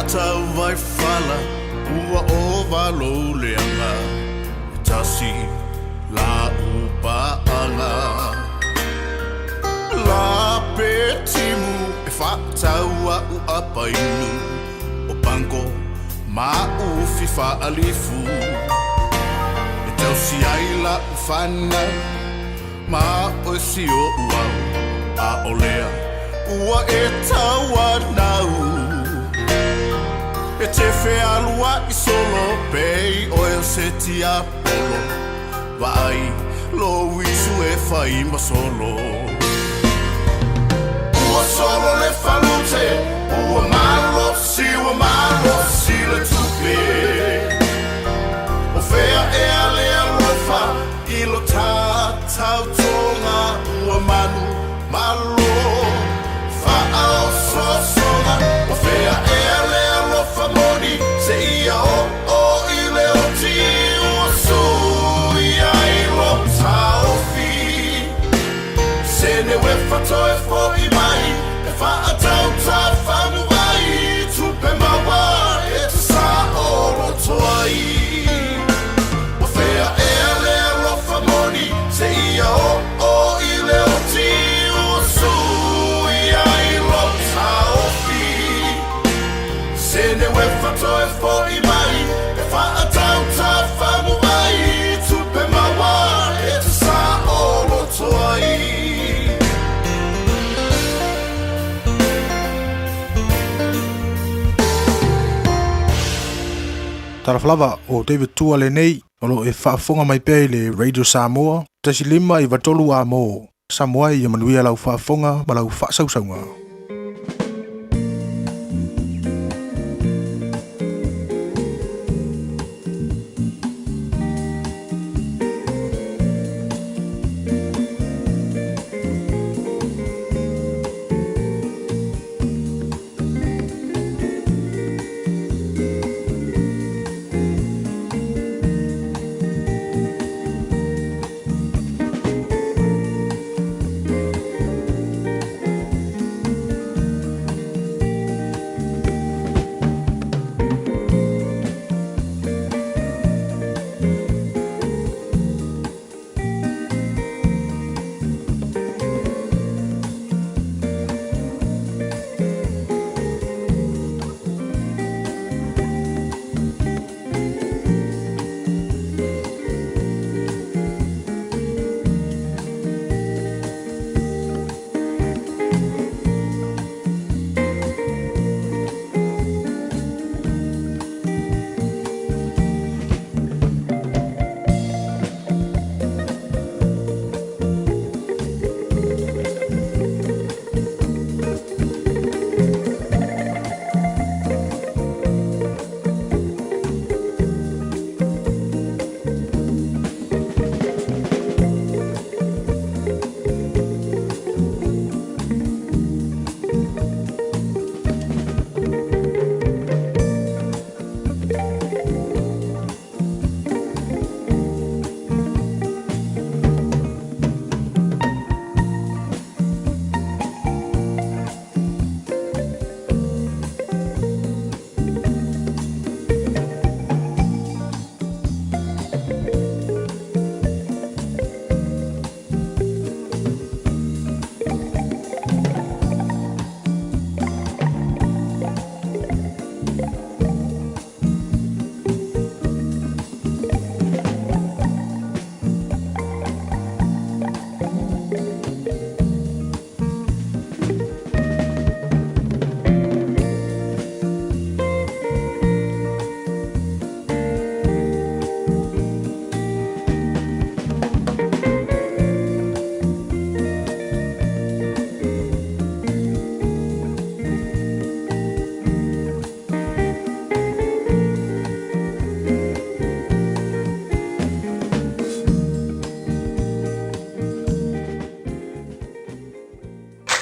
faatau ai fala ua ova lou leaga e tasi lau paaga. La pe timu e faatau a'u apainu o pango ma ufi faalifu e tausi ai la'u fanau ma oe si o'u au a o lea ua e tauanau e te fealua'i solo pei oe o se tiapolo vaai lou isu e fai ma solo. Ua solo le falute ua malosi ua malosi le tupe o fea ea le alofa i lo tatautoga ua manumalo faaosoosoga o fea ea le alofa moni seia oo i le oti ua sui ai lo taofi sene uefa toe fo'i mai e faatautafamu ai tupe maua e tasaʻoloto ai o fea ea le alofa moni seia oo i le oti ua sui ai lo taofi sene uefa toe fo'i mai e faatautafamu ai tupe maua e tasaʻoloto ai. Talofa lava o David Tua lenei o lo o e faafofoga mai pea i le Radio Samoa 1 5 93 amo. Samoa ia manuia lau faafofoga ma lau faasausauga.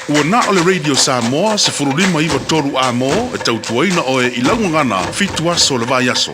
Ua na o le Radio Samoa 15 93 amo e tautuaina oe i laugagana 7 aso le vaiaso.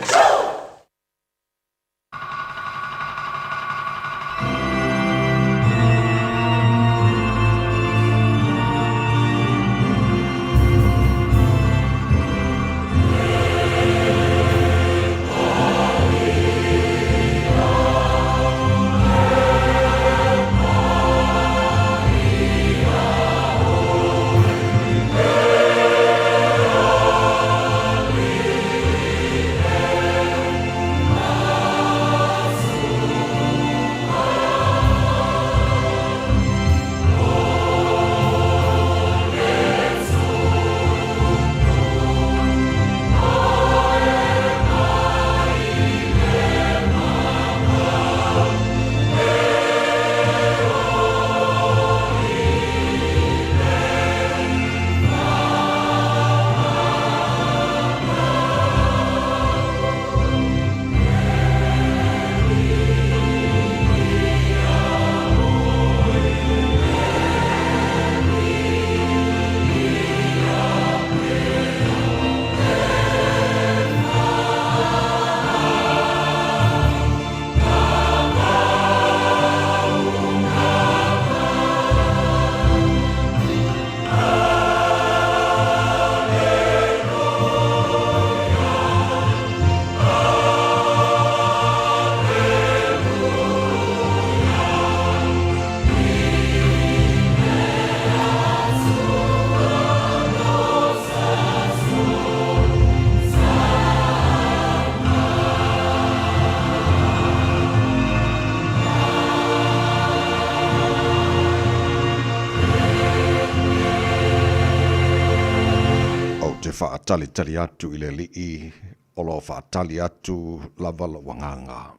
faatalitali atu i le Alii, o lo o faatali atu lava lou agaga,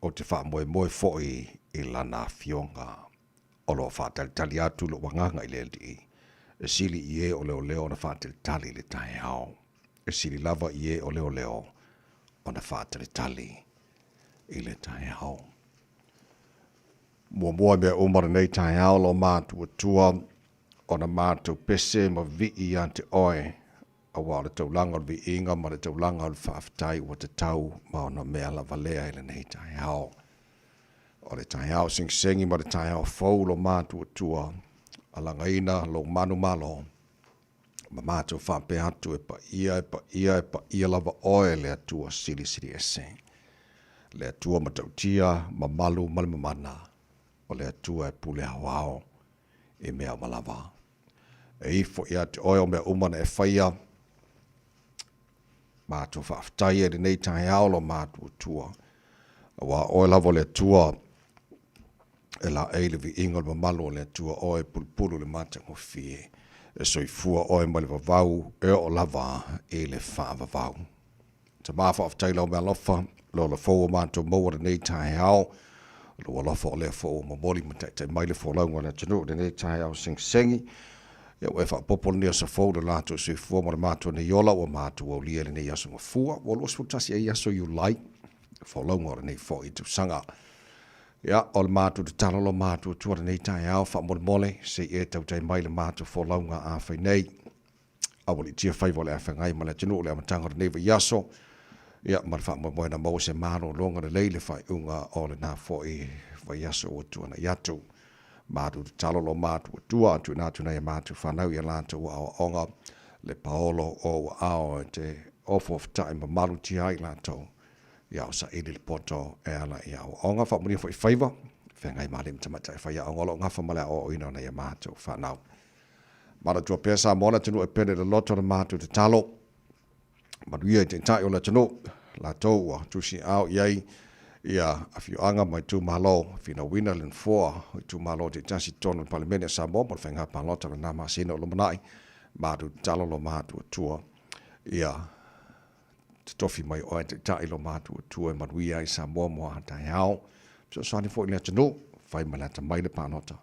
ou te faamoemoe foi i Lana Afioga. O lo o faatalitali atu lou agaga i le Alii, e sili i e o leoleo ona faatalitali i le taeao, e sili lava i e o leoleo ona faatalitali i le taeao. Muamua i mea uma lenei taeao lo matuatua ona matou pese ma vii ia te oe, aua o le taulaga o le viiga ma le taulaga o le faafetai ua tatau ma ona mea lava lea i lenei taeao. O le taeao segisegi ma le taeao fou lo matuatua, alagaina lou manumalo, ma matou faapea atu, e paia, e paia, e paia lava oe le Atua Silisili Ese, le Atua matautia, mamalu ma le mamana, o le Atua e pule aoao i mea uma lava. E ifo ia te oe o mea uma na e faia, matou faafetai ai lenei taeao lo matou Atua, aua oe lava o le Atua e laei le viiga o le mamalu o le Atua, oe e pulupulu le matagofie, e soifua oe mai le vavau e oo lava i le faavavau. Tama faafetai lau mealofa, le ola fou o matou maua lenei taeao, lou alofa o lea foi ua momoli ma taitai mai le folauga o le atunuu lenei taeao segisegi. Ia ua e faaopoopo lenei aso fou i lo latou soifua ma le matou nei ola ua matou aulia i lenei aso Gafua, ua 21 ai aso Iulai, folauga o lenei foi tausaga. Ia, o le matou tatalo lo matou Atua lenei taeao faamolemole, se i e tautai mai le matou folauga a fai nei. Aualiitia faiva o le afeagai ma le atunuu i le amataga o lenei vaiaso, ia, ma le faamoemoe na maua se malologa lelei i le faaiuga o lena foi vaiaso ua tuanai atu. Matou tatalo lo matou Atua, a tuuina atu nai a matou fanau i a latou aoaoga, le paolo o ua ao e te ofoofataʻi ma malutia ai latou, ia o saili le poto e ala i aoaoga. Faamanuia foi faiva, feagai ma alii ma tamaitai faiaoga o lo o gafa ma le aoaoina o nai a matou fanau. Manatua pea Samoa le atunuu e pele i le loto le matou tatalo. Manuia i taitai o le atunuu, latou ua tusiaao i ai ia afioaga ma itumalo, finauina le nofoa o itumalo taitasi i totonu o le Palemene a Samoa mo le faiga palota o lena masina o lumanai. Matou tatalo lo matou Atua ia totofi mai oe taitai lo matou Atua e manuia ai Samoa mo a taeao. Fesoasoani foi i le atunuu, fai ma le atamai le palota.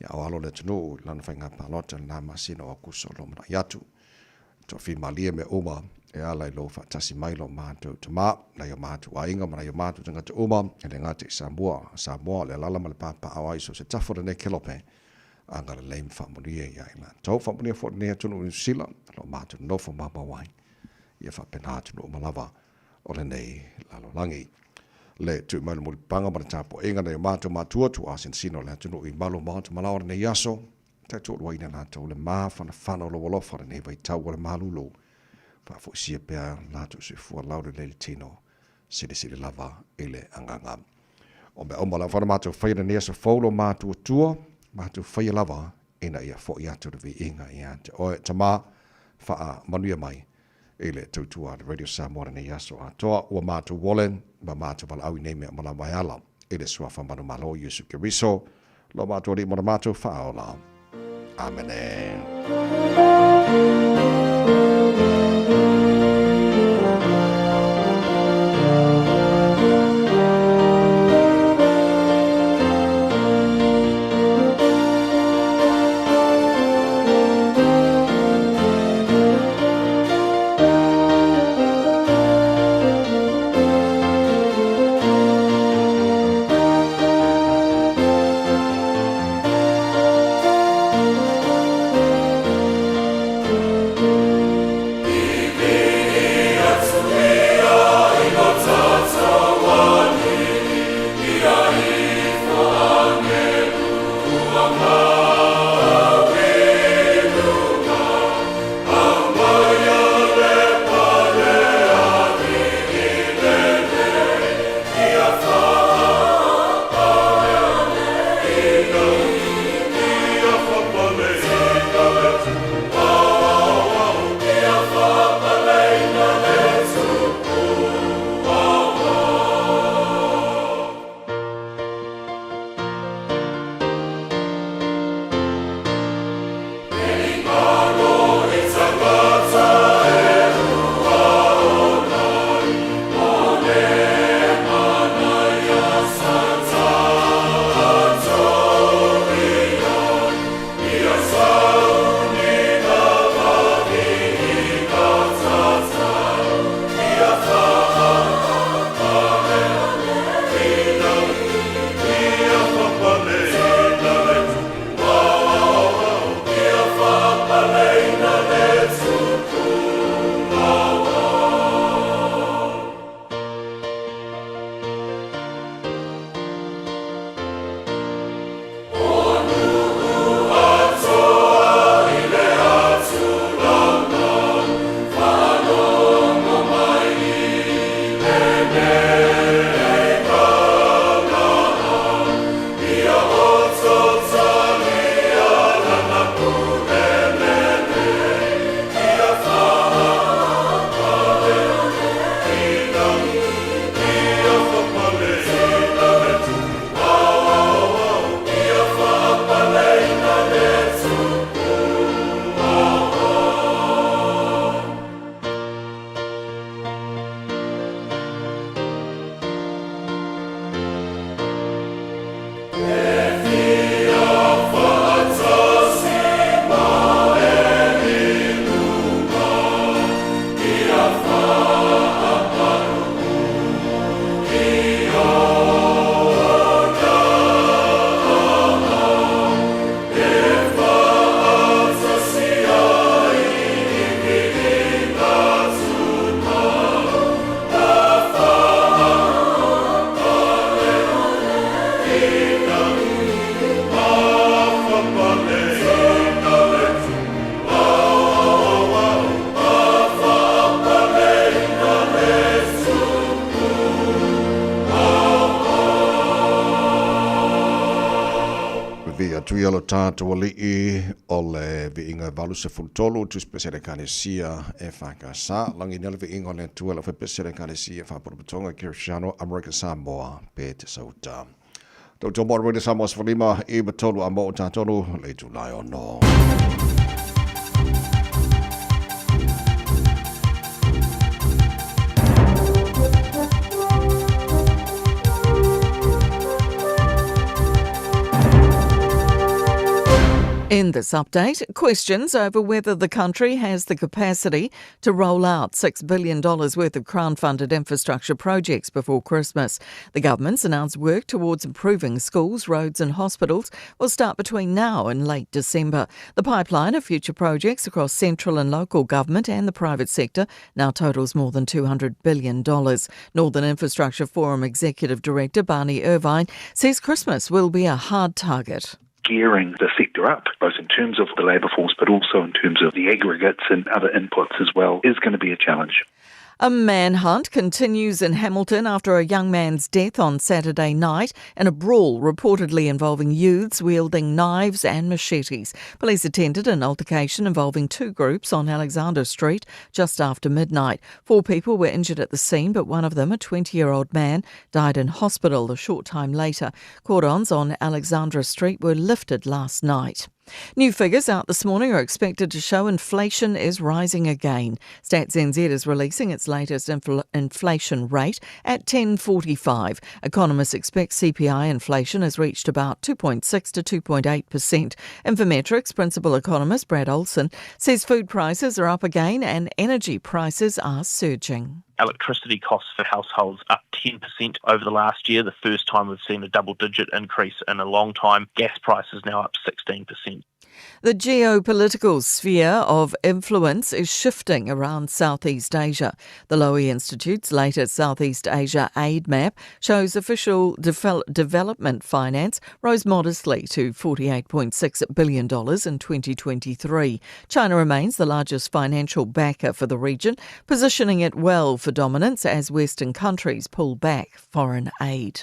Ia o alo le atunuu i lana faiga palota i lena masina o Aokuso o lo manai atu. Toafimalie mea uma e ala i lou faatasi mai lo matou tama, nai o matou aiga ma nai o matou tagata uma, e le gata i Samoa, Samoa, le alala ma le papaao ai so o se tafa o lenei kelope, agalelei ma faamanuia ia i latou. Faamanuia foi lenei atunuu i Niu Sila, lo matou nofo maumau ai, ia faapena atunuu uma lava o lenei lalolagi. Le tui mai le mulipapaga ma le tapuaiga nai o matou matua tuuasinasina o le atunuu i malu maota malao o lenei aso, taitoaluaina latou le mafanafana o lou alofa lenei vaitau o le malulu. Faafoisia pea latou soifua laulelei le tino, silisili lava i le agaga. O mea uma lava na matou faia lenei aso fou lo matou Atua, matou faia lava ina ia foi atu le viiga ia te oe. Tama, faamanuia mai i le tautua a le Radio Samoa lenei aso atoa. Ua matou wole ma matou valaau i nei mea uma lava e ala i le Suafa manumalo Iesu Keriso, lo matou Alii ma lo matou Faaola. Amene. atu ia lo tātou alii o le viiga e 83 tusipese le Ekalesia EFKS. Lagi nei le viiga o le Atua i lau fepese le Ekalesia Faapotopotoga Kerisiano Amerika Samoa pe te sauta. Tautua mo Radio Samoa 15 i 3 a mo o tātonu le itulai ono. In this update, questions over whether the country has the capacity to roll out $6 billion worth of Crown funded infrastructure projects before Christmas. The government's announced work towards improving schools, roads, and hospitals will start between now and late December. The pipeline of future projects across central and local government and the private sector now totals more than $200 billion. Northern Infrastructure Forum Executive Director Barney Irvine says Christmas will be a hard target gearing the sector up, both in terms of the labour force but also in terms of the aggregates and other inputs as well, is going to be a challenge. A manhunt continues in Hamilton after a young man's death on Saturday night in a brawl reportedly involving youths wielding knives and machetes. Police attended an altercation involving two groups on Alexander Street just after midnight. Four people were injured at the scene, but one of them, a 20 year old man, died in hospital a short time later. Cordons on Alexandra Street were lifted last night. New figures out this morning are expected to show inflation is rising again. Stats NZ is releasing its latest infl- inflation rate at 10.45. Economists expect CPI inflation has reached about 2.6 to 2.8%. Infometrics principal economist Brad Olson says food prices are up again and energy prices are surging electricity costs for households up 10% over the last year, the first time we've seen a double digit increase in a long time. Gas prices now up 16%. The geopolitical sphere of influence is shifting around Southeast Asia. The Lowy Institute's latest Southeast Asia aid map shows official development finance rose modestly to $48.6 billion in 2023. China remains the largest financial backer for the region, positioning it well for dominance as Western countries pull back foreign aid.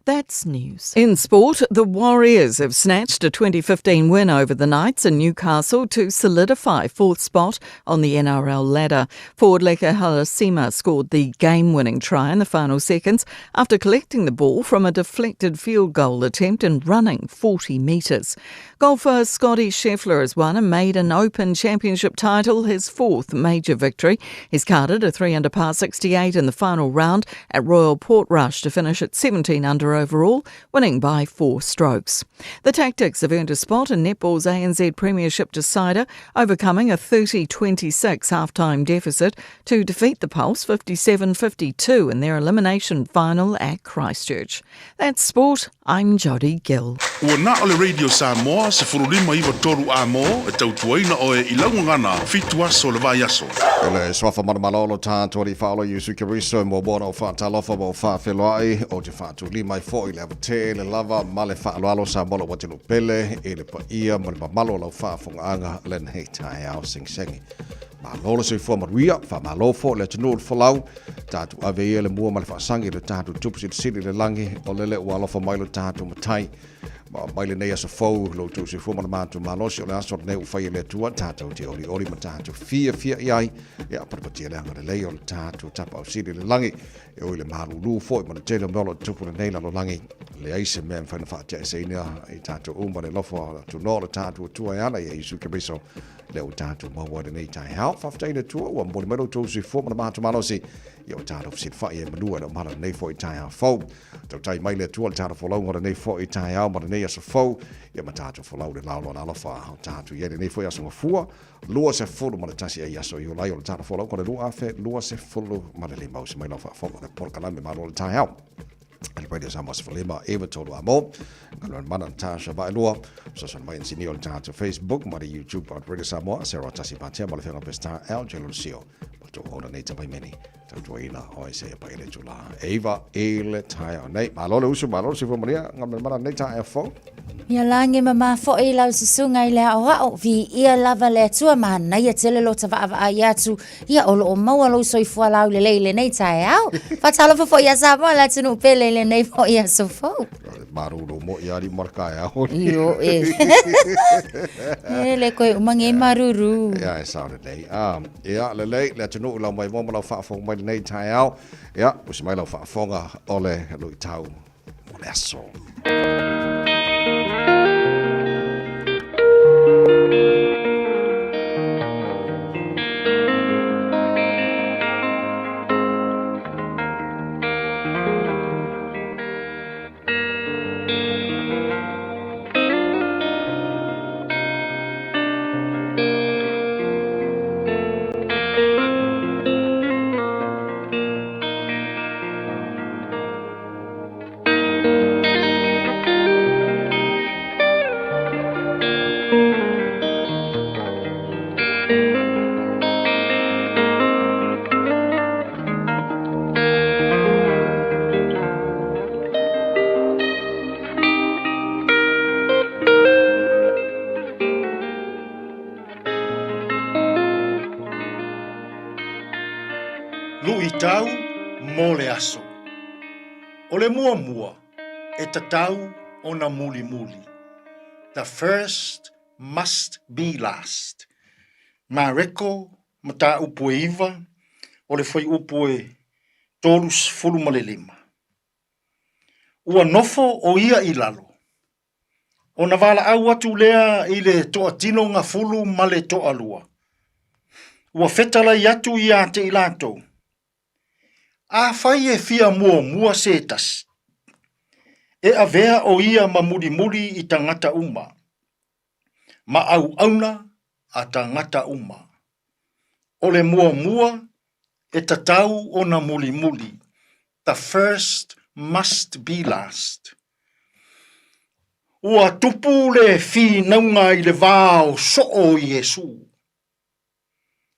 That's news. In sport, the Warriors have snatched a 2015 win over the Knights in Newcastle to solidify fourth spot on the NRL ladder. Forward Leka Halasima scored the game-winning try in the final seconds after collecting the ball from a deflected field goal attempt and running 40 metres. Golfer Scottie Scheffler has won a maiden Open Championship title, his fourth major victory. He's carded a 3 under par 68 in the final round at Royal Portrush to finish at 17 under overall, winning by four strokes. The Tactix have earned a spot in netball's ANZ Premiership decider, overcoming a 30-26 half-time deficit to defeat the Pulse 57-52 in their elimination final at Christchurch. That's sport. I'm Jodie Gill. Ua na o le Radio Samoa 1593 a mo e tautuaina oe i lau gagana fitu aso o le vaiaso. E le suafa manamalo o lo tātou Alii Faaola Iesu Keriso e muamua ona ou faatalofa ma ou faafeloai, ou te faatulima ai foi i le ava tele lava ma le faaaloalo Samoa lou atunuu pele i le paia ma le mamalu o lau faafogaaga lenei taeao segisegi. Malo le soifua manuia, faamalo foi i le atunuu o le folau, tatou ave ia le mua ma le faasagi i lo tatou Tupu Silisili i le lagi, o lele ua alofa mai lo tatou Matai. Ma mai lenei aso fou, lo outou soifua ma le matou malosi, o le aso lenei ua faia e le Atua, tatou te olioli ma tatou fiafia i ai, ia patipatia le agalelei o le tatou Tapaau Sili i le lagi, e ui i le malūlū foi ma le tele o mea o lo o tupu lenei lalolagi, leai se mea e mafai ona faateaeseina i tatou uma le alofa atu noa o le tatou Atua e ala ia Iesu Keriso lea ua tatou maua i lenei taeao. Faafetai i le Atua ua momoli mai lo outou soifua ma le matou malosi, ia ua tatou fesilafai ai manua i le omala lenei foi taeao fou. Tautai mai le Atua i le tatou folauga o lenei foi taeao ma lenei aso fou, ia ma tatou folau i le laoloa alofa o tatou i ai lenei foi aso Gafua, 21 ai aso Iulai o le tatou folauga o le 2025. Usi mai lau faafofoga i le polokalame Malo o le Taeao. Le Radio Samoa 15 9 3 a mo. Galuega mana Natasha Vaelua. Sosono mai insinia o le tatou Facebook ma le YouTube o Radio Samoa. Sarah Tasi Patea ma le Fenga Pestar L. Jelo Sio. Ma tō ona nei tapai meni. Tautuaina o e se pa ele tula. Eiva ele taeao nei. Malo le usu, malo le soifua manuia. Galuega mana nei taeao fou. Ia lagi mama foʻi lau susuga i le aoao, viia lava le Atua, manaia tele lota vaavaai atu, ia o loo maua lou soifua laulelei i lenei taeao. Faatalofa foi ia Samoa le atunuu pele i lenei foi aso fou. Malūlū moʻi alii ma le taeao. Io e. E le koe uma ngei maruru. Ia, e sao lelei. Ah, ia, lelei, le atunuu i lau maimoa ma lau faafofoga mai lenei taeao. Ia, usi mai lau faafofoga o le luitau mo le aso. Luitau mo le aso. O le muamua e tatau ona mulimuli. The first must be last. Mareko mataupu e iva o le fuaiupu e 35. Ua nofo o ia i lalo. Ona valaau atu lea i le toatino gafulu ma le toalua. Ua fetalai atu ia te i latou. Afai e fia muamua se tasi, e avea o ia ma mulimuli i tagata uma, ma auauna a tagata uma. O le muamua e tatau ona mulimuli, the first must be last. Ua tupu le finauga i le va o soo o Iesu.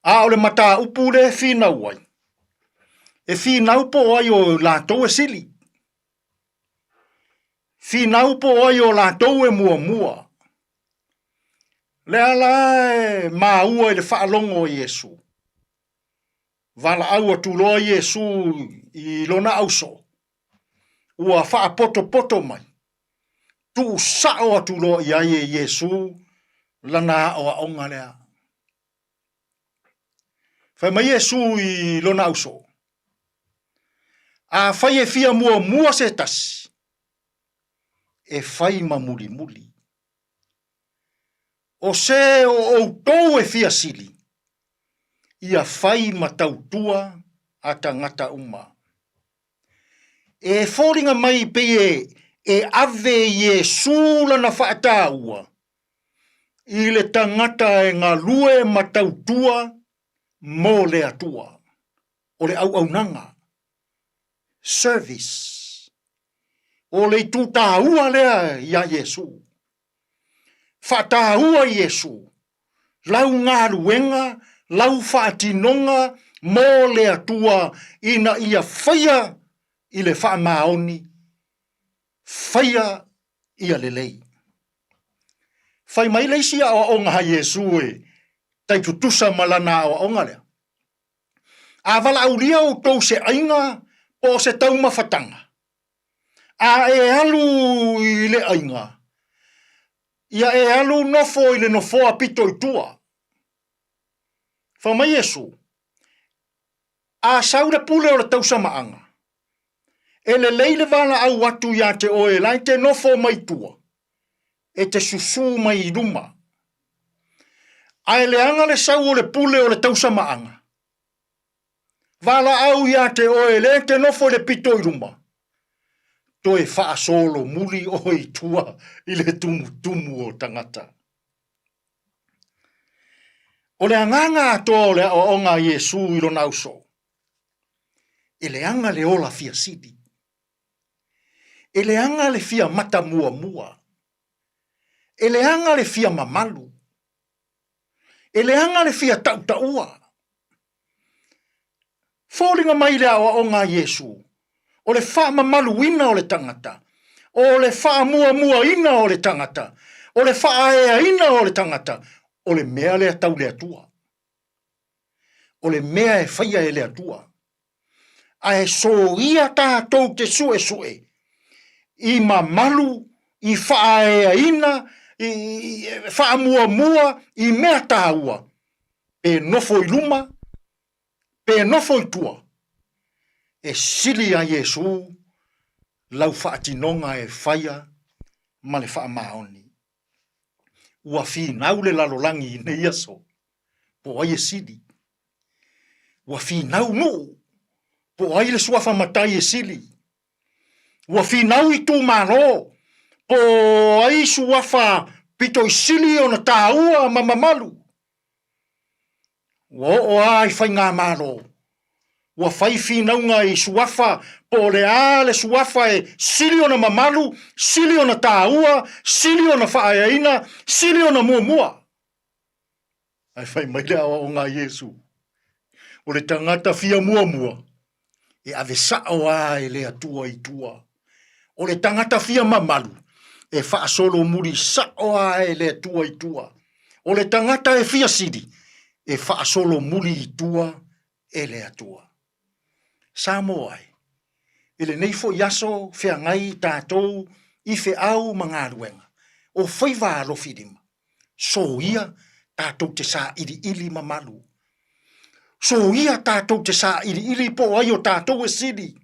A o le mataupu lea e finau ai, e finau po o ai o latou e sili. Finau po o ai o latou e muamua. Lea la e maua i le faalogo o Iesu. Valaau atu loa Iesu i lona ausoo. Ua faapotopoto mai, tuu sao atu loa i ai e Iesu lana aoaoga lea. Fai mai Iesu i lona ausoo, Afai e fia muamua se tasi, e fai ma mulimuli. O se o outou e fia sili, ia fai ma tautua a tagata uma. E foliga mai pei e, e ave Iesu lana faataua i le tagata e galue ma tautua mo le Atua. O le auaunaga, service. O le itu taua lea iā Iesu. Faataua Iesu, lau galuega, lau faatinoga mo le Atua ina ia faia i le faamaoni, faia ia lelei. Fai mai le isi aoaoga a Iesu e tai tutusa ma lana aoaoga lea. A valaaulia outou se aiga po o se taumafataga, a e alu i le aiga, ia e alu nofo i le nofoa pito i tua. Fai mai Iesu, A sau le pule o le tausamaaga, e lelei le valaau atu iā te oe la e te nofo mai tua, e te susū mai i luma. Ae leaga le sau o le pule o le tausamaaga, Valaau iā te oe lea e te nofo i le pito i luma, toe faasolomuli oe i tua i le tumutumu o tagata. O le agaga atoa o le aoaoga a Iesu i lona ausoo, e leaga le ola fia sili, e leaga le fia matamuamua, e leaga le fia mamalu, E leaga le fia tautaua. Foliga mai le aoaoga a Iesu, o le faamamaluina o le tagata, o le faamuamuaina o le tagata, o le faaeaina o le tagata, o le mea lea tau le Atua. O le mea e faia e le Atua. Ae soia tatou te suesue. i mamalu, i faaeaina, i faamuamua i mea taua, pe nofo i luma, pe nofo i tua, e sili a Iesu lau faatinoga e faia ma le faamaoni. Ua finau le lalolagi i nei aso, po o ai e sili. Ua finau nuu, po o ai le suafa matai e sili. Ua finau itumalo, po o ai suafa pito i sili ona taua ma mamalu. Ua oo lava i faigamalo, ua fai finauga i suafa po o le a le suafa e sili ona mamalu, sili ona taua, sili ona faaeaina, sili ona muamua. Ae fai mai le aoaoga a Iesu, o le tagata fia muamua, e ave sa'o lava e le Atua i tua. O le tagata fia mamalu, e faasolomuli sa'o lava e le Atua i tua. O le tagata e fia sili, e faasolomuli i tua e le Atua. Samoa e, i lenei foi aso feagai tatou i feau ma galuega, o faiva alofilima, soia tatou te sailiili mamalu. Soia tatou te sailiili po o ai o tatou e sili.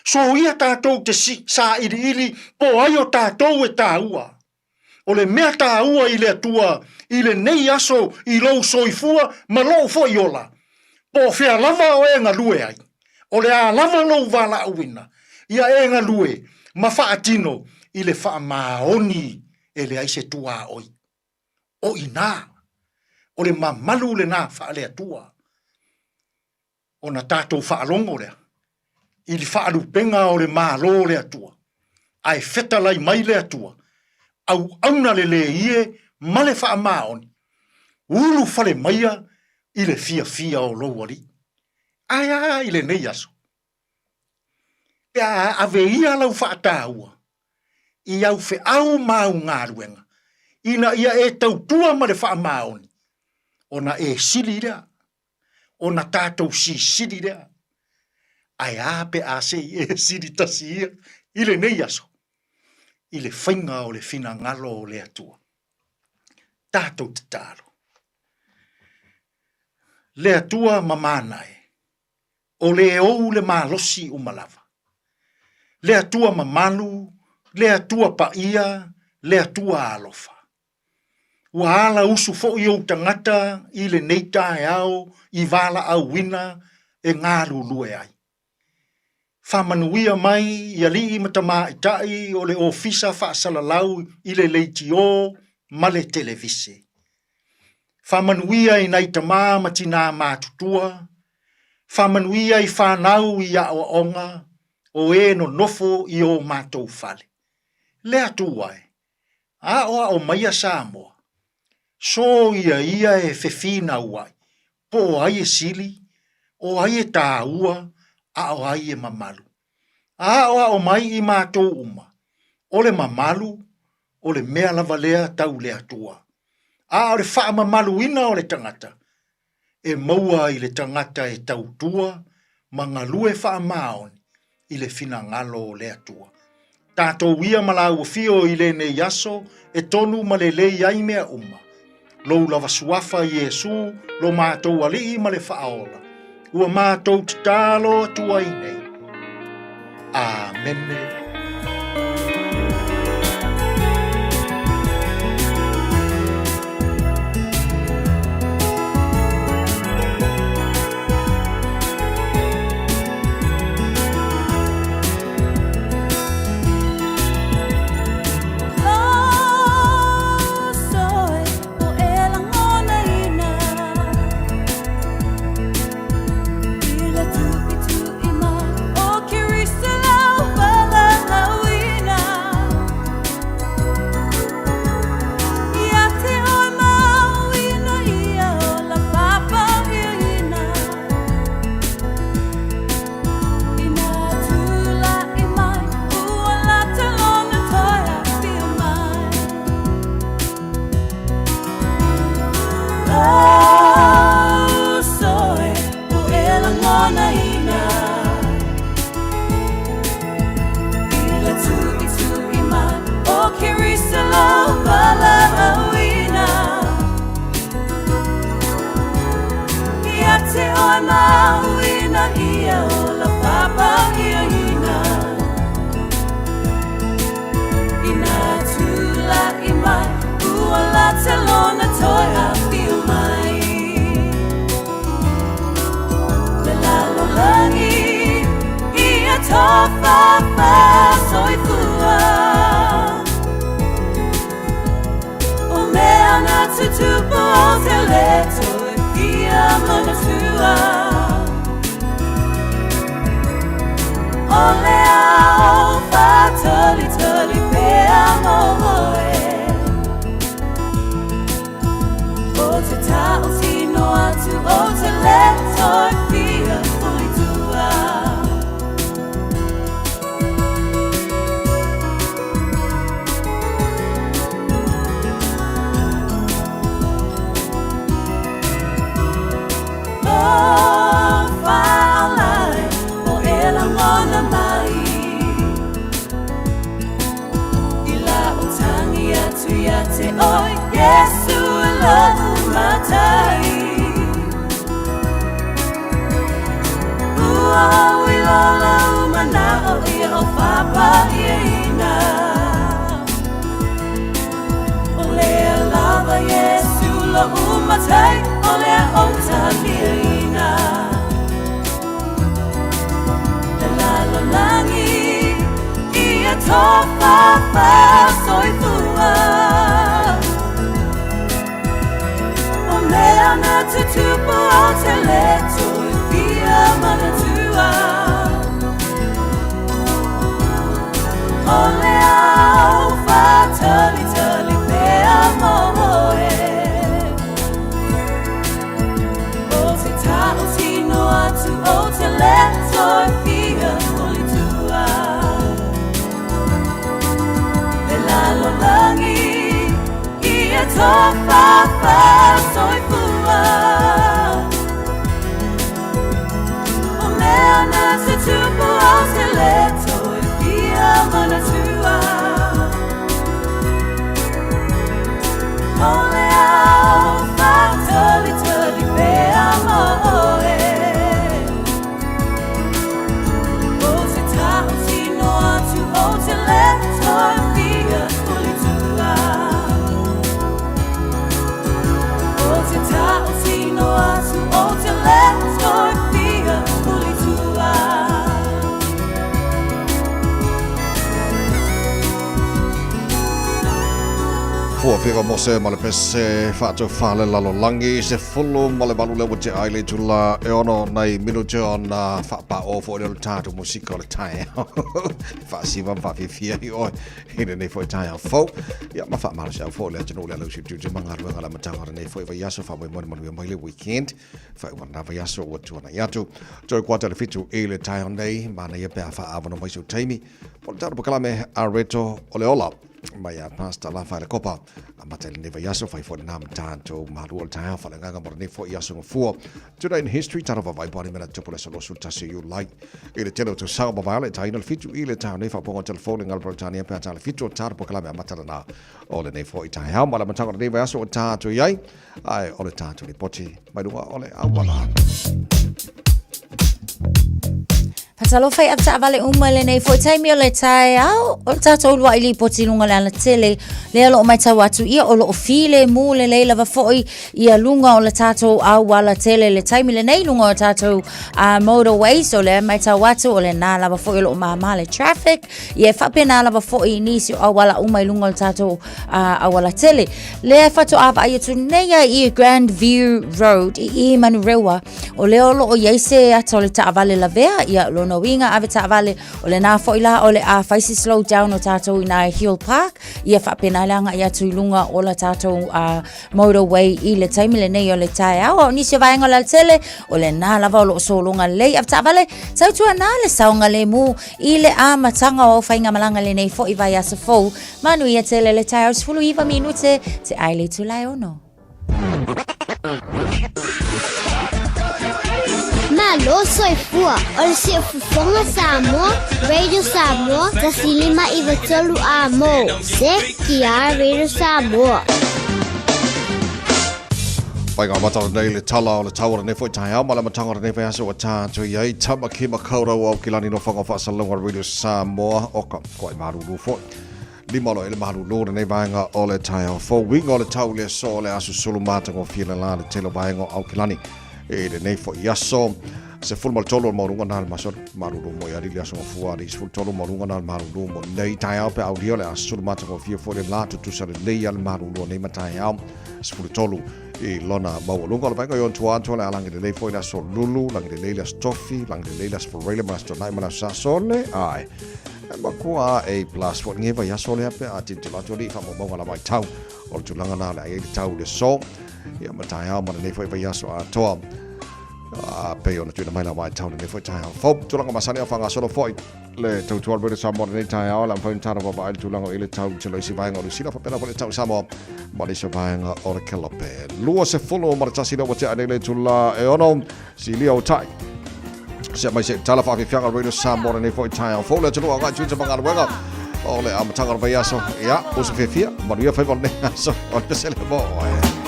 Soia tatou te sailiili po o ai o tatou e taua. O le mea taua i le Atua i lenei aso i lou soifua ma lou foi ola, po o fea lava o e galue ai, o le a lava lou valaauina, ia e galue ma faatino i le faamaoni e leai se tuaoi. O i ina, o le mamalu lena faale-Atua. Ona tatou faalogo lea i le faalupega o le Malo o le Atua, ae fetalai mai le Atua, auauna lelei e ma le faamaoni, ulufale maia i le fiafia o lou Alii. Ae a i lenei aso? Pe a ave ia lau faataua i au feau ma au galuega, ina ia e tautua ma le faamaoni, ona e sili lea, ona tatou sisili lea. Ae a pe a se i e sili tasi ia i lenei aso, i le faiga o le finagalo o le Atua. Tatou tatalo. Le Atua mamana e, o le ou le malosi uma lava. Le Atua mamalu, le Atua paia, le Atua alofa. Ua ala usu foi ou tagata i lenei taeao i valaauina e galulue ai. Faamanuia mai i alii ma tamaitai o le Ofisa Faasalalau i le Leitio ma le Televise. Faamanuia i nai tama ma tinā matutua, faamanuia i fanau i aoaoga o e nonofo i o matou fale. Le Atua e, aoao maia Samoa, soia ia e fefinauai po o ai e sili, o ai e taua, a o ai e mamalu. Aoao mai i matou uma, o le mamalu, o le mea lava lea tau le Atua. A o le faamamaluina o le tagata, e maua i le tagata e tautua ma galue faamaoni i le finagalo o le Atua. Tatou ia ma lāua fio i lenei aso e tonu ma lelei ai mea uma. Lou lava suafa Iesu lo matou Alii ma le Faaola, ua matou tatalo atu ai nei. Amene. ia o la pāpāiaina Ina tula'i mai ua lata lona toe afio mai Le lalolagi ia tofafa soifua O mea na tutupu o te le toe fia manatua O le ao whātalitali pea mō oe O te taotino atu o te le toe fia pulitua O lea lava Iesu lo'u Matai, o lea ou taliaina. Le lalolagi ia tofafa soifua. O mea na tutupu o te le toe fia manatua. O le ao whātalitali pea mō oe. O te taotino atu o te le toe fia pulitua. Le lalolagi ia tofafa soifua. O mea na tutupu o te le toe fia manatua. O le ao whātalitali pea mō oe. O te taotino atu o te le toe fia pulitua. O te taotino atu o te le toe fia pulitua. Fua fiva mose ma le pese faatofā le lalolagi 18 lea ua tea ai le itula e 6 nai minute ona faapaʻo foi lea o le tatou musika o le taeao faasiva ma faafiafia ai oe i lenei foi taeao fou ia ma faamalosiau foi le atunuu le alausi tiute ma galuega le amataga o lenei foi vaiaso faamoemoe le manuia mai le weekend faaiuga lena vaiaso ua tuanai atu toe kuata le 7 i le taeao nei manaia pe a faaavanoa mai sou taimi po le tatou pakalame a Reto o le Ola mai a Pastor Lafaele Kopa amata i lenei vaiaso fai foi lena ma tatou malu o le taeao faaleagaga mo lenei foi aso gafua Today in History talo vavaai po a ni mea na tupu le aso 21 Iulai i le tele o tausaga mavae ala e taina le 7 i le taeao nei faaopooga o telefoni ngalo Peretania pe a ta le 7 o tatou pakalame amata lena o lenei foi taeao ma le amataga o lenei vaiaso o tatou i ai ae o le tatou lipoti mai luga o le auala. Faatalofa i avetaavale uma i lenei foi taimi o le taeao o le tatou uluai lipoti i luga o le alatele lea o loo matau atu ia o loo filemu lelei lava foi ia luga o le tatou auala tele le taimi lenei luga o tatou motorways o lea matau atu o lena lava foi o loo māmā le traffic ia e faapena lava foi i nisi o auala uma i luga o le tatou auala tele lea e faatoa vaai atu nei ai i Grand View Road i i Manurewa O lea o loo iai se ata o le taavale lavea, ia lona uiga ave taavale, o lena foi la o le a fai se slow down o tatou ina i Hill Park, ia faapena le agai atu i luga o la tatou motorway i le taimi lenei o le taeao. A o nisi o vaega o le alatele, o lena lava o loo sologa lelei ave taavale, tautuana le saogalemu i le amataga o au faigamalaga i lenei foi vaiaso fou. Manuia tele le taeao 19 minute te ai le itula e 6. Malo soifua o le Siufofoga Samoa, Radio Samoa, 105 93 A mo, CKR Radio Samoa. Faiga amata lenei le tala o le tau o lenei foi taeao ma le amataga o lenei vaiaso ua tatou i ai Tamaki Makaurau Aukilani Nofoaga o Faasalalauga o Radio Samoa oka koa i malulu foi. Lima lo ele malulu lenei vaega o le taeao fou. Uiga o le tau le aso o le aso sulu matagofie le la le tele o vaega o Aukilani i lenei foi aso. 13 o le maualuga na le masalo malulu mo i ali le aso gafua ali 13 maualuga na le malulu mo nei taeao pe aulia o le aso sulu matagofie foi le la tutusa lelei a le malulu o nei mataeao 13 i lona maualuga o le vaega i ona tua atu o le a lagi lelei foi le aso Lulu, lagi lelei le aso Tofi, lagi lelei le aso Fureile ma le aso Tonai ma le aso Sasole, ae e makua a plus foi lenei vaiaso lea pe a tilotilo atu alii faamaumauga la vaitau o le tulaga na o le a i ai le tau i le aso ia ma taeao ma lenei foi vaiaso atoa. A pei ona tuuina mai la vaitau lenei foi taeao fou. Tulaga masani o faagasolo foi le tautua o le Samoa lenei taeao, le a mafai ona tatou vaavaai i le tulaga o i le tau i le isi vaega o Niu Sila, faapena foi le tau i Samoa ma le isi vaega o le Kelope. 21 lea ua tea nei le itula e ono, silia o tai. Se mai se tala faafiafiaga Radio Samoa lenei foi taeao fou le atunuu agai tiute ma galuega o le amataga o le vaiaso. Ia, uso fiafia, manuia faiva o lenei aso, o le pesele mo oe.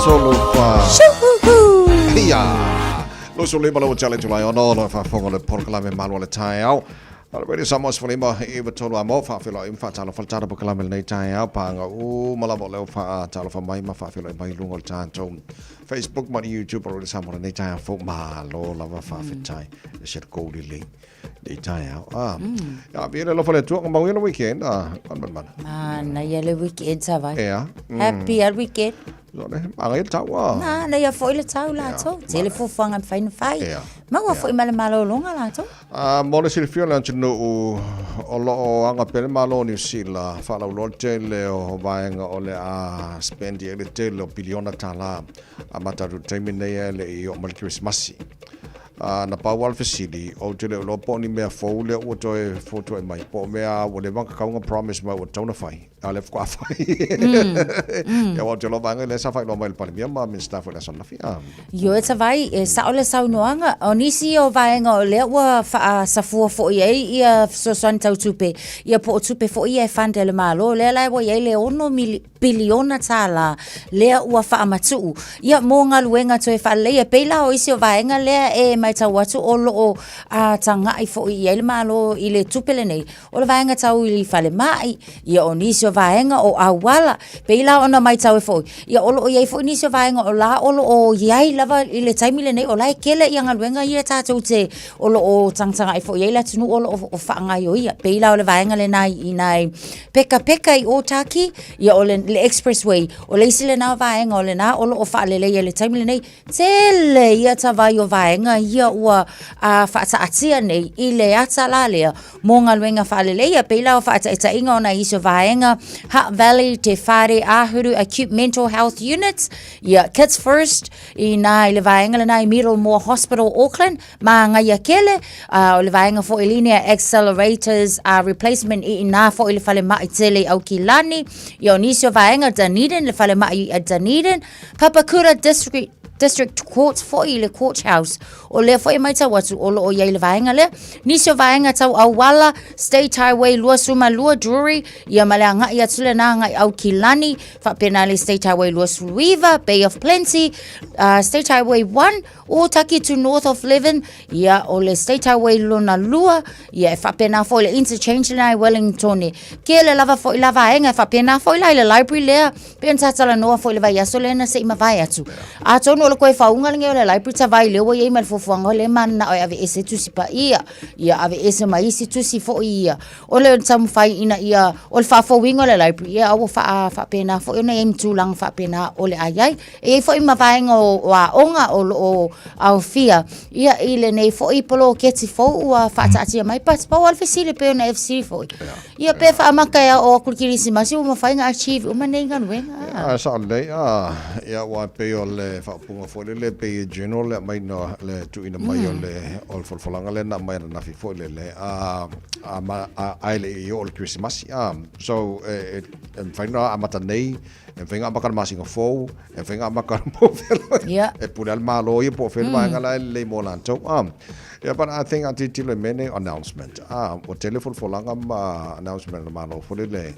3, 4. Ia! 25 lau tale tulai ono, lo faafofoga le polokalame malu o le taeao. O le Radio Samoa 15 i 3 a mo faafeiloai ma faatalofa le tatou polokalame lenei taeao paga uma lava o lea ua faatalofa mai ma faafeiloai mai i luga o le tatou Facebook ma le YouTube o le Radio Samoa lenei taeao fou malo lava faafetai e se kou lelei lenei taeao. Ah, ia via le alofa le Atua, mau ia le weekend ah, mana. Manaia le weekend sa vai. Ea. Happy al weekend. Lore, manaia le tau ah. Manaia foi le tau latou. Tele fuafuaga e mafai ona fai. Ea. Maua foi ma le malologa latou. Ah, mo le silafia o le atunuu, o lo o aga pea le Malo o Niu Sila, faalauiloa le tele o vaega o le a spend i ai le tele o piliona tālā amata atu i le taimi nei ae le i oo mai le Kerisimasi. Ā, na pau lava le fesili, ou te le o iloa po o ni mea fou lea ua toe fotuai mai, po o mea ua leva ona tatau ona promise mai ua tatau ona fai, a o lea faatoa fai. Ia aua ou te iloa vaega lea sa faailoa mai e le Palemia ma Minisita foi i le aso ananafi. Ā. Ioe Tavai, e sao le saunoaga, o nisi o vaega o lea ua faasafua foi i ai ia fesoasoani tau tupe, ia po o tupe foi ia e fund e le Malo, lea la ua i ai le $6 piliona tālā lea ua faamatuu ia mō galuega toe faaleleia. E pei la o isi o vaega lea e matau atu o lo o tagai foi i ai le Malo i le tupe lenei, o le vaega tau i falemai, ia o nisi o vaega o auala. Pei la ona matau ai foi, ia o lo o i ai foi nisi o vaega o la o lo o i ai lava i le taimi lenei, o la e tele ia galuega ia tatou te o lo o tagatagai foi i ai le atunuu o lo o faagaoioia. Pei la o le vaega lena i nai pekapeka i Ōtaki, ia o le, le expressway, o le isi lena o vaega o lena o lo o faaleleia i le taimi lenei. Tele ia tavai o vaega ia ua uh, faataatia nei i le ata la lea mō galuega faaleleia. Pei la o faataitaiga o nai isi o vaega, Hutt Valley, Te Whare Āhuru Acute Mental Health Unit, ia Kids First, i nā i le vaega lena i Middlemore Hospital, Auckland, Māngaia kele, ā, o le vaega foi Linear Accelerators uh, Replacement i inā foi le falemai tele i Aukilani, ia o nisi o vaega Dunedin, le falemai i Dunedin, Papakura District, District Court foi i le Courthouse. O lea foi e matau atu o lo o i ai le vaega lea. Nisi o vaega tau auala, State Highway 22 Drury, ia ma le agai atu lena agai Aukilani, faapena le State Highway 29, Bay of Plenty, uh, State Highway 1, Ōtaki to North of Levin, ia, o le State Highway lona lua, ia, e faapena foi le interchange lena i Wellingtone. Kele lava foi la vaega, e faapena foi la i le library lea, pe ona sa talanoa foi i le vaiaso lea na se i mavae atu. Atonu o le koe faauga lenei o le library tavai lea ua i ai ma le fuafuaga o lea e mananao e aveese Tusi Paia, ia aveese ma isi tusi foi ia. O le taumafai ina ia, o le faafouina o le library, ia ua faa, faapena foi ona i ai ma tulaga faapena o le a i ai. E i ai foi ma vaega o aoga o lo o aofia ia i lenei foi poloketi fou ua faataatia mai. But pau lava le fesili pei ona e fesili foi. Ia pe faamata e aoao atu i le Kerisimasi ua mafai ona achieve uma nei galuega. Ia, sao lelei. Ah, ia aua e pei o le faaupuga foi lele pei e general le aumaiga le tuuina mai o le o le folafolaga lea na aumai ananafi foi lele. Ah, a ae le i oo le Kerisimasi. Ah, so e e mafai ona amata nei E mafai ona amata i le masina fou, e mafai ona amata po o fea lava. Yeah. E pule lava le Malo ia po o fea le vaega la e lelei mo latou. Ah. Yeah, but I think a tilotilo i mea nei o announcement. Ah, ua tele folafolaga ma announcement a le Malo foi lele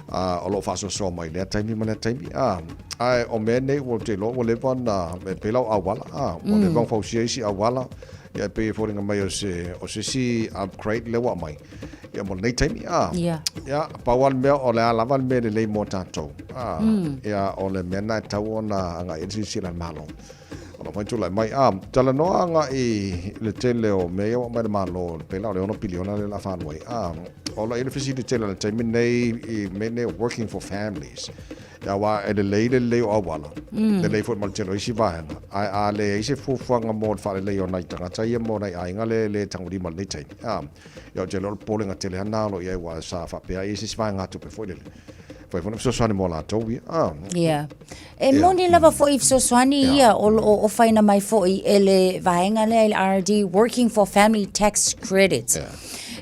ah, o lo o faasoasoa mai lea taimi ma lea taimi. Ah, ae o mea nei ua ou te iloa ua leva ona, e pei la o auala, ah, ua leva ona fausia isi auala, ia e pei e foliga mai o se, o se isi upgrade lea ua aumai. Ia mo lenei taimi, a. Ia. Ia, pau lava le mea, o le a lava le mea lelei mo tatou. A. Ia, o le mea lena e tatau ona agai i ai le silasila a le Malo. O lo o tulai mai. A, talanoa agai i le tele o mea ia ua aumai e le Malo, pei la o le $6 piliona lea o le a faaalu ai. A, o lo o i ai le fesili tele i le taimi lenei i mea nei o working for families. Ia aua e lelei le lelei o auala, lelei foi ma le tele o isi vaega, ae a leai se fuafuaga mo le faaleleia o nai tagata ia mo nai aiga lea e le tagolima i lenei taimi. A, Ia ou te iloa o le popolega tele lava lena o lo o i ai aua sa faapea ai i se isi vaegatupe foi lele. Fai foi ona fesoasoani mo latou ia. Ah. Ia. E moni lava foi i fesoasoani ia o lo o ofaina mai foi e le vaega lea i le RD, Working for Family Tax Credit.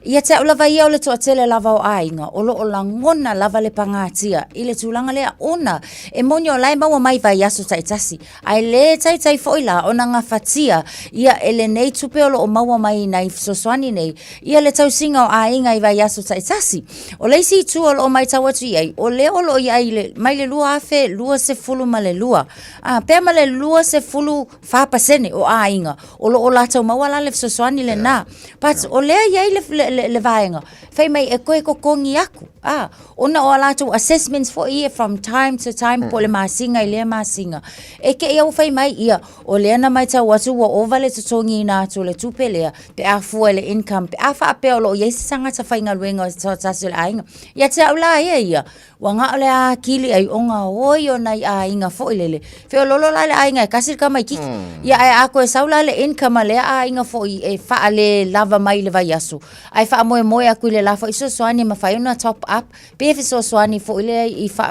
Ia te au lava ia o le toatele lava o aiga o lo o lagona lava le pagatia i le tulaga lea ona e moni o la e maua mai vaiaso taitasi ae le taitai foi la ona gafatia ia e lenei tupe o lo o maua mai i nai fesoasoani nei ia le tausiga o aiga i vaiaso taitasi. O le isi itu o lo o matau atu i ai, o lea o lo o i ai le, mai le 2022 a pea ma le 24% o aiga o lo o latou maua la le fesoasoani lena. But o lea e i ai le, le, le, le vaega fai mai e toe totogi aku, a, ona o a latou assessments foi ia from time to time po o le masina i lea masina. E te i a ua fai mai ia, o lea na matau atu ua ova le totogiina atu o le tupe lea pe a fua i le income, pe a faapea o lo o i ai se tagata faigaluega o se tasi o le aiga. Ia te au la ia ia, Ua na o le atili ai o gaoi o nai aiga foi lele. Feololo la le aiga e tasi le tamaititi. Ia ae a toe sau la le income a lea aiga foi e faale lava mai i le vaiaso, ae faamoemoe atu i le la foi fesoasoani e mafai ona top up pe fesoasoani foi lea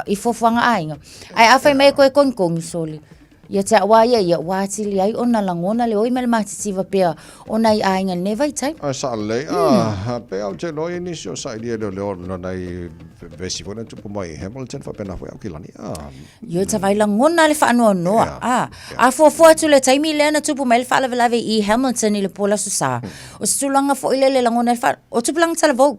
i fuafuaga aiga. Ae a fai mai e toe togitogi, sole. Ia te au a ia ia, ua atili ai ona lagona le oi ma le matitiva pea o nai aiga i lenei vaitaimi. Ae sao lelei, ah, pei au te iloa i nisi o sailia leoleo na nai vesi foi na tupu mai i Hamilton faapena foi Aukilani, ah. Ioe ta vai lagona le faanoanoa, ah. A fuafua atu le taimi lea na tupu mai le faalavelave i Hamilton i le po o le Aso Sa, o se tulaga foi lele lagona ai le faa, o tupulaga talavou.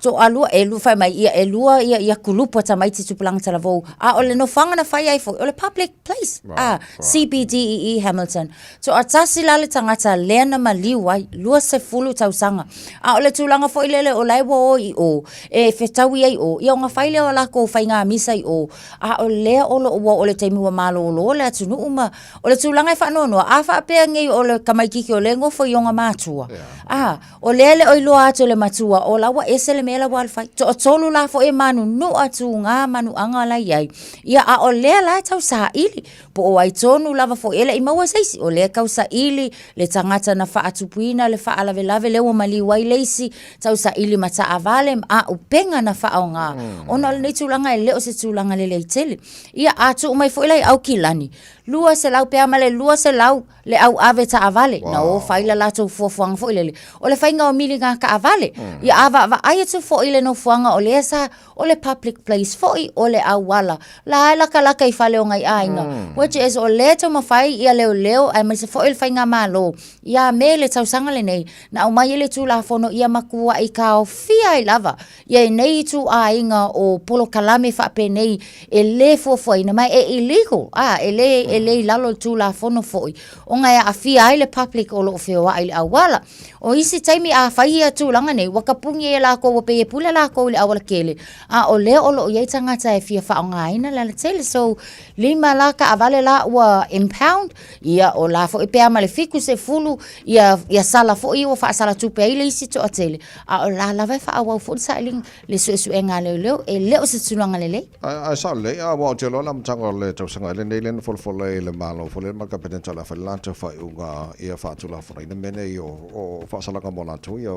Toalua, e lua, fai mai, ia, e lua ia, ia kulupu a tamaiti tupulaga talavou. A o le nofoaga na fai ai foi, o le public place, right, a, right. CBDEE Hamilton. Toatasi la le tagata lea na maliu ai, 20 tausaga. A o le tulaga foi lele o la e ua o i o, e fetaui ai o, ia ona fai lea o lakou faiga misa i o, a o lea o lo o ua oo i le taimi ua malolo le atunuu ma, o le tulaga e faanoanoa, a faapea nei o le tamaititi o lea e nofo i ona matua, a, O lea e le o iloa atu e le matua, o la ua ese le mea la ua alu fai. Toatolu la foi e manunua tuga manuaga la i ai. Ia, a o lea la e tau saili, po o ai tonu lava foi e le i maua se isi. O lea e tau saili le tagata na faatupuina le faalavelave lea ua maliu ai le isi, tau saili ma taavale ma auupega na faaaoga. Ona o lenei tulaga e le o se tulaga lelei tele. Ia, a tuu mai foi la i Aukilani, 200 pe a ma le 200 le au ave taavale, wow. Na o fai la latou fuafuaga foi lele. O le faiga o miliga taavale, ia a vaavaai atu foi i le nofoaga o lea sa, o le public place foi, o le auala. La e lakalaka i fale o nai aiga. Which is o lea e taumafai ia leoleo aemaise foi le faigamalo ia me le tausaga lenei na aumai ai le Tulafono ia matuai taofia ai lava ia nei ituaiga o polokalame faapenei e le fuafuaina ma e illegal, a, e le, e le i lalo o le Tulafono foi, ona e aafia ai le public o lo o feoai i le auala. O isi taimi a fai ia tulaga nei, ua tapuni ai e latou, ua pei e pule latou i le aualatele, a o lea o lo o i ai tagata e fia faaaogaina le alatele. So, lima la taavale la ua impound, ia o la foi pe a ma le 70 ia, ia sala foi ua faasalatupe ai le isi toatele, a o la lava e faaauau foi le sailiga, le suesuega a leoleo, e le o se tulaga lelei. Ae sao lelei, a ua ou te iloa le amataga o le tausaga lenei lea na folafola ai le Malo foi lea ma le Kapeneta o le a fai le latou faaiuga ia faatulafonoina mea nei o faasalaga mo latou ia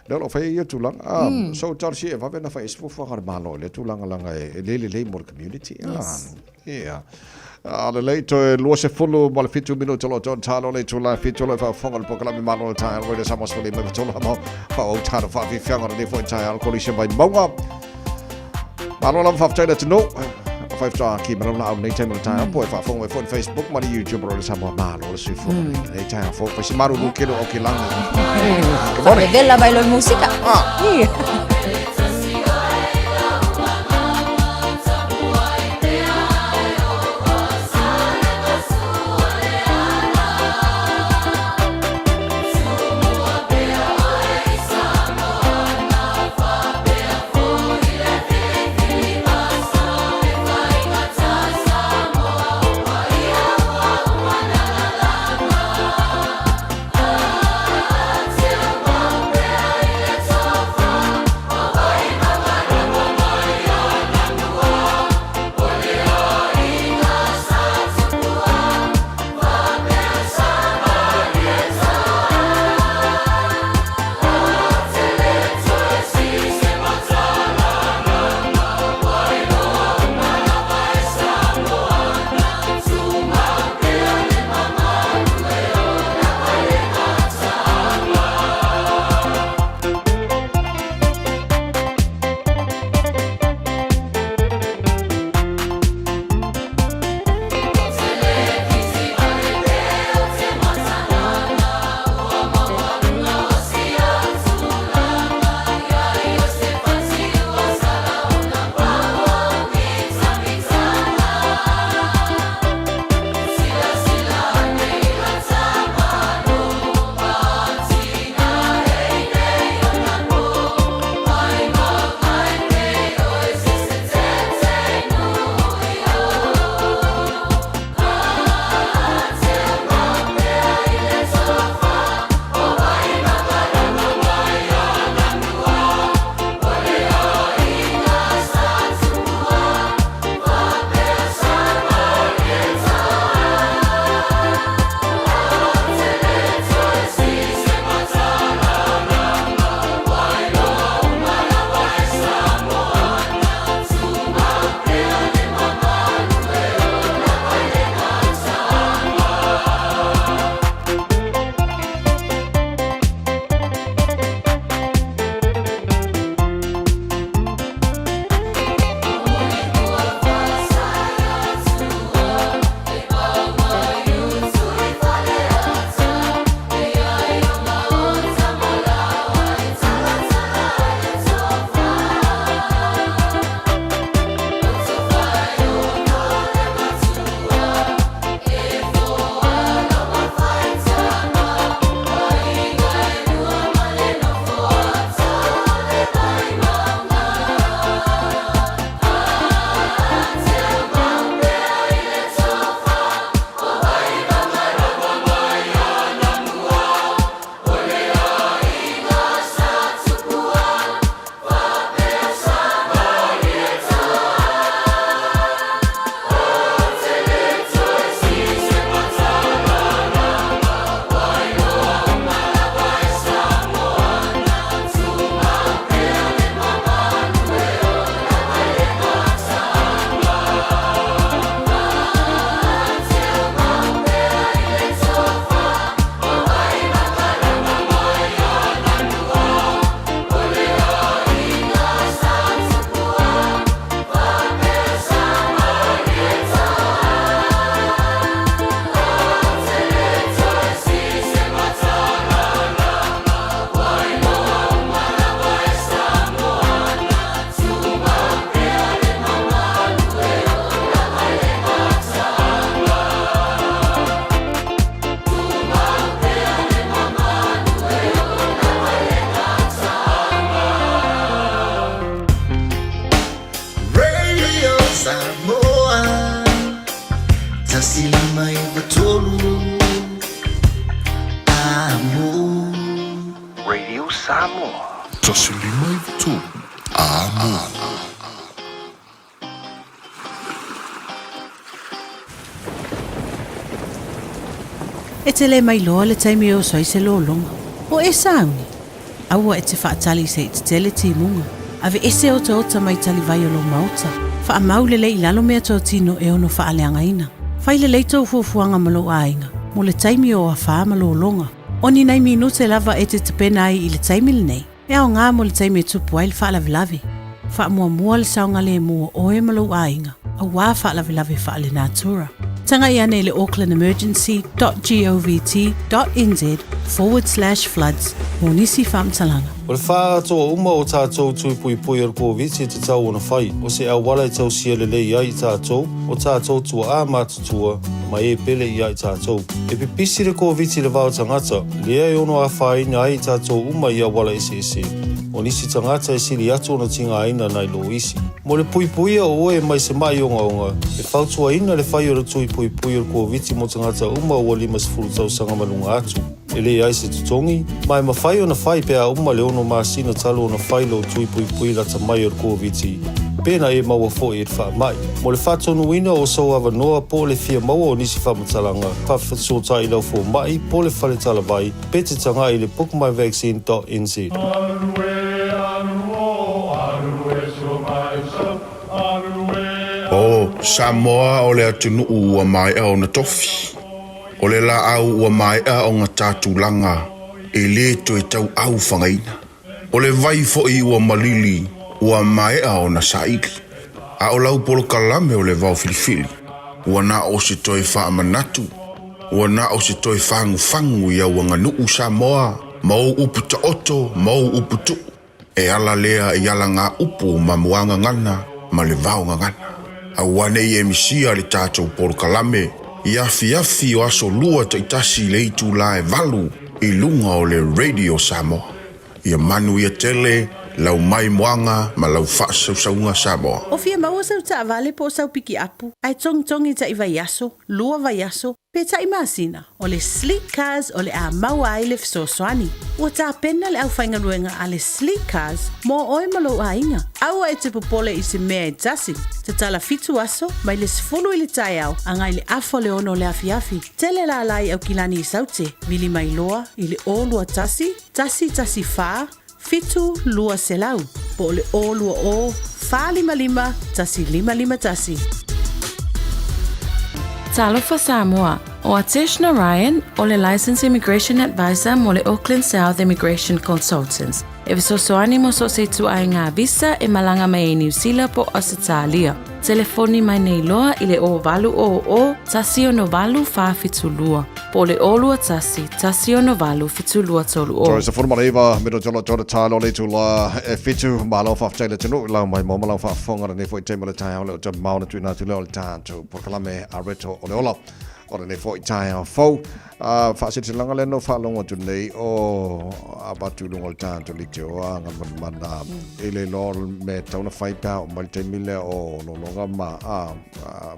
lea o lo o fai ai ia tulaga. So talosia e vave ona fai ai se fuafuaga a le Malo i lea tulaga leaga e le lelei mo le community. Yes. Ia. A lelei toe 27 minute o lo o talo le itula e 7 o lo o faafofoga le polokalame Malo le Taeao Radio Samoa sefulu lima iva tolu amo faaauau talo faafiafiaga o lenei foi taeao le kolisi mai mauga. Malo lava faafetai le atunuu. Faifitoa ki ma laula au nei taimi o le taeao po e faafofoga mai foi le Facebook ma le YouTube o le Samoa Malo le soifua nei taeao fou. Fai si maru kelo o ke langi. Good morning. Faavevela mai loa le musika. Ah. Ia. 593 Amo. Radio Samoa. 1 5 3 Amo. E te le mailoa le taimi e oso ai se lologa. O e sauni? Aua e te faatali se i tetele timuga. Aveese otaota mai talivai o lou maota. Faamau lelei i lalo meatotino e ono faaleagaina. Fai lelei tou fuafuaga ma lou aiga mo le taimi o afā ma lologa. O ni nai minute lava e te tapena ai i le taimi lenei, e aoga mo le taimi e tupu ai le faalavelave. Faamuamua le saogalemu o oe ma lou aiga, auā faalavelave faalenatura. Tagai ane i le aucklandemergency.govt.nz/floods mo nisi faamatalaga. O le faaatoa uma o tatou tui puipui o le Koviti e tatau ona fai, o se auala e tausia lelei ai i tatou, o tatou tuaa matutua, ma e pele ia i tatou. E pipisi le Koviti i le va o tagata, lea e ono afaina ai i tatou uma i auala eseese. O nisi tagata e sili atu ona tigaina nai lo isi. Mo le puipuia o oe mai se ma'i ogaoga, e fautuaina le fai o le tui puipui o le Koviti mo tagata uma ua 50 tausaga ma luga atu. E leai se totogi, ma e mafai ona fai pe a uma le 6 masina talu ona fai lou tui puipui lata mai o le Koviti, pe na e maua foi i le faamai. Mo le faatonuina o sou avanoa po o le fia maua o nisi faamatalaga, faafesootai i lau fomai po o le fale talavai pe te tagai i le bookmyvaccine.nz. O Samoa o le atunuu ua maea ona tofi. O le laau ua maea ona ta tulaga e lē toe tauau fagaina. O le vai foi ua malili ua maea ona saili. A o lau polokalame o le vao filifili, ua na o se toe faamanatu, ua na o se toe fagufagu i au aganuu Samoa ma ou upu taoto ma ou upu tuu. E ala lea i alagaupu ma muagagana ma le vaogagana. Aua nei e misia le tatou polokalame i afiafi o aso lua taitasi i le itulā e 8 i luga o le Radio Samoa. Ia manuia tele lau maimoaga ma lau faasausauga Samoa. O fia maua sau taavale po o sau pikiapu, ae togitogi taʻi vaiaso, lua vaiaso, pe taʻi masina, o le Sleek Cars o le a maua ai le fesoasoani. Ua tapena le aufaigaluega a le Sleek Cars mo oe ma lou aiga. Aua e te popole i se mea e tasi. Tatala 7 aso, mai le 10 i le taeao agai i le afa o le 6 o le afiafi. Tele lala i Aukilani i Saute, vili mai loa i le 0 21 114 7 200 po o le 020 455 1551. Talofa Samoa, o Atesh Narayan, o le Licensed Immigration Advisor mo le Auckland South Immigration Consultants. E fesoasoani mo so o se ituaiga visa e malaga mai ai Niu Sila po o Ausetalia. Telefoni mai nei loa i le 0800 168 472 po o le 021 168 7230. Sorry, sa 19 minute o le talo le itulā e 7. Malo faafetai le atunuu i lau maimoa ma lau faafofoga lenei foi taimi o le taeao lea o te maona tuuina atu lea o le tatou polokalame a Reto o le Ola o lenei foi taeao fou. Uh, faasilasilaga lea na faalogo atu nei o avatu i luga o le tatou leitioa agamanamana i le iloa o le mea e tatau ona fai pe a oo mai le taimi lea o lologa ma a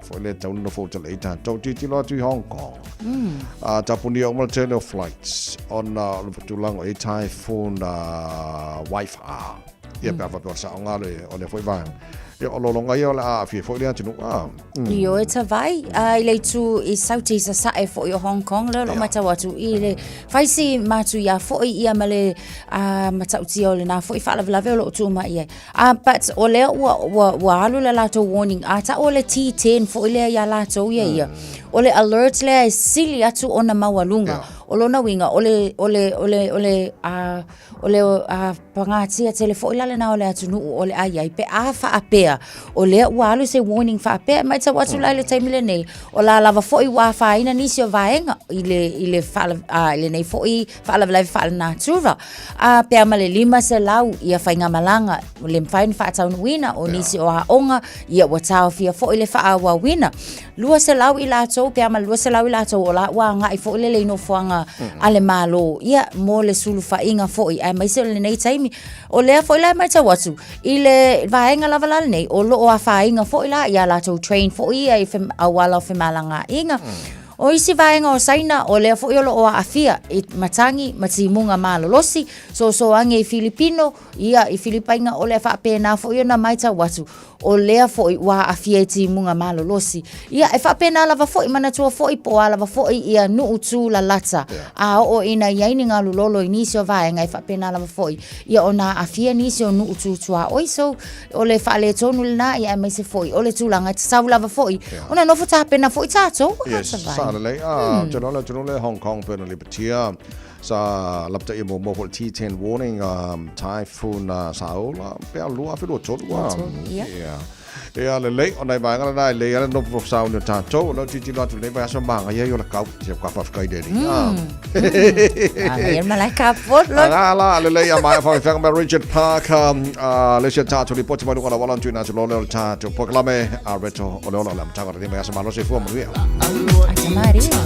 foi lea e tatau ona nofo utalai tatou tilotilo atu i Hong Kong. A tapunia uma le tele o flights ona o le tulaga o i typhoon Waifa. Ia pe a faapea o le saoga o lea foi vaega. Ia o lologa ia o le a aafia foi le atunuu. A. Ioe tavai a i le itu i Saute i sasae foi o Hong Kong lea o lo o matau atu i le fai si matuia foi ia ma le matautia o lena foi faalavelave o lo o tuu mai i ai. But o lea ua, ua, ua alu le latou warning, a tau o le T10 foi lea ia latou ia ia. O le alert lea e sili atu ona maualuga. O lona uiga, o le, o le, o le, o le, O le pagatia tele foi la lena o le atunuu o le a i ai pe a faapea o lea ua alu se warning faapea e matau atu la i le taimi lenei o la lava foi ua afaina nisi o vaega i le i le faala, i lenei foi faalavelave faalenatura a pe a ma le 500 ia faigamalaga le mafai ona faataunuuina o nisi o aoga ia ua taofia foi le faaauauina 200 i latou. latou pe a ma le 200 i latou o la ua agai foi lele i nofoaga a le Malo, ia, mo le sulufaiga foi, aemaise o lenei taimi. O lea foi la e matau atu, i le vaega lava la lenei, o lo o afaina foi la i a latou train foi ia i auala o femalagaaiga. O isi vaega o Saina, o lea foi o lo o aafia i matagi ma timuga malolosi, sosoagi i Filipino, ia, i Filipaina, o lea faapena foi ona matau atu, o lea foi ua aafia i timuga malolosi. Ia, e faapena lava foi, manatua foi po o a lava foi ia nuu tūlalata. A oo ina i ai ni galu lolo i nisi o vaega, e faapena lava foi ia ona aafia nisi o nuu tu tuaoi. So, o le faaletonu lena, ia aemaise foi o le tulaga e tatau lava foi ona nofo tapena foi tatou. Yes, sa lelei. Ah, mm. Te loa le Hong Kong pena lipatia sa lapataia muamua foi le T10 warning um, typhoon uh, Saola pe a 2023 a. Yeah. Yeah. Ia lelei, o nai vaega lena e lei ala nofo sauni o tātou, o lau titilo atu lenei vaiaso maga ia i o la kau, se ka whawhikai le ri. Ana ia malai ka polo. Ana la, lelei a mai whawhiwhanga me Richard Parker, uh, le sia tātou li poti mai lunga la wala ntu ina atu lole o le tātou pokalame, a reto o le ola o le amataga o lenei vaiaso malo se fua manuia. Ata Maria.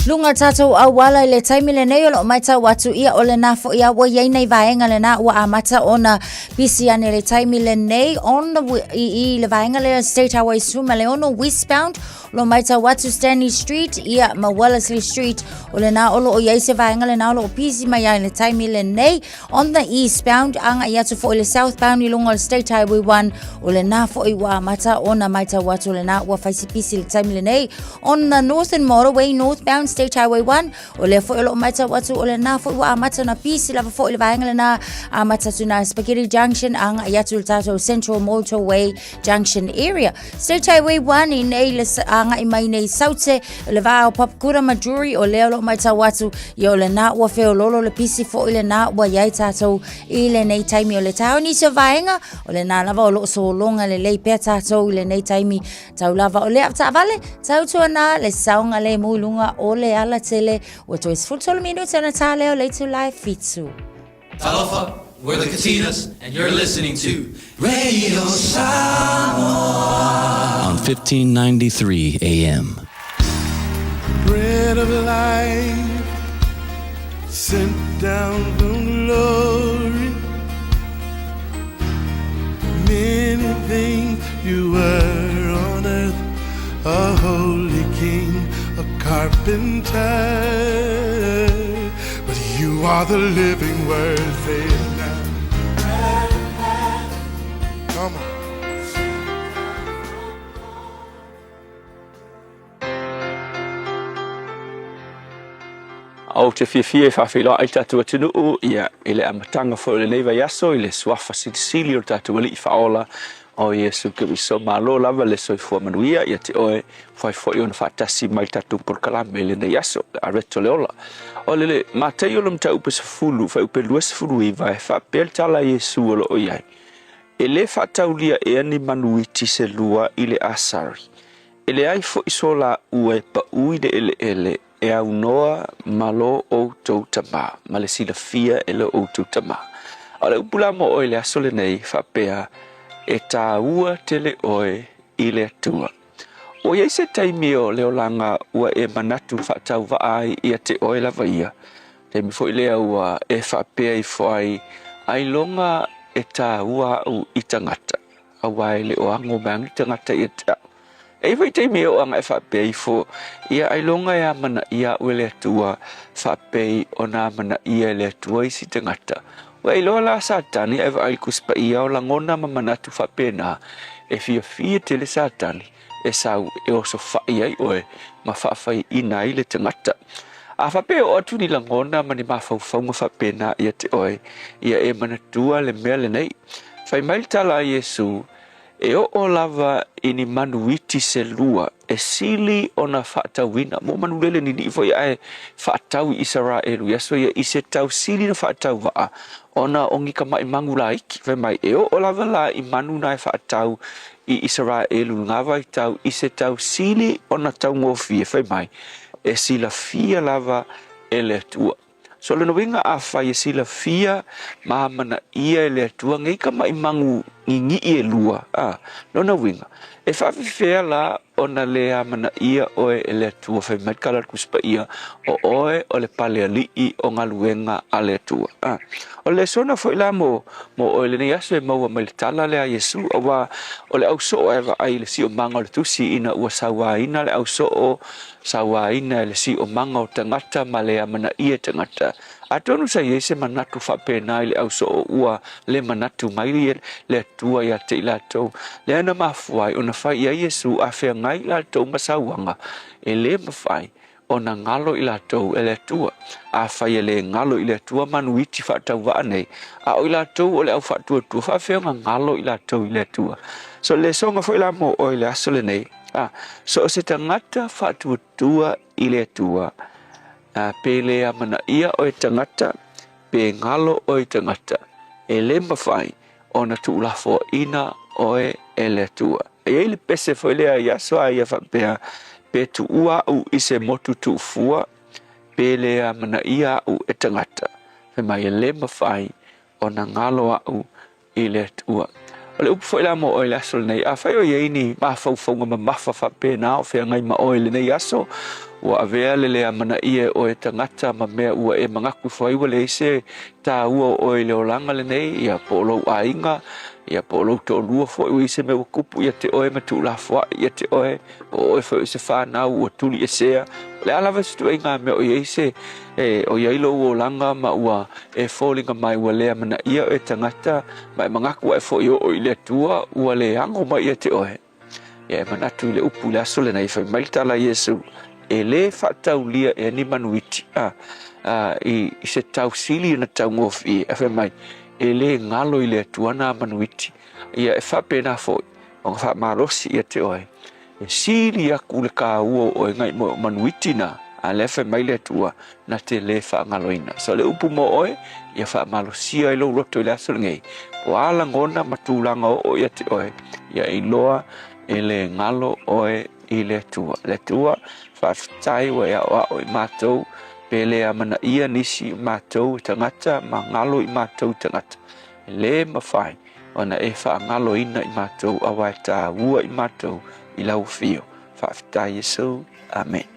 Luga o tatou auala i le taimi lenei o loo matau atu ia o lena foi a ua iai nei vaega lena ua amata ona pisi ane le taimi lenei on the i, i le vaega lea State Highway 16 westbound o loo matau atu Stanley Street ia ma Wellesley Street o lena o loo iai se vaega lena o loo pisi mai ai le taimi lenei On the eastbound, agai atu foi le southbound i luga o le State Highway 1, o lena foi ua amata ona matau atu lena ua faisipisi le taimi lenei. On the northern motorway, northbound State Highway 1, o lea foi o loo matau atu o lena foi ua amata ona pisi lava foi le vaega lena, amata atu na Spaghetti Junction, agai atu le tatou Central Motorway Junction area. State Highway 1 i nei le agai mai nei Saute, le vā o Papakura ma Drury, o lea o loo matau atu, ia o lena ua feololo le pisi foi lena ua iai tatou i lenei taimi o le taeao. Nisi o vaega, o lena lava o loo sologa lelei pea tatou i lenei taimi tau lava o le avetaavale, tautuana le saogalemu i luga o le alatele. Ua toe 13 minute ona tā lea o le itula e 7. Talofa! We're the Katinas, and you're listening to Radio Samoa on 1593 AM. Bread of life sent down from glory. Many things you were on earth, a holy king, a carpenter. But you are the living word, say it now. Come on. Ou te fiafia e faafeiloai i le tatou atunuu ia i le amataga foi o lenei vaiaso i le Suafa Silisili o le tatou Alii Faaola o Iesu Keriso. Malo lava le soifua manuia ia te oe, ua fai foi ona faatasi mai i le tatou polokalame i lenei aso, le Areto le Ola. O le le Mataio le mataupu 10, fuaiupe 29, e faapea le tala a Iesu o lo o i ai, E le faataulia ea ni manu iti se lua i le asari, e leai foi so laua e pau i le eleele e aunoa ma lo outou Tama, ma le silafia e lo outou Tama. A o le upu la mo oe i le aso lenei, faapea, E tāua tele oe i le Atua. Ua i ai se taimi o le olaga ua e manatu faatauvaa ai ia te oe lava ia, taimi foi lea ua e faapea ifo ai, Ailoga e tāua aʻu i tagata, auā e le o ago mai ana tagata ia te aʻu. E i ai foi taimi e oo ana e faapea ifo, ia ailoga e amanaia aʻu e le Atua, faapei ona amanaia e le Atua isi tagata. Ua e iloa la Satani ae vaai i le Tusi Paia o lagona ma manatu faapena, e fiafia tele Satani e sau e osofai ai oe ma faafaiina ai le tagata. A faapea e oo atu ni lagona ma ni mafaufauga faapena ia te oe, ia e manatua le mea lenei. Fai mai le tala a Iesu, E oo lava i ni manu iti se lua e sili ona faatauina, mo manu lele niniʻi foi ae faatau i Isaraelu i aso ia i se tau sili na faatauvaa ona o ni kamaʻi magu laiki. Fai mai, e oo lava la i manu na e faatau i Isaraelu i lena vaitau i se tau sili ona taugofie, fai mai, e silafia lava e le Atua. So lona uiga afai e silafia ma amanaia e le Atua nei kamaʻi magu niniʻi e lua, a, lona uiga, e faafefea la ona le amanaia oe e le Atua fai mai le tala a le Tusi Paia, o oe o le pale aliʻi o galuega a le Atua. A, o le lesona foi la mo, mo oe i lenei aso e maua mai le tala lea a Iesu, auā o le ausoo e vaai i le siomaga o le Tusi ina ua sauaina le ausoo sauaina e le siomaga o tagata ma le amanaia e tagata. Atonu sa i ai se manatu faapena i le ausoo ua le manatu mai le Atua ia te i latou, lea na mafua ai ona fai i ai Iesu a feagai i latou ma sauaga e le mafai ona galo i latou e le Atua. Afai e le galo i le Atua manu iti faatauvaa nei, a o i latou o le au faatuatua, faafefea ona galo i latou i le Atua? So le lesoga foi la mo oe i le aso lenei, A, so o se tagata faatuatua i le Atua, a, pe le amanaia oe tagata, pe galo oe tagata, e le mafai ona tuulafoaina oe e le Atua. E i ai le pese foi lea i aso a ia faapea, pe tuua aʻu i se motu tuufua, pe le amanaia aʻu e tagata, fai mai e le mafai ona galo aʻu i le Atua. O le upu foi la mo oe i le aso lenei, afai o i ai ni mafaufauga mamafa faapena o feagai ma oe i lenei aso, ua avea le le amanaia e oe e tagata ma mea ua e manatu ifo ai ua leai se taua o oe i le olaga lenei, ia po o lou aiga, ia po o lou toalua foi ua i ai se mea ua tupu ia te oe ma tuulafoai ia te oe, po o oe foi o se fanau ua tuliesea, o le a lava se ituaiga mea o i ai se, e, o i ai lou olaga ma ua e foliga mai ua le amanaia oe e tagata, ma e manatu ae foi e oo i le Atua ua le ago mai ia te oe. Ia e manatu i le upu i le aso lenei, fai mai le tala a Iesu, e le faataulia ea ni manu iti, a, a, i, i se tausili ona taugofie, ae fai mai, e le galo i le Atua nā manu iti. Ia e faapena foi, Ona faamalosi ia te oe, e sili aku le kāua o oe ngai moe o manu iti na, a lea fai mai le Atua, na te le faagaloina. So le upu mo oe, ia faamalosia i lou loto i le aso lenei, po a lagona ma tulaga oo ia te oe, ia iloa e le galo oe i le Atua. Le Atua, faafetai ua e aʻoaʻo i matou, pe le amanaia nisi o matou e tagata ma galo i matou tagata. E lē mafai ona e faagaloina i matou aua e tāua i matou i lau afio. Faafetai Iesu. Amene.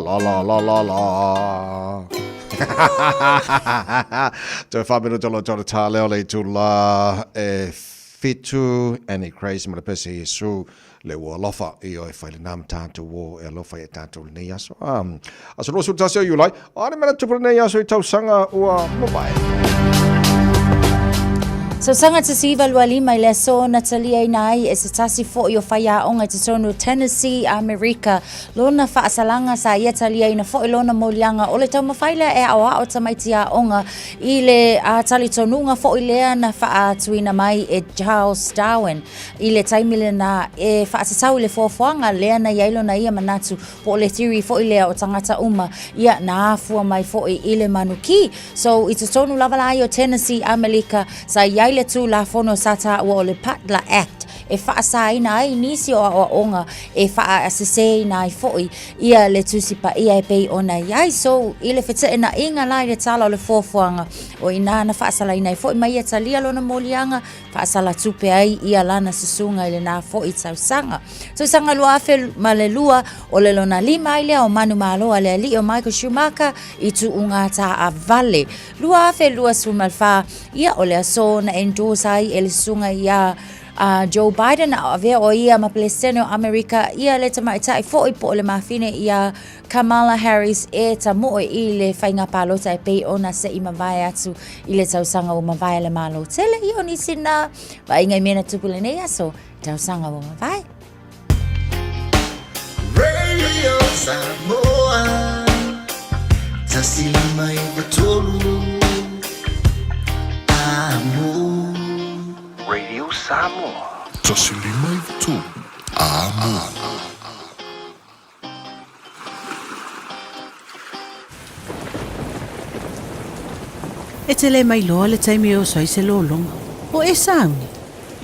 La la la la la. Toe whamino tolo tolo tā leo le tula e fitu Annie Crazy ma le pese Iesu le ua alofa i o e whai le nam tātou o e alofa i e tātou le nei aso. Um, aso 21 o Iulai, a ne mena tupu le nei aso i tausaga ua mavae. Tausaga 1925 i le aso na taliaina ai e se tasi fo'i o faiaoga i totonu o Tennessee, Amerika, lona faasalaga sa ia taliaina fo'i lona moliaga o le taumafai lea e aoao tamaiti aoga i le talitonuga fo'i lea na faatuina mai e Charles Darwin i le taimi lena e faatatau i le foafoaga lea na i ai lona ia manatu po o le theory foi lea o tagata uma ia na afua mai foi i le manukī. So i totonu lava la ia o Tennessee, Amelika, sa i ai le Tulafono sa taua o le Butler Act e faasaina ai nisi o aoaoga e faaseseina ai foi ia le Tusi Paia e pei ona i ai. So i le feteenaiga la i le tala o le foafoaga o i ina na faasalaina ai foi ma ia talia lona moliaga faasala tupe ai ia lana susuga i lena fo'i tausaga. Tausaga 2002, o le lona lima ai lea o manumalo a le ali'i o Michael Schumacher i tuuga taavale. 2024, ia o le aso na endorse ai e le susuga iā Joe Biden a o avea o ia ma Peresetene o Amerika ia le tamaitai fo'i po o le mafine iā Kamala Harris e tamoe i le faiga palota e pei ona se i mavae atu i le tausaga ua mavae le Malo tele ia o nisi na vaaiga i mea na tupu i lenei aso tausaga ua mavae. Samoa 1593 Amo. Radio Samoa. 1593 Amo. E te le mailoa le taimi e oso ai se lologa. O e sauni?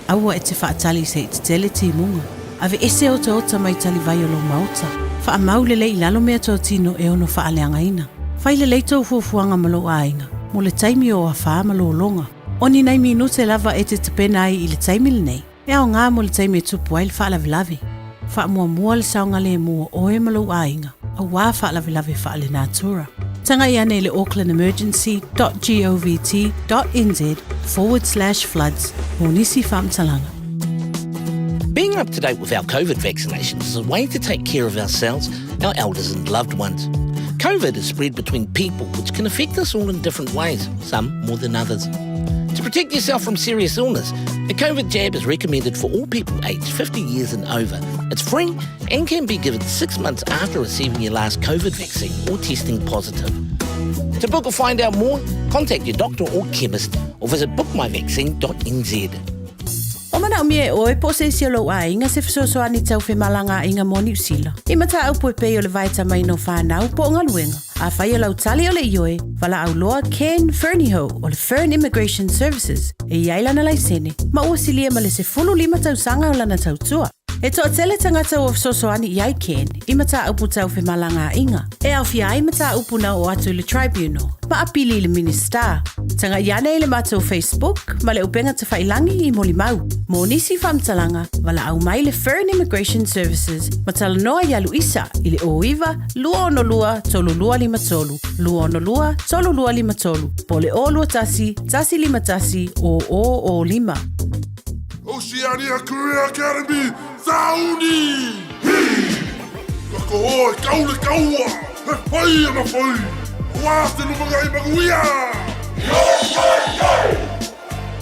Aua e te faatali se i tetele timuga. Aveese otaota mai talivai o lou maota. Faamau lelei i lalo meatotino e ono faaleagaina. Fai lelei tou fuafuaga ma lou aiga mo le taimi o afā ma lologa. O ni nai minute lava e te tapena ai i le taimi lenei, e aoga mo le taimi e tupu ai le faalavelave. Faamuamua le saogalemu o oe ma lou aiga, auā faalavelave faalenatura. Tagai ane i le aucklandemergency.govt.nz/floods mo nisi faamatalaga. Being up to date with our COVID vaccinations is a way to take care of ourselves, our elders, and loved ones. COVID is spread between people, which can affect us all in different ways, some more than others. To protect yourself from serious illness, a COVID jab is recommended for all people aged 50 years and over. It's free and can be given six months after receiving your last COVID vaccine or testing positive. To book or find out more, contact your doctor or chemist or visit bookmyvaccine.nz. O manaomia e oe po o se isi o lou aiga se fesoasoani tau femalagaaiga mo Niu Sila. I mataupu e pei o le vaetamaina o fanau po o galuega. Afai o lau tali o le ioe, valaau loa Ken Fernihough o le Fern Immigration Services e i ai lana laisene ma ua silia ma le 15 tausaga o lana tautua. E toatele tagata ua fesoasoani i ai Ken i mataupu tau femalagaaiga, e aofia ai mataupu na oo atu i le Tribunal ma apili i le Minisita. Tagai ane i le matou Facebook ma le upega tafailangi i molimau. Mo nisi faamatalaga, valaau mai le Fern Immigration Services ma talanoa iā Luisa i le 09 262 3253, 262 3253, po o le 021 151 0005. Oceania Career Academy, Sauni! Hi! Ka koho e kau le kaua, he whai ana whai, wā te lumangai manuia! Yo, yo, yo!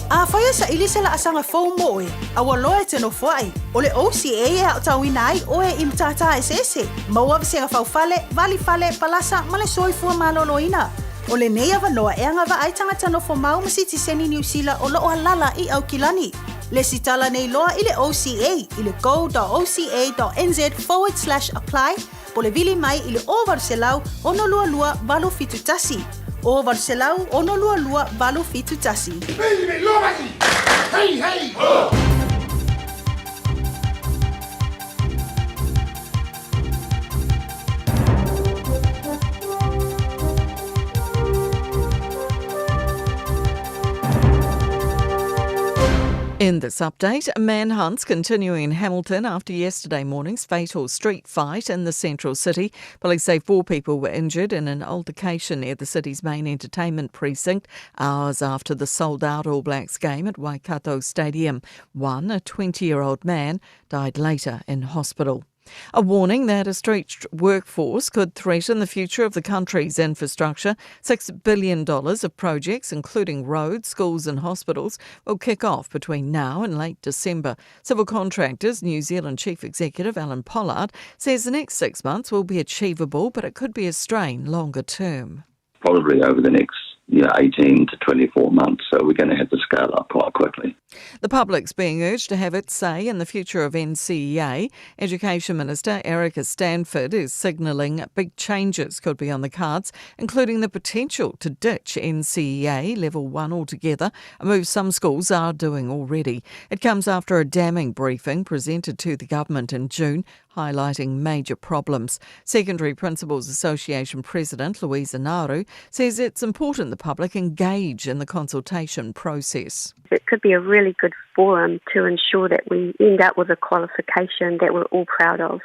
Afai e saili se laasaga fou mo oe, a ua loa e te nofoai, o le OCA e aotauina ai oe i matata eseese, maua vasega faufale, valifale, palasa ma le soifua maloloina. O lenei avanoa e agavaa ai tagata nofomau ma sitiseni Niu Sila o loo alala i Aukilani. Lesitala nei loa i le OCA i le go.oca.nz/apply po o le vili mai i le 0800 622 871. 0800 622 871. Hey, hey, ho! In this update, manhunts continuing in Hamilton after yesterday morning's fatal street fight in the central city. Police say four people were injured in an altercation near the city's main entertainment precinct hours after the sold out All Blacks game at Waikato Stadium. One, a 20 year old man, died later in hospital. A warning that a stretched workforce could threaten the future of the country's infrastructure. $6 billion of projects, including roads, schools, and hospitals, will kick off between now and late December. Civil Contractors New Zealand Chief Executive Alan Pollard says the next six months will be achievable, but it could be a strain longer term. Probably over the next you know, 18 to 24 months. So we're going to have to scale up quite quickly. The public's being urged to have its say in the future of NCEA. Education Minister Erica Stanford is signalling big changes could be on the cards, including the potential to ditch NCEA Level 1 altogether, a move some schools are doing already. It comes after a damning briefing presented to the government in June highlighting major problems. Secondary Principals Association President Louisa Naru says it's important the public engage in the consultation process. It could be a really good forum to ensure that we end up with a qualification that we're all proud of.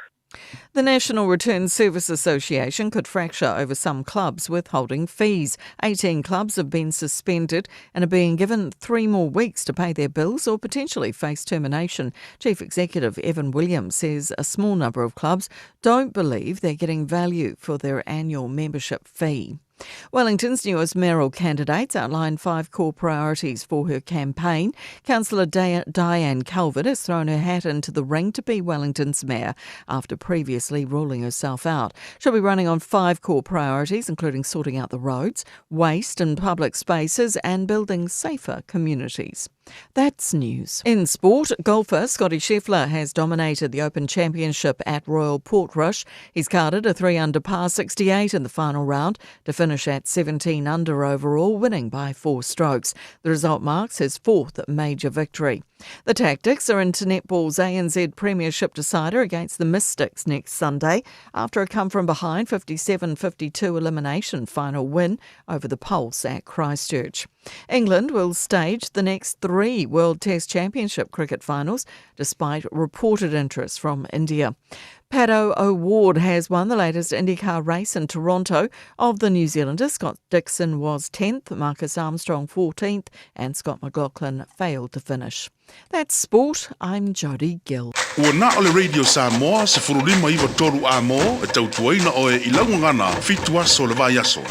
The National Return Service Association could fracture over some clubs withholding fees. 18 clubs have been suspended and are being given three more weeks to pay their bills or potentially face termination. Chief Executive Evan Williams says a small number of clubs don't believe they're getting value for their annual membership fee. Wellington's newest mayoral candidates outlined five core priorities for her campaign. Councillor Diane Calvert has thrown her hat into the ring to be Wellington's mayor after previously ruling herself out. She'll be running on five core priorities, including sorting out the roads, waste and public spaces, and building safer communities. That's news. In sport, golfer Scottie Scheffler has dominated the Open Championship at Royal Portrush. He's carded a 3 under par 68 in the final round to finish at 17 under overall, winning by four strokes. The result marks his fourth major victory. The Tactix are into netball's ANZ Premiership decider against the Mystics next Sunday after a come from behind 57 52 elimination final win over the Pulse at Christchurch. England will stage the next three World Test Championship cricket finals despite reported interest from India. Pato O'Ward has won the latest IndyCar race in Toronto. Of the New Zealanders, Scott Dixon was 10th, Marcus Armstrong 14th, and Scott McLaughlin failed to finish. That's sport. I'm Jodie Gill. Ua na o le Radio Samoa, 1593 amo, e tautuaina oe i lau gagana, fitu aso o le vaiaso.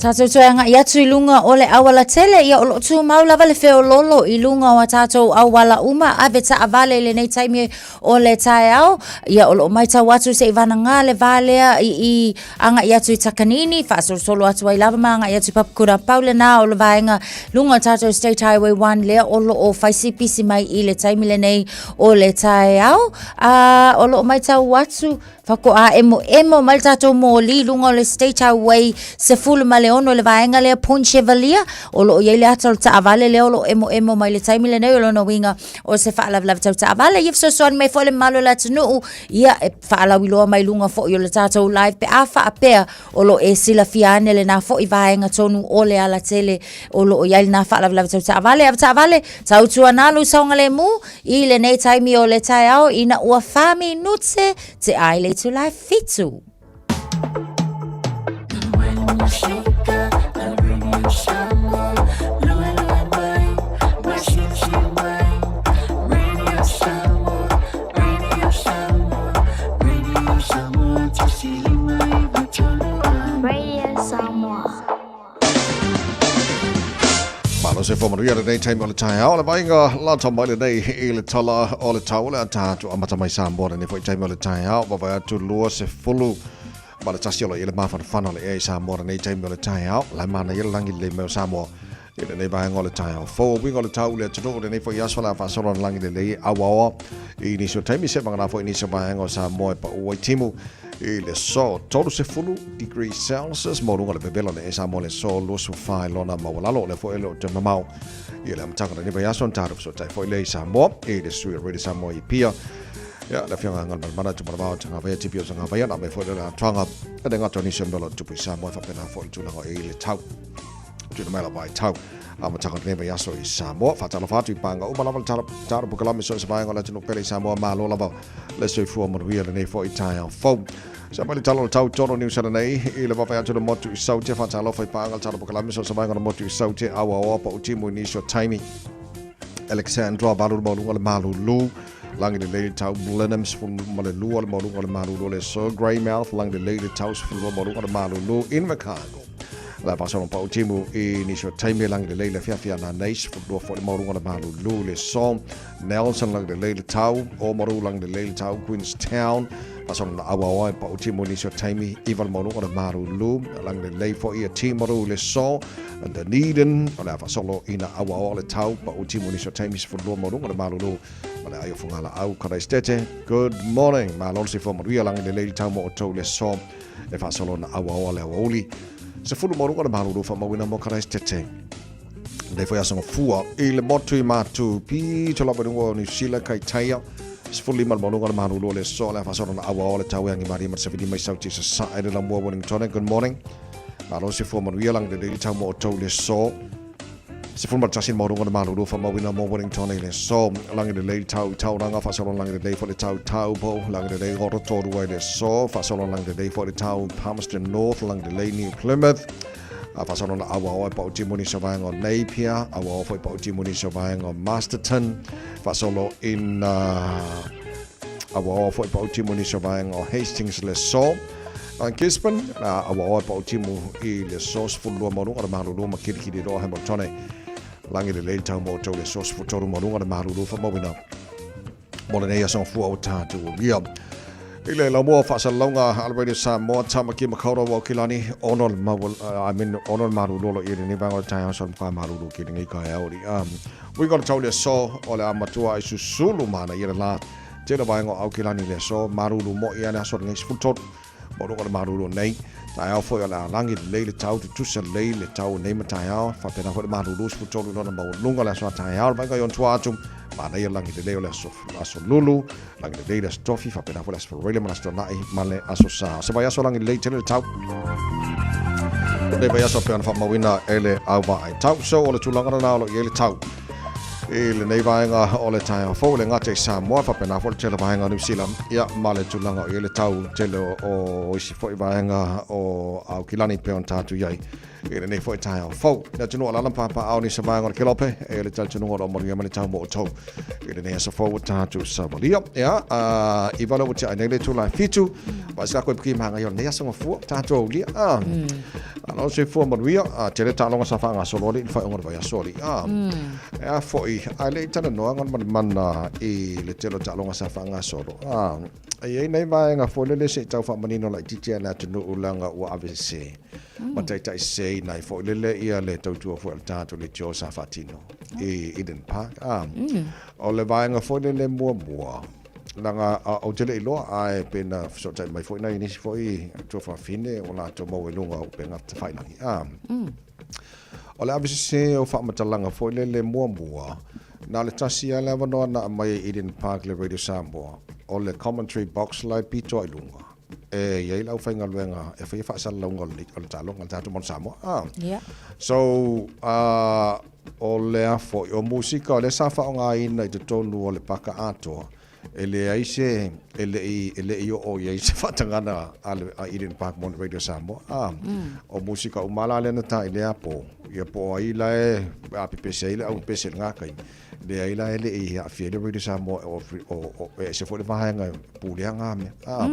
Tātou toe agai atu i luga o le auala tele, ia o lo o tumau lava le feololo i luga o a tātou auala uma, ave taavale i lenei taimi o le taeao, ia o lo o maitau atu se i vanagā le va lea i, i agai atu i Takanini, faasolosolo atu ai lava ma agai atu i Papakura. Pau lenā o le vaega luga o tātou State Highway 1 lea o lo o fai sipisi mai i le taimi lenei o le taeao, a o lo o maitau atu Faatoa emoemo mai le tatou moli i luga o le State Highway 16 i le vaega lea Point Chevalier, o lo o i ai le ata o le taavale lea o lo o emoemo mai i le taimi lenei, o lona uiga o se faalavelave tau taavale. Ia fesoasoani mai foi le mamalu o le atunuu, ia e faalauiloa mai luga foi o le tatou live pe a faapea o lo o e silafia ane lenā foi vaega tonu o le alatele o lo o i ai lenā faalavelave tau taavale. Ave taavale, tautuana lou saogalemu i lenei taimi o le taeao ina ua wha minute te ai le itula e fitu. Radio Samoa. Malo se whamanuia lenei taimi o le taeao le vainga lata mai lenei i le tala o le tau le ata atu amata mai Samoa lenei foi taimi o le taeao vavae atu lua se fulu ma le tasi o lo i le mafanafana o le ea i Samoa lenei taimi o le taeao la mana ia le langi lelei mai o Samoa i lenei vaega o le taeao fou o uiga o le tau le atunuu lenei foi aso le a faasolo na langi lelei auaoa i nisi o taimi se vagana foi nisi o vaega o Samoa e pau ai timu i le so 30 degrees Celsius mo luga le vevela le e Samoa le so 24 lona maualalo o le foi le o te mamao i le amataga lenei vaiaso na tatou fesootai foi lea i Samoa i le sui o Radio Samoa i Apia ia le afioga ngal malamala tu malamao tangavaia tipi o tangavaia na me foi le atoaga e le gato nisi o mea o lo o tupu i Samoa e faapena foi le tulaga i le tau Tuna mai la vaitau. Amataga lenei vaiaso i Samoa. Faatalofa atu i paega uma lava le tala tala pukalame so se vaega o le atunuu pele i Samoa. Malo lava le soifua manuia lenei foi taeao fou. Sa mai le tala o le tau tonu Niu Sila nei i le vaavaai atu le motu i Saute. Faatalofa i paega le tala pukalame so se vaega o le motu i Saute. Auaoa pa utimu i nisi o taimi. Alexandra valu le maualuga le malulu. Lagi lelei le tau Blenheim 12 le maualuga le malulu le Sir Greymouth. Lagi lelei le tau 12 maualuga le malulu Invercargill. La faasolo pau timu i nisi o taimi langi lelei le fiafia na nei 12 foi le maualuga le malulu le so Nelson langi lelei le tau Oamaru langi lelei le tau Queenstown faasolo na auaoa e pau timu i nisi o taimi iva le maualuga le malulu langi lelei foi ia Timaru le so Dunedin o le a faasolo ina auaoa le tau pau timu i nisi o taimi 12 maualuga le malulu ma le ai o Fugalaau Karaistete good morning malo le soifua manuia langi lelei le tau mo outou le so E faasolo na auaoa le aoauli. 10 ma luga le malulu faamauina mo Karaisitete. Nei foi aso gafua i le motu i Matu pito lava i luga o Niu Sila Kaitaia. 15 le maualuga le malulu o le aso le a faasolo na auaoa le tau e agimalie ma le 75 i Sauti i Sasae le Lamua Wellingtone. Good morning. Malo se fua manuia lagi lelei le tau mo outou i le aso. 11 le maualuga le malulu faamauina mo Wellington i le aso. Lagi lelei le tau i Tauranga, faasolo lagi lelei foi le tau Taupo, lagi lelei Rotorua i le aso, faasolo lagi lelei foi le tau Palmerston North, lagi lelei New Plymouth. A faasolo na auaoa e pau timuni sa vaega o Napier, auaoa foi pau timuni sa vaega o Masterton, faasolo ina auaoa foi pau timuni sa vaega o Hastings le aso. Gisborne, a ua oe pa o timu i le aso 12 maualuga le malulu ma kilikili loa Hamiltone. Lagi lelei le tau mo outou i le aso 13 maualuga le malulu faamauina mo lenei aso gafua ua tatou aulia. I le laumua faasalalauga a le Radio Samoa, Tamaki Makaurau Aukilani, ono le maua, I mean, ono le malulu o lo i lenei vaega o le taeao sa le matua malulu ki lenei taeao li. Uiga o le tau i le aso o le a matua ai susulu mana ia le la. Tele vaega o Aukilani i le aso, malulu moi a le aso lenei 13. Maualuga le malulu nei. Taeao foi o le a lagi lelei le tau, tutusa lelei le tau nei ma taeao. Faapena foi le malulu 13 lona maualuga le aso a taeao. Le vaaiga i ona tua atu, manaia le lagi lelei o le aso, aso Lulu, lagi lelei le aso Tofi, faapena foi le aso Faraile ma le aso Tuanai ma le aso Sa. O se vaiaso lagi lelei tele le tau. Lenei vaiaso pei ona faamauina e le au vaai tau. So o le tulaga lena o lo o i ai le tau. I lenei vaega o le taeao fou, le gata i Samoa, faapena foi le tele vaega o Niu Sila, ia, ma le tulaga o i ai le tau tele o isi foi vaega o Aukilani pei ona tatou i ai i lenei foi taeao fou. Le atunuu o alaala ma papaaao nisi o vaega o le Kelope, e i ai le talitonuga o lo o manuia mai le tau mo outou i lenei aso fou ua tatou savalia. Ia, i valo ua tiai nei le itula e 7, vaai se lako i piki maga i o lenei aso gafua, tatou aulia. Malo le soifua manuia, a tele taaloga sa faagasolo alii i le faaiuga o le vaiaso alii. A, e a foi, ae le i talanoa mana i le tele o taaloga sa faagasolo. A, e i ai nai vaega foi lele se i tau faamanino laitiiti a le atunuu leaga ua avesese ma taitaiseseina ai foi lele ia le tautua foi a le tatou leitio sa faatino i Eden Park. A, o le vaega foi lele muamua, Leaga ou te le i iloa, ae pe na fesootai mai foi nai nisi foi tuafafine ua latou maua i luga o upega tafailagi. A. O le avesese o faamatalaga foi lele muamua, na o le tasi lava le avanoa na aumai e Eden Park le Radio Samoa, o le commentary box la e pito lava i luga. E i ai le aufaigaluega e faia faasalalauga o le taaloga a le tatou Manu Samoa. A. So, O lea foi, o musika o lea sa faaaogaina i totonu o le paka atoa, e leai se, e le i, e le i oo i ai se faatagana a le a Eden Park mo le Radio Samoa. A, o musika uma la lea na tā i lea pō, ia po o ai la e apepese ai le au pese i lena taimi, leai la e le i aafia ai le Radio Samoa o, o, o, e ese foi le vaega e pulea ngā mea. A,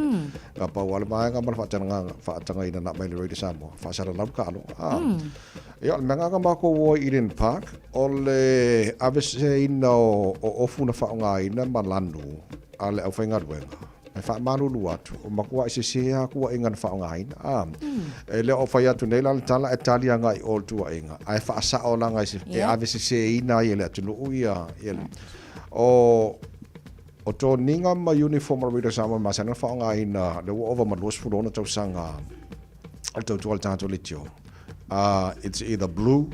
na pau lava le vaega ma le faatagaga, faatagaina na aumai e le Radio Samoa, faasalalau le taaloga. A, Ia, o le mea lena na matou o ai i Eden Park, o le aveseseina o ofu na faaaogaina ma lanu a le aufaigaluega, e faamalulu atu, o matuai sese lava tuuaiga na faaaogaina. A, e le o fai atu nei la le tala e tali agai i o le tuuaiga, ae faasao leaga e aveseseina ai e le atunuu ia, ia le, o, o toniga ma uniform a le Radio Samoa e masani ona faaaogaina lea ua ova ma 26 tausaga o le tautua a le tatou leitio. It's either blue,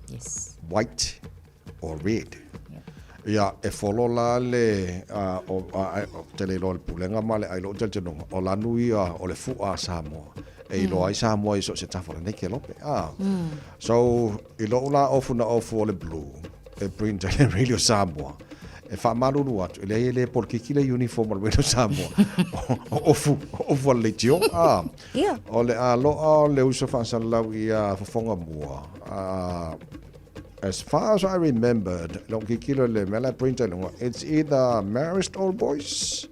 yes. white or red. Ia, e folo la le, o, te le iloa le pulega ma le ai lou talitonuga, o lanu ia o le fu'a a Samoa. E iloa ai Samoa i so o se tafa o lenei kelope. So, i lou la ofu na ofu o le blue, e print ai le Radio Samoa. E faamalulu atu, e leai e le polokiki le uniform o le Radio Samoa. O ofu, o ofu a le leitio. Ia. O le aloa o le uso faasalalau ia fofoga mua. As far as I remembered, lou kikilo le mea la e print ai luga, it's either Marist Old Boys,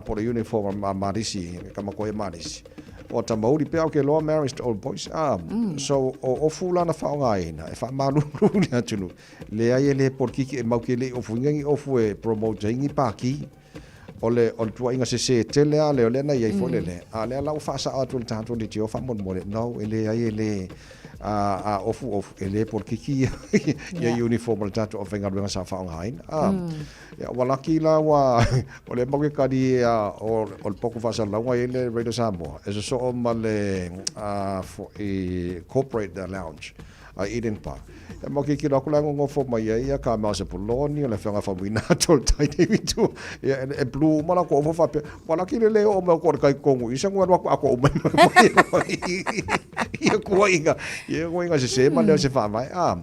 po le uniform a Marisi, ka makoe Marisi. O Tamauri pea o ke loa Marist Old Boys. So, o ofu la na faaaogaina, e faamalulu le atunuu. Leai e le polokiki e mau ke le i ofu inga ni ofu e promote ai ni paki. O le, o le tuuaiga sese tele lava lea, o lea na i ai foi le le. A o lea la ua faasao atu e le tatou leitio faamolemole, no, e leai e le, a, a ofu ofu, e le polokiki ia, ia uniform o le tatou aufaigaluega sa faaaogaina. A, ia, ua laki la ua, o lea matou te kali a, o, o le poku faasalalauga e i ai le Radio Samoa, e sosoo ma le, a, foi, corporate lounge. A Eden Park. E mau kikilo aku la nonofo mai ai ia ka mea o Sepuloni, o le afioga famuina atu o le tai nei itu. Ia, e blue uma la ko ofo faapea, ua laki le le oo mai o ko le kai kongu, i sangu alu aku ako uma mai ia kuaiga, ia kuaiga sese ma leo se faavae. Ah,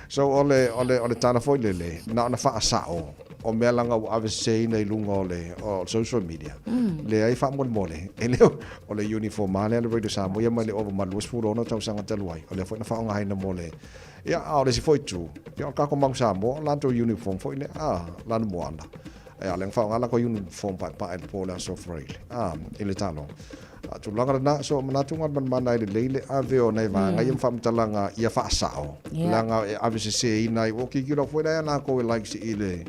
so o le, o le, o le tala foi lele, na ona faasao, o mea laga ua aveseseina i luga o le, o social media. Leai faamolemole, e le o le uniform lava lea a le Radio Samoa ia mai le ova ma le 26 tausaga talu ai, o lea foi na faaaogaina mo le, ia, a o le isi foi itu, ia o le tatou Manu Samoa, o latou uniform foi lea, a, Lanu Moana. Ia, lea na faaaoga latou uniform paepae i le po o le Aso Faraile, a, i le taaloga. A o tulaga lena, so manatu Galumalemana e lelei le ave o nai vaega ia ma faamatalaga ia faasao, leaga e ave seseina ai, ua tilotilo atu foi la ia latou e likes i le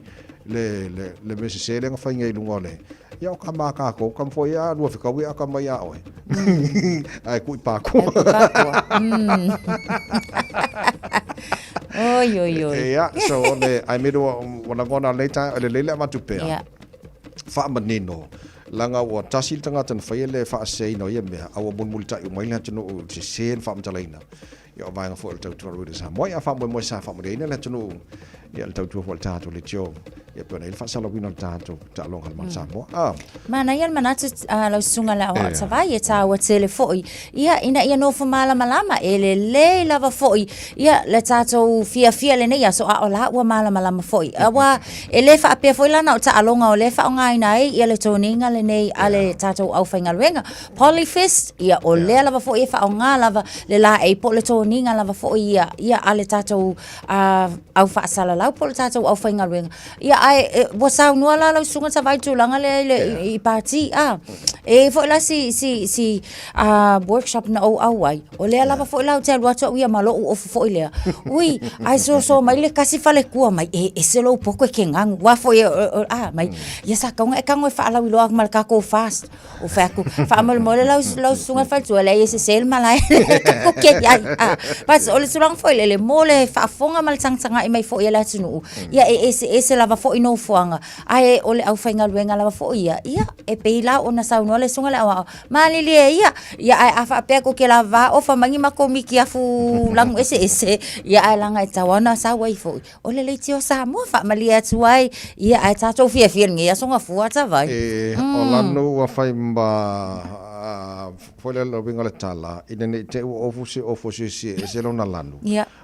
le le le mea sese lea na fai nei i luga o le, ia o tama a tatou, tama foi ia a lua fetaui e ata mai ia oe, ae kui pakua. Oi, oi, oi. Ia, so o le, ae mea ua lagona lelei taeao, e lelei le avatu pea. Ia. Faamanino, leaga ua tasi le tagata na faia le faaseseina o ia mea, a ua mulimulitai uma ai le atunuu i le sese na faamatalaina. Ia o vaega foi o le tautua a Samoa, ia faamoemoe sa faamalieina le atunuu, ia le tautua foi a le tatou leitio, ia pei ona i ai le faasalauina o le tatou taaloga a le Malo Samoa. Ah. Manaia le manatu a lau susuga le Aoao Tavai e taua tele foi, ia ina ia nofo malamalama e lelei lava foi ia le tatou fiafia i lenei aso a o la ua malamalama foi. Aua e le faapea foi la na o taaloga o lea e faaaogaina ai ia le toniga lenei a le tatou aufaigaluega. Polyfest, ia o lea lava foi e faaaoga lava le laei po o le toniga lava foi ia ia a le tatou au faasalalau po o le tatou aufaigaluega. Ia ae e, ua saunoa la lau susuga Tavai i le tulaga lea i le i, i pati a. E i ai foi la si si si workshop na ou auai, o lea lava foi la ou te alu atu au ia ma lou ofu foi lea. Ui, ae soso mai le kasi faletua mai, e ese lou poto e ke gagu. Ua foi e, o, a mai, ia sa tau na e tago e faalauiloa atu ma le tatou fast. Ou fai atu, faamolemole lau, lau susuga i le faletua, leai e sese le malae tatou te i ai. A, but o le tulaga foi lele, mo le faafofoga ma le tagatagai mai foi a le atunuu, ia e eseese lava foi nofoaga, ae o le aufaigaluega lava foi ia, ia, e pei la ona saunoa le susuga i le aoao, malilie ia, ia ae a faapea tou te lava ofa mai ni matou mitiafu lanu eseese, ia ae leaga e tatau lava ona sau ai foi. O le leitio Samoa faamalie atu ai, ia ae tatou fiafia i lenei aso Gafua Tavai. E, o lanu ua fai ma foi lea le uiga o le tala, ina ne i te i ua ofu se ofu o se isi e ese lona lanu,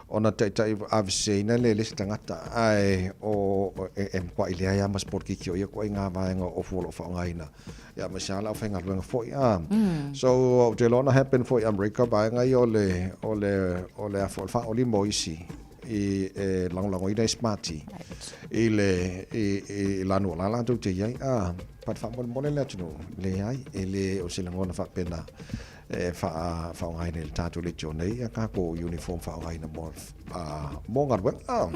ona taitai aveseseina lea e le isi tagata, ae o, e, e matuai leai lava ma se polokiki o ia ituaiga vaega o ofu o lo o faaaogaina, ia aemaise lava le aufaigaluega foi, a. So, ou te iloa na happen foi i Amerika vaega ia o le, o le, o le a foi, o le faaolima o isi i e lagolagoina ai se pati i le i, i lanu o la latou te i ai a but faamolemole le atunuu leai e le o se lagona faapena e faa faaaogaina i le tatou leitio nei ia tatou uniform faaaogaina mo a mo galuega a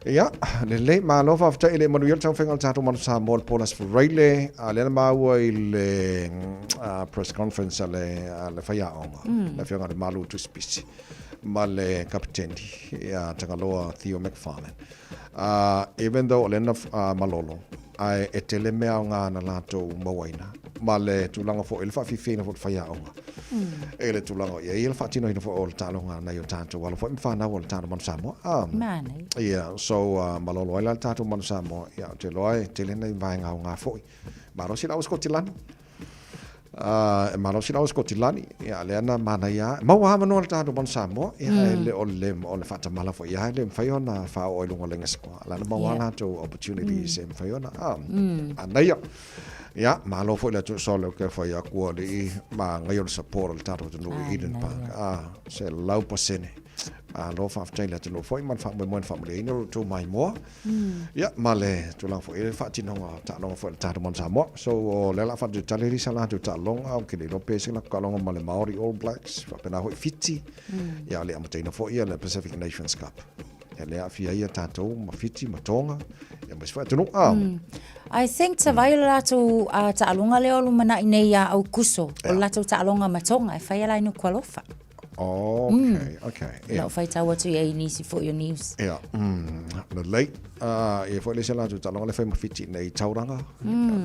ia lelei malo faafetai e le manuia le taumafaiga o le tatou Manu Samoa le Paul Asfaraile a lea na maua i le press conference a le a le faiaoga le afioga i le Malu Tusipisi ma le kapiteni ia Tagaloa Theo McFarlane. Even though o lea na malolo, ae e tele mea aoga na latou mauaina ma le tulaga foi, le faafiafiaina foi o le faiaoga i le tulaga o i ai le faatinoina foi o le taaloga a nai o tatou alo foi ma fanau o le taalo Manu Samoa. Ia, so malolo ai la le tatou Manu Samoa, ia ou te iloa e tele nai vaega aoga foi. Malosi la ua Sikotilani. E malosi la o Sikotilani, ia lea na manaia lava. Maua avanoa le tatou Manu Samoa, ia e le o le, o le faatamala foi ia, e le mafai ona faaoo i luga o le gasikoa. La na maua latou opportunities e mafai ona, manaia. Ia, malo foi le atunuu sole ou te fai atu alii, manaia o le support o le tatou atunuu i Eden Park. 100%. Malo faafetai i le atunuu foi ma le faamoemoe na faamalieina lo outou maimoa. Ia, ma le tulaga foi i le faatinoga o taaloga foi a le tatou Manu Samoa. So, o lea o le a faatalitali alii sa latou taaloga, ou te le iloa pe ese latou taaloga ma le Maori All Blacks, faapena foi Fiti. Ia, o le amataina foi ia le Pacific Nations Cup. Ia, lea e aafia ai ia tatou ma Fiti ma Tonga, ia ma isi foi atunuu. I think Tavai o le latou taaloga lea o lumanai nei ia Aukuso, o le latou taaloga ma Tonga e fai e la i Nukualofa. Okay, okay. Yeah. Lau faitau atu i ai nisi foi o news. Yeah. Lelei. Ia foi le isi latou taaloga le fai ma Fiti nei i Tauranga.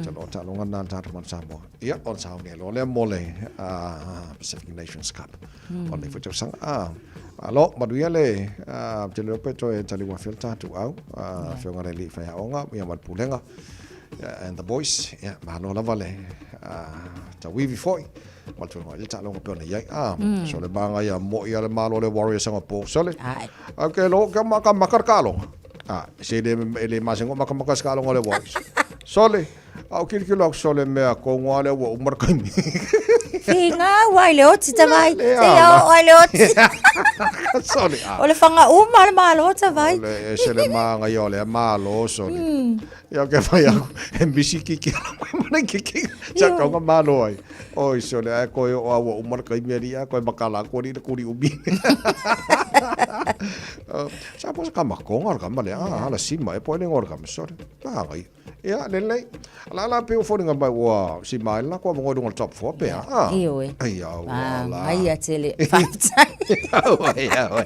Talo taaloga na tatou Manu Samoa. Ia, o le sauni loa lea mo le Pacific Nations Cup. O lenei foi tausaga. Malo, manuia le te leo pe toe tali uafi o le tatou au. Afioga i le alii faiaoga, ia ma le pulega. And the boys, ia, malo lava le tauivi foi. Ma le tulaga i le taaloga pei ona i ai. So le magaia mo'i a le Malo o le Warriors anga po. Sole. Okay, lo ka maka maka le taaloga. Se le e le masani o makamaka se taaloga o le Warriors. Sole. A o kilikilo aku sole mea kongoa lea ua uma le taimi. Figau ai le oti tavai. Se ia oo ai le oti. Sole a. O le fanga uma le malo tavai. O le ese le maga ia o le malo sole. Ia ke fai aku he misi kiki ala mai mana kiki. Sa kaunga malo ai. Oi sole ai koe o aua uma le kaimi ali a koe makala ko ni le kuri umi. Sa po sa kama konga le kama le a hala sima e po le ngor kama sole. Maga ia. Ia, lelei. La la pe o foliga mai ua si mai la ko mo lunga top 4 pe a. Ioe. Ai au la. Ai a tele. Faafetai. Ai au ai au.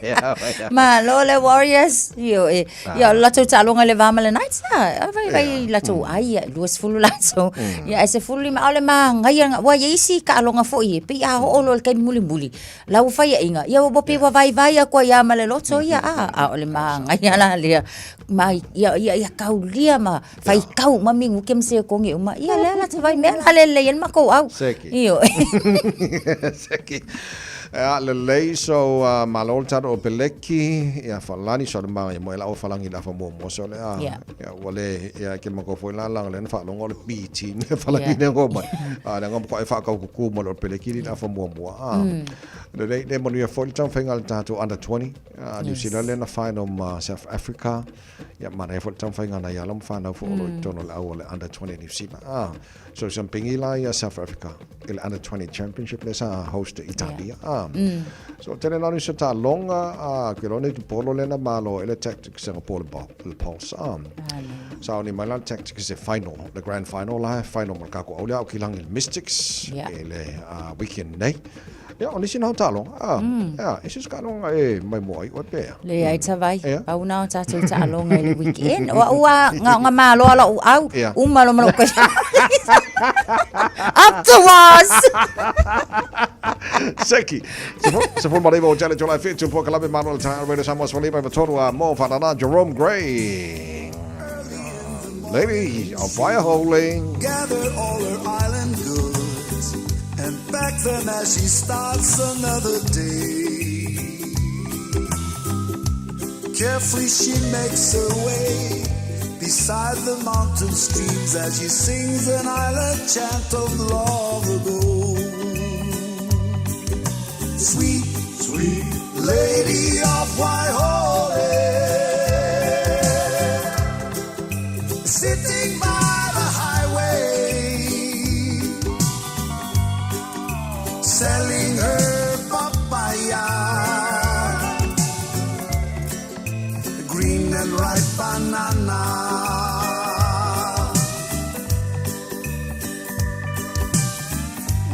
Malo le Warriors. Ioe. Ia o latou taaloga i le va ma le Knights a vai vai latou ai ia 20 latou. Ia ae 15 a o le magaia ua i ai isi taaloga foi e pei a oo loa i le taimi mulimuli la ua faiaina ia ua pei ua vaivai atu ai lava ma le loto ia a a o le magaia la lea ma ia ia ia kaulia ma faitau uma minuke ma sekone uma ia lea la te vaimea la lelei ai le matou au. Seki. Ioe. Seki. Ia, lelei, so, malo le tatou o Peleki, ia, Falani, so le maga ia mo e la o Falangi le afa muamua, so le a, ia, ua le, ia, ke makou foi la langa lea na faalogo o le B team le Falangi ne ngo mai. A, le nga mo e whaakaukuku mo le o Peleki le afa muamua. A, lelei, le manuia foi le taumafaiga a le tatou under 20, New Zealand lea na final ma South Africa. Ia, manaia foi le taumafaiga nai alo ma fanau foi o lo o i totonu o le au o le Under 20 New Zealand. Ah, so sa pingi la ia South Africa i le Under 20 Championship lea sa host e Italia. Ah, so tele la ni sa taaloga, ah, ke loa nei polo lea na malo e le Tactics Singapore le, le Pulse. Ah, sa oni mai la le Tactics e final, le grand final la, final mo le kako au lea au kilangi le Mystics i le weekend nei. Ia, o nisi na o taaloga. Ah, ia, e se taaloga e mai moa ai oe pea. Leai tavai, Ia. pau na o tatou taaloga i le weekend. O au a, nga nga malo ala u au, Ia. uma lo malo koe. Up to us! Seki. Se fo mareva o Jale July 7, po kalabe malo le tae Radio Samoa Swaliva i Vatoru a mo whanana Jerome Gray. Lady of Waiahole. Gather all her island goods and pack them as she starts another day. Carefully she makes her way beside the mountain streams as she sings an island chant of long ago. Sweet, sweet lady of Waihole, sitting by the highway, selling her papaya, green and ripe banana.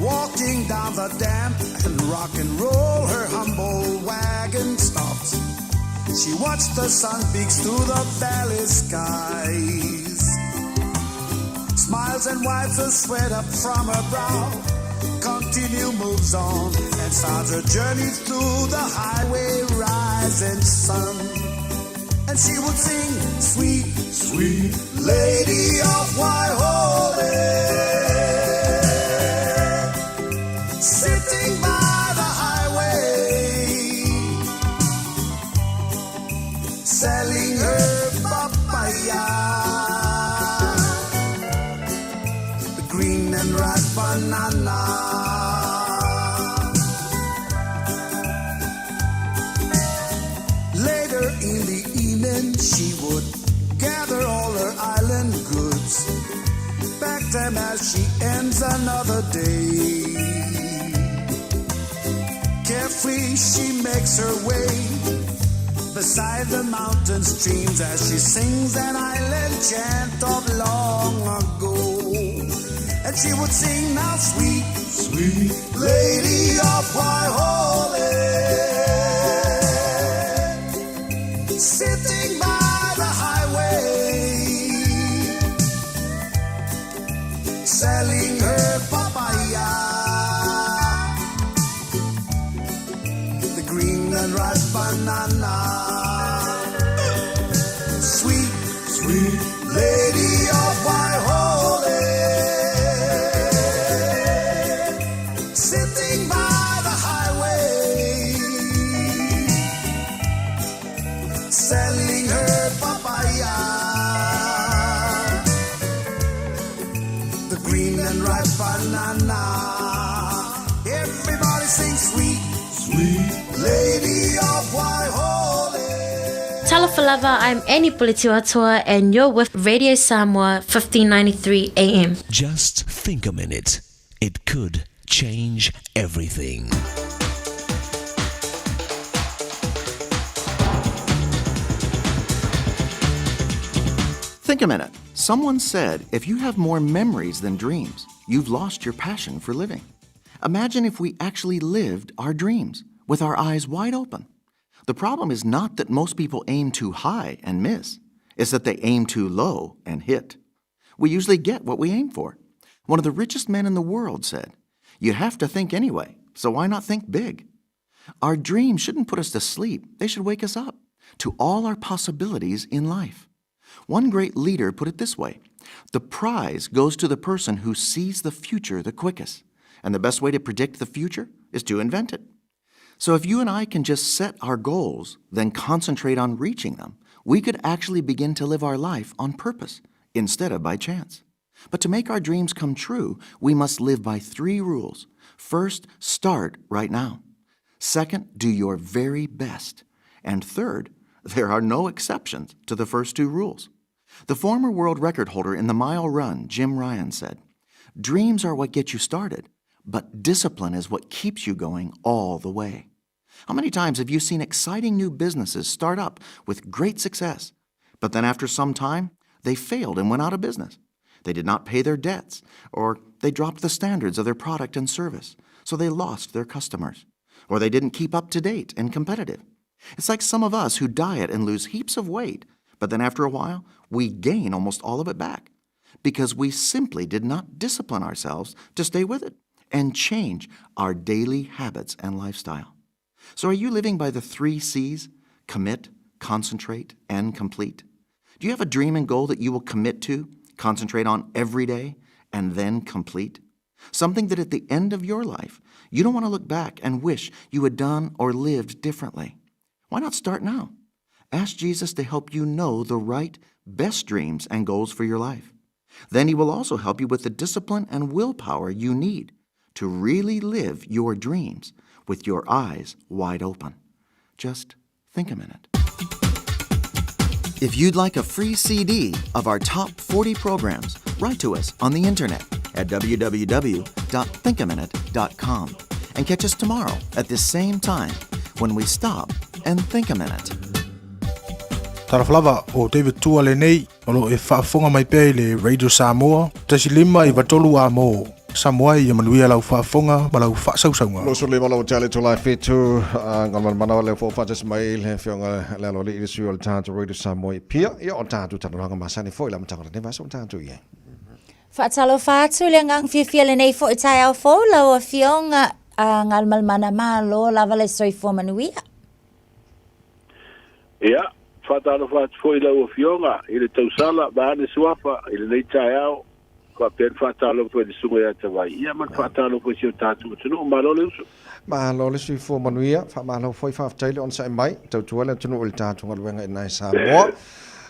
Walking down the damp and rock and roll, her humble wagon stops. She watched the sun peeks through the valley skies. Smiles and wipes the sweat up from her brow. Continue moves on and starts her journey through the highway rising sun. And she would sing, sweet, sweet lady of Waihole, sitting by the highway, selling her papaya, the green and ripe banana. Later in the evening, she would gather all her island goods, pack them as she ends another day. Carefully, she makes her way beside the mountain streams as she sings an island chant of long ago. And she would sing now, sweet, sweet lady of Waihole, sitting by the highway, selling her papaya, the green and ripe banana. Sweet, sweet lady of Waihole, sitting by the highway, selling her papaya, the green and ripe banana. sing sweet, sweet lady of Waihole. Talofa lava, I'm Annie Puletiwatoa and you're with Radio Samoa 1593 AM. Just think a minute. It could change everything. Think a minute. Someone said if you have more memories than dreams, you've lost your passion for living. Imagine if we actually lived our dreams with our eyes wide open. The problem is not that most people aim too high and miss, it's that they aim too low and hit. We usually get what we aim for. One of the richest men in the world said, You have to think anyway, so why not think big? Our dreams shouldn't put us to sleep, they should wake us up to all our possibilities in life. One great leader put it this way The prize goes to the person who sees the future the quickest. And the best way to predict the future is to invent it. So if you and I can just set our goals, then concentrate on reaching them, we could actually begin to live our life on purpose instead of by chance. But to make our dreams come true, we must live by three rules. First, start right now. Second, do your very best. And third, there are no exceptions to the first two rules. The former world record holder in the mile run, Jim Ryan, said, Dreams are what get you started, but discipline is what keeps you going all the way. How many times have you seen exciting new businesses start up with great success, but then after some time, they failed and went out of business? They did not pay their debts, or they dropped the standards of their product and service, so they lost their customers, or they didn't keep up to date and competitive. It's like some of us who diet and lose heaps of weight, but then after a while, we gain almost all of it back because we simply did not discipline ourselves to stay with it and change our daily habits and lifestyle. So, are you living by the three C's commit, concentrate, and complete? Do you have a dream and goal that you will commit to, concentrate on every day, and then complete? Something that at the end of your life, you don't want to look back and wish you had done or lived differently. Why not start now? Ask Jesus to help you know the right, best dreams and goals for your life. Then He will also help you with the discipline and willpower you need to really live your dreams with your eyes wide open. Just think a minute. If you'd like a free CD of our top 40 programs, write to us on the internet at www.thinkaminute.com and catch us tomorrow at this same time when we stop and think a minute. Talofa lava, o David Tua lenei, o lo e faafofoga mai pea i le Radio Samoa, 1593 a mo Samoa ia manuia lau faafofoga ma lau faasausauga. 25 lau tale to lai fitu ngā mana le fo whatas mai le whionga le alo le sui o le tātou Radio Samoa i pia ia o tātou talanoaga masani foi la matanga ne vaso tātou ia. Faatalofa atu le agaga fiafia lenei foi taeao fou lau Afioga a Galumalemana Malo lava le soifua manuia. Ia, faatalofa atu foi i lau Afioga i le tausala vaeane suafa i lenei taeao, faapea le faatalofa i le Susuga ia Tavai, ia ma le faatalofa i si o tatou atunuu. Malo le uso. Malo le soifua manuia, faamalo foi faafetai le onosai mai, tautua le atunuu i le tatou galuega i nai Samoa.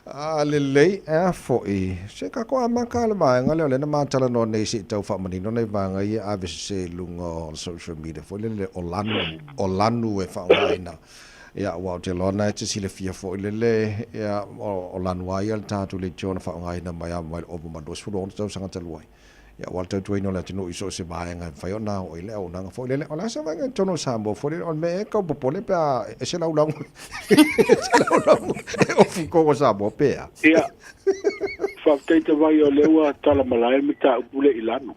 A lelei ea foi se kako amaka le vaega lea o lea na ma talanoa nei se i tau faamanino nai vaega ia ave sese i luga o le social media foi lele o lanu o lanu e faaaogaina ia aua ou te iloa na e te silafia foi lele ia o lanu lava ia le tatou leitio na faaaogaina mai lava mai le ova ma 26 tausaga talu ai. Ia aua le tautuaina o le atunuu i so o se vaega e mafai ona ao ai le auaunaga foi lele. O le a se vaega i totonu o Samoa foi lele, o le mea ea e tau popole pe a ese lau lagu, ese lau lagu e ofu i totonu o Samoa pe a? Ia, faafetai Tavai o lea ua tala malae le mataupu lea i lalo.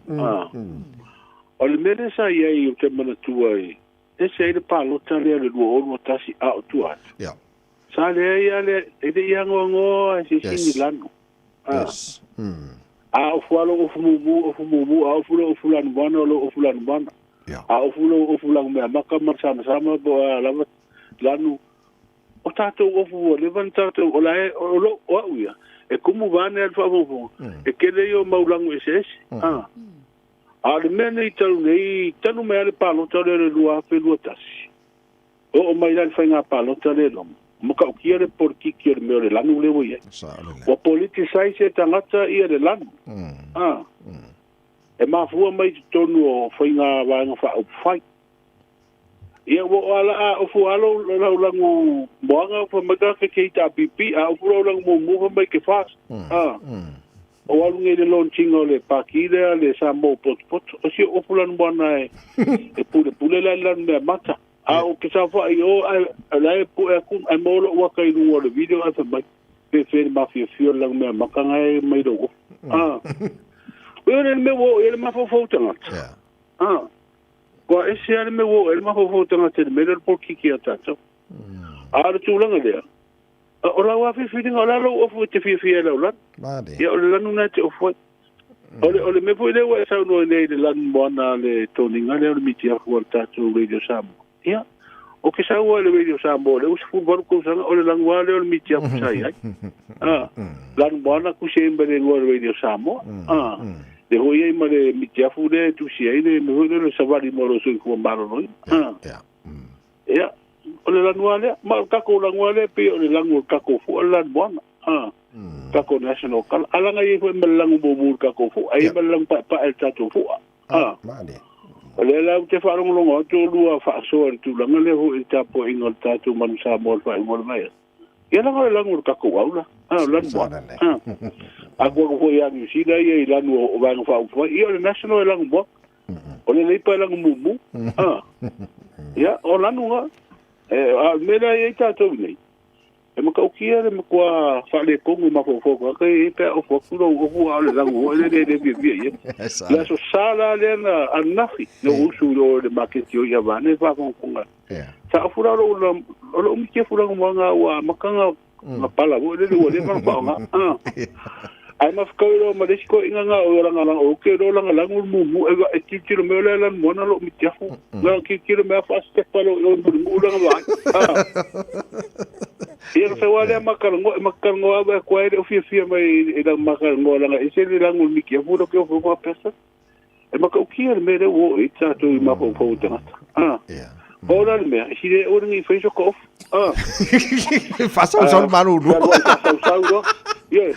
O le mea lea sa i ai ou te manatua i ese ai le palota lea o le 2021 a o tua atu. Sa leai a le, e le i agoagoa e se isi ni lanu. Yes. A ofu lava lou ofu mumu, ofu mumu, a ofu lou ofu lanumoana, o lou ofu lanumoana. A ofu lou ofu lagumeamaka ma le samasama po o a lava lanu, o tatou ofu ua leva ona tatou, o la e, o lou, o au ia, e kumu vaeane a le faafogafoga, e tele ia o mau lagu eseese. A. A o le mea nei talu nei, talu mai lava le palota lea o le 2021, Oo mai la le faiga palota lea loma, matautia le politiki o le mea o le lanu lea ua i ai. Ua politicize e tagata ia le lanu. A. E mafua mai i totonu o faiga vaega faaupufai. Ia ua o ala a ofu alo lau lagu moaga fa mai ka ke ke ta pipi a ofu lau lagu mumu fa mai ke fast. Ah. O alu ngai le launching o le paki lea le Samoa potopoto. O si ofu lanu moana e e pule pule la lanu mea mata. A o ke sa fa i o ai la e pu e aku ai mo lo waka i lunga o le video ai fa mai. Pe fe le mafia fio le lagu mea maka ngai mai lo. Ah. O le mea o le mafaufau tangata. Ah. Kua ese lava le mea ua oo i ai le mafaufau o tagata i le mea lea o le polokiki a tatou. A o le tulaga lea, o lau lava filifiliga, o le a lou ofu e te fiafia ai i lau lanu? Ia, o le lanu lena e te ofu ai. O le, o le mea foi lea ua e saunoa nei i le lanu moana a le toniga lea o le mitiafu a le tatou Radio Samoa. Ia, o ke sau lava i le Radio Samoa lea ua 18 tausaga, o le lanu lava lea o le mitiafu sa i ai. A, lanu moana tusi ai ma le igoa o le Radio Samoa. A, le hoi ai ma le mitiafu lea e tusi ai le mea foi lea o le savali mo lou soifua maloloina. A, ia, o le lanu lava lea. Ma o le takou lanu lava lea e pei o le lanu o le takou fua le lanu moana. A, takou national colour. A laga i ai foi ma le lanu mumu i le takou fua, e i ai ma le lanu paepae i le tatou fua. A, o lea la ou te faalogologo atu o lua faasoa i le tulaga lea foi i le tapuaiga o le tatou Manu Samoa i le faaiuga o le vaiaso. Ia leaga o le lanu o le tatou au la. A, o le lanu moana. A, aku aku foi ia Niu Sila ia i lanu o Vaega Faaupufai, ia o le national e lanu moana. O le Leipa e lanu mumu. A, ia, o lanu na. E, a o le mea lea e i ai tatou nei, E matautia le matua faaletonu i mafaufau tagata ia i pe a ofu atu lou ofu a o le lanu foi lele e le fiafia i ai. Le aso Sa la lea na ananafi na ou usu i o i le maketi o Iavane e faafogafoga. Sa ofu la lou o lou mitiafu lanumoana ua amata na pala foi lele ua leva ona faaaoga. Ae mafakau loa ma le isi toeaiina na o lagalago ou te iloa lagalago le mumu e e tilotilo mai o le lanumoana lou mitiafu. Na tilotilo mai a faasetepa loa i o i Mulimu'u lana vaai. Ia na sau lava lea ma talanoa, ma talanoa ave atu ai e le o fiafia mai i lana ma talanoa leaga e ese le lanu o le mitiafu lea ou te ofo faapea sa. E matautia le mea lea ua oo i ai tatou i mafaufau o tagata. A. Pau la le mea, e sili ai oe le fai soka ofu. A. Faasausau le malulu. Ka lua i faasausau loa. Ie.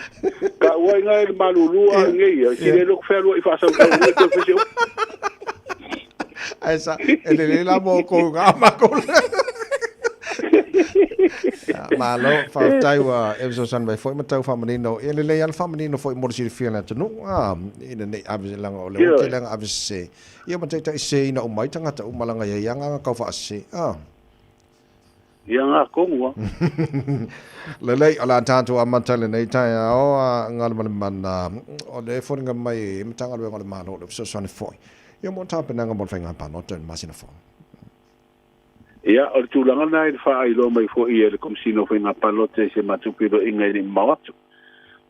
Ka ua inga e le malulu a nei ia. Sili ai loa fealuai faasausau loa e toe fai se ofu. Ai sa, e lelei la mo kou ngā mako. Malo, faafetai ua e fesoasoani mai foi ma tau faamanino. Ia lelei lava le faamanino foi mo le silafia e le atunuu, a, ina ne i ave leaga o le ua tele lava ave sese. Ia ma taitaisese uma ai tagata uma leaga e i ai agaga tau faasese, a. Ia ngā tonu a. Lelei, o le a tatou amata i lenei taeao a Galumalemana, o le foliga mai i Matagaluega o le Malo o le fesoasoani foi ia mo tapenaga mo le faiga palota i le masina fou. Ia, o le tulaga lena i le faailoa mai foi e le Komesina o Faiga Palota i se matou feiloaiga e le i mamao atu.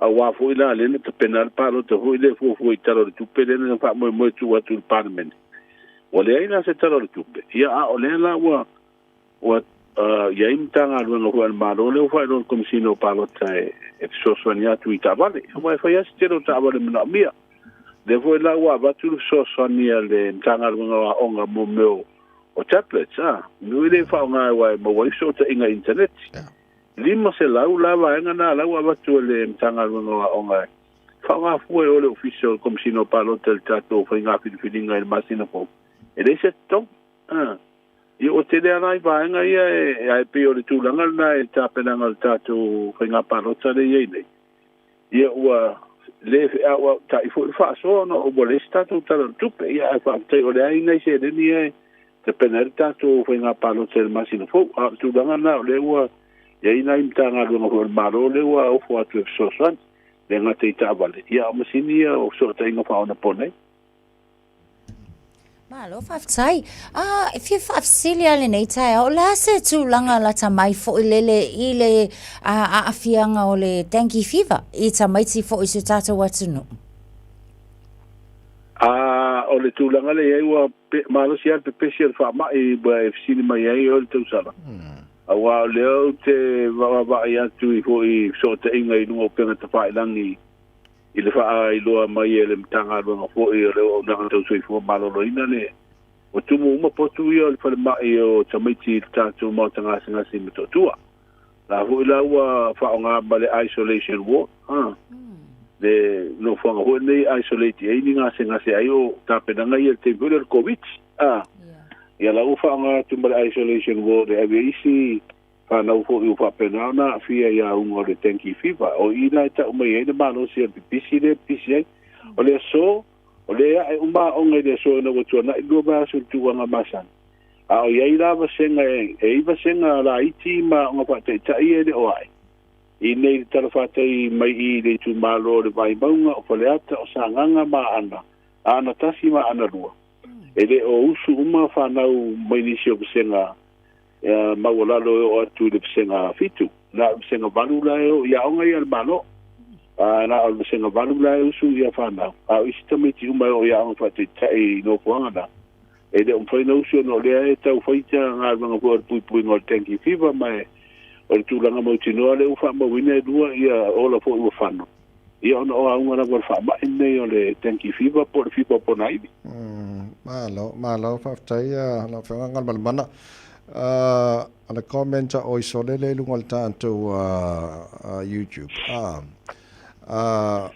Aua foi la lea na tapena ai le palota foi lea e fuafua i Tala o le Tupe lea na faamoemoe e tuu atu i le Palemene. Ua leai la se Tala o le Tupe, ia a o lea la ua ua i ai Matagaluega foi a le Malo lea ua faailoa e le Komesina o Palota e fesoasoani atu i taavale, aua e fai lava se tele o taavale manaomia. Lea foi la ua avatu le fesoasoani a le Matagaluega o Aoga mo mea o tablets, a, mea foi lea e faaaoga aua e maua ai fesootaiga internet. 500 la vaega na la ua avatu e le Matagaluega o Aoga e faaaoga fua i o le Ofisa o le Komesina o Palota i le tatou faiga filifiliga i le masina fou. E leai se totogi. A. Ia ua tele lava nai vaega ia e, ae pei o le tulaga lena i le tapenaga o le tatou faiga palota lea e i ai nei. Ia ua le a ua ta'i foi le faasoa ona ua leai se tatou Tala o le Tupe. Ia ae faafetai o lea e i ai nai seleni ia e tapena ai le tatou faiga palota i le masina fou. A o le tulaga lena o lea ua i ai nai Matagaluega foi a le Malo lea ua ofo atu e fesoasoani, e le gata i taavale, ia a o masini ia o fesootaiga faaonaponei. Malo faafetai. A, e fia faafesili lava i lenei taeao, o le a se tulaga lata mai foi lele i le aafiaga o le dengue fever i tamaiti foi i si o tatou atunuu? A, o le tulaga lea e i ai ua malosi lava le pepesi o le faamai ua e fesili mai ai oe le tausala. Aua o lea ou te vaavaai atu i foi i fesootaiga i luga o upega tafailagi i le faailoa mai e le Matagaluega foi o le Auaunaga Tau Soifua Maloloina le ua tumu uma potu ia o le falemai o tamaiti i le tatou maota gasegase i Motootua. La foi la ua faaaoga ma le isolation ward, ha, le nofoaga foi lenei e isolate ai ni gasegase ai o tapenaga ia i le taimi foi lea o le Koviti, a. Ia la ua faaaoga atu ma le isolation ward e ave ai isi fanau foi ua faapena ona aafia i auga o le dengue fever. O i la e tau mai ai le malosi o le pipisi lea e pipisi ai. O le aso, o lea e ae uma aoga i le aso ina ua tuanai le lua vaiaso i le tulaga masani. A o i ai la vasega e i ai vasega laiti ma aoga faataitai ia e le o ae i inei i le talafatai mai i i le itumalo o le Vaimauga, o Faleata, o Sagaga ma Aana, Aana 1 ma Aana 2. E le o usu uma fanau mai nisi o vasega maualalo e oo atu i le vasega 7. Na o le vasega 8 la e oo i aoga ia a le Malo. A na o le vasega 8 la e usu ia fanau, a o isi tamaiti uma e oo i aoga faataitai i nofoaga na, e le o mafai ona usu ona o lea e tau faita galuega foi o le puipuiga o le dengue fever, ma e o le tulaga mautinoa lea ua faamauina e lua ia ola foi ua fano, ia ona o auga lava o le faamai lenei o le dengue fever po o le fiva ponaivi. Malo, malo, faafetai lau Afioga Galumalemana. O le comment a oi sole lea i luga o le tatou YouTube.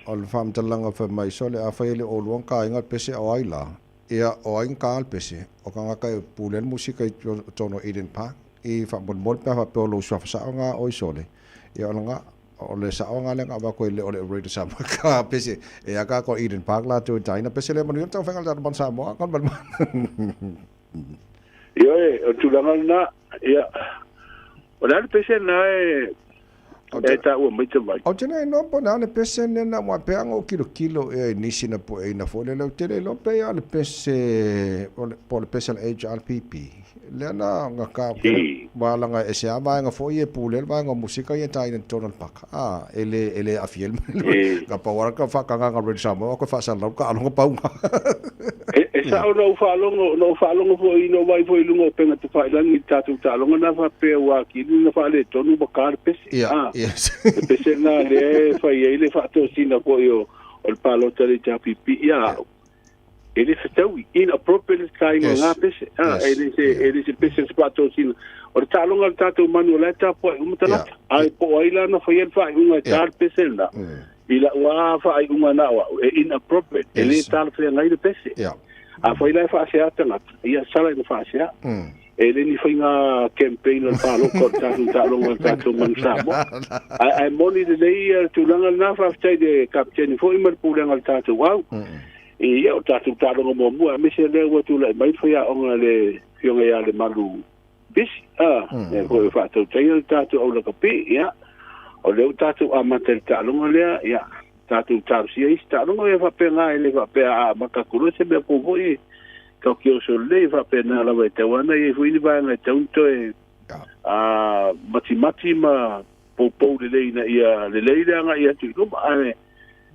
O le faamatalaga fai mai sole afai e le o olua ka aiga le pese o ai la? Ia, o ai ka le pese? O tagata e pule le musika i totonu o Eden Park i faamolemole pe a faapea o lou suafa sao na oi sole. Ia o lena, o le saoga lea na avatu e le o le Radio Samoa ka pese e a ka ko Eden Park latou e taina pese lea manuia le taumafaiga o le tatou Manu Samoa ka malu. Ioe, o le tulaga lena, ia, o le a le pese lena e e taua mai te vai? Ou te le iloa po o le a le pese lena aua pei lava ona ou kilokilo ea i nisi na pueina foi lele, ou te le iloa pei lava o le pese po o le pese a le HRPP lea na gata aua leaga e ese lava vaega foi ia e pulea le vaega o musika ia e taina i totonu o le paka a e le e le aafia ai le na pau lava le faatagaga a le Radio Samoa o toe faasalalau le taaloga pau na. E sao na ou faalogo, na ou faalogo foi, na ou vaai foi i luga o upega tafailagi i le tatou taaloga na faapea ua atili na faaletonu ua ta le pese. A, yes. Le pese lena lea e fai ai le faatosina foi o le palota a le HRPP. Ia au, e le fetaui, inappropriate le taina o lena pese. A, e le se, e le se pese o se faatosina. O le taaloga a le tatou manu o la e tapuai uma tagata. Ae po o ai la na faia le faaiuga e ta le pese lena. I lau lava faaiuga na o au, e inappropriate, e le talafeagai le pese. Afai la e faasea tagata, ia sala ina faasea. E le ni faiga campaign o le palota o le tatou taaloga o le tatou Manu Samoa. Ae, ae moni lelei le tulaga lena, faafetai i le Kapeteni foi ma le pulega o le tatou au. Ia, o le tatou taaloga muamua, aemaise lea ua tulai mai le faiaoga le Afioga ia Lemalu Pisi, a, lea foi e faatautaia le tatou au lakapi, ia, o lea ua tatou amata i le taaloga lea, ia, tatou talosia isi taaloga, ia faapena, e le faapea a amata atu loa se mea fou foi, tatou te oso lelei, e faapena lava e tatau lava ona i ai foi ni vaega e tatau ona toe matimati ma poupou lelei ina ia lelei le agai atu i luma, ae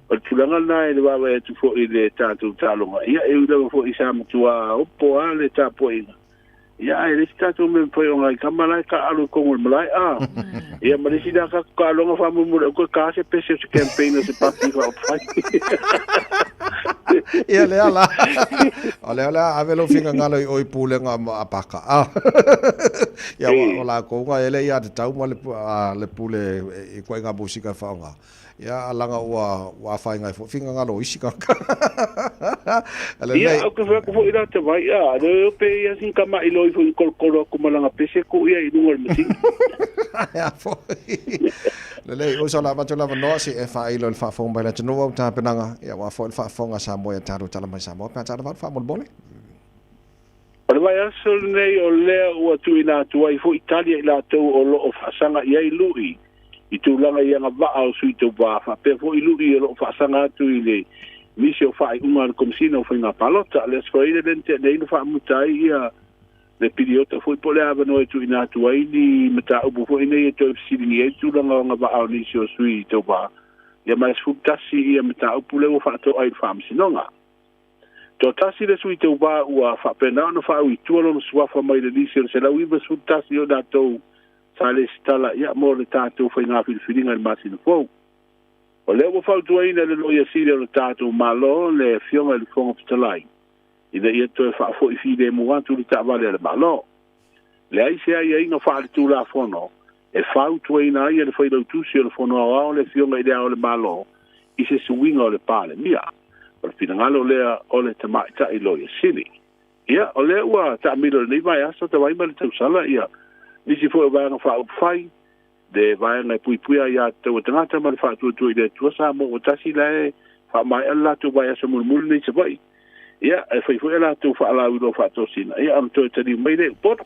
o le tulaga lena i le vaavaai atu foi i le tatou taaloga, ia, e ui lava foi sa matua opo lava le tapuaiga, Ia, ae le isi tatou mea mafai o ngai tama la e taaalo i totonu o le malae, a. Ia, ma le isi la tatou taaloga faamolemole aua toe ta se pese o se campaign a se pati faaupufai. Ia, lea la. O lea o le a ave lou finagalo i o i pulega a Paka. A. Ia, o latou na e le aiatatau ma le pule i ituaiga musika e faaaoga. Ia, a laga ua, ua afaina ai foi finagalo o isi tagata. Ia, ou te fai atu foi la te vai, a, le pe ia sin tama'i loi foi i kolokolo atu ma lana pese tuu ia i luga o le masini. Ia foi. Lelei, uso la avatu le avanoa se i e faailo i le faafofoga mai le atunuu au tapenaga, ia aua foi le faafofoga a Samoa ia tatou tala mai Samoa pe a tala valu faamolemole. O le vaiaso lenei o lea ua tuuina atu ai foi tali a i latou o lo o faasaga i ai lui i tulaga i agavaa o sui tauva faapea foi lui o lo o faasaga atu i le nisi o faaiuga a le Komesina o Faiga Palota. Le Aso Faraile lea na tea nei na faamuta ai ia le piliota foi po o le avanoa e tuuina atu ai ni mataupu foi nei e toe fesiligia ai le tulaga o agavaa o nisi o sui tauva ia ma e 11 ia mataupu lea ua faatoa i le Faamasinoga. Toatasi le sui tauva ua faapena ona faaui i tua lona suafa mai le lisi o le 191 o i latou sa lesitala ia mo le tatou faiga filifiliga i le masina fou. O lea ua fautuaina e le Loia Sili o le tatou Malo le Afioga i le Fofoga Fetalai ina ia toe faafoi filemu atu le taavale a le Malo. Leai se aiaiga faaletulafono e fautuaina ai e le Failautusi o le Fono Aoao le Afioga i Le Ao o le Malo i se suiga o le Palemia. O le finagalo lea o le Tamaitai Loia Sili. Ia, o lea ua taamilo i lenei vaiaso talu ai ma le tausala, ia, nisi foi o Vaega Faaupufai, le Vaega e Puipuia Aiatatau a Tagata ma le Faatuatua i le Atua Samoa ua tasi la e faamaea le latou vaiaso mulimuli nei i Savaii. Ia, e fai foi a latou faalauiloa faatosina, ia, ona toe taliu mai lea i Upolu.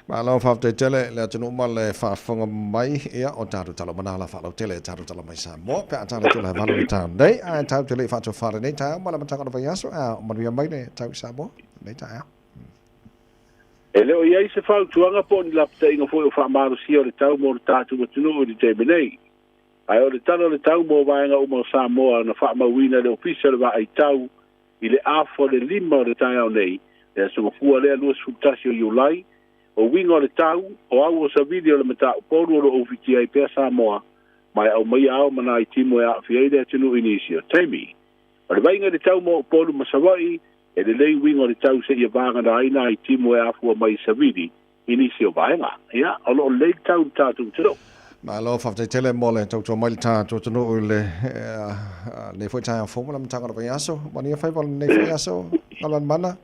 Malo faafetai tele le atunuu ma le faafofoga mai ia o tatou tala uma na la faalautele e tatou tala mai Samoa pe a tala tula he valu le tau nei ae tau te le i faatofā lenei taeao ma le amataga o le vaiaso a manuia mai le tau i Samoa lenei taeao. E le o i ai se fautuaga po o ni lapataiga foi o faamalosia o le tau mo le tatou atunuu i le taimi nei. Ae o le tala o le tau mo vaega uma o Samoa na faamauina e le Ofisa o le Vaai Tau i le afa o le 5 o le taeao nei, le Aso Gafua lea 21 o Iulai, o uiga o le tau, o au o savili o le mataupolu o lo o ufitia ai pea Samoa, ma e aumaia ao ma nai timu e aafia ai le atunuu i nisi o taimi. O le vaaiga i le tau mo Upolu ma Savaii, e lelei uiga o le tau seia vagana ai nai timu e afua mai i savili i nisi o vaega. Ia, o lo o lelei le tau i le tatou atunuu. Malo, faafetai tele mo le tautua mai le tatou atunuu i le lenei foi taeao fou ma le amataga o le vaiaso. Manuia faiva o lenei foi aso, Galumalemana.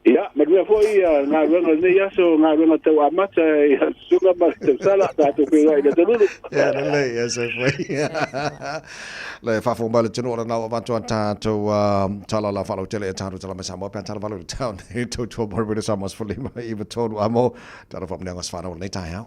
Ia, manuia foi galuega o lenei aso, galuega tau amata i lau susuga ma le tausala, tatou feiloai i le atunuu. Ia, lelei, ia se foi. Le faafofoga mai le atunuu o lena ua avatu a tatou tala la faalautele e tatou tala mai Samoa pe a tala valu i le tau nei tautua mo Radio Samoa 15 93 amo tala faamanuiaga o se whanau o lenei taeao.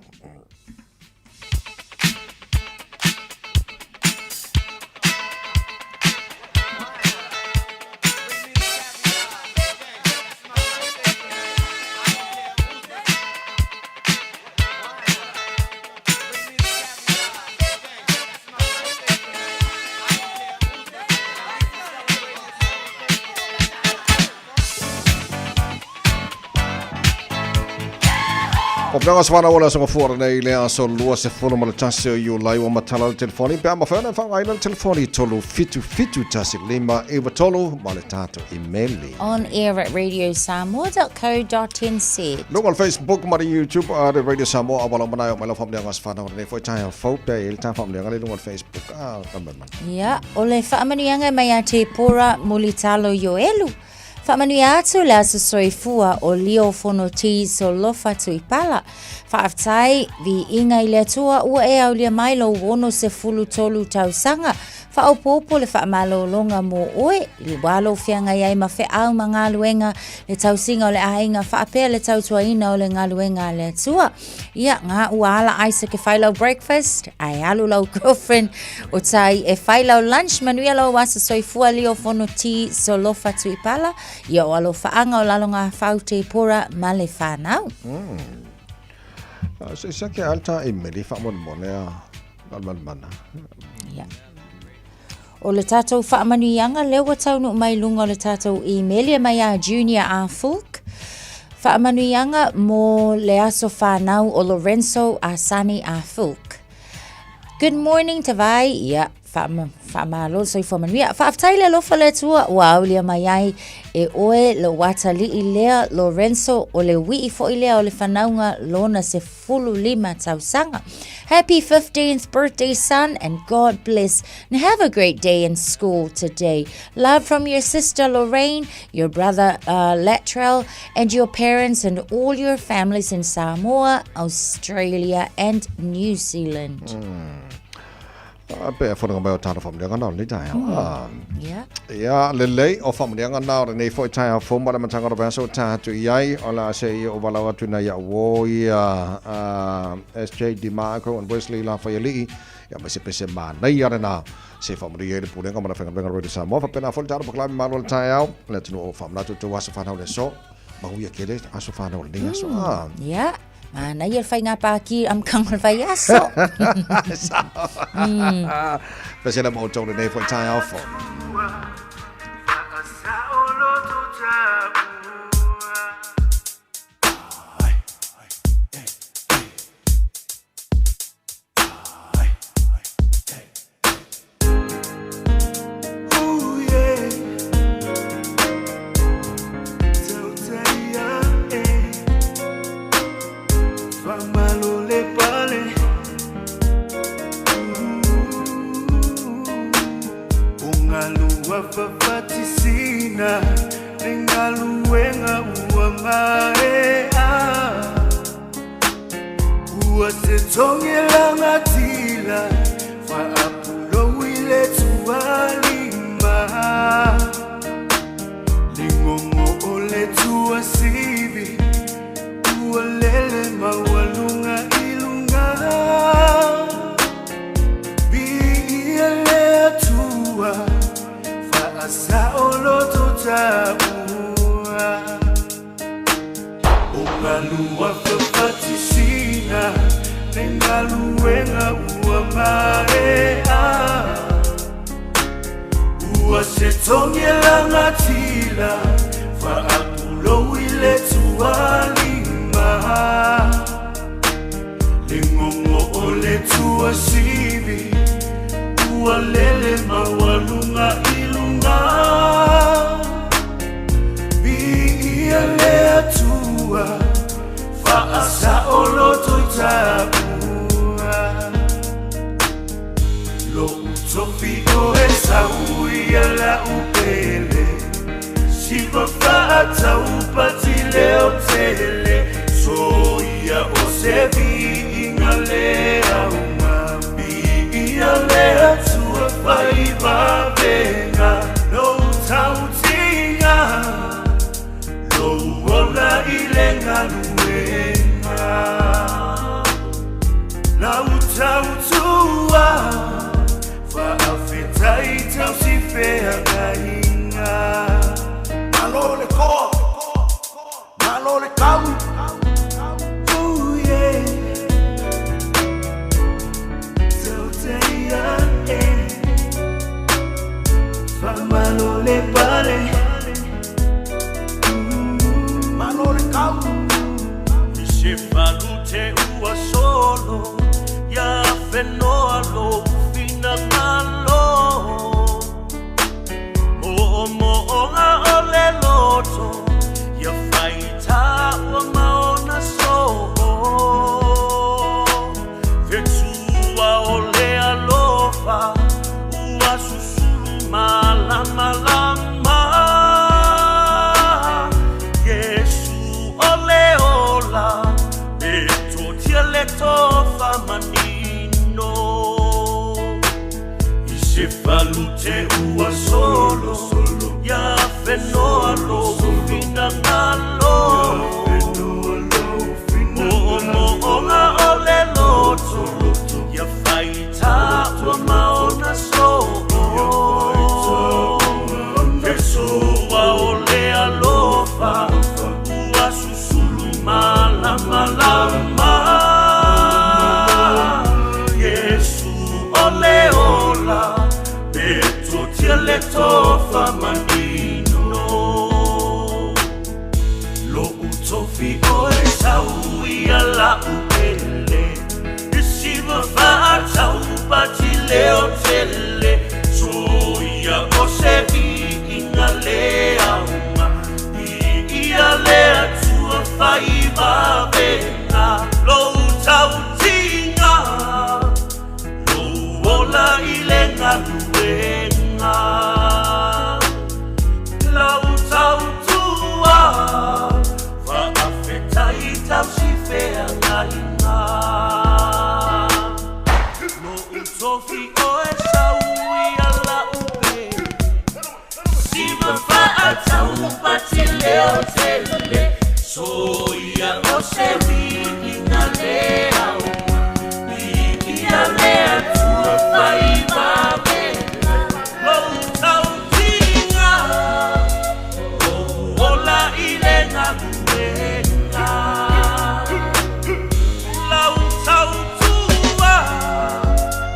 O Pega Swana o le aso gafua nei le aso 21 o Iulai ua matala le telefoni pe a mafai ona e faaaogaina le telefoni 3771593 ma le tatou imeli. On air at radiosamoa.co.nz. Luga o le Facebook ma le YouTube a le Radio Samoa a wala mana o mai lau faamanuiaga o se whanau lenei foi taeao fou pea i le tā faamanuiaga le luga o le Facebook a ka mai mana. Ia, o le faamanuiaga mai a Tepora Mulitalo Ioelu. Faamanuia atu le aso soifua o Leo Fonoti Solofa Tuipala. Faafetai, viiga i le Atua ua e aulia mai lou 63 tausaga. Faaopoopo le faamalologa mo oe, i wā lou feagai ai ma feau ma galuega, le tausiga o le aiga faapea le tautuaina o le galuega a le Atua. Ia, ngā ua ala Isaac e whai lau breakfast, ae alu lau girlfriend o tai e whai lau lunch, manuia lau aso soifua lio fono ti solofa tuipala, ia o alo whaanga o lalo ngā whau te pora ma le whanau. Se se ke alta e meli wha mone a mana. Ia. O le tatou faamanuiaga lea ua taunuu mai luga o le tatou email ia mai a Junior A. Fulk. Faamanuiaga mo le aso whanau o Lorenzo Asani A. Fulk. Good morning Tavai. Ia, whaamalo le soifua manuia. Faafetai le alofa le Atua ua aulia mai ai e oe lou atalii lea Lorenzo o le uii foi lea o le whanauga lona 15 tausaga. Happy 15th birthday son and God bless and have a great day in school today. Love from your sister Lorraine, your brother Latrell and your parents and all your families in Samoa, Australia and New Zealand. Pe whananga mai o tāna whamuneanga nā o lenei taeao. Yeah. Ia, lelei o whamuneanga nā o lenei foi taeao fou ma le matanga o le vaiaso o tā atu i ai. O la se i o walau atu nei a uo ia SJ DiMarco and Wesley Lafaiali'i. Ia mai se pese mānei are nā. Se whamunia i le pulenga ma le whaingaluenga Radio Samoa. Whapena foi le tāna pakalami malo le taeao. Le atunu o whamunatu tau aso whanau le so. Mahuia kele aso whanau le nei aso. Yeah. Manaia le faiga pākī amataga o le vaiaso. Pese le mo tau lenei foi taeao fou. Togilagatila faapulou i le tualima Ligogo o le tuasivi ua lele maualuga i luga Viia le Atua faasaoloto taua O galua fafatisiga le galuega ua maea Ua se togi lagatila faapulou i le tualima Ligogo o le tuasivi ua lele maualuga i luga Viia le Atua faasaoloto i taua Lo'u tofi o e sau ia la'u pele Siva fa'atau pati leo tele Soia o se viiga le auga Viia le Atua faivavega Lou tautiga Lou ola i le galuega Lau tautua Faafetai tausifeagaiga Malo le koa Malo le kau Ooh, yeah. Tauteia, eh. Faamalo le pale Malo le kau I se falute ua solo Ia fenoa lou finagalo Mo'omo'oga o le loto Ia faitā ua maona so'o Fetua o le alofa Ua susulu malamalama Iesu o le ola E totia le tofa manino I se falute ua solo Ia fenoa lou finagalo Mo'omo'oga o le loto Ia faitā ua maona so'o Fesoa o le alofa Ua susulu malamalama Iesu o le ola E totia le tofa manino Lo'u tofi o e sau ia la'u pele I siva fa'atau pati leo tele Soia o se viiga le auga Viia le Atua faivavega Lou tautiga Lou ola i le galuega Lau tautua Faafetai tausifeagaiga Lo'u tofi o e sau ia la'u pele Siva fa'atau pati leo tele Soia o se viiga le auga Viia le Atua faivavega Lou tautiga Lou ola i le galuega Lau tautua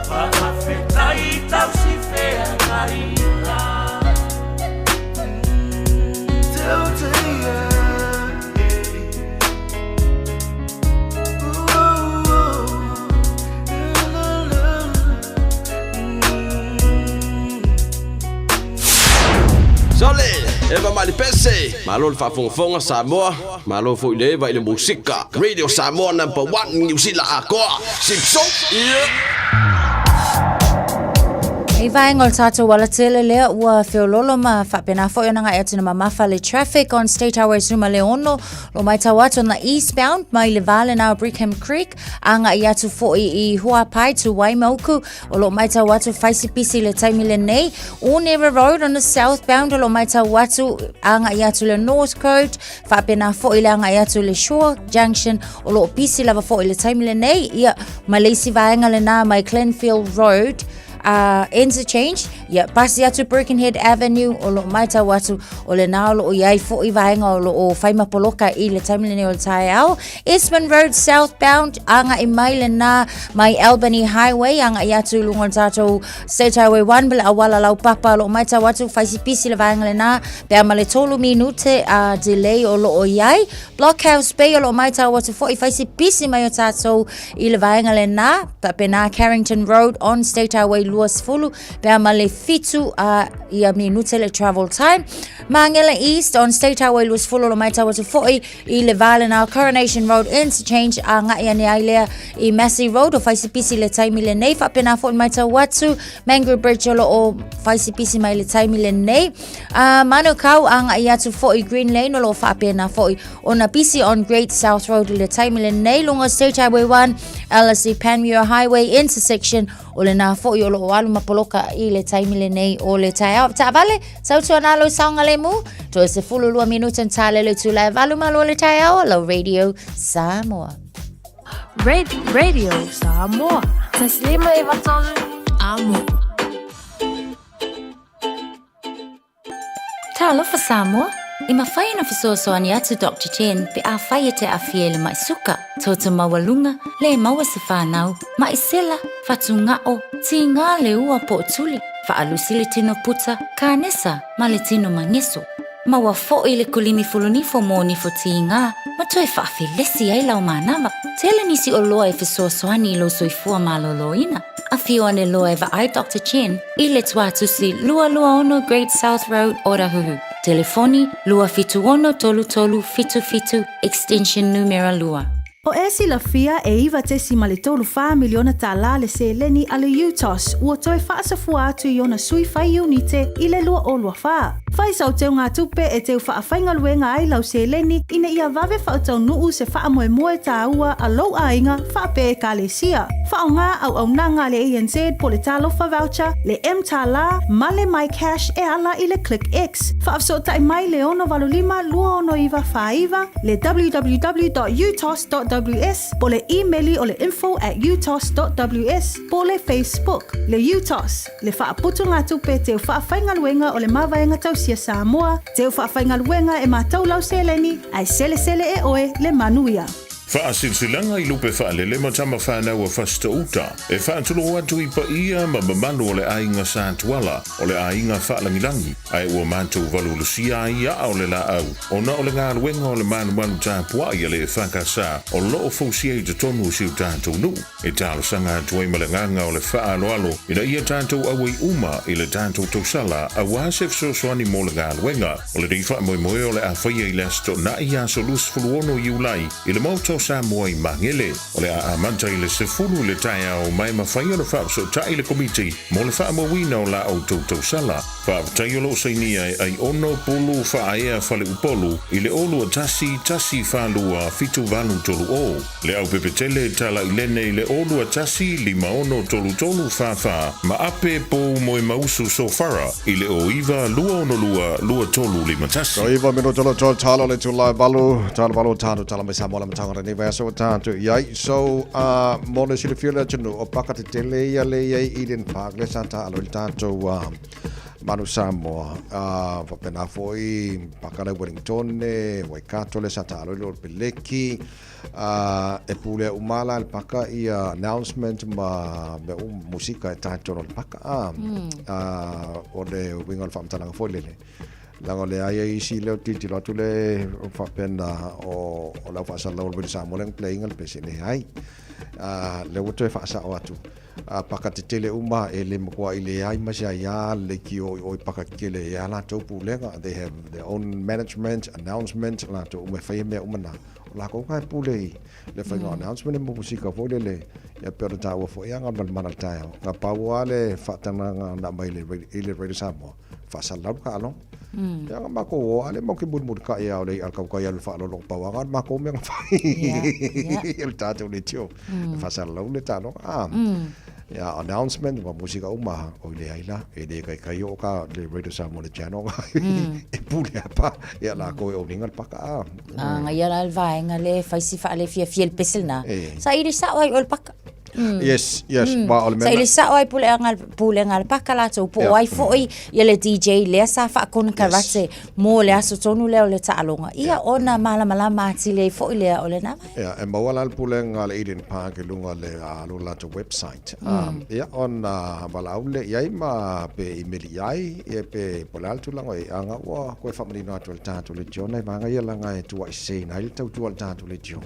Faafetai tausifeagaiga Tauteia, Sole, Eva Malipese, malo le faafogafoga Samoa, malo foi le Eva i le musika. Radio Samoa number one, Niu Sila atoa. Sipso, yeah. Nei vaega o le tatou alatele lea ua feololo ma faapena foi ona agai atu na mamafa le traffic on State Highway 16 lo matau atu on the eastbound mai le va lena o Brigham Creek agai atu foi i Huapai to Waimauku o lo matau atu faisipisi le taimi lenei Onera Road on the southbound o lo matau atu agai atu le North Coast faapena foi le agai atu le Shore Junction o lo o pisi lava foi le taimi lenei ia ma le isi vaega lena mai Glenfield Road interchange ia pasi atu Birkenhead Avenue o lo o matau atu o lena o lo o i ai foi vaega o lo o fai ma poloka i le taimi lenei o le taeao Eastman Road southbound agai mai lena mai Albany Highway agai atu i luga o le tatou State Highway 1 ma le auala laupapa o lo o matau atu faisipisi le vaega lena pe a ma le 3 minute delay o lo o i ai Blockhouse Bay o lo o matau atu foi faisipisi mai o tatou i le vaega lena faapena Carrington Road on State Highway 20 pe a ma le 7 ia minute le travel time Mangela East on State Highway 20 o lo o matau atu foi i le va lena Coronation Road Interchange agai ane ai lea i Massey Road o faisipisi le taimi lenei faapena foi matau atu Mangrove Bridge o lo o faisipisi mai le taimi lenei Manukau agai atu foi Green Lane o lo o faapena foi ona pisi on Great South Road i le taimi lenei luga State Highway 1 LSE Panmure Highway intersection o lena foi o lo o alu ma poloka i le taimi lenei o le taeao. Taavale, tautuana lou saogalemu, toe 12 minute na talele le itula e valu malo o le taeao, lau Radio Samoa. Radio Samoa. Taslima e vatolu. Amo. Talofa Samoa! E mafai ona fesoasoani atu Doctor Chen pe afai e te aafia i le mai suka, toto maualuga, le maua se fanau, mai sela, fatugao, tiga le ua po o tuli, faalusi le tino puta, kanesa ma le tino mageso. Maua foi le kulimi fulunifo mo nifo tiga ma toe faafelesi ai lau manava. Tele nisi oloa e fesoasoani i lou soifua malōlōina. Afio ane loa e vaai Doctor Chen i le Tuatusi 226 Great South Road, Otahuhu. Telefoni, 276 3377, extension numera 2. O e silafia e $9.34 miliona tālā le seleni a le UTOS ua toe faasafua atu i ona sui fai iunite i le 2024. Fai sau teugatupe e teu faafaigaluega ai lau seleni ina ia vave faataunuu se faamoemoe tāua a lou aiga faapea Ekalesia. Faaaoga auaunaga a le ANZ po le Talofa Voucher, le mTālā ma le MyCash e ala i le ClickX. Faafesootai mai le 685 269 49, le www.utos.ws po le imeli o le info at utos.ws po le Facebook. Le UTOS, le faaputugatupe teu faafaigaluega o le Mavaega Tausia Samoa, teu faafaigaluega e matau lau seleni ae selesele e oe le manuia. Faasilasilaga i lupe faalele ma tama fanau a Fasitoo-uta, e faatulou atu i paia ma mamalu o le aiga Sa Tuala, o le aiga faalagilagi, ae ua matou valuvalusia ai aa o le laau, ona o le galuega o le malumalu tapuai a le EFKS o lo o fausia i totonu o si o tatou nuu. E talosaga atu ai ma le agaga o le faaaloalo ina ia tatou auai uma i le tatou tausala aua se fesoasoani mo le galuega. O lenei faamoemoe o le a faia i le Aso Toonai aso 26 Iulai i le Maota o Samoa i Magele. O le a amata i le 10 i le taeao ma e mafai ona faafesootai le Komiti mo le faamauina o la outou tausala. Faafetai o lo o sainia e Aiono Pulu Faaea Faleupolu i le 0 2 1 1 4 2 7 8 3 0. Le Aupepetele Talailene i le 0 2 1 5 6 3 3 4 4 ma Ape Pou Moemausu Sofara i le 0 9 2 6 2 2 3 5 1. So iva minuta lo tolu talo le tula e valu talo valu talo talo mai Samoa le matanga lenei vaiaso ua tatou i ai. So mo le silafia o le atunuu o paka tetele ia le i ai Eden Park lea sa taalo ai le tatou Manu Samoa faapena foi paka le Wellingtone, Waikato lea sa taalo ai le Olo Peleki. E pulea uma la e le paka ia announcement ma mea uma musika e tae tonu o le paka a. O le uiga o le faamatalaga foi lele, leaga o lea a i ai isi lea o tilotilo atu le faapea na o le au faasalalau o le Radio Samoa lea na play ina le pese, leai. Lea ua toe faasao atu. Paka tetele uma e le matuai leai ma se aia le leitio i o i paka tetele e a latou pulega, they have their own management, announcement, latou uma e faia mea uma na. Lākou ka e pule i le faiga o announcement ma musika foi lele ia pei ona taua foi ia Galumalemana i le taeao. Na pau lava le faatagaga na aumai i le Radio Samoa, faasalalau le taaloga. Ia na matou o lava lea matou te mulimulitai lava o le i'a a le tautai alu i le faaaloalo pau lava na o le matou mea na fai i le tatou leitio e faasalalau le taaloga. Ia announcement ma musika uma oi leai la e le taitai oo ka le Radio Samoa le channel e pule apa ia lakou e owning le paka a. Magaia la le vaega lea e fai si faalefiafia i le pese lena. Saili sao ai oe le paka. Yes, yes, ma o le mea Saili sao ai puleaga pulega a le paka latou po o ai foi ia le DJ lea sa faakonekarate mo le aso tonu lea o le taaloga. Ia ona malamalama atili ai foi lea o lena vaega. Ia, e maua la le pulega a le Eden Park i luga o le lo latou website. Ia, ona valaau lea i ai ma pe imeli i ai, ia pe po o le a le tulaga o i ai. A na ua toe faamanino atu e le tatou leitio nai vaega ia leaga e tuuai seseina ai le tautua a le tatou leitio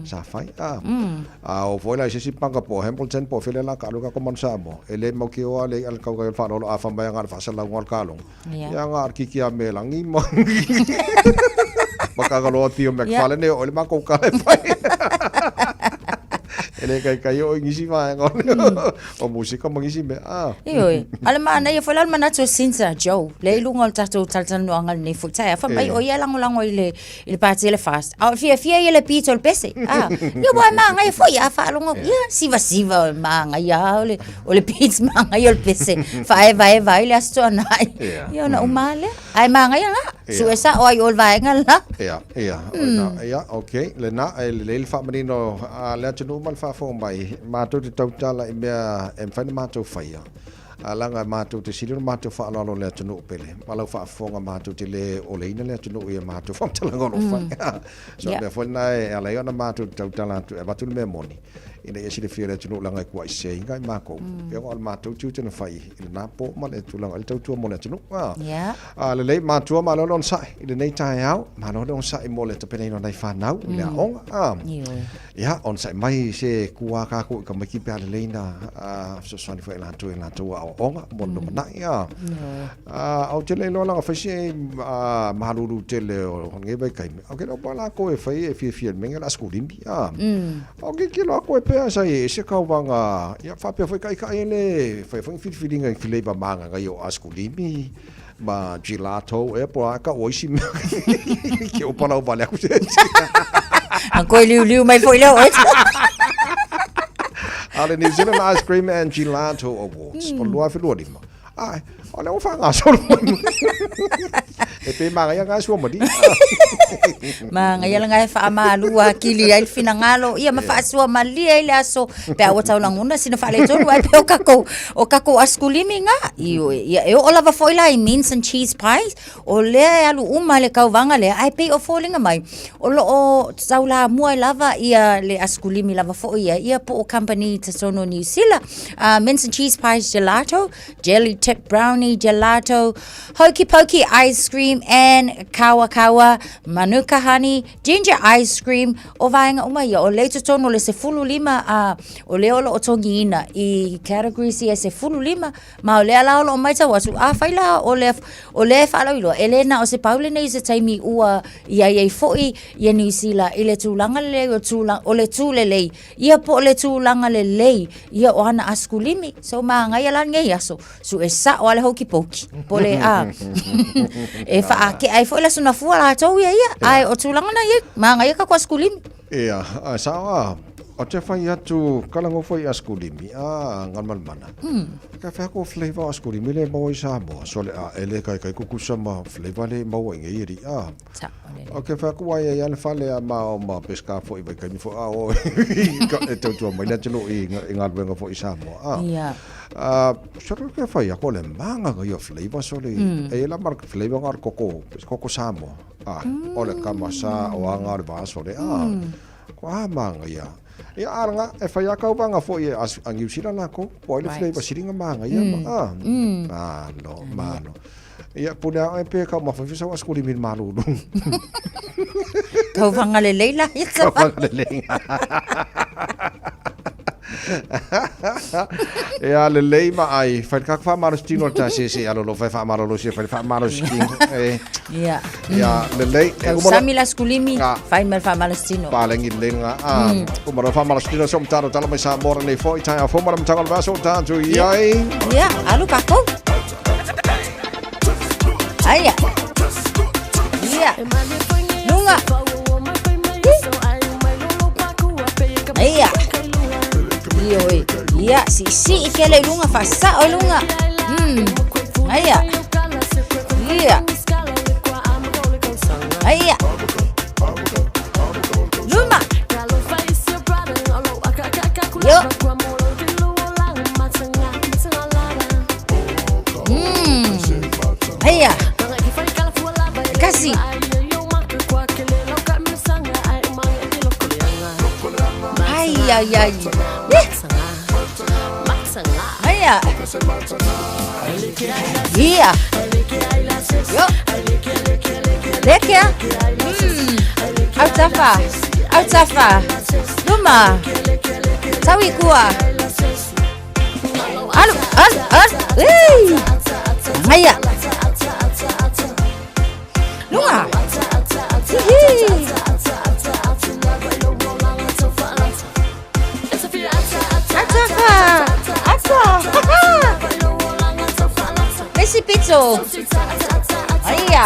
sa fai. A oo foi la i se isi paka po o Hamilton po o fea lea la ka alu ai tatou manu Samoa, e le mautioa le i'a le tautai o le faaaloalo a fai mai na o le faasalalauga o le kalogo. Ia na o le kiki a Melani ma ma Tagaloa Theo McFarlane e oo i le matou tala e fai. E le taitai oo i nisi vaega o musika ma nisi mea. Ah. Ioe. A o le manaia foi la le manatu o Sinza Joe, lea i luga o le tatou talatalanoaga i lenei foi taeao, fai mai o ia e lagolago i le i le pati a le FAST. A o fiafia ia i le beat o le pese. Ah, ia ua e magaia foi a faalogo, ia sivasiva o le magaia lava o le o le beat magaia o le pese. Faaevaeva ai le Aso Toonai. Ia ona uma lava lea. Ae magaia la, sue sao ai i o le vaega la. Ia, ia, ia, okay. Lena, e lelei le faamanino a le atunuu ma le faafofoga mai, matou te tautala i mea e mafai ona matou faia. A leaga matou te sili ona matou faaaloalo i le atunuu pele, ma lau faafofoga matou te le oleina le atunuu i a matou faamatalaga o lo o fai. So o le mea foi lena e ala ai ona matou tautala atu e avatu le mea moni, ina ia silafia e le atunuu leaga e kuai seseina i makou. Pei ona o le matou tiute na fai i lena po ma le tulaga i le tautua mo le atunuu. A lelei, matua malo le onosai i lenei taeao, malo le onosai mo le tapenaina o nai fanau i le aoga. Ia, onosai mai se kū a kākou i tamaiti pe a lelei na fesoasoani foi e latou i latou aoaoga mo le lumanai. A ou te le iloa leaga fai si malulu tele o lenei vaitaimi, ou te iloa po o latou e fai e fiafia i le mea lenei o le asikulimi. Ou te tilotilo atu e pei sa i ese kauvaga, ia faapea foi taitai e le faia foi ni filifiliga i flavor magaga o asikulimi ma gelato ea po o a tau o isi mea ke o palau vale aku se isi. A koe liuliu mai foi lea o oe. A le New Zealand Ice Cream and Gelato Awards o 2025. Ai, o lea ua faagasolo mai. E pei magaia nga sua mali. Magaia la ngai faamalua akili ai le finagalo ia ma faasua malie ai le aso pe a ua tau lagona sina faaletonu ai pe o kakou o kakou asikulimi nga ioe ia e oo lava foi la i mince and cheese pies o lea e alu uma le kauvaga lea ae pei o foliga mai o loo taulamua ai lava ia le asikulimi lava foi ia ia po o company i totonu o Niu Sila mince and cheese pies gelato jelly tip brownie gelato hokey pokey ice cream and kawa kawa manuka honey ginger ice cream o vaega uma ia o lea i totonu o le 15 a o lea o loo togiina i categories ia e 15 Ma o lea la o loo maitau atu, afai la o lea, o lea e faalauiloa, e le na o se pau lenei o se taimi ua i ai ai foi ia Niu Sila i le tulaga lelei o tulaga, o le tū lelei, ia po o le tulaga lelei ia o ana asikulimi. So magaia la lenei aso, sue sao lava le hokey pokey, po o le a, e faatea ai foi le Aso Nafua latou ia ia, ae o tulaga na ia, magaia kako asikulimi. Ia, ae sao a, o te whai atu kalangofo i asikulimi, a, Galumalemana. Ka whea ko flavour o asikulimi le maua i Samoa, so le a ele kai kai kukusa ma flavour le maua i ngei eri, a. O ke whea ko wai ai le whale a ma o ma peska fo i vai kaimi fo a o e tautua mai le atunuu i ngā luenga fo i Samoa, a. A, so le ke whai ako le manga ngai o flavour so le, e la mar flavour ngā koko, koko Samoa. A, o le kama sa o a ngā le vaso le, a. Ko a manga ia. Ia aranga, e whai a kaupanga fo i a New Zealand lākou, po ai le flavour siringa manga ia, a. Malo, malo. Ia, pule a oe pe kau mawhawhi sau askuli min malulu. Kauwhanga lelei la ia. Kauwhanga lelei. Ia lelei ma ai fai le kako faamalositino le tasese alo lo fai faamalolosi fai le faamalositino e Ia. Ia lelei e uma sami la skulimi fai ma le faamalositino. Palengi lelei nga a uma lo faamalositino so mtaro tala mai sa mora nei foi tai a fo mara mtanga le vaso tatu iai. Ia, alu kako. Aia. Ia. Lunga. Ia. Ia oi. Ia, si si i kele i lunga fa sa o lunga. Aia. Ia. Aia. Luma. Yo. Aia. Kasi. Ai ai ai. Eh. Aia. Ia. Yo. Lekea. Autafa. Autafa. Luma. Tawi kua. Alu, alu, alu. Ei. Aia. Lunga. Hihi. Atafa. Ata. Mesi pizzo. Aia.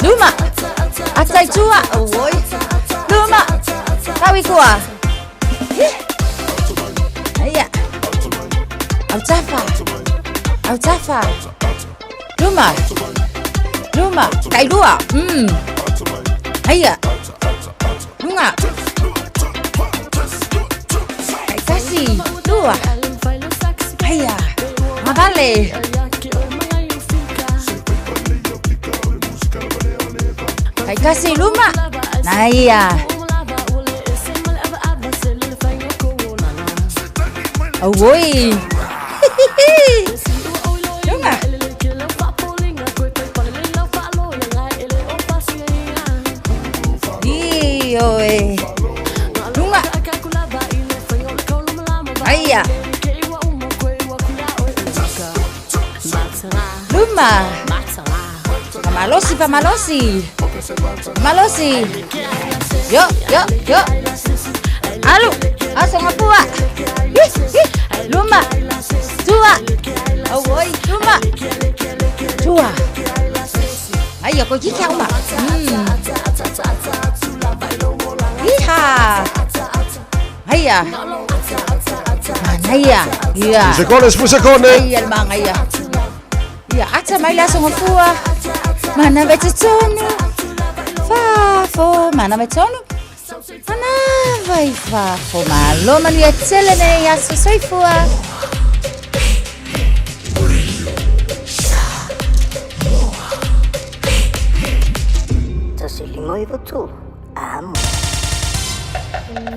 Luma. Atai tua. Oi. Luma. Tawi kua. Aia. Autafa. Autafa. Luma. Luma. Kailua. Aia. Lunga. Kaitasi. Lua. Aia. Mavale. Kaikasi luma. Naia. Oi. Lunga. Ioe. Lunga. Aia. Luma. Pamalosi, pamalosi. Pamalosi. Yo, yo, yo. Alu. Aso ngapua. Hi, hi. Luma. Tua. Oi, luma. Tua. Aia, ko kika uma. Iha. Aia. Manaia. Ia. Fusekone, fusekone. Aia le magaia. Ia, ata mai la aso gafua. Mana vai totonu. Fafo, mana vai totonu. Mana vai fafo. Malo manuia tele nei aso soifua. Tasi lima iva tolu. Amo.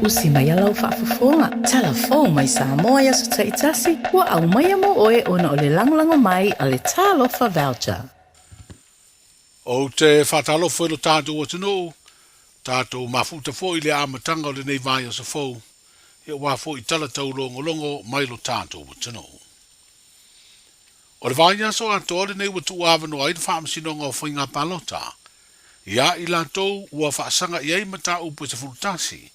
Usi mai a lau faafofoga. Tala fou mai Samoa i aso taitasi, ua aumaia mo oe ona o le lagolago mai a le Talofa Voucher. Ou te faatalofa i lo tatou atunuu, tatou mafuta foi i le amataga o lenei vaiaso fou, aua foi tala taulogologo mai lo tatou atunuu. O le vaiaso atoa lenei ua tuuavanoa ai le Faamasinoga o Faiga Palota, ia i latou ua faasaga i ai mataupu e 11,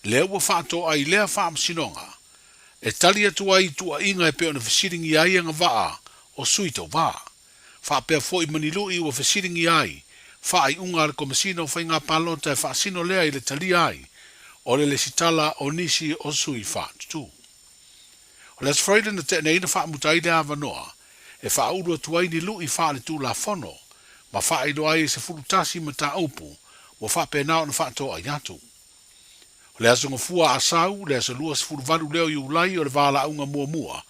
lea ua faatoa ai lea Faamasinoga, e tali atu ai i tuuaiga e pei ona fesiligia ai agavaa o sui tauvā. Faapea foi ma ni lu'i ua fesiligia ai faaiuga a le Komesina o Faiga Palota e faasino lea i le talia ai o le lesitala o nisi o sui faatutū. O le Aso Faraile na tea nei na faamuta ai le avanoa e faaulu atu ai ni lu'i faaletulafono ma faailoa ai e 11 mataupu ua faapena ona faatoai atu. O le Aso Gafua Asau, le aso 28 lea o Iulai o le valaauga muamua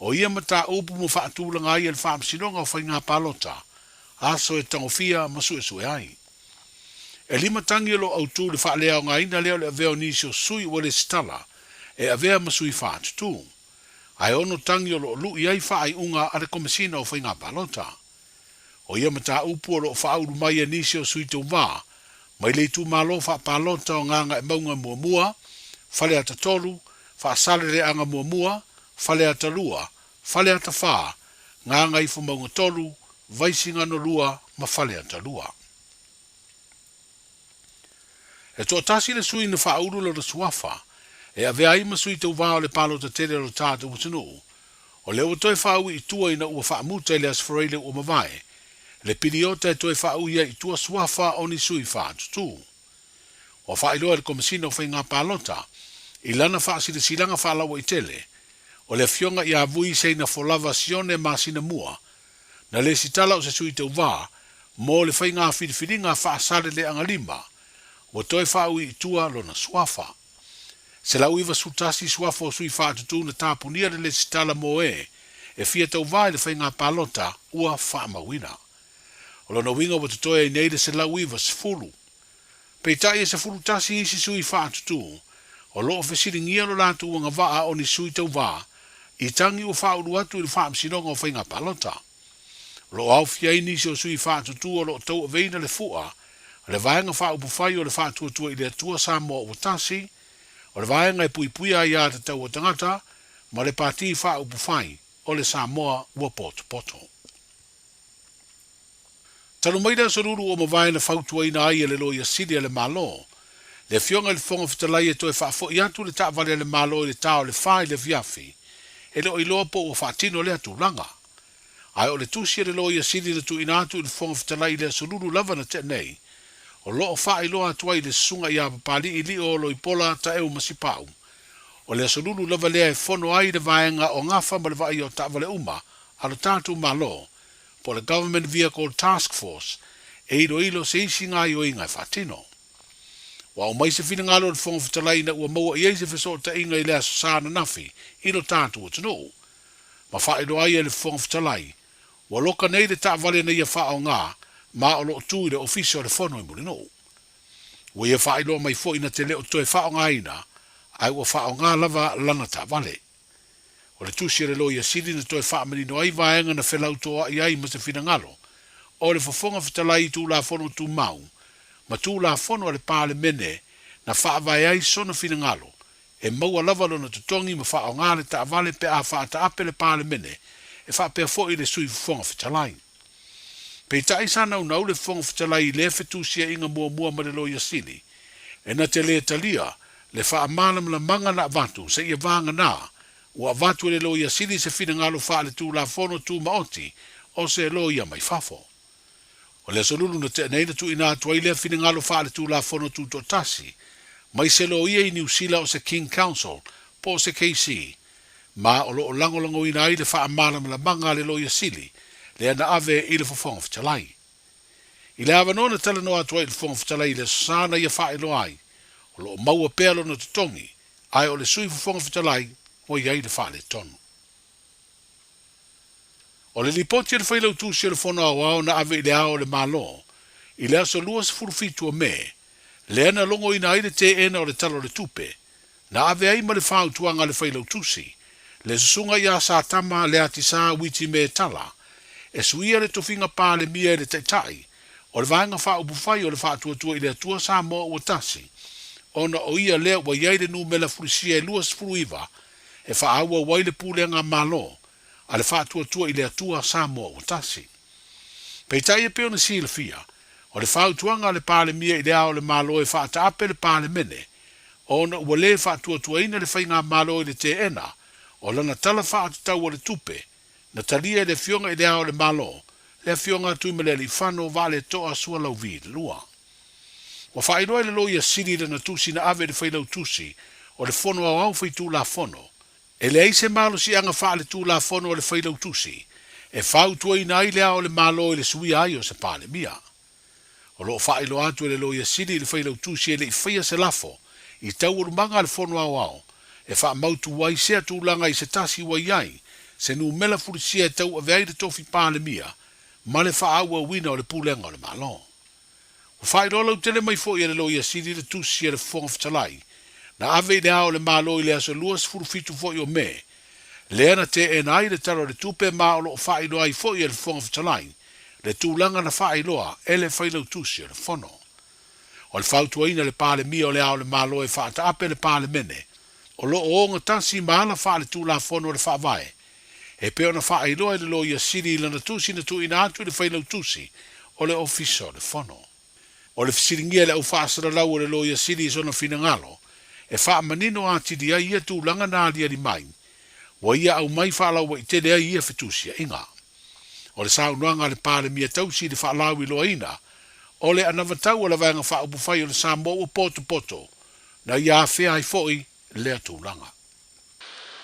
o ia mataupu ma faatulaga ai e le Faamasinoga o Faiga Palota aso e tagofia ma suesue ai. E lima tagi o lo o autū i le faaleaogaina lea o le avea o nisi o sui ua lesitala e avea ma sui faatutū. Ae ono tagi o lo o lu'i ai faaiuga a le Komesina o Faiga Palota. O ia mataupu o lo o faaulu mai e nisi o sui tauvā Mai le itumalo faapalota o Gagaemauga 1, Faleata 3, Faasaleleaga 1, Faleata 2, Faleata 4, Gagaifomauga 3, Vaisigano 2 ma Faleata 2. E toatasi le sui na faaulu lona suafa e avea ai ma sui tauvā o le palota tele o lo tatou atunuu. O lea ua toe faaui i tua ina ua faamuta i le Aso Faraile ua mavae, le piliota e toe faaui ai i tua suafa o ni sui faatutū. Ua faailoa e le Komesina o Faiga Palota i lana faasilasilaga faalauaitele, o le Afioga ia Vui Seina Folava Sione masina mua, na lesitala o se sui tauvā mo le faiga filifiliga faasaleleaga lima, ua toe faaui i tua lona suafa. 191 suafa o sui faatutū na tapunia le lesitala mo e e fia tauvā i le faiga palota ua faamauina. O lona uiga ua totoe ai nei le 190. Peitai e 11 isi sui faatutū o lo o fesiligia lo latou agavaa o ni sui tauvā i tagi ua faaulu atu i le Faamasinoga o Faiga Palota. O lo o aofia ai nisi o sui faatutū o lo o tauaveina le fu'a o le Vaega Faaupufai o le Faatuatua i le Atua Samoa Ua Tasi, o le Vaega e Puipuia Aiā Tatau a Tagata ma le Pati Faaupufai o le Samoa Ua Potopoto. Talu mai le Aso Lulu ua mavae na fautuaina ai e le Loia Sili a le Malo, le Afioga i le Fofoga Fetalai e toe faafoi atu le taavale a le Malo i le ta o le fa i le afiafi, e le o iloa po ua faatino lea tulaga. Ae o le tusi a le Loia Sili na tuuina atu i le Fofoga Fetalai i le Aso Lulu lava na tea nei, o lo o faailoa atu ai i le Susuga ia Papali'i Lio Loipola Taeu Masipau, o le Aso Lulu lava lea e fono ai le vaega o gafa ma le vaaia o taavale uma a lo tatou Malo, po o le Government Vehicle Task Force e iloilo se isi gaoioiga e faatino. Ua aumai se finagalo o le Fofoga Fetalai ina ua maua i ai se fesootaiga i le Aso Sa ananafi i lo tatou atunuu. Ma faailoa ai e le Fofoga Fetalai, ua loka nei le taavale na ia faaaoga ma o lo o tu i le Ofisa o le Fono i Mulinuu. Ua ia faailoa mai foi na te le o toe faaaogaina ae ua faaaoga lava lana taavale. O le tusi a le Loia Sili na toe faamanino ai vaega na felautoa'i ai ma se finagalo o le Fofoga Fetalai i Tulafono Tumau ma Tulafono a le Palemene na faavae ai sona finagalo e maua lava lona totogi ma faaaoga le taavale pe a faataape le Palemene e faapea foi le Sui Fofoga Fetalai. Peitai sa naunau le Fofoga Fetalai i lea fetusiaiga muamua ma le Loia Sili e na te lē talia le faamalamalamaga na avatu seia vagana ua avatu e le Loia Sili se finagalo faale-Tulafono Tumaoti o se loia mai fafo. O le Aso Lulu na tea nei na tuuina atu ai lea finagalo faale-Tulafono Tutoatasi mai se loia i Niu Sila o se King Counsel po o se KC ma o lo o lagolagoina ai le faamalamalamaga a le Loia Sili lea na ave i le Fofoga Fetalai. I le avanoa na talanoa atu ai i le Fofoga Fetalai i le Aso Sa na ia faailoa ai, o lo o maua pea lona totogi, ae o le Sui Fofoga Fetalai ua i ai le faaletonu. O le lipoti a le Failautusi o le Fono Aoao na ave i le Ao o le Malo i le aso 27 o Me, lea na logoina ai le teena o le Tala o le Tupe, na ave ai ma le fautuaga a le Failautusi, le Susuga ia Satama Leatisa Witi Tala, e suia le tofiga Palemia i le Taitai o le Vaega Faaupufai o le Faatuatua i le Atua Samoa Ua Tasi, ona o ia lea ua i ai le numera fulisia e 29 e faaauau ai le pulega Malo a le Faatuatua i le Atua Samoa Ua Tasi. Peitai e pei ona silafia, o le fautuaga a le Palemia i le Ao o le Malo e faataape le Palemene ona ua lē faatuatuaina le Faigamalo i le teena o lana Tala Faatatau o le Tupe na talia e le Afioga i le Ao o le Malo, le Afioga a Tuimalealiifano Vaaletoa Sualauvi ii. Ua faailoa e le Loia Sili lana tusi na ave i le Failautusi o le Fono Aoao Faitulafono, e leai se malosiaga faaletulafono a le Failautusi e fautuaina ai le Ao o le Malo i le suia ai o se Palemia. O lo o faailoa atu e le Loia Sili i le Failautusi e le i faia se lafo i taualumaga a le Fono Aoao e faamautu ai sea tulaga i se tasi ua i ai se numera fulisia e tauave ai le tofi Palemia ma le faaauauina o le pulega o le Malo. Ua faailoa lautele mai foi e le Loia Sili le tusi a le Fofoga Fetalai na ave i le Ao o le Malo i le aso 27 foi o Me, lea na teena ai le Tala o le Tupe ma o lo o faailoa ai foi e le Fofoga Fetalai le tulaga na faailoa e le Failautusi o le Fono. O le fautuaina e le Palemia o Le Ao o le Malo e faataape le Palemene o lo o ogatasi ma ala faaletulafono o le Faavae e pei ona faailoa e le Loia Sili i lana tusi na tuuina atu i le Failautusi o le Ofisa o le Fono. O le fesiligia e le aufaasalalau o le Loia Sili i sona finagalo e faamanino atili ai ia tulaga na aliali mai, ua ia aumai faalauaitele ai ia fetusiaiga. O le saunoaga a le Palemia tausi i le faalauiloaina o le anavatau a le Vaega Faaupufai o le Samoa ua potopoto na ia afea ai foi lea tulaga.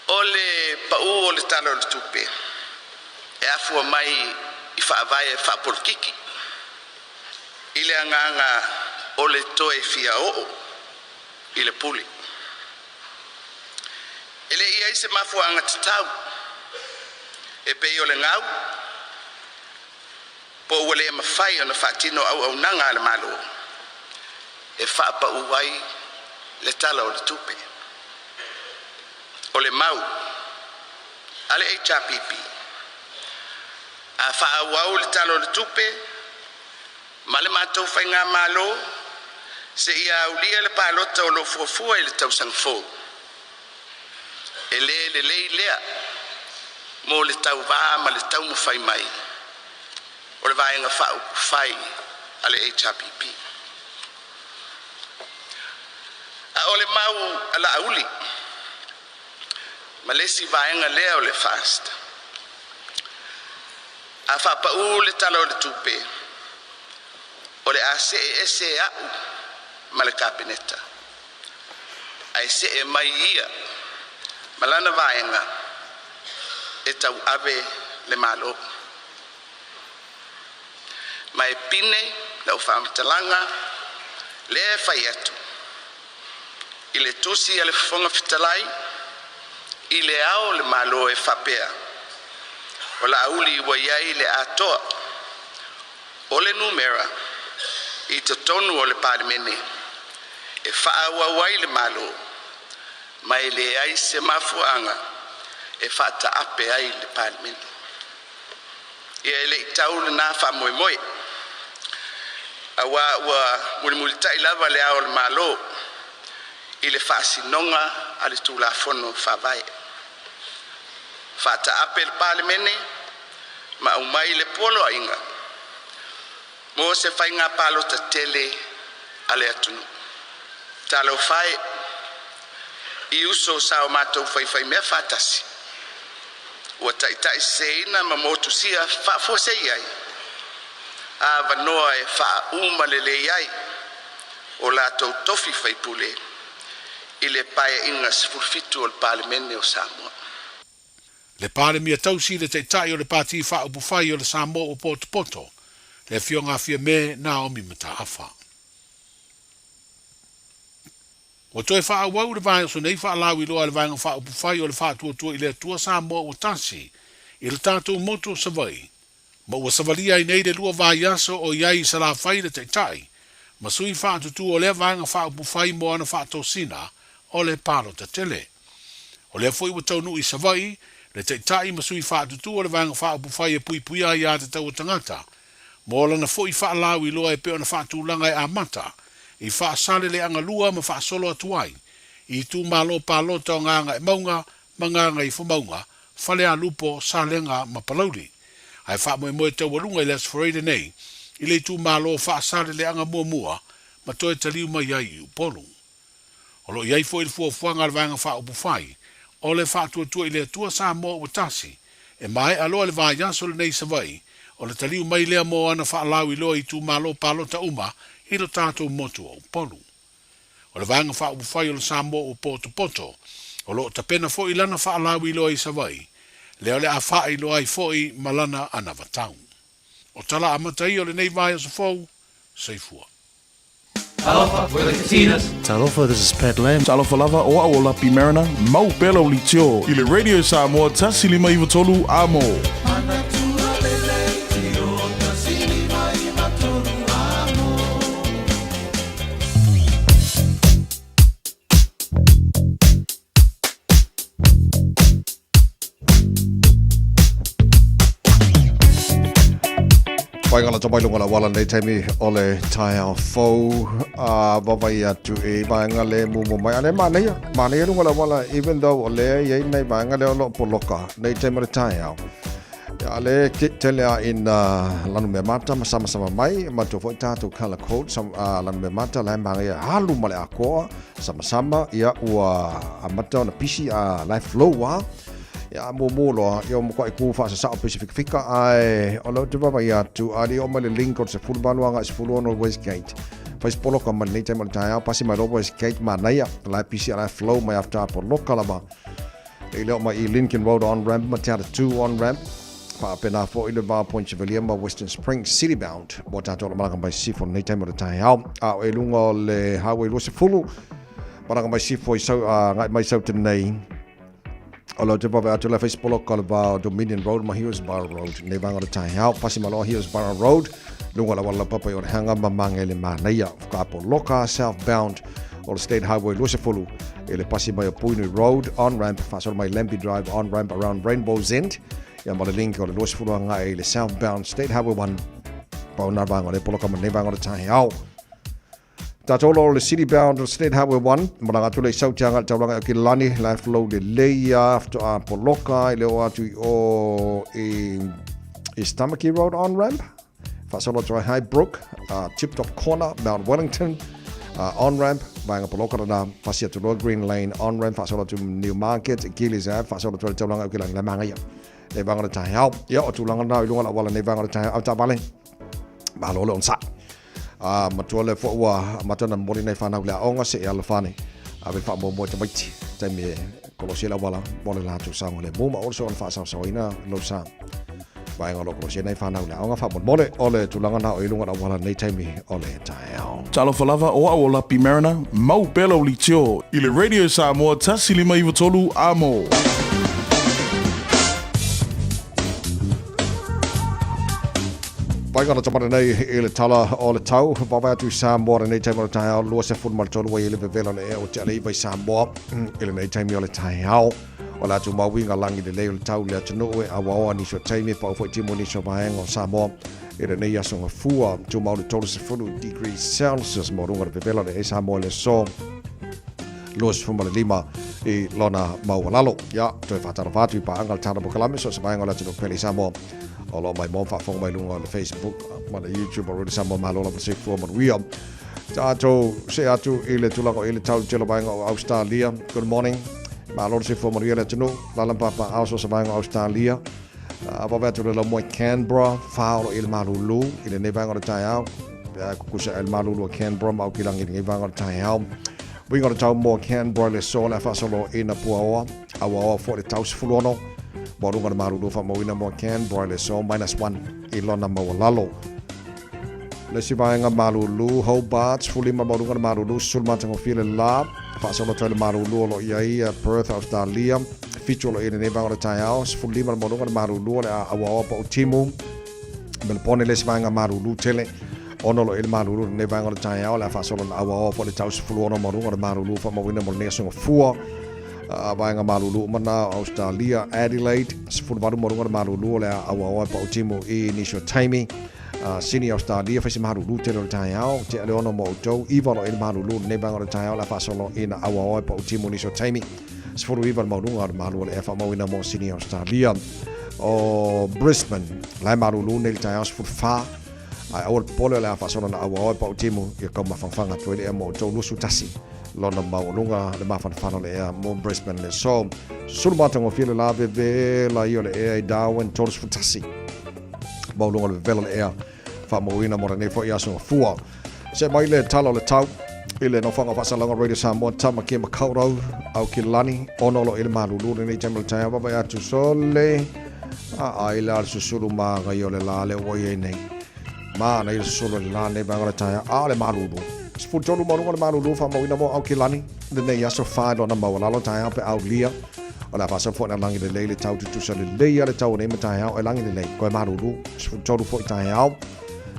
O le pau o le Tala o le Tupe e afua mai i faavae faapolokiki i le agaga o le toe fia oo i le pule. E le i i ai se mafuaaga tatau e pei o le gau po ua le mafai ona faatino auaunaga a le Malo e faapau ai le Tala o le Tupe. O le mau a le HRPP, a faaauau le Tala o le Tupe ma le matou faigamalo seia aulia le palota o lo o fuafua i le tausaga fou, e le lelei lea mo le tauvā ma le taumafai mai o le Vaega Faaupufai a le HRPP. A o le mau a Laauli ma le isi vaega lea o le FAST, a faapau le Tala o le Tupe, o le a see ese a'u ma le Kapeneta, ae see mai ia ma lana vaega e tauave le Malo. Ma e pine lau faamatalaga lea e fai atu i le tusi a le Fofoga Fetalai i Le Ao o le Malo e faapea, O Laauli ua i ai le atoa o le numera i totonu o le Palemene e faaauau ai le Malo, ma e leai se mafuaaga e faataape ai le Palemene. Ia e le i tau lena faamoemoe, auā ua mulimulitai lava Le Ao o le Malo i le faasinoga a le Tulafono Faavae. Faataape le Palemene ma aumai le poloaiga mo se faiga palota tele a le atunuu. Talofa e i uso sa o matou faifaimea faatasi, ua taitaiseseina ma motusia faafuasei ai avanoa e faauma lelei ai o latou tofi faipule i le Paeaiga 17 o le Palemene o Samoa. Le Palemia tausi le Taitai o le Pati Faaupufai o le Samoa ua potopoto, le Afioga a Fiame Naomi Mataafa. Ua toe faaauau le vaiaso nei faalauiloa a le Vaega Faaupufai o le Faatuatua i le Atua Samoa ua tasi i le tatou motu o Savaii ma ua savalia ai nei le lua vaiaso o i ai i Salafai le Taitai ma sui faatutu o lea Vaega Faaupufai mo ana faatosina o le palota tele. O lea foi ua taunuu i Savaii le Taitai ma sui faatutu o le Vaega Faaupufai e puipuia aiatatau a tagata mo lana foi faalauiloa e pei ona faatulaga e amata i Faasaleleaga 2 ma faasolo atu ai i itumalo palota o Gagaemauga ma Gagaifomauga, Falealupo, Salega ma Palauli. Ae faamoemoe taualuga i le Aso Faraile nei i le itumalo o Faasaleleaga muamua ma toe taliu mai ai i Upolu. O lo o i ai foi le fuafuaga a le Vaega Faaupufai o le Faatuatua i le Atua Samoa ua tasi e maea loa le vaiaso lenei i Savaii o le taliu mai lea mo ana faalauiloa i itumalo palota uma i lo tatou motu o Upolu. O le Vaega Faaupufai o le Samoa ua potopoto, o lo o tapena foi lana faalauiloa i Savaii, lea o le a faailoa ai foi ma lana anavatau. O tala amata ia o lenei vaiaso fou, soifua. Talofa, we're the Katinas. Talofa, this is Pat Lam. Talofa lava, o a'u o Lapi Mariner, mau pea lau leitio i le Radio Samoa 153 Amo. Whainga la tamai lunga la wala nei taimi o le taeao fou a vavai atu i vaenga le mumu mai. A le manaia, manaia lunga la wala even though o lea i ai nei vaenga lea o loo poloka nei taimi o le taeao. A le tele a ina lanu mea mata ma sama sama mai, matua foi tātou colour code sam, lanu mea mata la e manaia alu ma le akoa sama sama ia ua amata ona pisi a la e flow a. Ia, mumu loa, ia o makuai ku faasasao pe se fikafika, ae o le ou te vaavaai atu, a le i oo mai le link o le 18 agai 16 o le Westgate. Fai se poloka mai lenei taimi o le taeao, pasi mai loa Westgate, manaia, la e pisi a la e flow mai after a poloka lava. E le oo mai i Lincoln Road on ramp ma Te Atatū on ramp. Faapena foi le va Point Chevalier ma Western Springs City bound mo tātou o le malaga mai Sisifo lenei taimi o le taeao. A o e luga o le Highway 20, malaga mai Sisifo i sau, agai mai Sauta nei. O lo te wawe atu le Facebook o le va o Dominion Road ma Hillsborough Road. Nei vanga o le taeao, pasi maloa Hillsborough Road. Lunga la wala papa i o le hanga ma mange le manaia. Whakaapo loka southbound o le State Highway 20 e le pasi mai o Puinui Road on ramp whaasoro mai Lambie Drive on ramp around Rainbow's End. Ia ma le link o le 20 anga e le southbound State Highway 1. Pau nā vanga o le poloka ma nei vanga o le taeao. Tātou lo le City Bound o State Highway 1, malaga atu le i Sauti anga le taulaga i Kilani, la flow le leia, whatoa a poloka, i leo atu i o i East Tamaki Road on ramp, whaasolo atu ai High Brook, Tip Top Corner, Mount Wellington, on ramp, vaenga poloka rana, pasi atu loa Green Lane, on ramp, whaasolo atu Newmarket, Gillies Ave, whaasolo atu le taulaga i Kilani, la mangaia, nei vanga le taeao, ia o tūlanga nā i lunga la wala nei vanga le taeao, au tāvale, malo le onsa. Ā, matua lea foi ua amata ona momoli nai fanau i le aoga seia alofa ane, ave le faamoemoe tamaiti, taimi e kolosi ai le auala mo le latou saogalemu ma also ona faasaosaoina lou sa. Vaega o lo o kolosi ai nai fanau i le aoga faamolemole o le tulaga na o i luga o le auala nei taimi o le taeao. Talofa lava, o au o Lapi Mariner, mau pea lau leitio i le Radio Samoa 1593 amo. Pai kana tamana nei i le tala o le tau, wawae atu i Samoa lenei taimi o le taeao, 23 ai le vevela o le ea o te aleiva i Samoa i lenei taimi o le taeao. O le atu mauiga langi lelei o le tau le atunuu e auaoa nisi o taimi, pau foi timu nisi o vaega o Samoa i lenei aso gafua, tumau le 30 degrees Celsius mo runga le vevela o le ea i Samoa i le aso 25 i lona maualalo. Ia, toe whātara whātu i pāanga le tāna mokalame, so se vaenga o le atunuu pele i Samoa. O lo mai mo faafofoga mai luga o le Facebook ma le YouTube o Radio Samoa Malo lava soifua manuia. Tātou se atu i le tulaga o i le tau tele vaenga o Australia. Good morning. Malo le soifua manuia le atunuu. Lala papa ao so sa vaenga o Australia. Wawe atu le laumua i Canberra, whaoro i le malulu i lenei vaenga o le taeao. Kukusa e le malulu o Canberra ma Aukilangi i lenei vaenga o le taeao. Uiga o le tau mo Canberra le so le faasolo ina puaoa, auaoa foi le tau 16, maualuga le malulu faamauina mo Canberra le so minus 1 i lona maualalo. Le isi vaega malulu, Hobart, 15 maualuga le malulu, susulu matagofie le la, faasolo atu ai le malulu o lo o i ai Perth, Australia, 7 o lo o i ai lenei vaega o le taeao, 15 le maualuga le malulu o le a auaoa pa Utimu, Melbourne le isi vaega malulu tele, ono lo i le malulu lenei vaega o le taeao, le a faasolo na auaoa foi le tau 16 maualuga o le malulu faamauina mo lenei aso gafua. Vaega malulu uma na o Australia, Adelaide, 18 maualuga o le malulu o le a auaoa e pautimu i nisi o taimi. Sydney, Australia, fai se malulu tele o le taeao, tea le ono mo outou, iva lo i le malulu lenei vaega o le taeao, le a faasolo ina auaoa e pautimu i nisi o taimi. 19 le maualuga o le malu o le ea faamauina mo Sydney, Australia. O Brisbane, la e malulu nei le taeao 14, ae aua le popole o le a faasolo na auaoa e pautimu ia kau mafanafana atu ai le ea mo outou 21 lona maualuga le mafanafana o le ea mo Brisbane le aso. Susulu matagofie le la vevela ia o le ea i Darwin 31 maualuga o le vevela o le ea faamauina mo lenei foi aso gafua. Se mai le tala o le tau i le nofoaga o Faasalauga Radio Samoa Tamaki Makaurau au ki lani ono lo i le malulu lenei taimi o le taeao vaavaai atu sole a ai la le susulu maga i o le la le ua i ai nei mana i le susulu le la nei vaega o le taeao a o le malulu 13 maualuga le malulu faamauina mo au ki lani lenei aso fa lona maualalo taeao pe aulia o le a faasau foi na langi lelei le tau tutusa lelei a le tau o nei mataeao e langi lelei koe malulu 13 foi taeao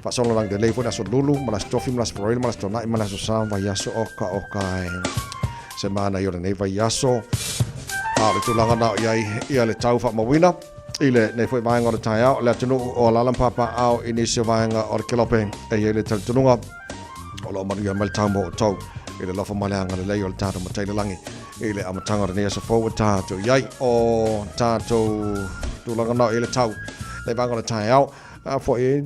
Faasolo langi lelei foi le aso Lulu ma le aso Tofi ma le aso Foroina ma le aso Tona'i ma le aso Sa vaiaso oka oka e se manaia o lenei vaiaso. A o le tulaga na o i ai ia le tau faamauina. I lenei foi vaega o le taeao, le atunuu o alaala ma papaaao i nisi o vaega o le Kelope, e i ai le talitonuga o lo o manuia mai le tau mo outou i le alofa ma le agalelei o le tatou Matai i le Lagi i le amataga o lenei aso fou ua tatou i ai. O tatou tulaga na o i ai le tau le vaega o le taeao. A foi e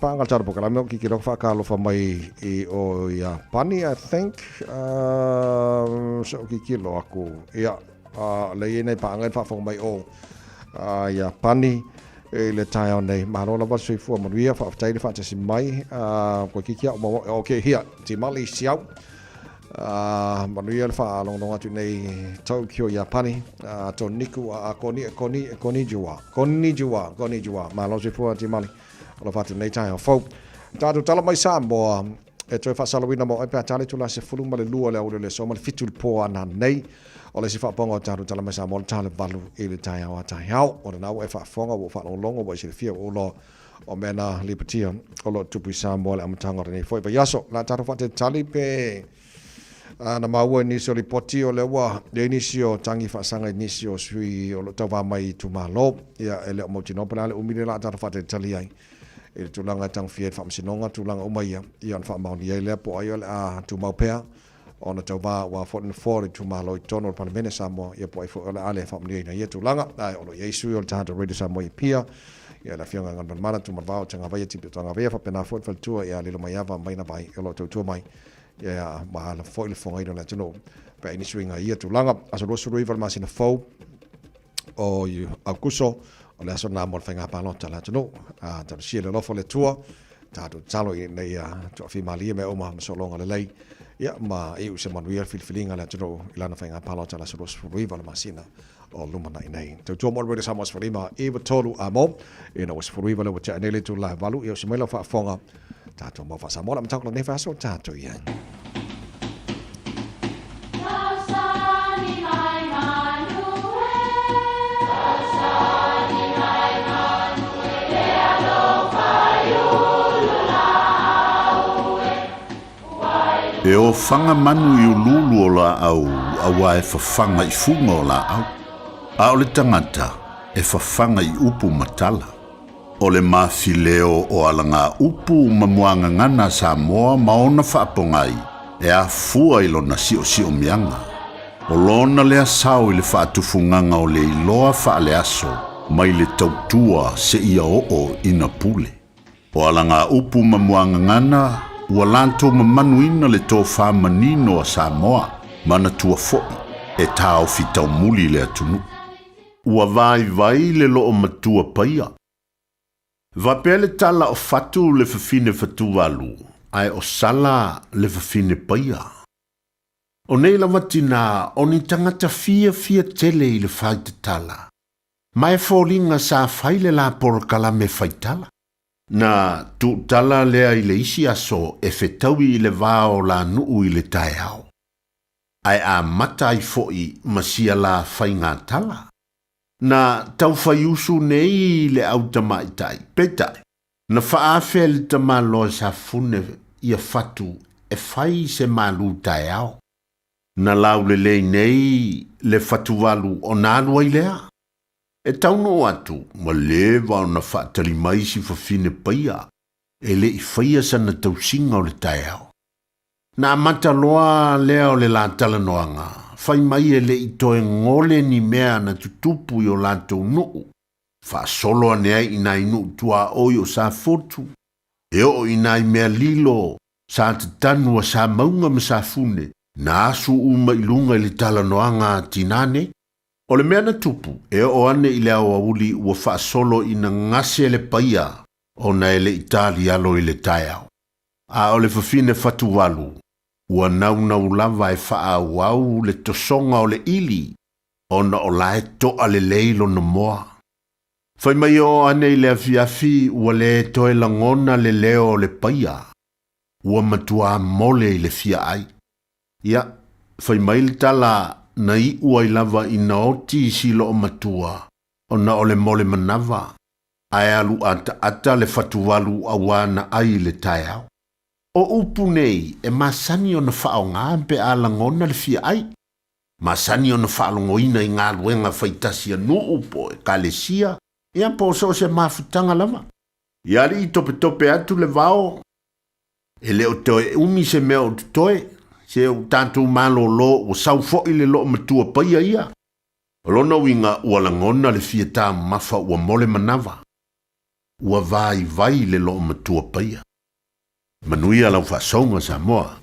pāga le tatou polokalame o kikilo whaakalofa mai i o Iapani, I think. So kikilo aku. Ia, le i nei pāga i whaafonga mai o Iapani i le taeao nei. Malo lava le soifua manuia, faafetai le faatasi mai. Koe kiki au maua, ok, hia, timali siau. Manuia le faalogologo atu nei Tokyo, Iapani. To niku a koni, koni, konnichiwa, konnichiwa, konnichiwa. Malo soifua timali. Alofa atu nei taeao fou. Tatou tala mai Samoa, e toe faasalauina mo oe pe a tala itula 12 le aoauli o le aso ma le 7 i le po a nanei. O le isi faapaoga o tatou tala mai Samoa o le ta le 8 i le taeao a taeao. O lena ua e faafofoga, ua ou faalogologo, ua e silafia, ua ou iloa o mea na lipotia o lo o tupu i Samoa i le amataga o lenei foi vaiaso. O le a tatou faatalitali pe na maua i nisi o lipoti o lea ua i ai nisi o tagi faasaga i nisi o sui o lo o tauva mai i itumalo. Ia, e le o mautinoa po o le a le umi lea o le a tatou faatalitali ai i le tulaga e tagofia ai le faamasinoga, tulaga uma ia, ia ona faamaonia ai lea po o ai o le a tumau pea ona tauva aua foi le nofoa o le itumalo i totonu o le Palemene Samoa, ia po o ai foi o le a le faamanuiaina i ia tulaga. Ae o lo o i ai sui o le tatou Radio Samoa i Apia, ia le Afioga ia Galumalemana Tumalevao Tagavaia Tipi Tagavaia, faapena foi le faletua ia Lilomaiava Maina Vai o lo o tautua mai, ia ma ala foi le fofogaina o le atunuu pe a i ni suiga i ia tulaga. Aso 29 o le masina fou o Aukuso, o le aso lena mo le faiga palota a le atunuu. Talosia le alofa o le Atua, tatou tatalo ina ia toafimalie mea uma ma sologa lelei, ia ma iu i se manuia le filifiliga a le atunuu i lana faiga palota i le aso 29 o le masina o lumanai nei. Tautua mo le Radio Samoa 15 93 a mo, ina ua 19 lea ua tea nei le itula e 8, ia usi mai lau faafofoga, tatou mau faa-Samoa le amataga o lenei vaiaso o tatou i ai. E ofaga manu i uluulu o laau auā e fafaga i fuga o laau, a o le tagata e fafaga i upu ma tala. O le mafileo o alagaupu ma muagagana a Samoa ma ona faapogai e afua i lona siosiomiaga. O lona lea sao i le faatufugaga o le iloa faaleaso mai le tautua seia oo ina pule. O alagaupu ma muagagana ua latou mamanuina le tofa manino a Samoa, manatua foi e taofi taumuli le atunuu. Ua vaivai le loomatua paia. Faapea le tala o Fatu le fafine Fatuvalu, ae o Sala le fafine Paia. O nei lava tinā o ni tagata fiafia tele i le faitatala, ma e foliga sa fai le la polokalame faitala. Na tuutala lea i le isi aso e fetaui i le va o la nuu i le taeao. Ae amata ai foi ma sia la faigatala. Na taufaiusu nei le au tamaitai, peitai, na faaafea e le tamaloa Safune ia Fatu e fai se malu taeao. Na laulelei nei le Fatuvalu ona alu ai lea. E taunuu atu, ua leva ona faatali mai si fafine paia e le i faia sana tausiga o le taeao. Na amata loa lea o le la talanoaga, fai mai e le i toe gole ni mea na tutupu i o latou nuu, faasolo ane ai i nai nuu tuaoi o Safotu, e oo i nai mea lilo sa tatanu a Samauga ma Safune, na asu uma i luga i le talanoaga a tinā nei. O le mea na tupu, e oo ane i le aoauli ua faasolo ina gase le paia ona e le i talialo i le taeao. A o le fafine fatuvalu, ua naunau lava e faaauau le tosoga o le ʻili, ona o la e toa lelei lona moa. Fai mai oo ane i le afiafi ua le toe lagona le leo o le paia, ua matuā mole i le fia ʻai. Ia, fai mai le tala na iʻu ai lava ina oti si loomatua ona o le mole manava, ae alu ataata le fatuvalu auā na ʻai i le taeao. O upu nei e masani ona faaaoga pe a lagona le fia ʻai. Masani ona faalogoina i galuega faitasi a nuu po o ekalesia. Ia po o so o se mafutaga lava. Ia alii topetope atu le vao, e le o toe umi se mea o totoe, se ua tatou malolo ua sau foi le loomatua paia ia. O lona uiga ua lagona le fia taumafa ua mo le manava. Ua vaivai le loomatua paia. Manuia lau faasouga Samoa.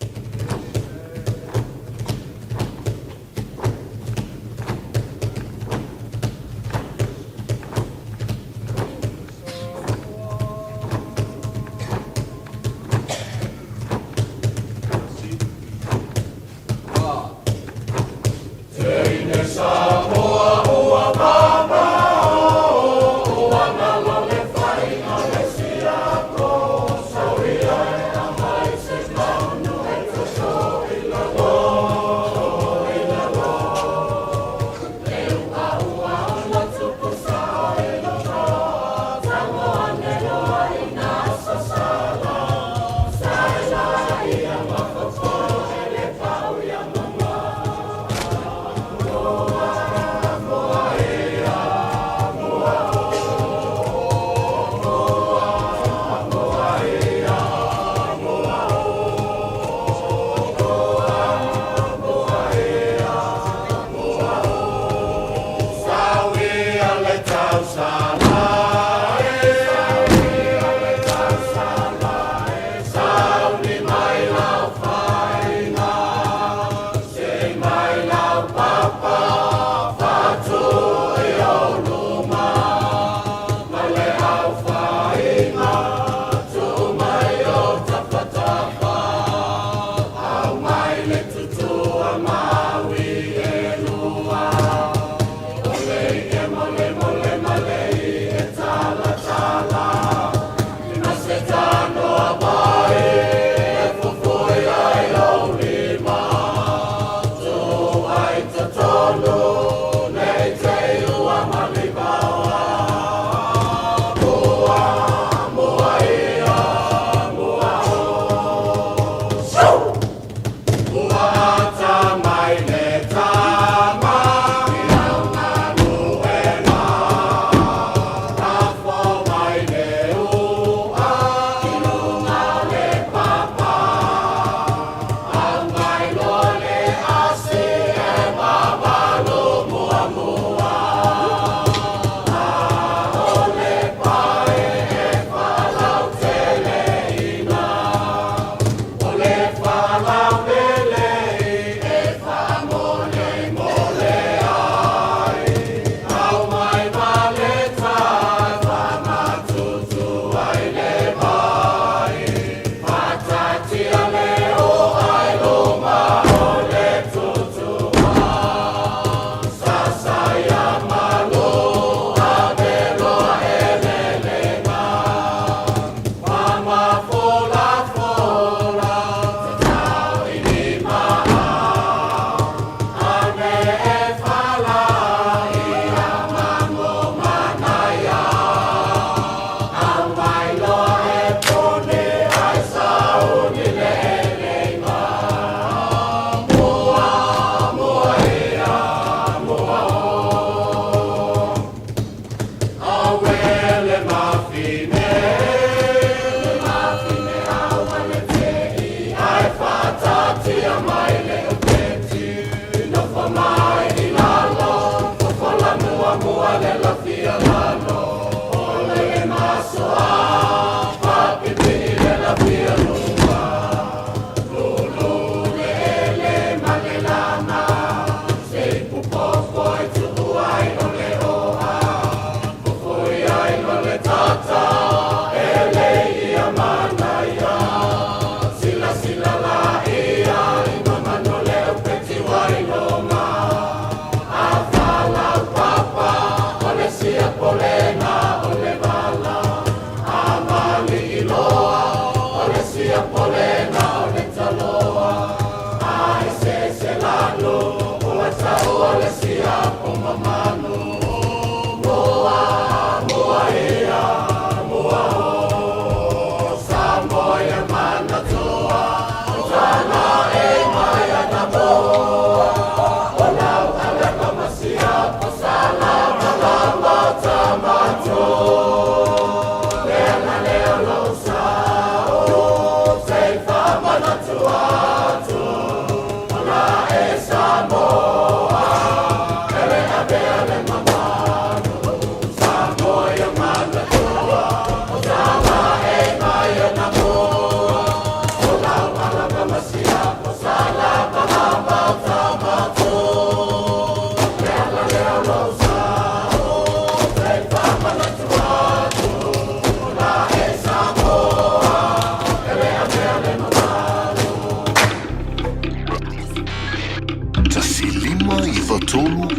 153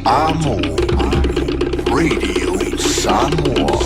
Amo Radio Samoa.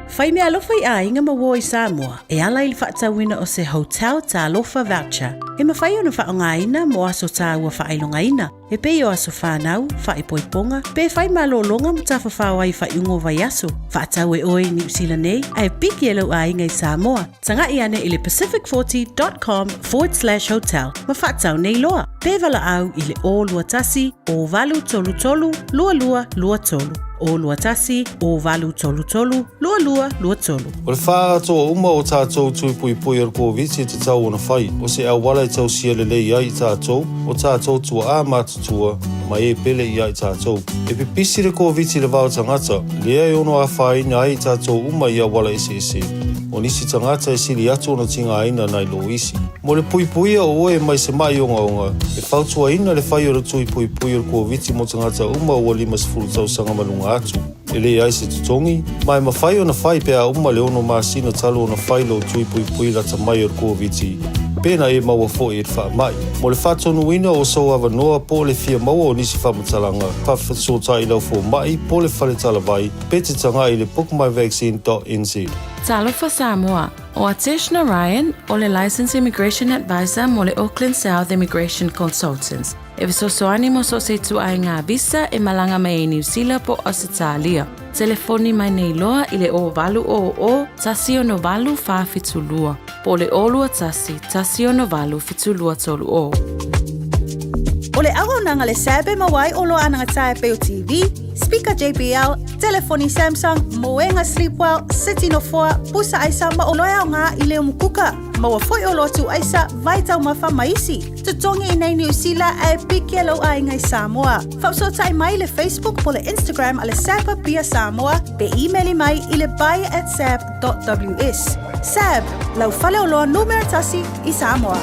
Fai meaalofa i aiga ma uō i Samoa e ala i le faatauina o se Hotel Talofa Voucher e mafai ona faaaogaina mo aso taua faailogaina e pei o aso fanau, faaipoipoga, pe fai malōloga ma tafafao ai i faaiuga o vaiaso. Faatau e oe i Niu Sila nei ae piki e lou aiga i Samoa. Taga'i ane i le pacific40.com/hotel ma faatau nei loa. Pe valaau i le 021 0833 2223. 021 0833 2223. O le faaatoa uma o tatou tui puipui o le Koviti e tatau ona fai, o se auala e tausia lelei ai i tatou, o tatou tuaa matutua, ma e pele ia i tatou. E pipisi le Koviti i le va o tagata, lea e ono afaina ai i tatou uma i auala eseese. O nisi tagata e sili atu ona tigaina nai lo isi. Mo le puipuia o oe mai se ma'i ogaoga, e fautuaina le fai o le tui puipui o le Koviti mo tagata uma ua 50 tausaga ma luga atu. E leai se totogi, ma e mafai ona fai pe a uma le ono masina talu ona fai lou tui puipui lata mai o le Koviti, pe na e maua foi i le faamai. Mo le faatonuina o sou avanoa po o le fia maua o nisi faamatalaga, faafesootai i lau fomai po o le fale talavai, pe te tagai i le bookmyvaccine.nz. Talofa Samoa, O Atesh Narayan, o le Licensed Immigration Advisor mo le Auckland South Immigration Consultants, e fesoasoani mo so o se ituaiga visa e malaga mai ai i Niu Sila po o Ausetalia. Telefoni mai nei loa i le 0800 168 472 po o le 021 168 7230. O le auaunaga le SAB e maua ai oloa anagatāe e pei o TV, speaker JBL, telefoni Samsung, moega Sleepwell, seti nofoa, pusa aisa ma oloa e aoga i leo mukuka. Maua foi oloa tuu aisa, vai taumafa ma isi. Totogi i nei Niu Sila ae piki e lou aiga i Samoa. Faafesootai mai i le Facebook po le Instagram a le SAB Apia Samoa pe imeli mai i le buy@sab.ws. SAB, lau faleoloa numera tasi i Samoa.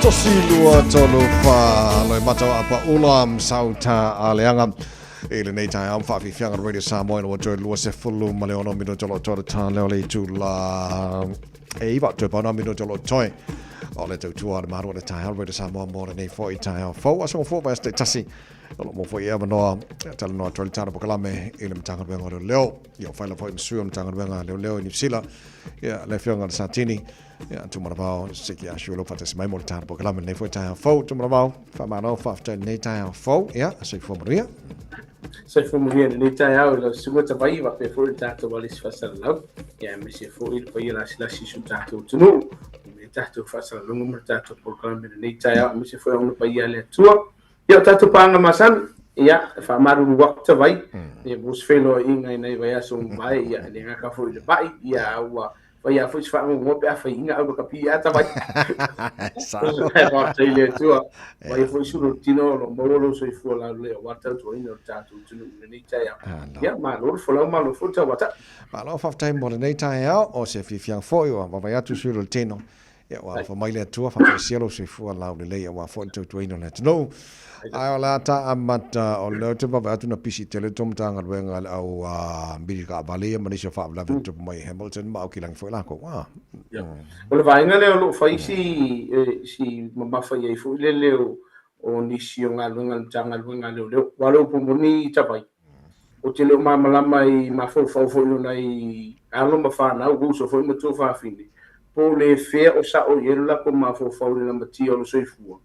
Tosi lua tolu wha Loi matau a pa ula sauta a leanga i lenei taeao whaafifianga Radio Samoa ina ua toe 26 minute o lo toe tā leo le itu la e iwa toe pauna minute o lo toe o le tautua le maru o le taeao Radio Samoa mo lenei foi taeao fou aso fou vai ase tasi o lo mo foi e avanoa talanoa atu ai le tana pokalame i le Matagaluega o Leoleo ia o faila foi ma sui o Matagaluega Leoleo i Niu Sila ia le afioga le Satini ia Tumanavao se ki asu lo faatasi mai mo le tana pokalame lenei foi taeao fou. Tumanavao, faamalo, faafetai lenei taeao fou, ia soifua manuia. Soifua manuia lenei taeao i lau susuga Tavai faapea foi le tatou alisi faasalalau, ia aemaise foi le paia lasilasi i si o tatou atunuu i le tatou faasalalauga ma le tatou polokalame lenei taeao, aemaise foi ona paia a le Atua. Ia o tatou paaga masani, ia e faamalulu atu Tavai, ia mo se feiloaiga i nai vaiaso ua mavae, ia e le gata foi i le mai, ia ua Fai a foi se faagogoa pe a fai ina au ka pi ata vai. Faafetai i le Atua. Vai foi sulu o tino o lo maua lou soifua laulelei aua le tautuaina o le tatou atunuu i lenei taeao. Ia, malo le folau, malo foi le tauata. Malo faafetai mo lenei taeao, o se fiafiaga foi ua vaavaai atu sulu o le tino. Ia, ua alofa mai le Atua, faafoisia lou soifua laulelei aua foi le tautuaina o le atunuu. Ae o le a ta amata, o lea ou te vaavaai atu na pisi tele tou Matagaluega i le au mili taavale ia ma nisi o faalavelave na tupu mai i Hamilton ma Aukilagi foi lakou. Ah. Ia. O le vaega lea o lo o fai si, si mamafa i ai foi lele o nisi o galuega a le Matagaluega a Leoleo. Aua o le upu moni i Tavai, ou te le o malamalama i mafaufau foi o nai alo ma fanau, uso foi ma tuafafine, po o le fea o sao i ai lo latou mafaufau i le lamatia o le soifua,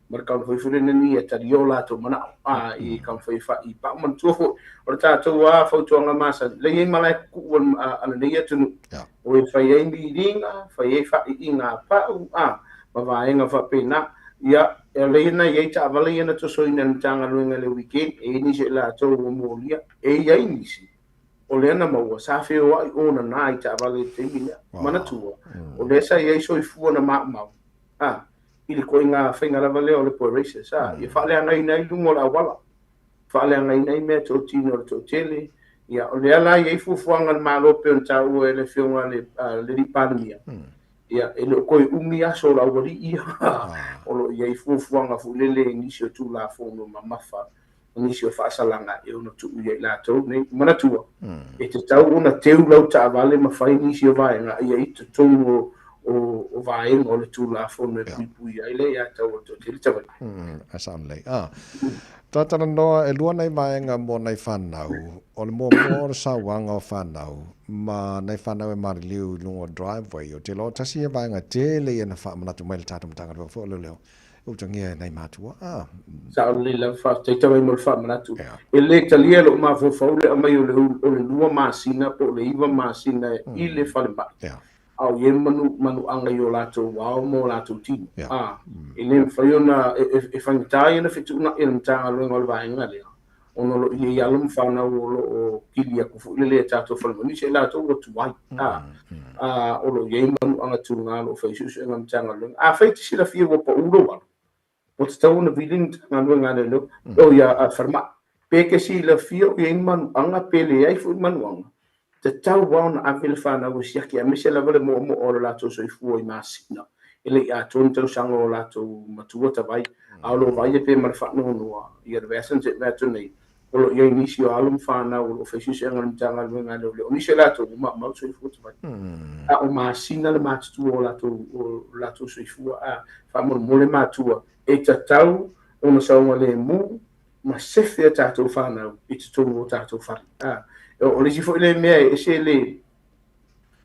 ma le taumafai foi lenei ia talia o latou manao, a i taumafai e fai pau manatua foi o le tatou a fautuaga masani, lea e i ai malae kukuu a lenei atunuu, o e fai ai miliga, fai ai faaiiga a pau, a ma vaega faapena. Ia, o lea na i ai taavale ia na tosoina e le Matagaluega i le weekend, e i ai nisi o i latou ua molia, e i ai nisi o lea na maua, sa feoai onana i taavale i le taimi lea. Manatua, o lea sa i ai soifua na maumau, a, i le koiga faiga lava lea o le poe races, a, ia faaleagaina ai luga o le auala, faaleagaina ai mea totino o le toatele. Ia, o lea la e i ai fuafuaga a le Malo pei ona taua e le Afioga i le Alii Palemia, Ia, e le o toe umi aso o le aualii ia, o lo o i ai fuafuaga foi lele i nisi o Tulafono mamafa, o nisi o faasalaga e ono tuu ia i latou nei. Manatua, e tatau ona teu lau taavale ma fai nisi o vaega ia i totonu o, o, o vaega o le Tulafono e puipui ai le aiatatau o le toatele tavai. A sao lelei. Ah. Talatalanoa, e lua nai vaega mo nai fanau. O le muamua o le sauaga o fanau, ma nai fanau e maliliu i luga o driveway. Ou te iloa tasi ia vaega tele ia na faamanatu mai le tatou Matagaluega foi o Leoleo, e utagia e nai matua. Ah. Sao lelei lava, faafetai tau ai mo le faamanatu. E le talia e lou mafaufau le aumai o le, o le lua masina po o le iva masina i le falemai. A o i ai manu, manuaga i o latou ao ma o latou tino. A, e le mafai ona, e, e, e faigata ia ona fetuunai e le Matagaluega o le vaega lea, ona o lo o i ai alo ma fanau o lo o kili atu foi lele e tatou falemai, nisi o i latou ua tuai, a, a, o lo o i ai manuaga tuga o lo o fai suesuega a le Matagaluega. Afai e te silafia ua pau lou alo, ua tatau ona vili le Matagaluega a Leoleo, o ia a falemai. Pe te silafia o i ai ni manuaga pe leai foi ni manuaga, tatau lava ona ave le fanau e siaki, aemaise lava le moomoo o le latou soifua i masina e le i atoa ni tausaga o latou matua tavai, a o lo o vaaia pea ma le faanoanoa ia le vaiaso na tea atu nei, o lo o i ai nisi o alo ma fanau o lo o fai suesuega a le Matagaluega a Leoleo, o nisi o latou ua maumau le soifua tavai, a o masina le matutua o latou, o latou soifua, a faamolemole matua e tatau ona saogalemu ma sefe a tatou fanau i totonu o tatou fale. A, o le isi foi lea mea e ese le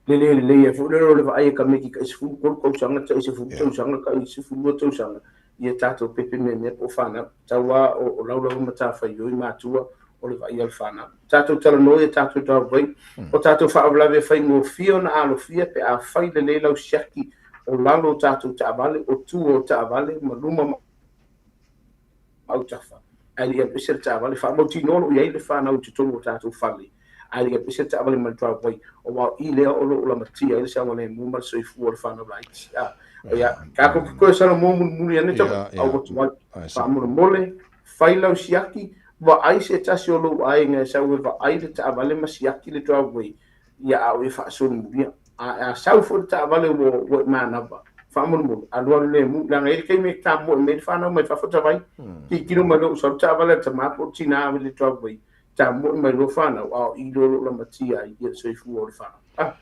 le le lelei ai foi lea o le vaai e tamaiti tai 13 tausaga, tai 10 tausaga, tai 12 tausaga ia tatou pepe meamea po o fanau. Tau lava o lau lava matafaioi matua o le vaai a le fanau. Tatou talanoa ia tatou driveway, o tatou faalavelave e faigofie ona alofia pe a fai lelei lau siaki o lalo o tatou taavale, o tua o taavale ma luma ma autafa, ae le i alu ese le taavale, faamautinoa o lo o i ai le fanau i totonu o tatou fale, ae le i alu ese le taavale mai le driveway, aua o i lea o lo o lamatia ai le saogalemu ma le soifua o le fanau laiti. A, ia, tatou te toe salamo mulimuli ane tau, a ua tuai. Faamolemole, fai lau siaki, vaai se tasi o lou aiga e sau e vaai le taavale ma siaki le driveway, ia a o e faasolimulia. A, a sau foi le taavale ua, ua e manava, Faamolemole, alualu lemu, leaga e i ai le taimi e tamoe mai ai le fanau mai fafo tavai, tilotilo mai loa ua sau le taavale a le tama po o le tina ave le driveway, tamoe mai loa fanau, a o i loa o lo o lamatia ai le soifua o le fanau. Ah.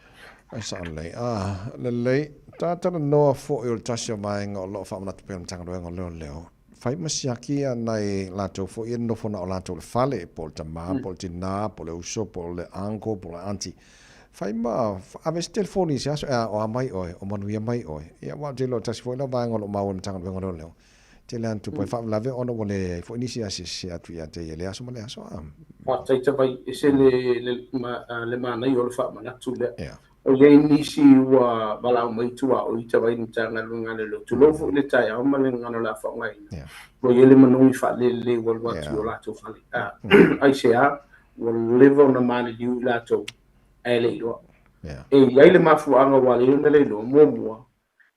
Ai sao lelei. Ah, lelei. Ta talanoa foi o le tasi o vaega o lo o faamanatu pea le Matagaluega o Leoleo, fai ma siaki ia nai latou foi ia nofo na o latou i le fale, po o le tama, po o le tina, po o le uso, po o le uncle, po o le aunty. Fai ma ave se telefoni i se aso, ea, o a mai oe, o manuia mai oe. Ia, aua ou te iloa o le tasi foi lea o vaega o lo o maua i le Matagaluega o Leoleo. Tele lava na tupu ai faalavelave ona ua leai foi nisi e asiasi atu ia te ia i lea aso ma lea aso. A. Faafetai Tavai, ese le, le, ma, le manaia o le faamanatu lea. Yeah. O i ai nisi ua valaau mai tuaoi Tavai i le Matagaluega a Leoleo. Tulou foi le taeao ma le gagana o le a faaaogaina. Yeah. Ua i ai le manogi faalelelei ua alu atu yeah. i o latou fale. A, aisea, ua leva ona maliliu i latou ae le iloa. Yeah. E i ai le mafuaaga ua ala ai ona le iloa, muamua,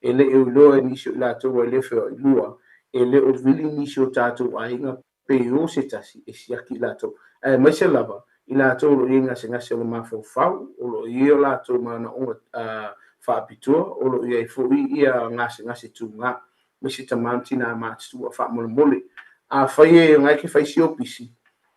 e le o iloa e nisi o i latou ua le feoai, lua, e le o vili nisi o tatou aiga pe o se tasi e siaki i latou, aemaise lava i latou o lo o i ai gasegase o le mafaufau, o lo o i ai o latou manaoga faapitoa, o lo o i ai foi ia gasegase tuga, aemaise tama ma tina matutua. Faamolemole, afai e na e te fai si opisi,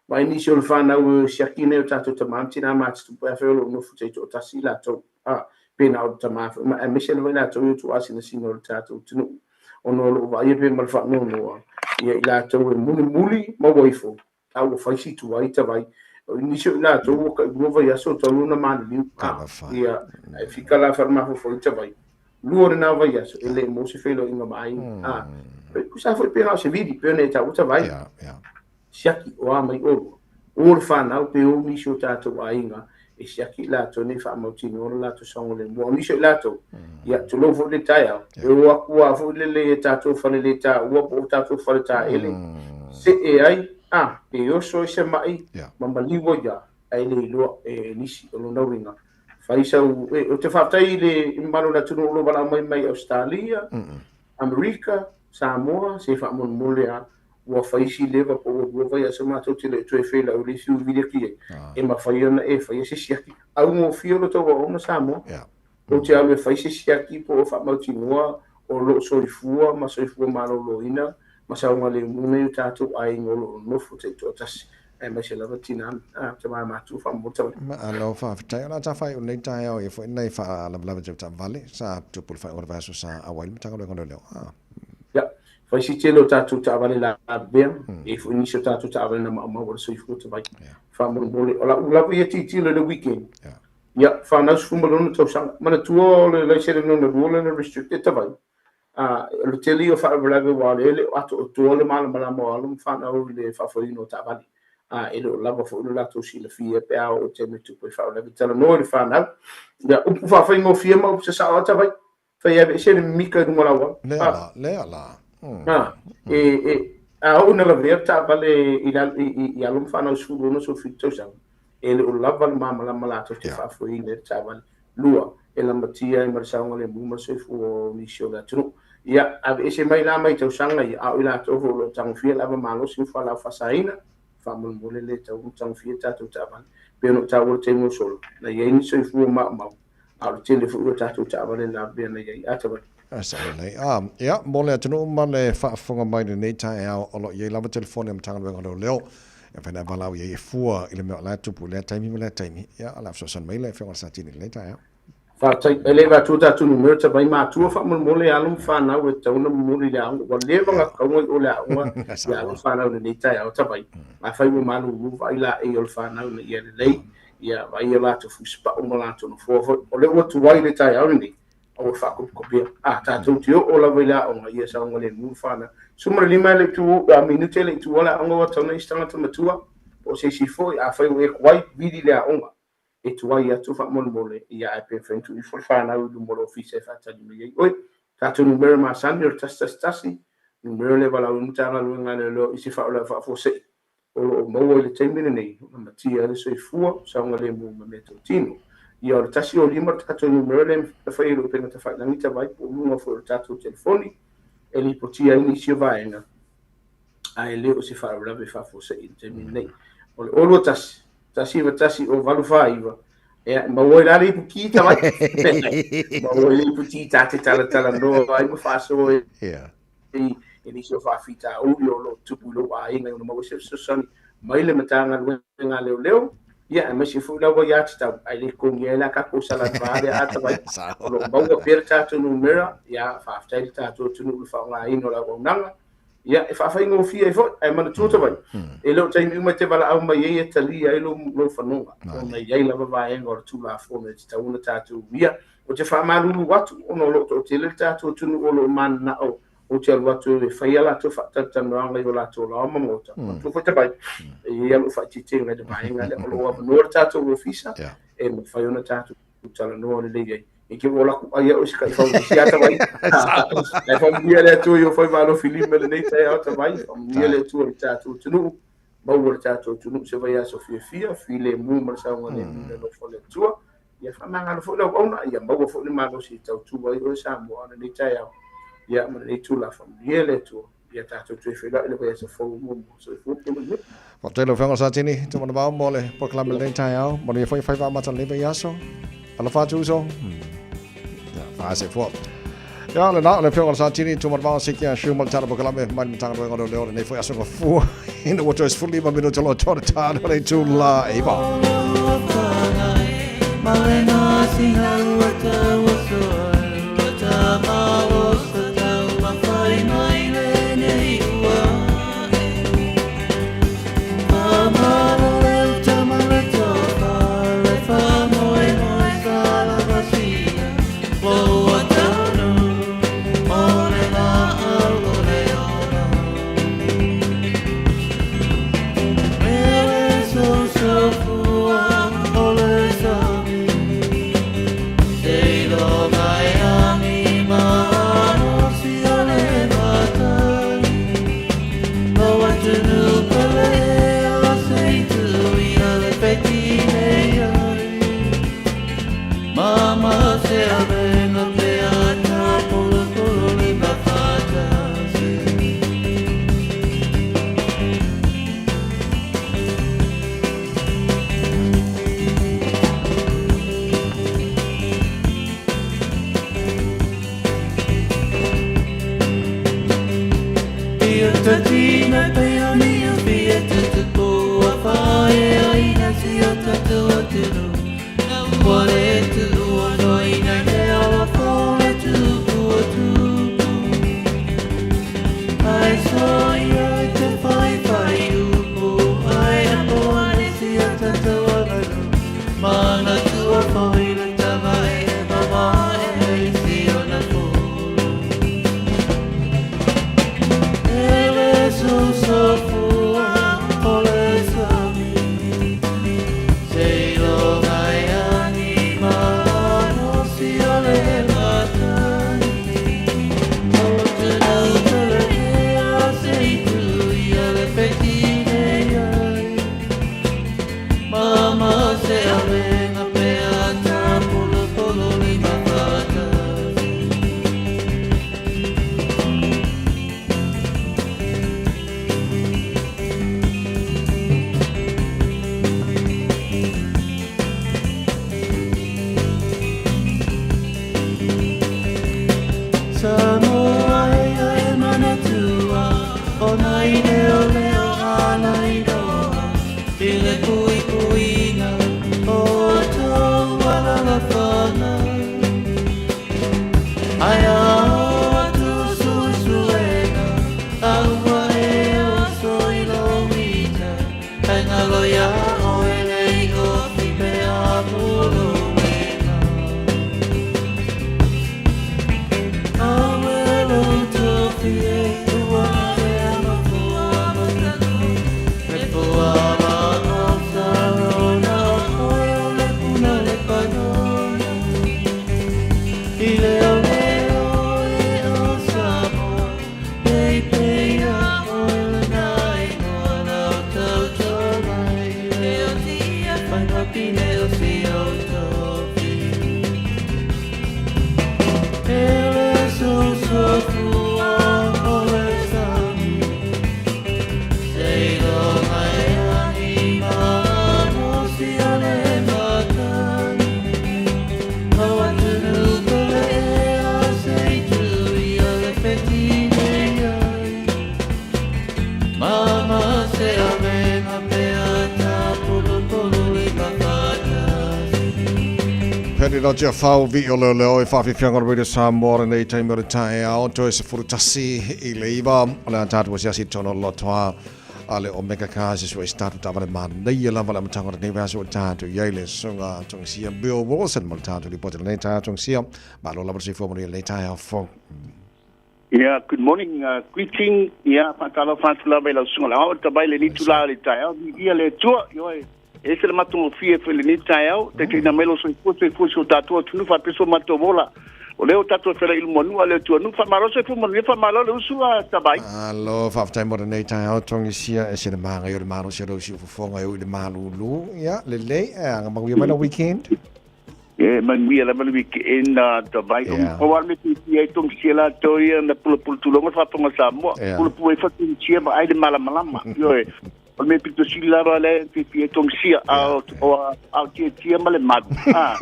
Vaai nisi o le fanau e siaki nei o tatou tama ma tina matutua pe afai o lo o nofo taitoatasi i latou, a, pe na o le tama foi, ma aemaise lava i latou i o tuuasinasina o le tatou atunuu, ona o lo o vaaia pea ma le faanoanoa ia i latou e mulimuli ma ua ifo, a ua fai si tuai tavai. O nisi o i latou ua tailua vaiaso talu ona maliliu, a, ia, ae fika la faalemafaua i tavai, lua lena vaiaso, e le maua se feiloaiga ma aiga, a, tusa foi pe na o se vili, pe ona e taua tavai. Siaki, o a mai ʻolua, o le fanau pe o nisi o tatou aiga e siaki i latou nei faamautinoa lo latou saogalemu. A o nisi o i latou, ia, tulou foi le taeao, e o aku lava foi lele i a tatou fale le taua po o tatou fale taele, see ai, a, e oso ai se maʻi ma maliu ai lava, ae le iloa e nisi. O lona uiga, fai sau, e, ou te faafetai i le mamalu o le atunuu o lo o valaau mai mai Ausetalia, Amerika, Samoa, se faamolemole lava, ua fai si leva po ua lua vaiaso matou te le toe feiloai le isi uvili atu i ai, e mafai ona e faia se siaki. Augofie o lo tou aoga Samoa, ou te alu e fai se siaki po o faamautinoa o lo o soifua ma soifua maloloina ma saogalemu nai o tatou aiga o lo o nofo taitoatasi, aemaise lava tina ma tama matua faamolemole tau. Malo faafetai. O le a tafai o lenei taeao ia foi nai faalavelave tau taavale sa tupu i le faaiuga o le vaiaso sa auai le Matagaluega o Leoleo. Ia, fai si tele o tatou taavale lavea, e i ai foi nisi o tatou taavale na maumau ai le soifua tavai. Faamolemole, o lau lava ia tilotilo i le weekend, ia, fanau 16 tausaga, manatua o le laisene lona lua lea na restricted tavai, a, o le tele ia o faalavelave aua o lea e le o atoatoa le malamalama o alo ma fanau i le faafoeina o taavale, a, e le o lava foi lo latou silafia pe a oo i le taimi e tupu ai faalavelave. Talanoa i le fanau, ia, upu faafaigofie ma upu sasao lava tavai, Fai aveese le mimika i luga o le auala. Lea la, lea la. Ha, e, e, a oo ina lavea le taavale i, i, i, i alo ma fanau 16, 17 tausaga, e le o lava le malamalama latou te faafoeina ai le taavale. Lua, e lamatia ai ma le saogalemu ma le soifua o nisi o le atunuu. Ia, aveese mai la mai tausaga ia, a o i latou foi o lo o tagofia le ava malosi ma fualaau faasaina, faamolemole le tatau ona tagofia tatou taavale. Pei ona ou taua i le taimi ua sola, na i ai ni soifua maumau, a o le tele foi o tatou taavale lavea na i ai. A Tavai. A sao lelei. A, ia, mo le atunuu ma le faafofoga mai i lenei taeao, o lo o i ai lava telefoni a Matagaluega o Leoleo e mafai ona e valaau i ai e fua i le mea o la e tupu i lea taimi ma lea taimi. Ia, o le a fesoasoani mai le Afioga i le Satini i lenei taeao. Faafetai. E le avatua tatou numera Tavai matua faamolemole alo ma fanau e tatau ona momoli i le aoga. Ua leva ona tatau i o le aoga i alo ma fanau i lenei taeao Tavai. Afai ua malulu vaai laei o le fanau ina ia lelei. Ia, vaai o latou fusipau ma latou nofoa foi. O lea ua tuai le taeao lenei, aua e faakopikopia. A, tatou te oo lava i le aoga, ia saogalemu le fanau. 15 e le i tu, a, minute e le i tuua le aoga ua tatau ona i ai se tagata matua, po o se isi foi, afai ua e tuai, vili le aoga. E tuai atu faamolemole, ia ae pe mafai ona tuu ifo le fanau i luma o le ofisa e faatali mai ai. Oi, tatou numera masani o le 111, numera lea e valaau ai le Matagaluega a Leoleo i se faalavelave faafuasei. o lo o maua i le taimi lenei, lamatia ai le soifua, saogalemu ma meatotino. Ia, o le 105 le tatou numera lea na fai e le upega tafailagi tavai po o luga foi o le tatou telefoni e lipotia ai nisi o vaega, ae le o se faalavelave faafuasei i le taimi lenei. O le 021 191 0849 Ia, maua ai la le iputi tawai. Maua ai le iputi ta te talatalanoa ai ma faasoa i i nisi o faafitauli o lo o tupu i lou aiga i ona maua se fesoasoani mai le Matagaluega a Leoleo, ia aemaise foi lava ia tatau, ae le totogia ai la tatou salad bar lea a tawai. O lo o maua pea le tatou numera, ia faafetai le tatou atunuu i le faaaogaina o le auaunaga. Ia, e faafaigofie ai foi, ae manatua tawai, e le o taimi uma e te valaau mai ai e talia ai lou fanoga, ona e i ai lava vaega o le Tulafono e tatau ona tatou uia. Ou te faamalulu atu, ona o lo o toatele le tatou atunuu o lo o mananao ou te alu atu e fai a latou faatalatalanoaga i o latou laoa ma maota. Manatua foi tawai, e i ai lava lou faaeteetega i le vaega lea, o lo o avanoa le tatou ofisa e mafai ona tatou talanoa lelei ai. E te ua laku ai au i se taifau i si ata mai. Ae faamanuia le Atua i ou faiva alofilima i lenei taeao tawai. Faamanuia le Atua i le tatou atunuu. Maua le tatou atunuu se vaiaso fiafia, filemu ma le saogalemu i le alofa o le Atua. Ia faamagalo foi le auauna, ia maua foi le malosi e tautu ai oe Samoa i lenei taeao, ia ma lenei itula. Faamanuia le Atua. Ia tatou toe feiloai i le vaiaso fou muamua. Soifua ma ia manuia. Faafetai lau Afioga Satini Tumanavao mo le polokalame i lenei taeao. Manuia foi faiva amata o lenei vaiaso. Alofa atu uso. Ia, faasefoa. Ia, lena o le Afioga Satini Tumanavao Sikia Shu mo le tala polokalame mai le Matagaluega o Leoleo lenei foi aso gafua. Ina ua toe 15 minute o lo o toa le tano o le itula 9. Henry Lotiafau, vi'i o leoleo i faafiafiaga o le Radio Samoa lenei taimi o le taeao, toe 8:50, o le a tatou asiasi i totonu o le lotoa a le Omega Cars e sue se tatou taavale manaia lava le amataga o lenei vaiaso ua tatou i ai le Susuga Togisia Bill Wilson mo le tatou lipoti lenei taeao. Togisia, malo lava le soifua manuia lenei taeao fou. Yeah, good morning, greeting, ia, faatalofa atu lava i lau susuga i le Aoao, tavai i lenei itula o le taeao, viia le Atua, ioe, e ese le matagofie foi i lenei taeao, taitaiina mai lou soifua, soifua si o tatou atunuu faapea so matou ola, o lea ua tatou feola i luma o nuu a le Atua, nuu faamalo soifua manuia, faamalo le usu a Tavai. Malo, faafetai mo lenei taeao, Togisia, ese le manaia o le malosi o lou siufofoga e ui i le malulu, ia, lelei, e aga manuia mai lau weekend. E manuia lava le weekend a Tavai. Yeah. O wale me te ai tong sia la to ia na pula pula tulonga whaponga Samoa. Yeah. Pula pula e whatu sia ma ai le malamalama. Ioe. O le mea pito sili lava le te fia tong sia ao ao tia tia ma le malu. Ah.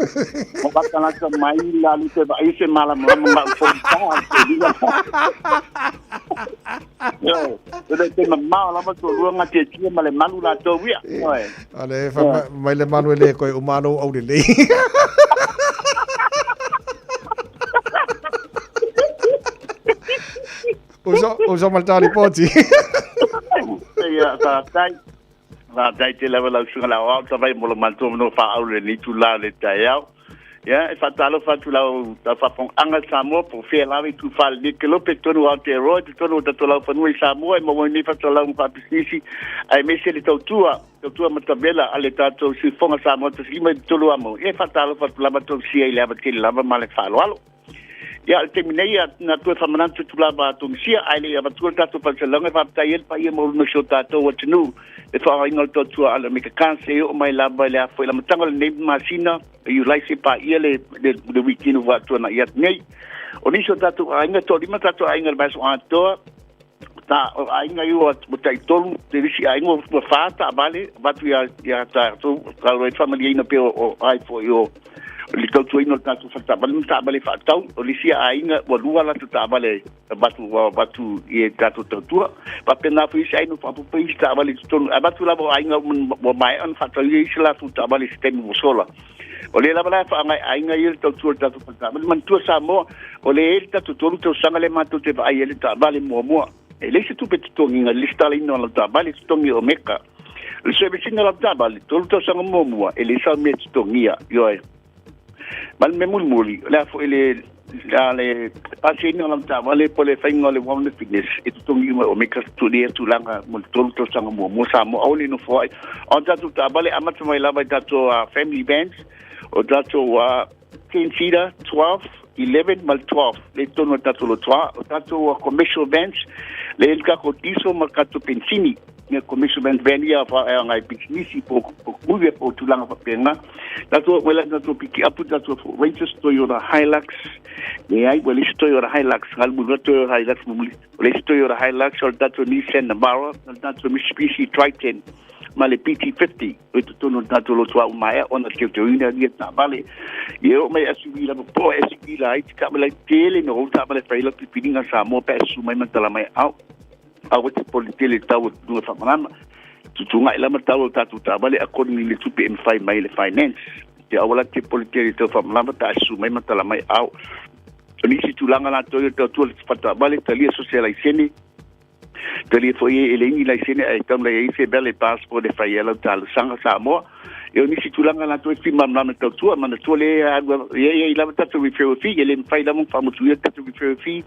O ka tangata mai la le te vai se malamalama ma u ta te lila. Ioe. O le te mamao lava to lua nga tia tia ma le malu la to wia. Ioe. Ale fa mai le malu e le koe o malo au lelei. Uso, uso mal tali poti. Ia, faafetai. Faafetai tele lava lau susuga le aoao tavai mo lo matou no faaau le ni tula le taeao. Ia, e faatalofa atu lau tau faafogaaga Samoa po o fea lava i tufa lenei kelope totonu o Aotearoa i totonu o tatou laufanua i Samoa e maua ai nei faatalauga faapisinisi aemaise le tautua, tautua matavela a le tatou Siufofoga Samoa 15 i amo. Ia, e faatalofa atu lava tausia i le ava tele lava ma le faaaloalo. Ia, o le taimi nei, na toe faamanatu atu lava a Tunisia, ae le i avatua le tatou faasalalauga, e faafetai ai le paia maualuga o si o tatou atunuu le faaaogaina o le tautua a le Omega Cars e oo mai lava i le a foi le amataga o lenei masina o Iulai se paia le, le, le wikini ua tuanai atu nei. O nisi o tatou aiga, toalima tatou aiga i le vaiaso atoa, ta o aiga i ua tai tolu, te nisi aiga ua whā taavale, avatu ia, ia tatou, tau e whamaliaina pe o, o ai foi o, le tautuaina o le tatou faletaavale ma taavale faatau. O le isi aiga ua lua latou taavale avatu avatu i e tatou tautua. Faapena foi isi aiga faaopoopo isi taavale i totonu. Avatu lava o aiga ua maea ona faatauia isi latou taavale i se taimi ua sola. O lea lava la e faaaoga e aiga ia le tautua o le tatou faletaavale. Manatua Samoa, o lea e i ai le tatou 3 tausaga lea matou te vaai ai le taavale muamua. E leai se tupe totogiina i le lesitalaina o lau taavale, totogi e Omega. O le service ina o lau taavale, 3 tausaga muamua, e leai sau mea e totogia, ioe. Ma le mea mulimuli, o le a foi le a le pasiaina o lau taavale po o le faiga o le warrant of fitness, e totogi uma e Omega lea tulaga mo le 3 tausaga muamua Samoa, aua ne i nofo ai. O tatou taavale, amata mai lava i tatou family vans, o tatou 10 seater, 12, 11 ma le 12, lea i totonu o le tatou lotoa. O tatou commercial vans, lea i le tatou diesel ma le tatou penisini. Ia commercial vans, van ia e aoga i pisinisi po o movie po o tulaga faapena. Tatou oo mai la i tatou pikiapu, tatou Ford Rangers, Toyota Hilux, leai, ua leai se Toyota Hilux, galumulu atu Toyota Hilux mulimuli. Ua leai se Toyota Hilux, o le tatou Nissan Navara, o le tatou Mitsubishi Triton ma le PT50. O i totonu o le tatou lotu ua maea ona teuteuina ia taavale. Ia oo mai SUV lava po o SUV laiti taavale tele no ou taavale fai lau filifiliga Samoa pe a susu mai ma tala mai au. Aua te poli tele tau o tutunga whamarama. Tutunga i lama tau o tatou taavale according i le tupe e mawhai mai le finance. Te aua la te poli tele tau whamarama pe a susu mai ma tala mai au. O nisi tulaga latou ia tau tua le whataavale talia so se laisene. Talia foi e le ini laisene ae tau mai ai se valet passport e fai ai lau talosaga Samoa. E o nisi tulaga latou e fia malamalama i tautua, manatua le alu e i ai lava tatou referral fee, e le mafai lava ona faamotuia tatou referral fee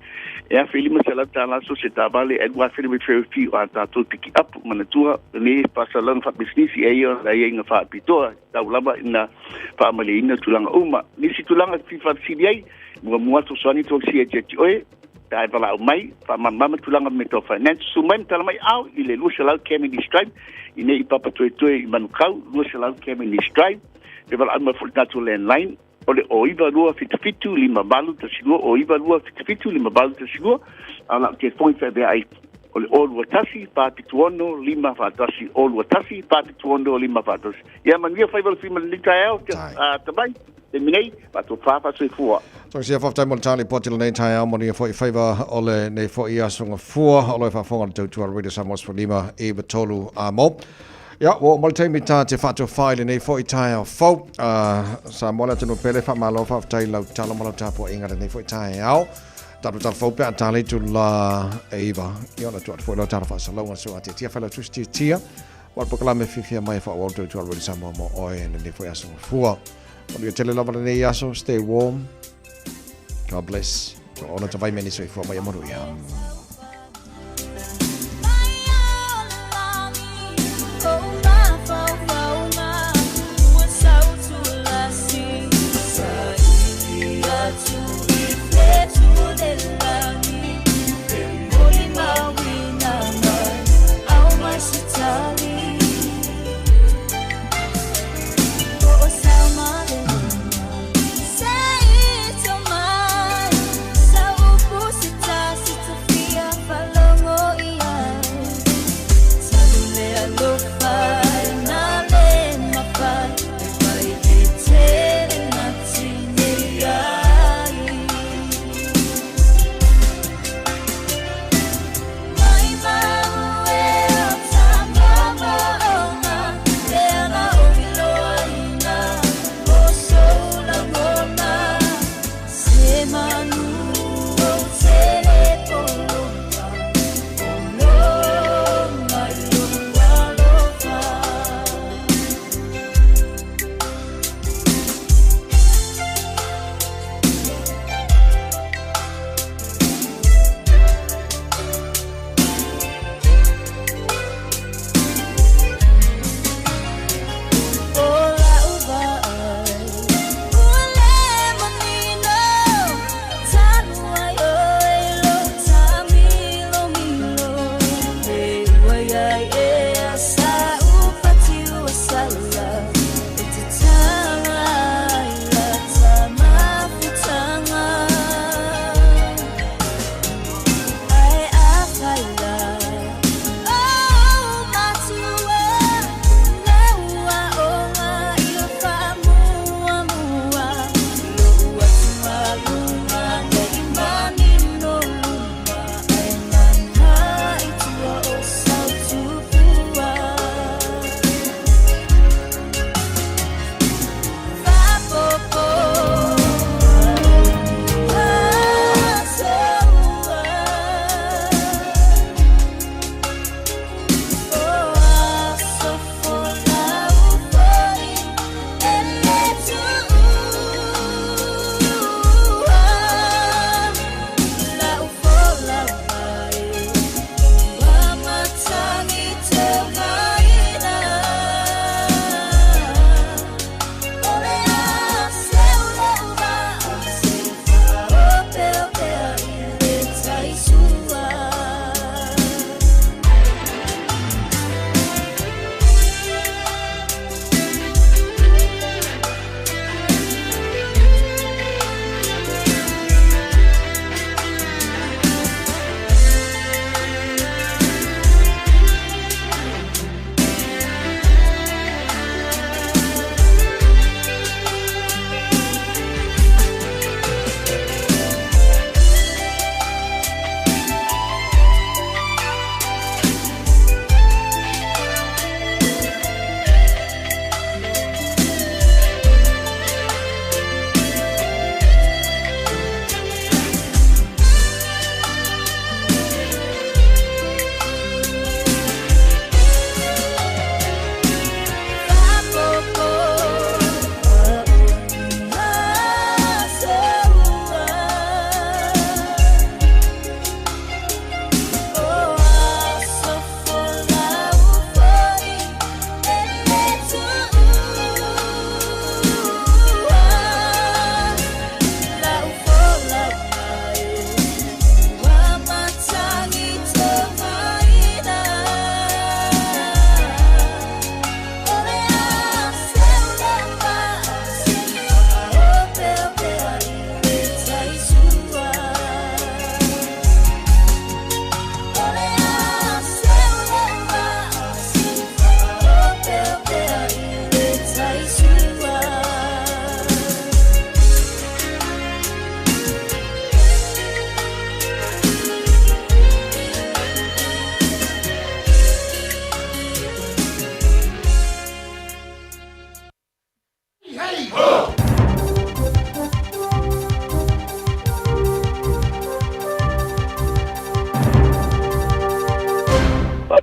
e $1,500 so se taavale ae $2,000 le referral fee o a tatou pikiapu. Manatua lenei faasalaga faapisinisi e i ai ona aiaiga faapitoa e tau lava ina faamalieina tulaga uma. Nisi tulaga e fia faafesili ai, muamua fesoasoani tausia ia te oe. Pe a e valaau mai, faamalamalama tulaga me tau finance, susu mai ma tala mai ao i le 200 Cavendish Drive, i nei i Papatoetoe i Manukau, 200 Cavendish Drive. Pe valaau mai foi le tatou landline, o le 092 77 58 12, 092 77 58 12, a o lau telefoni faavea ai o le 021 476 541, 021 476 541. Ia manuia faiva o le fima i lenei taeao, tamai. Taimi nei, faatofa faasoifua. Tausia faafetai mo le tali poti lenei taeao manuia foi faiva o lenei foi aso gafua o lo e faafofoga le tautua Radio Samoa 15 i 3 amo. Ia, ua oo mai le taimi ta te faatofā i lenei foi taeao fou. Samoa le atunuu pele, faamalo faafetai i lau talo ma lau tapuaiga i lenei foi taeao. Tatou tala fou pe a tala i tula e 9. Ia ona tuu atu foi lea o tala faasalauga so a tiatia Failautusi Tiatia. Ma le polokalame fiafia mai e faaauau le tautua a le Radio Samoa mo oe i lenei foi aso gafua. Manuia tele lava lenei aso. Stay warm. God bless. Ona tavai meni soifua mai a manuia.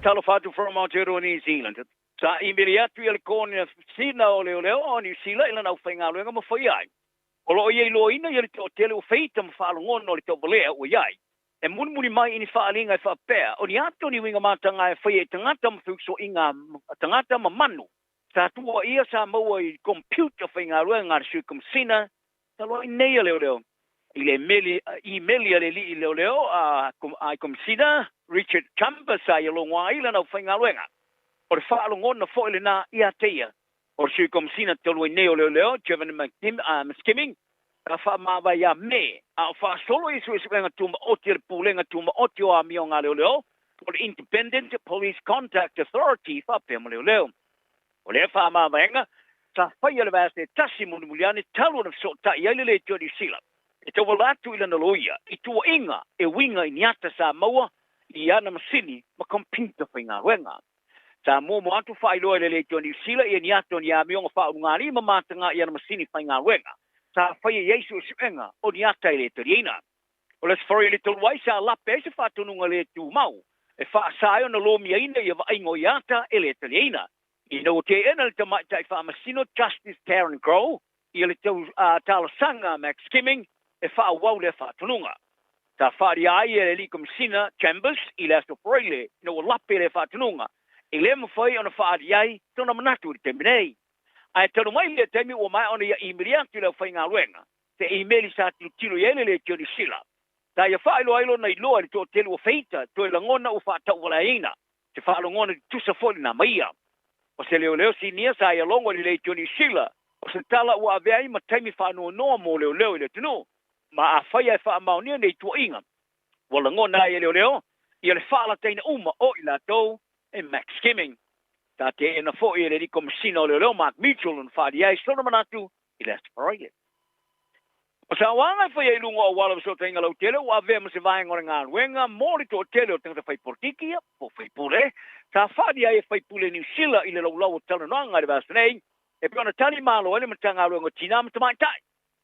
Faatalofa atu from Aotearoa New Zealand. Sa imeli atu ia le Konesina o Leoleo o Niu Sila i lana aufaigaluega ma faia ai. O lo o ia iloaina ia le toatele ua feita ma faalogona o le tauvalea ua i ai. E mulimuli mai i ni faaaliga e faapea, o ni ata o ni uiga mataga e faia i tagata ma feusoiga a tagata ma manu. Sa tuuaia sa maua i computer faigaluega a le Sui Komesina talu ai nei a leoleo. I le meli, imeli a le alii leoleo a i Komesina Richard Chambers sa ia logo ai lana aufaigaluega. O le faalogona foi lena ia te ia. O le Sui Komesina talu ai nei o Leoleo, Jevon McKimming, sa faamavae ia Me, a o faasolo i suesuega tumaoti a le Pulega Tumaoti o Amioga a Leoleo, po o le Independent Police Conduct Authority faapea ma Leoleo. O lea faamavaega, sa faia le vaiaso e tasi mulimuli ane talu ona fesootai ai le Leitio Niu Sila e tauala atu i lana loia i tuuaiga e uiga i ni ata sa maua i ana masini ma computer faigaluega. Sa muamua atu faailoa e le Leitio Niu Sila ia ni ata o ni amioga faaulugalii ma mataga i ana masini faigaluega sa faia i ai suesuega o ni ata e le taliaina. O le Aso Faraile talu ai sa lape ai se faatonuga le tumau e faasa ai ona lomiaina ia vaaiga o ia ata e le taliaina. Ina ua teena le Tamaitai Faamasino Justice Karen Crowe ia le talosaga a McSkimming e faaauau lea faatonuga. Sa faaalia ai e le Alii Komesina Chambers i le Aso Faraile ina ua lape lea faatonuga, e le mafai ona faaali ai sona manatu i le taimi nei. Ae talu mai lea taimi ua maea ona ia imeli atu i le aufaigaluega se imeli sa tilotilo i ai le Leitio Niu Sila. Sa ia faailoa ai lona iloa i le toatele ua feita toe lagona ua faatauvaleaina se faalogona tutusa foi lena ma ia. O se leoleo sinia sa ia logo i le Leitio Niu Sila, o se tala ua avea ai ma taimi faanoanoa mo leoleo i le atunuu. Ma afai ae faamaonia nei tuuaiga, ua lagona ai e leoleo ia le faalataina uma o i latou e Max Skimming. Sa teena foi e le Alii Komesina o Leoleo Mark Mitchell ona faaalia ai sona manatu i le Aso Faraile. O sauaga e faia i luga o auala fesootaiga lautele ua avea ma se vaega o le galuega mo le toatele o tagata fai polokiki po o faipule sa faaalia ai e faipule Niu Sila i le laulau o talanoaga i le vaiaso nei e pei ona tali malo ai le Matagaluega o Tina ma Tamaitai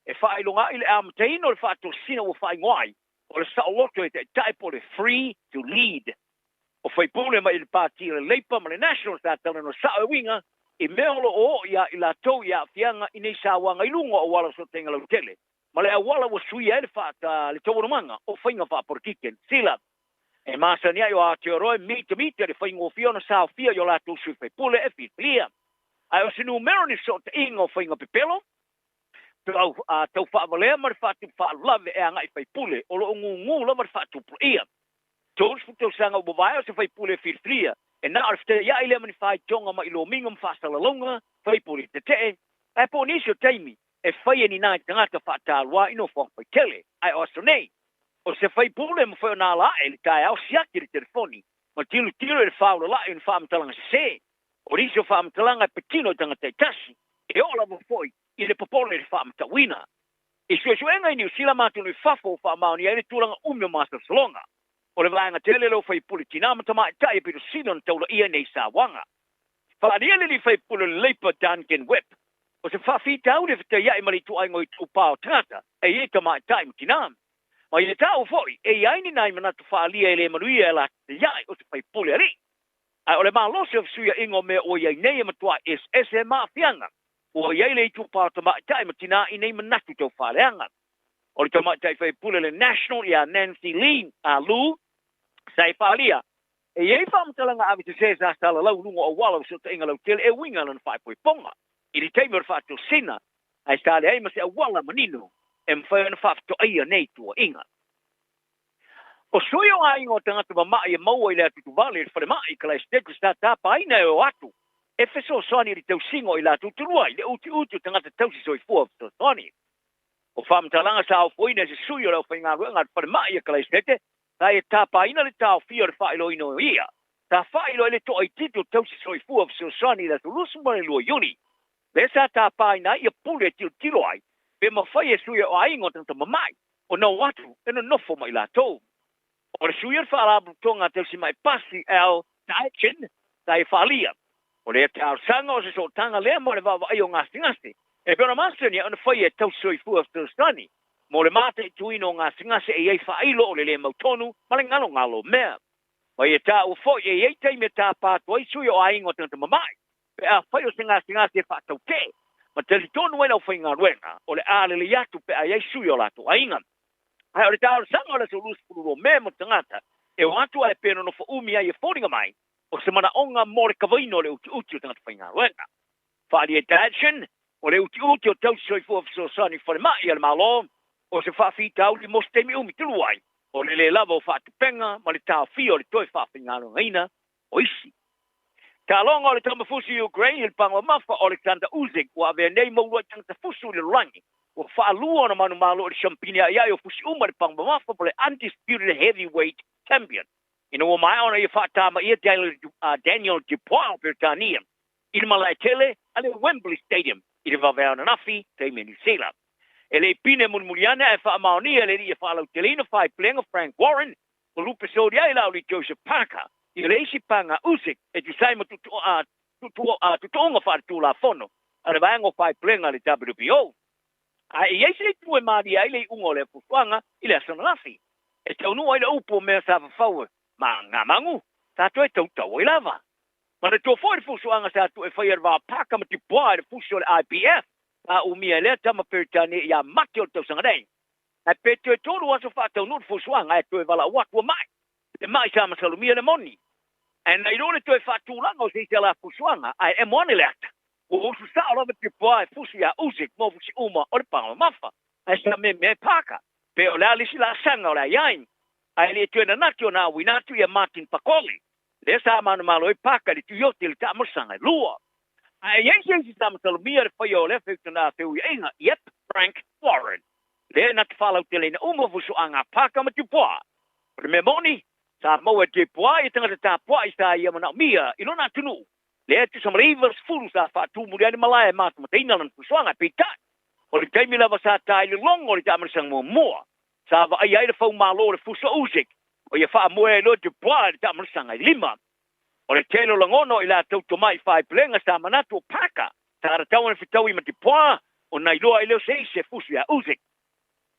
e faailoga ai le amataina o le faatosina ua faaigoa ai o le saoloto e taitai po o le Free to Lead. O faipule mai i le Pati o le Labour ma le National sa talanoa sao e uiga i mea o lo o oo ia i latou i aafiaga i nei sauaga i luga o auala fesootaiga lautele ma le auala ua suia ai le le taualumaga o faiga faapolokiki. Sila e masani ai o Aotearoa e mitamita i le faigofie ona saofia i o latou sui faipule e filifilia. Ae o se numera o ni fesootaiga o faiga pepelo tau faavalea ma le faatupu faalavelave e agai i faipule o lo o gugu lava le faatupulaia. 30 tausaga ua mavae o se faipule e filifilia, e na o le fetaiai lea ma ni faitoga mai lomiga ma faasalalauga faipule tetee, ae po o nisi o taimi e fai e ni nai tagata faatalua i nofoaga faitele. Ae o aso nei, o se faipule e mafai ona ala ae i le taeao siaki le telefoni ma tilotilo i le faaulala'i o ni faamatalaga sese. O nisi o faamatalaga e patino i tagata e tasi, e oo lava foi i le popole i le faamatauina. I suesuega i Niu Sila ma atunuu i fafo ua faamaonia ai le tulaga umi o masalosaloga. O le vaega tele lea o faipule tinā ma tamaitai e pito sili ona taulaia i nei sauaga. Faaalia le alii faipule o le Labour Duncan Webb, o se faafitauli e fetaiai ma le ituaiga o itupa o tagata e i ai tamaitai ma tinā. Ma ia taua foi, e i ai ni nai manatu faaalia e le manuia e lataiai o se faipule alii. Ae o le malosi o fesuiaiga o mea ua i ai nei e matua eseese ma aafiaga. Ua i ai le itupa o tamaitai ma tinā i nei manatu tau faaleaga. O le tamaitai faipule o le National ia Nancy Lee, a Lu, sa e faaalia, e i ai faamatalaga ave sese sa salalau i luga o auala o fesootaiga lautele e uiga lona faaipoipoga i le taimi o le faatosina, ae sa leai ma se auala manino e mafai ona faafetoaia nei tuuaiga. O sui o aiga o tagata mama'i e maua i le atuatuvale i le falemai i Kalaesetete sa tapaina e o atu e fesoasoani i le tausiga o i latou tulua i le utiuti o tagata tausi soifua fesoasoani. O faamatalaga sa ofoina e se sui o le aufaigaluega a le falemai a Kalaesetete sa ia tapaina le taofia o le faailoaina o ia sa faailoa ai le toaitiiti o tausi soifua fesoasoani i le aso 22 Iuni lea sa tapaina ai ia pule e tilotilo ai pe mafai e sui o aiga o tagata mama'i ona o atu e nonofo ma i latou. O le sui o le Faalapotopotoga a Tausimai Pasi Al Dietschin sa ia faaalia, o lea talosaga o se sootaga lea mo le vaavaaia o gasegase e pei ona masani ona faia e tausi soifua fesoasoani mo le mataituina o gasegase e i ai faailo o le le mautonu ma le galogalo mea. Ma ia taua foi e i ai taimi e tapa atu ai sui o aiga o tagata mamae pe afai o se gasegase e faatautee ma talitonu ai le aufaigaluega o le a lelei atu pe a i ai sui o latou aiga. Ae o le talosaga o le aso 22 Me mo tagata e o atu ae pe nonofo umi ai e foliga mai o se manaoga mo le kavaina o le utiuti o tagata faigaluega. Faaalia Dadson, o le utiuti o tausi soifua fesoasoani falemai a le Malo, o se faafitauli mo se taimi umi talu ai, o le le lava o faatupega ma le taofia o le toe faafaigaluegaina o isi. Taaloga o le taumafusi i Ukraine i le pagomamafa o Oleksandr Usyk ua avea nei ma uluai tagata fusu i le lalolagi ua faalua ona manumalo i le siampini aiai o fusi uma i le pagomamafa po o le Undisputed Heavyweight Champion ina ua maea ona ia faatamaia Daniel Dubois o Peretania i le malae tele a le Wembley Stadium i le vaveao ananafi, taimi a Niu Sila. E le i pine mulimuli ane ae faamaonia e le alii e faalauteleina faiplega Frank Warren ua lupe soli ai la alii Joseph Parker i le isi paga Usyk e tusa ai ma tuutuuga faaletulafono a le vaega o faiplega a le WBO. Ae i ai se itu e malie ai le iuga o lea fuafuaga i le aso ananafi, e taunuu ai le upu o mea sa fafau ma ngā magu, sa toe tautau ai lava. Manatua foi le fusuaga sa tuu e faia e le va o Parker ma Dubois i le fusi o le IBF, sa umia e lea tama Peretania ia Mati o le tausaga nei. Ae pe toe tolu aso faataunuu le fusuaga ae toe valaau atu ua mai. Le mai sa masalomia le moni. Ae na iloa le toe faatulaga o se isi ala fusuaga ae emo ane le ata. Ua usu sao lava Dubois e fusi ia Usyk mo fusi uma o le paga mamafa. Ae sa meamea e Parker. Pe o le a le isi laasaga o le a iai. Ae le toe nanati ona auina atu ia Martin Bakole. Lea sa manumalo ai Parker i le tuioti i le taamolosaga e lua. Ae i ai se isi sa masalomia le faia o lea feuiaiga, yep, Frank Warren. Lea na te faalauteleina uma fusuaga a Parker ma Dubois. O le mea moni, sa maua e Dubois ia tagata tapuai sa ia manaomia i lona atunuu. Lea e tusa ma le 90 sa faatu muli ai le malae e matamataina lana fusuaga. Peitai, o le taimi lava sa ta i le logo o le taamolosaga muamua, sa vaaia ai le faumalo o le fusu a Usyk, o ia faamoe ai loa Dubois i le taamolosaga e lima. O le tele o lagona o i latou tomai faaipulega sa manatu o Parker sa tatau ona fetaui ma Dubois ona iloa ai lea o se isi e fusu ia Usyk.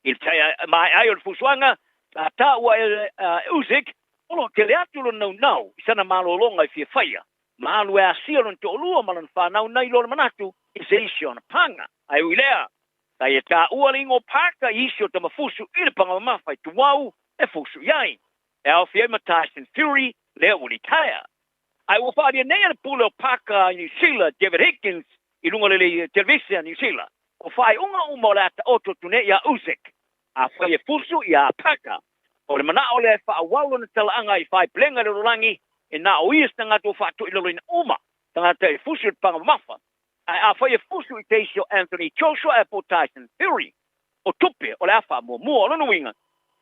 I le maea ai o le fusuaga, sa taua e Usyk o lo o tele atu lona naunau i sana malologa e fia faia, ma alu e asia lona toalua ma lana fanau nai lo le manatu i se isi o ana paga. Ae ui lea, sa ia taua le igoa o Parker i isi o tamafusu i le paga mamafa i Tuau e fusu i ai. E aofia ai ma Tyson Fury, lea ua litaea. Ae ua faaalia nei e le pule o Parker i Niu Sila, David Higgins, i luga o le televise a Niu Sila, o faaiuga uma o le a taoto atu nei ia Usyk, afai e fusu ia Parker. O le manao lea e faaauau lona talaaga i faiplega i le lalolagi, e na o ia se tagata ua faatoilaloina uma tagata e fusu i le paga mamafa. Ae afai e fusu i te isi o Anthony Joshua ae po o Tyson Fury, o tupe o le a faamuamua. O lona uiga,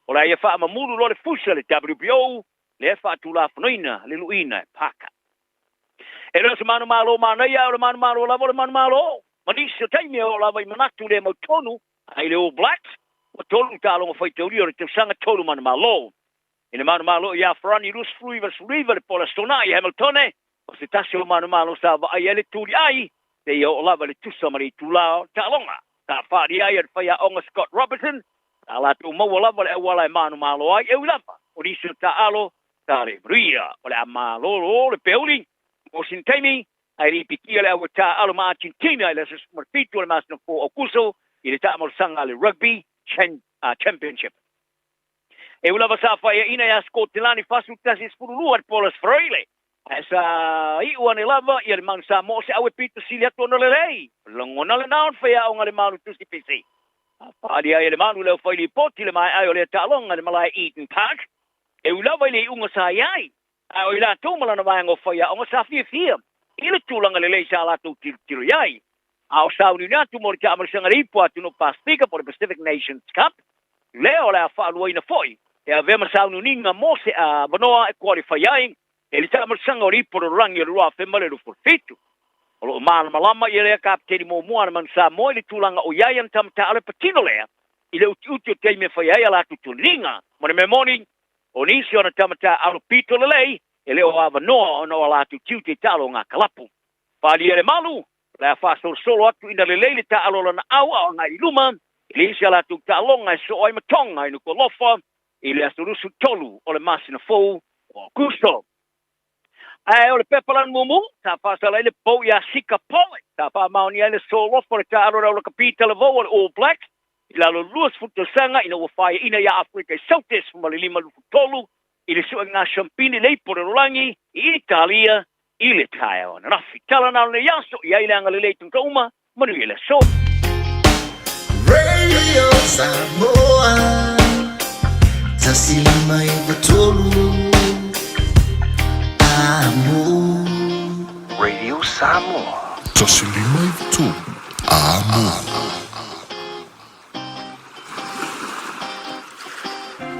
o le a ia faamamulu loa le fusi a le WBO lea e faatulafonoina le luiina e Parker. E le o se manumalo manaia, ae o le manumalo lava o le manumalo. Ma nisi o taimi e oo lava i manatu le mautonu ai le All Blacks, ua tolu taaloga faitaulia o le tausaga tolu manumalo. I le manumalo ia Ferrani 29-19 le po o le Aso Toonai i Hamiltone, o se tasi o manumalo sa vaai ai le tuliai seia oo lava i le tusa ma le itula o le taaloga. Sa faaalia ai e le faiaoga Scott Robertson, sa latou maua lava le auala e manumalo ai, e ui lava o nisi o taaalo sa le manuia. O le a malolo le peuli mo sina taimi, ae le i pikia le au taaalo ma Argentina i le aso 17 o le masina fou o Aokuso i le taamolosaga a le Rugby Championship. E ui lava sa faiaina ia Skotelani 41-12 i le Paulus Freile, ae sa iu ane lava ia le Manu Samoa o se aue pito sili atu ona lelei. Lagona lena o le faiaoga a le Manu Tusi Pisi. A faaalia ai e le Manu le aufai lipoti le maea ai o lea taaloga i le malae Eden Park, e ui lava i le iuga sa i ai, ae o i latou ma lana vaega o faiaoga sa fiafia i le tulaga lelei sa latou tilotilo i ai. A o sauniuni atu mo le taamalasaga le ipu a atunuu Pasefika po o le Pacific Nations Cup, lea o le a faaluaina foi e avea ma sauniuniga mo se avanoa e qualify ai e le taamalasaga o le ipu o le lalolagi o le 2027. O lo o malamalama ia lea kapeteni muamua a le Manu Samoa i le tulaga o i ai ana tama taaalo e patino lea i le utiuti o taimi e fai ai a latou toniga. Ma le mea moni, o nisi o ana tama taaalo pito lelei e le o avanoa ona o a latou tiute i taalo o ngā kalapu. Faaalia le malu, O le a faasolosolo atu ina lelei le taaalo o lana au a o agai i luma i le isi a latou taaloga e soo ai ma Tonga i Nukualofa i le aso 23 o le masina fou o Aokuso. Ae o le pepa lana muamua, sa faasala ai le pou iā Sika Poe, sa faamaonia ai le solofa o le taaalo a le aulakapi talavou o le All Blacks i lalo o le 20 tausaga ina ua faaiaina iā Afrika i Saute 15 23 i le suega siampini le ipu o le lalolagi i Italia i le taeao ananafi. Tala na o lenei aso, i ai le agalelei i tagata uma, manuia le aso. Radio Samoa 153 Amo. Radio Samoa. 153 Amo.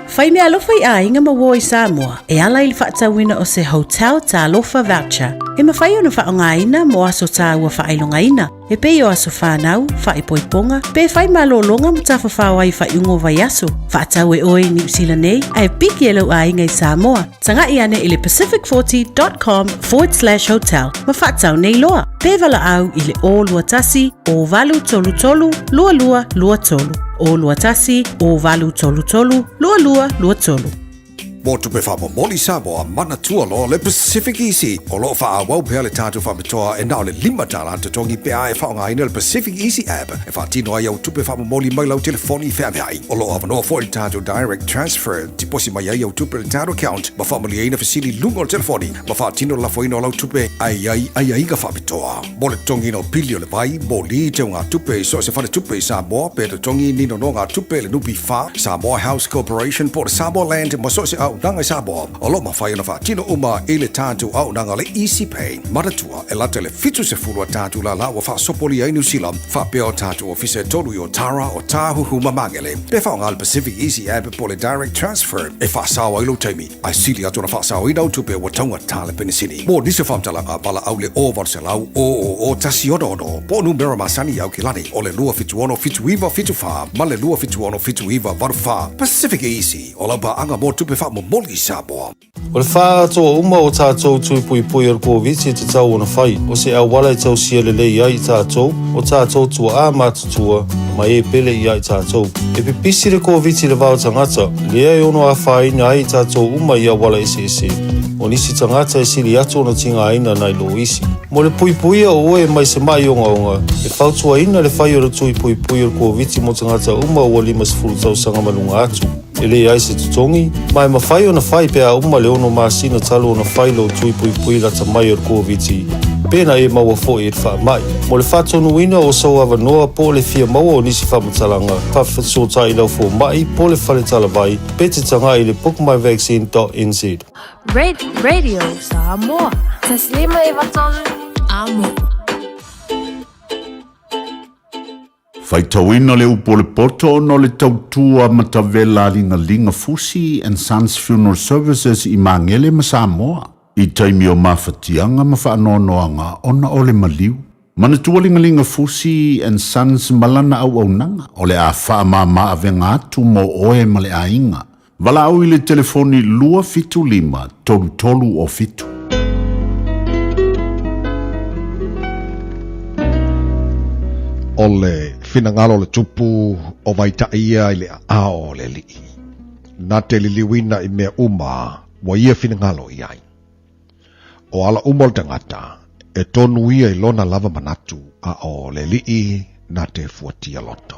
Fai meaalofa i aiga ma uo i Samoa e ala i le faatauina o se Hotel Talofa Voucher e mafai ona faaaogaina mo aso tāua faailogaina e pei o aso whānau, whaipoiponga, pe whai malōlōga ma tafafao ai faaiuga o vaiaso. Faatau e oe i Niu Sila nei ae piki e lou aiga i Samoa. Taga'i ane i le pacific40.com/hotel ma faatau nei loa. Pe valaau i le 021 0833 2223. 021 0833 2223. Mo tupe faamomoli Samoa, manatua loa le Pacific Easy. O lo o faaauau pea le tatou faapitoa e na o le $5 totogi pe a e faaaogaina le Pacific Easy app e faatino ai au tupe faamomoli mai lau telefoni feaveai. O lo o avanoa foi le tatou Direct Transfer, tiposi mai ai au tupe i le tatou account ma faamalieina fesili i luga o le telefoni ma faatino le lafoina o lau tupe ae i ai aiaiga faapitoa. Mo le totogiina o pili o le vai, moli, teugatupe i so o se faletupe i Samoa pe totogi ni nonogatupe i le NPF, Samoa House Corporation po o le Samoa Land ma so o se auaunaga i Samoa, o lo o mafai ona faatino uma i le tatou auaunaga le Easy Pay. Manatua, e lata i le 70 a tatou lālā ua faasopolia ai Niu Sila, faapea o tatou ofisa e tolu i Otara, Otāhuhu ma Māngere. Pe faaaoga le Pacific Easy App po o le Direct Transfer e faasao ai lou taimi, ae sili atu ona faasaoina au tupe ua taugata le penisini. Mo nisi o faamatalaga, valaau le 0800 000 166 po o numera masani i Aukilani o le 276 7974 ma le 276 7984. Pacific Easy, o lau paaga mo tupe faamomoli i Samoa. O le faaatoa uma o tatou tui puipui o le Koviti e tatau ona fai, o se auala e tausia lelei ai i tatou, o tatou tuaa matutua, ma e pele i a i tatou. E pipisi le Koviti i le va o tagata, lea e ono afaina ai i tatou uma i auala eseese. O nisi tagata e sili atu ona tigaina nai lo isi. Mo le puipuia o oe mai se maʻi ogaoga, e fautuaina le fai o le tui puipui o le Koviti mo tagata uma ua 50 tausaga ma luga atu. E leai se totogi, ma e mafai ona fai pe a uma le ono masina talu ona fai lou tui puipui lata mai o le Koviti, pe na e maua foi i le faamai. Mo le faatonuina o sou avanoa po o le fia maua o nisi faamatalaga, faafesootai i lau fomai po o le fale talavai pe te tagai i le bookmyvaccine.nz. Radio Samoa. 153 Amo. Faitauina le upu o le poto ona o le tautua matavela a Ligaliga Fusi and Sons Funeral Services i Magele ma Samoa i taimi o mafatiaga ma faanoanoaga ona o le maliu. Manatua Ligaliga Fusi and Sons ma lana auaunaga o le a faamama avega atu mo oe ma le aiga. Valaau i le telefoni 275 33 o 7. O le finagalo o le Tupu o Vaitaʻi ia i le aao o le Alii, na te liliuina i mea uma ua ia finagalo i ai. O ala uma o le tagata, e tonu ia i lona lava manatu, a o le Alii na te fuatia loto.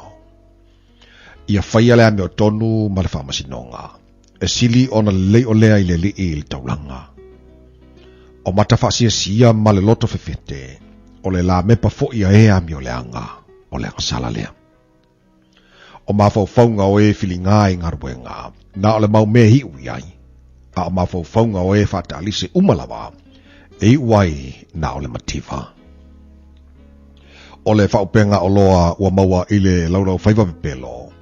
Ia faia le amiotonu ma le faamasinoga, e sili ona lelei olea i le alii i le taulaga. O mata faasiasia ma le loto fefete, o le lamepa foi a e amioleaga, o le agasala lea. O mafaufauga o e filiga i galuega, na o le mau mea e iu i ai, a o mafaufauga o e faataalise uma lava, e iu ai na o le mativa. O le faaupega oloa ua maua i le laulaufaiva pepelo,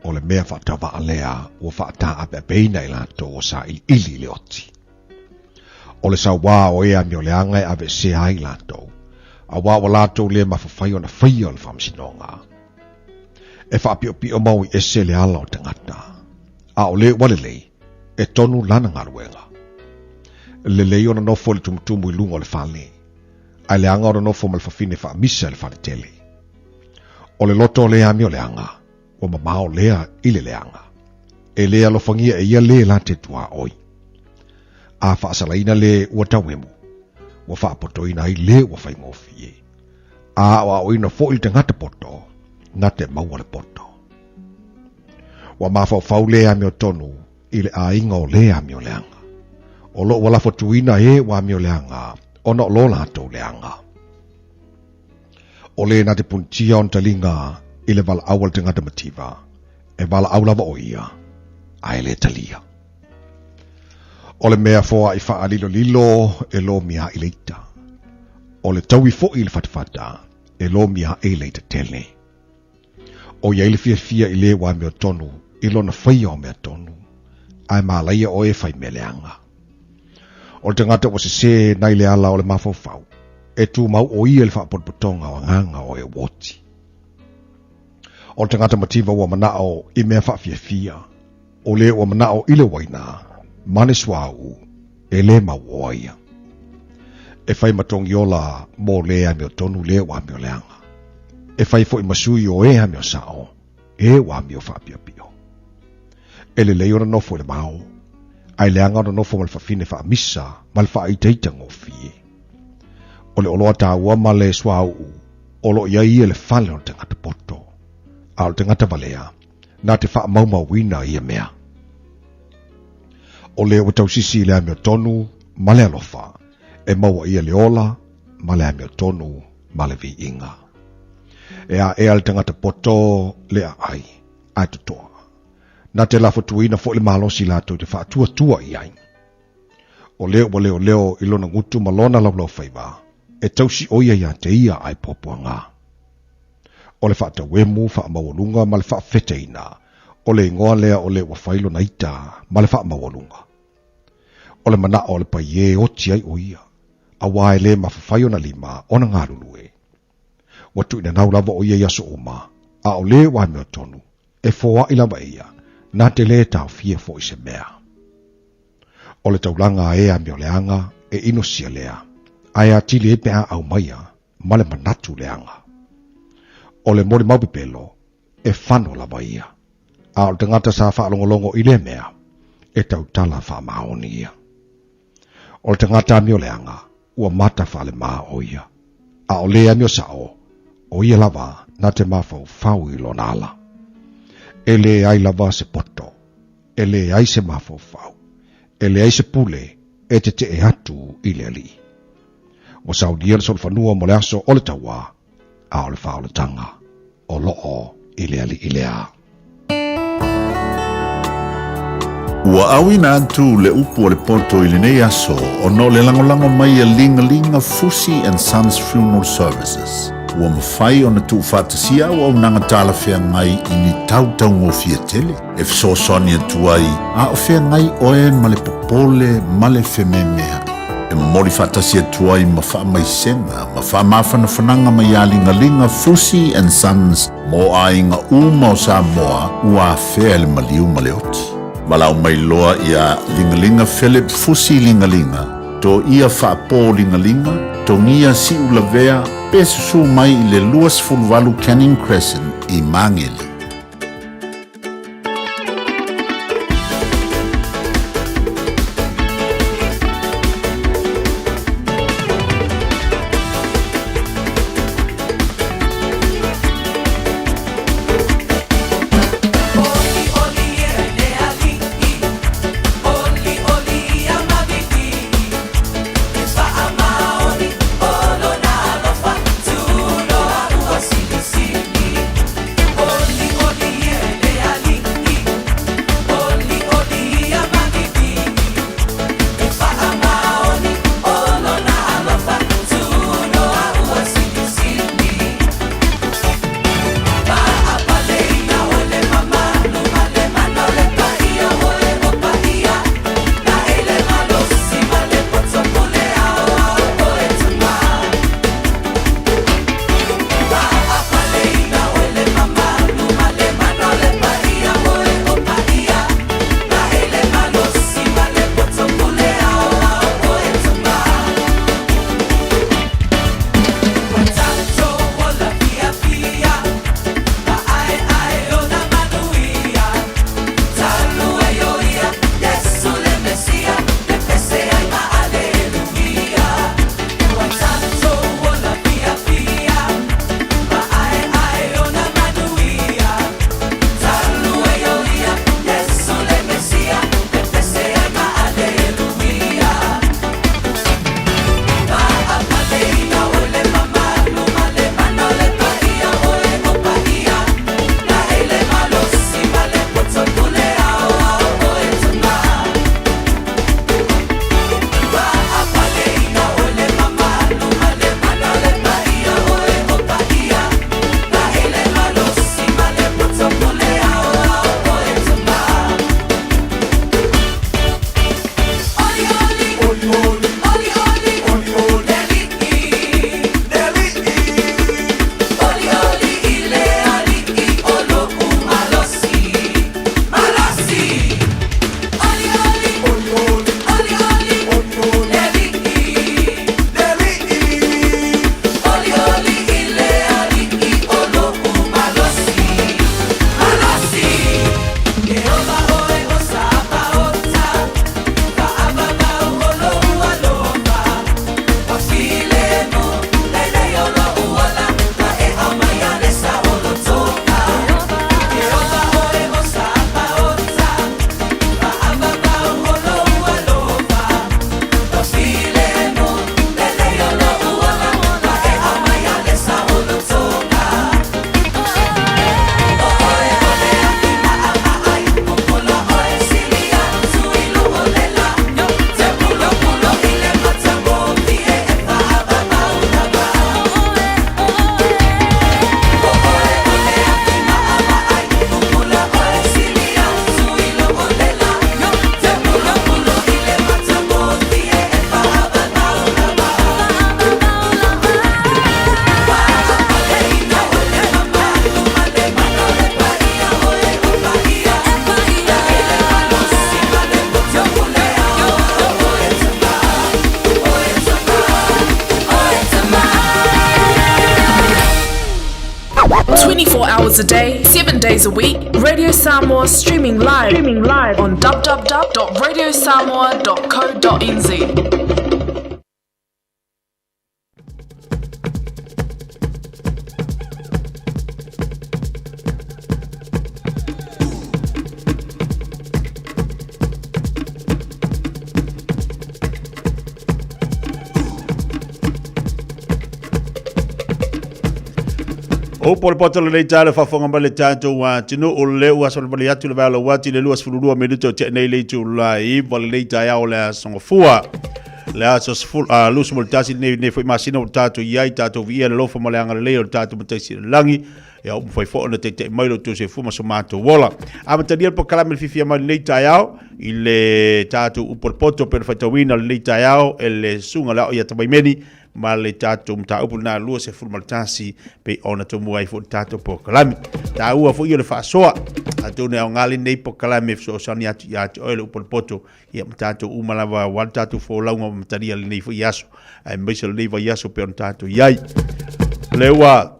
o le mea faatauvaa lea ua faataapeapeina i latou o sailiili i le oti. O le sauā o e amioleaga e aveesea ai latou, auā ua latou le mafafai ona faia o le faamasinoga. E faapiopio mau i ese le ala o tagata, a o le ua lelei, e tonu lana galuega. Lelei ona nofo i le tumutumu i luga o le fale, ae leaga ona nofo ma le fafine faamisa i le faletele. O le loto o le amioleaga, ua mamao lea i le leaga. E le alofagia e ia le la te tuaoi. A faasalaina le ua tauemu, ua faapotoina ai le ua faigofie. A aoaoina foi le tagata poto, na te maua le poto. Ua mafaufau le amiotonu i le aiga o le amioleaga. O lo ua lafotuina e ua amioleaga ona o lo latou leaga. O le na te punitia ona taliga i le valaau a le tagata mativa, e valaau lava o ia, ae le talia. O le mea foaʻi faalilolilo e lomia i le ita. O le taui foi i le fatafata e lomia e le ita tele. O iai le fiafia i le ua amiotonu i lona faia o mea tonu, ae malaia oe e fai mea leaga. O le tagata ua sesē nai le ala o le mafaufau, e tumau o ia i le faapotopotoga o agaga o e ua oti. O le tagata mativa ua manao i mea faafiafia, o le ua manao i le uaina ma le suauu, e lē mauoa ia. E fai ma togiola mo le amiotonu le ua amioleaga. E fai foi ma sui o e amiosao, e ua amio faapiopio. E lelei ona nofo i le vao, ae leaga ona nofo ma le fafine faamisa ma le faaitaita gofie. O le oloa taua ma le suauu o lo o i ai ia le fale o le tagata poto, a o le tagata valea na te faamaumauina ia mea. O le ua tausisi i le amiotonu ma le alofa, e maua ia le ola ma le amiotonu ma le viiga. E aea le tagata poto le aai, ae totoa. Na te lafotuina foi le malosi latou te faatuatua i ai. O le ua leoleo i lona gutu ma lona laulaufaiva, e tausi o ia ia te ia ae puapuaga. O le faatauemu faamaualuga ma le faafeteina, o le igoa lea o le ua fai lona ita ma le faamaualuga. O le manao o le paie e oti ai o ia, auā e lē mafafai ona lima ona galulue. Ua tuuinanau lava o ia i aso uma, a o le ua amiotonu, e foaʻi lava e ia, na te lē taofia foi se mea. O le taulaga a e amioleaga e inosia lea, ae atili ai pe a aumaia ma le manatu leaga. O le molimau pepelo, e fano lava ia, a o le tagata sa faalogologo i lea mea, e tautala faamaoni ia. O le tagata amioleaga, ua mata faalemā o ia, a o le amiosao, o ia lava na te mafaufau i lona ala. E leai lava se poto, e leai se mafaufau, e leai se pule e tetee atu i le Alii. Ua saunia le solofanua mo le aso o le tauā, a o le faaolataga o loo i le Alii lea. Ua auina atu le upu a le poto i lenei aso ona o le lagolago mai a Ligalinga Fusi and Sons Funeral Services. Ua mafai ona tuufaatasia auaunaga talafeagai i ni tau taugofie tele e fesoasoani atu ai a o feagai oe ma le popole ma le fememeaʻi. E momoli faatasi atu ai ma faamaisega ma faamafanafanaga mai iā Ligaliga Fusi and Sons mo aiga uma o Samoa ua afea e le maliu ma le oti. Valaau mai loa iā Ligaliga Philip Fusi Ligaliga, Toia Faapō Ligaliga, Togia Siulavea pe susū mai i le 28 Canning Crescent i Magele. 24 hours a day, 7 days a week, Radio Samoa streaming live, streaming live on www.radiosamoa.co.nz. O po le poto lenei tae le faafofoga mai le tatou atunuu o le ua solomali atu le vaea o ati le 22 minute o tea nei le itula 9 lenei taeao o le aso Gafua. Le aso 21 lenei foi masina ua tatou i ai, tatou viia le alofa ma le agalelei o le tatou Matai Sili i le Lagi. Ia ua mafai foi ona taitai mai lo outou soifua ma so matou ola. Amatalia le polokalame le fiafia mai lenei taeao i le tatou upu o le poto pei ona faitauina lenei taeao e le susuga le Aao ia Tamaimeni ma le tatou mataupu lena 21 pei ona tomua ai foi le tatou polokalame. Taua foi o le faasoa atonu e aoga lenei polokalame e fesoasoani atu ia te oe le upu o le poto ia ma tatou uma lava aua le tatou folauga ma matalia lenei foi aso aemaise o lenei vaiaso pei ona tatou i ai. O lea ua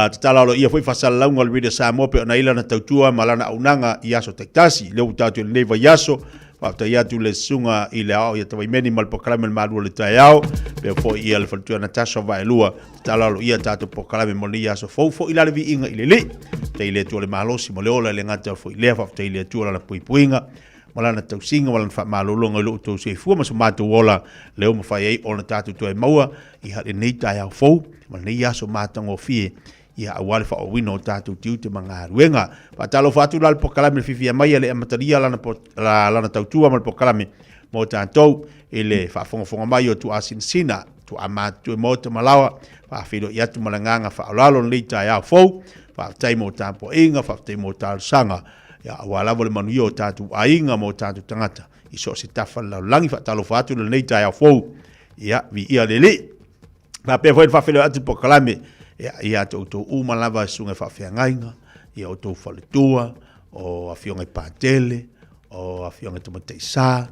tatala aloaia foi faasalalauga o le Radio Samoa pei ona i ai lana tautua ma lana auaunaga i aso taitasi. Lea ua tatou i lenei vaiaso, faafetai atu le susuga i le Aoao ia Tavaimeni ma le polokalame o le Malu o le Taeao, pea foi ia le faletua Natasha Vaelua, tatala aloaia tatou polokalame mo lenei aso fou foi la le viiga i le Alii. Faafetai i le Atua le malosi ma le ola e le gata foi i lea, faafetai i le Atua lana puipuiga ma lana tausiga ma lana faamalologa i lo outou soifua ma so matou ola, lea ua mafai ai ona tatou toe maua i lenei taeao fou ma lenei aso matagofie, ia aua le faaauauina o tatou tiute ma galuega. Faatalofa atu la le polokalame le fiafia mai a le amatalia lana, lana tautua ma le polokalame mo tatou i le faafogafoga mai o tuaasinasina, tuaamatutu e maota ma laoa, faafeiloai atu ma le agaga faaaloalo lenei taeao fou. Faafetai mo tapuaiga, faafetai mo talosaga, ia aua lava le manuia o tatou aiga ma o tatou tagata i so o se tafa o le lalolagi. Faatalofa atu i lenei taeao fou, ia viia le Alii. Faapea foi le faafeiloai atu i le polokalame ia, ia te outou uma lava e susuga i faafeagaiga, ia outou faletua, o afioga i patele, o afioga i tamaitai sa,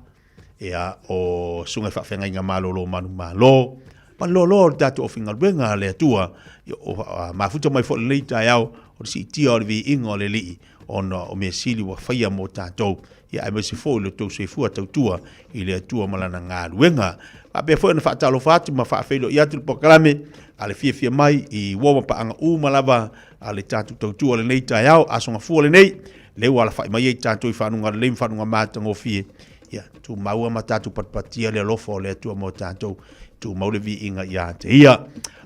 ia, o susuga i faafeagaiga malolo manumalo, ma le loaloa o le tatou aufaigaluega a le Atua, ia, o mafuta mai foi lenei taeao o le siitia o le viiga o le Alii, ona o mea sili ua faia mo tatou, ia aemaise foi o lo outou soifua tautua i le Atua ma lana galuega. Faapea foi ona faatalofa atu ma faafeiloai atu le polokalame a le fiafia mai i uo ma paaga uma lava a le tatou tautua lenei taeao, Aso Gafua lenei, lea ua alafai mai ai tatou i fanuga lelei ma fanuga matagofie. Ia, tumau ma tatou patipatia le alofa o le Atua mo tatou, tumau le viiga ia te ia.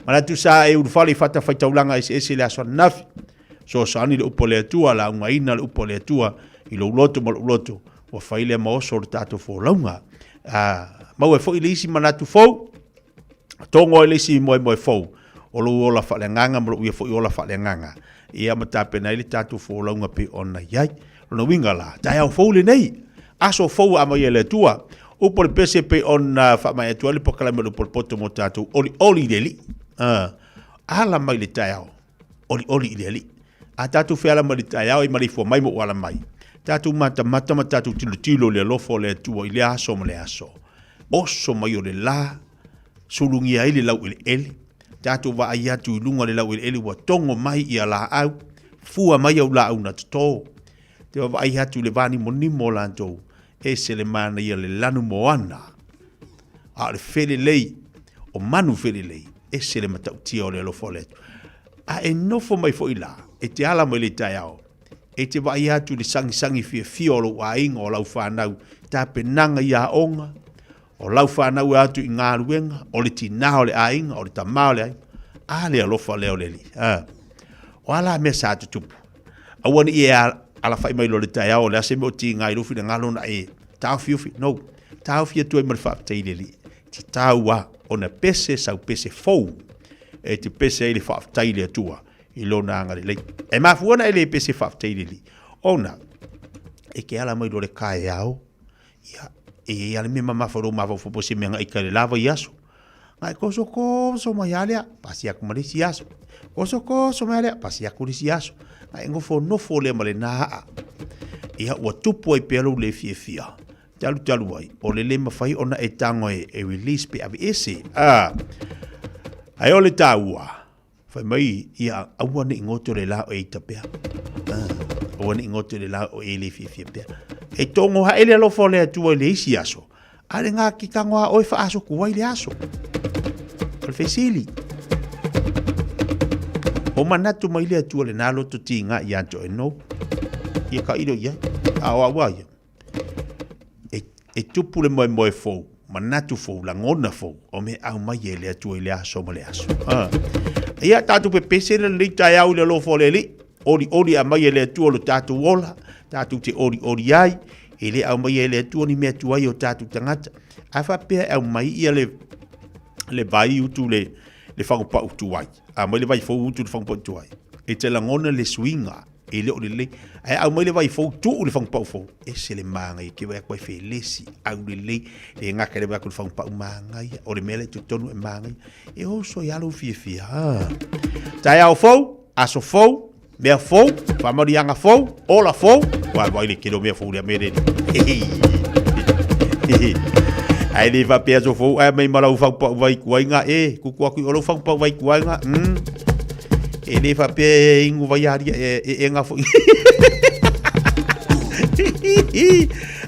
Manatu sa e ulufale i fatafaitaulaga eseese i le aso ananafi. Soasoani le upu a le Atua, laugaina le upu a le Atua i lou loto ma lou loto, ua fai lea ma oso o le tatou folauga. A maua ai foi le isi manatu fou, togo ai le isi moemoe fou, o lou ola faaleagaga ma lou ia foi ola faaleagaga, ia ma tapena ai le tatou folauga pei ona i ai. Lona uiga la, taeao fou lenei, aso fou ua aumai e le Atua. Upu o le pese pei ona faamaea atu ai le polokalame o le upu o le poto mo tatou olioli i le Alii. Ala mai le taeao. Olioli i le Alii. A tatou feala mai le taeao e maleifua mai ma ua ala mai, tatou matamata ma tatou tilotilo i le alofa o le Atua i lea aso ma lea aso. Oso mai o le la, sulugia ai le laueleele, tatou vaai atu i luga o le laueleele ua togo mai ia laau, fua mai au laau na toto. Te vaavaai atu i le vanimonimo o latou, ese le manaia le lanu moana. A o le felelei o manu felelei, ese le matautia o le alofa o le Atua. A e nofo mai foi la, e te ala mai le taeao, e te vaai atu i le sagisagi fiafia o lou aiga, o lau fanau, tapenaga i aoga, o lau fanau e atu i galuega, o le tinā o le aiga, o le tamā o le aiga, a le alofa lea o le Alii. A. O a la mea sa tutupu? Aua ne i e alafai mai loa i le taeao, o le a se mea o tiga i lou finagalo ona e taofiofi. No. Taofi atu ai ma le faafetai i le Alii. Tatau lava ona pese sau pese fou e te pese ai le faafetai i le Atua i lona agalelei. E mafua ona e le pese faafetai i le Alii, ona e te ala mai loa le kaeao, ia, e i ai lava le mea mamafa i lou mafaufau po o se mea na ika i le la vaiaso. Na e tosotoso mai lava lea, pasi atu ma le isi aso. Tosotoso mai lava lea, pasi atu le isi aso. Na e nofonofo lea ma lena aa. Ia, ua tupu ai pea lou le fiafia. Talu talu ai, o le le mafai ona e tago e release pe aveese. Ae o le taua, Fai mai, ia aua ne i goto le la o e ita pea. Ah, aua ne i goto le la o e le fiafia pea. E tongo hae le alofa o le Atua i le isi aso, a le ngā ki tango a oe whaaso ku ai le aso. O le fesili. O manatu mai le Atua le nā loto ti ngā i anto e nou. Ia ka ilo ia. A o aua ia. E, e tupu le moemoe fou, manatu fou, lagona fou, o me au mai e le Atua i le aso ma le aso. Ah. Ia tātou pepese le lei taeao i le alofa o le Alii. Oli oli a mai e le Atua lo tātou ola, tātou te oli oli ai, e le au mai e le Atua ni mea tuai o tātou tagata. A faapea e aumai ia le, le vai utu le, le fagopau tuai. A mai le vai fou utu le fagopau tuai. E te lagona le suiga e le o lelei. Ae aumai le vai fou tuu le fagopau fou. Ese le māngaia ke vai aku ai felesi au lelei. Le ngaka le vai aku le fagopau māngaia. O le mea le totonu e māngaia. E oso i alo fiafia. Ha. Taeao fou, aso fou, mea fou, faamanuiaga fou, ola fou, ua vaai le tele o mea fou lea mea lea. Ae le faapea aso fou ae mai ma lau fagupau vai kuaiga e, kuku atu i o lau fagupau vai kuaiga, E le faapea e inu vai aria e, e, e ngā foi.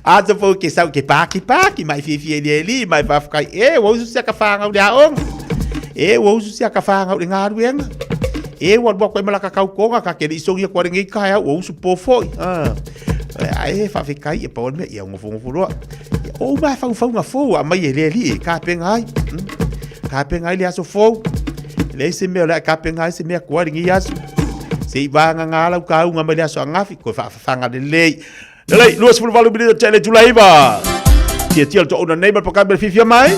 Ata fou ke sau ke pāki pāki mai fiafia i le li mai whawhakai e ua usu sia ka whāngau le aonga e ua usu sia ka whāngau le ngāruenga e ua lua koe malaka kau konga ka kere isongia kua rengei kai au ua usu pō foi ah. Ai e whawhekai e pau mea ia ngofo ngofo roa ia o mai whauwhaunga fou a mai e le li e ka penga ai ka penga ai le aso fou le se mea le ka penga ai se mea kua ringi aso se i vanga ngā lau ka unga mai le aso angafi koe whaawhawhanga lelei Lelei, 28 minute tele tula iva. Tia tia le to'una nei ma le pakai me le fiafia mai.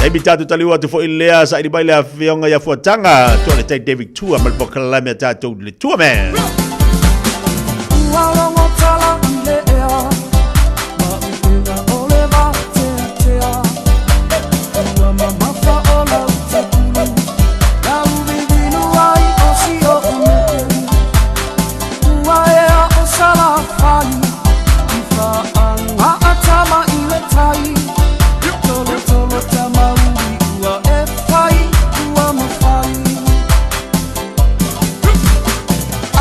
Taimi tātou taliu atu foi lea saili mai le afioga ia Fuataga. Toa le tai David Tua ma le polokalame a tātou le Tua Man. Ua logo tala i le ea, ma upega o le vateatea. Ua mamafa o lau tapulu, lau vivinu ai o si oʻu nuu. Ua ea o Salafai, i whaangaa tama i le tai. Tolotolo tamauri ua e whai, ua mawhai.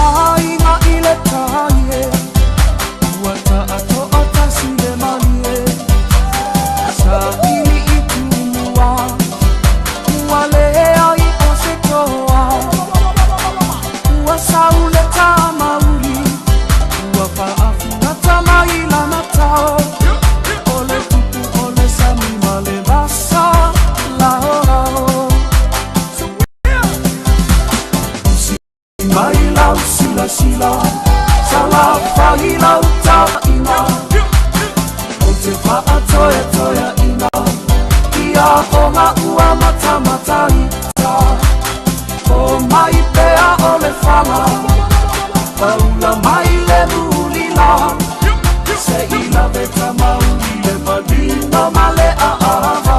Aiga i le tai e, ua taatoa tasi le malie. Saili i tumua, ua leai o se toa. Ua sau le tamauri, ua faafuata mai lana tao. O le tupu o le sami ma le vasa laolao. Usi mai lau silasila, Salafai lau taina. O te faatoetoeaina, ia o nga ua matamataita. O mai pea o le fala, paula mai le mulila. Se i lave tamauli le manino ma le aava.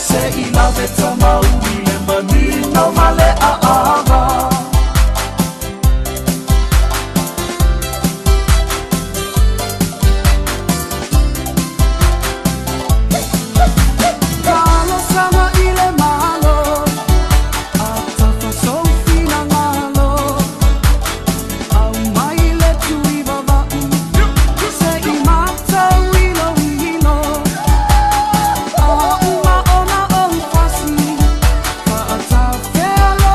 Se i lave tamauli le manino ma le aava. Talosaga i le Malo, a tafa sou finagalo. Aumai le tui vava'u, se i matou iloilo. A uma ona ou fasi, faatafea le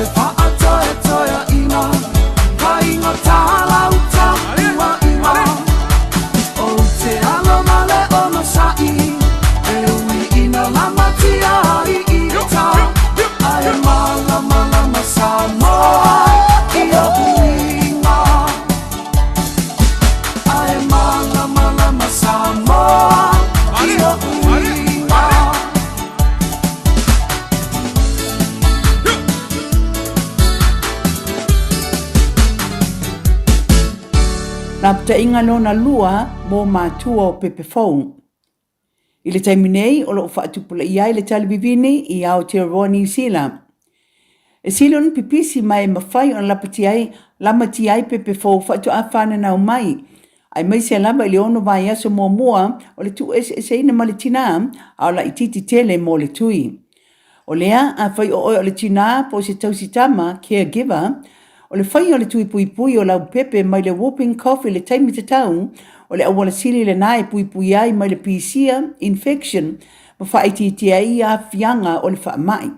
se faatoetoeaʻiga faigata lau tapuaiga. Ou te alo ma le onosaʻi e ui ina lamatia ai i uta, ae malamalama Samoa i oʻu iga. Ae malamalama Samoa i oʻu iga. Lapataiga lona lua mo matua o pepe fou. I le taimi nei, o lo o faatupulaia ai le tali vivini i Aotearoa Niu Sila. E sili ona pipisi ma e mafai ona lapatia ai, lamatia ai pepe fou faatoa fananau mai, aemaise lava i le ono vaiaso muamua o le tuueseeseina ma le tinā, a o laitiiti tele mo le tui. O lea, afai o oe o le tinā po o se tausi tama, caregiver, o le faia o le tui puipui o lau pepe mai le whooping cough i le taimi tatau, o le auala sili lenā e puipui ai mai le pisia, infection, ma faaitiitia ai aafiaga o le faamai.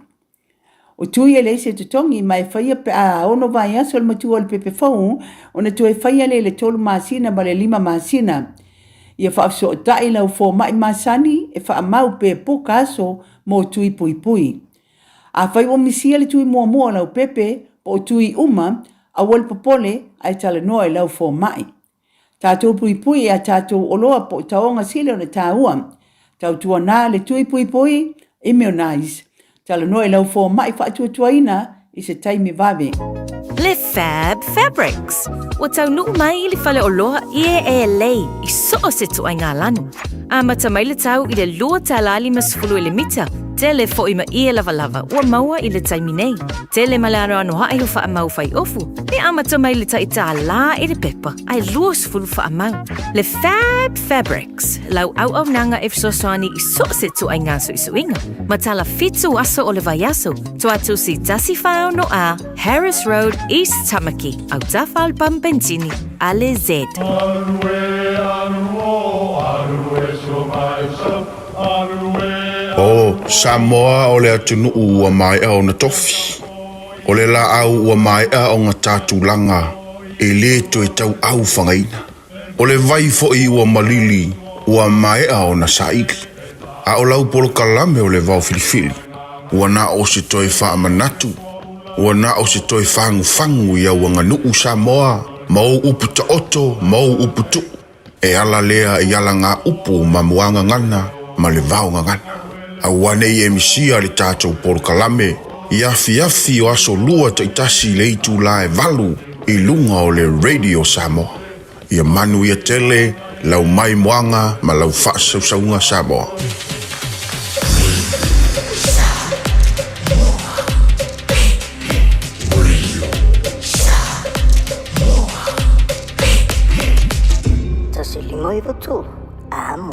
O tui e leai se totogi ma e faia pe a ono vaiaso le matua o le pepe fou ona toe faia lea i le tolu masina ma le lima masina. Ia faafesootai lau fomai masani e faamau pe puka aso mo tui puipui. Afai ua misia le tui muamua o lau pepe po o tui uma, aua le popole ae talanoa i lau fomai. Tatou puipui i a tatou oloa po o taoga sili ona taua. Tautuana le tui puipui, immunize. Talanoa i lau fomai faatuatuaina i se taimi vave. Le Fab Fabrics. Ua taunuu mai i le faleoloa ie e lei i so o se ituaiga lanu. Amata mai le tau i le $2.50 i le mita, tele foi ma ie lavalava ua maua i le taimi nei. Tele ma le anoanoai o faamau fai-ofu, e amata mai le tai $1 i le pepa ae 20 faamau. Le Fab Fabrics, lau auaunaga e fesoasoani i so o se ituaiga suisuiga, ma tala fitu aso o le vaiaso, Tuatusi 14 A, Harris Road, East Tamaki, autafa o le pamu penisini a le Z. O Samoa o le atunuu ua maea ona tofi. O le laau ua maea ona ta tulaga e le toe tauau fagaina. O le vai foi ua malili ua maea ona saili. A o lau polokalame o le vao filifili, ua na o se toe faamanatu, ua na o se toe fagufagu i au aganuu Samoa ma ou upu taoto ma ou upu tuu. E ala lea i alagaupu ma muagagana ma le vaogagana. Aua ne i e misia le tatou polokalame i afiafi o aso lua taitasi i le itula e valu i luga o le Radio Samoa. Ia manuia tele lau maimoaga ma lau faasausauga Samoa. 1 5 9 3, amo.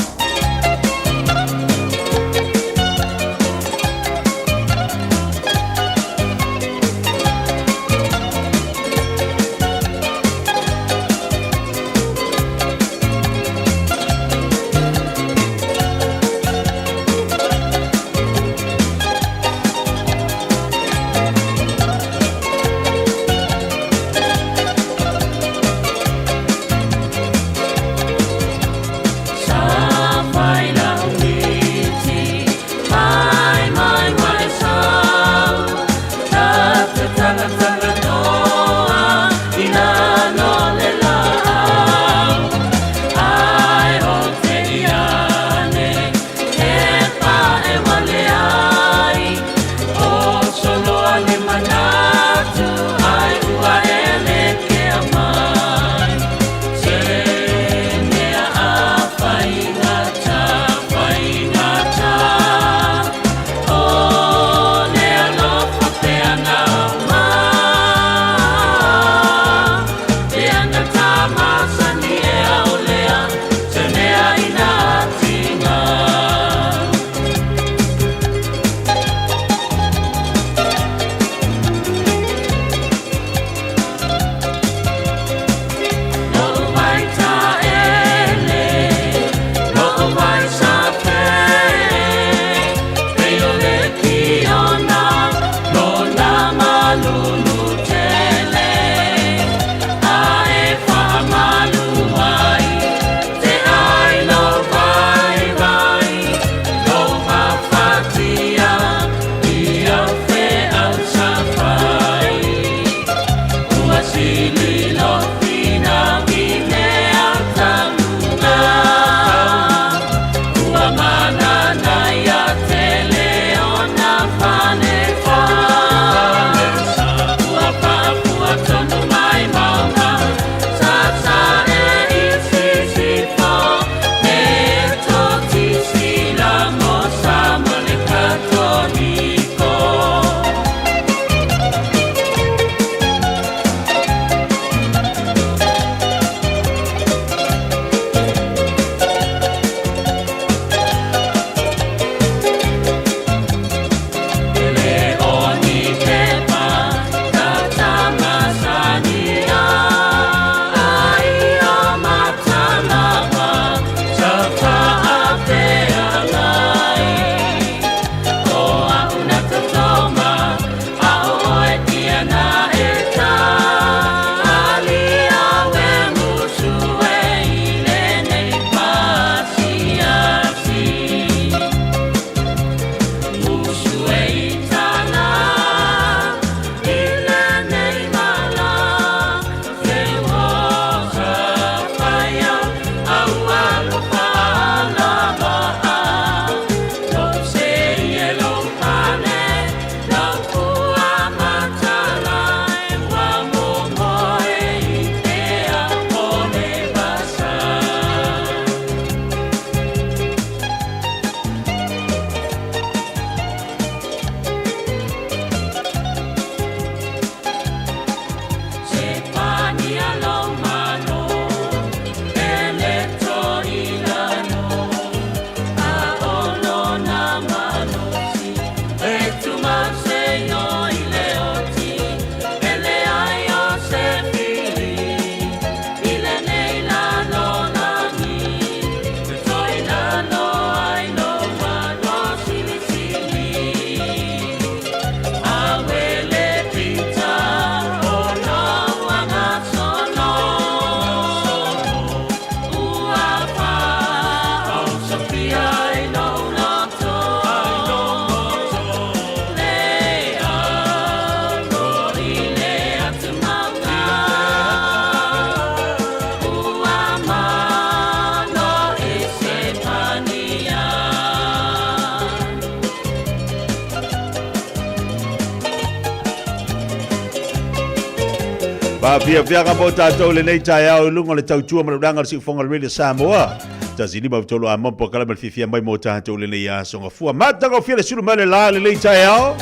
Faafiafiaga mo tatou lenei taeao i luga o le tautua ma le ulaga o le siufofoga o le Radio Samoa. 153 a mopo kala ma le fiafia mai mo tatou lenei aso gafua. Matagofie le sulu mai le la lenei taeao.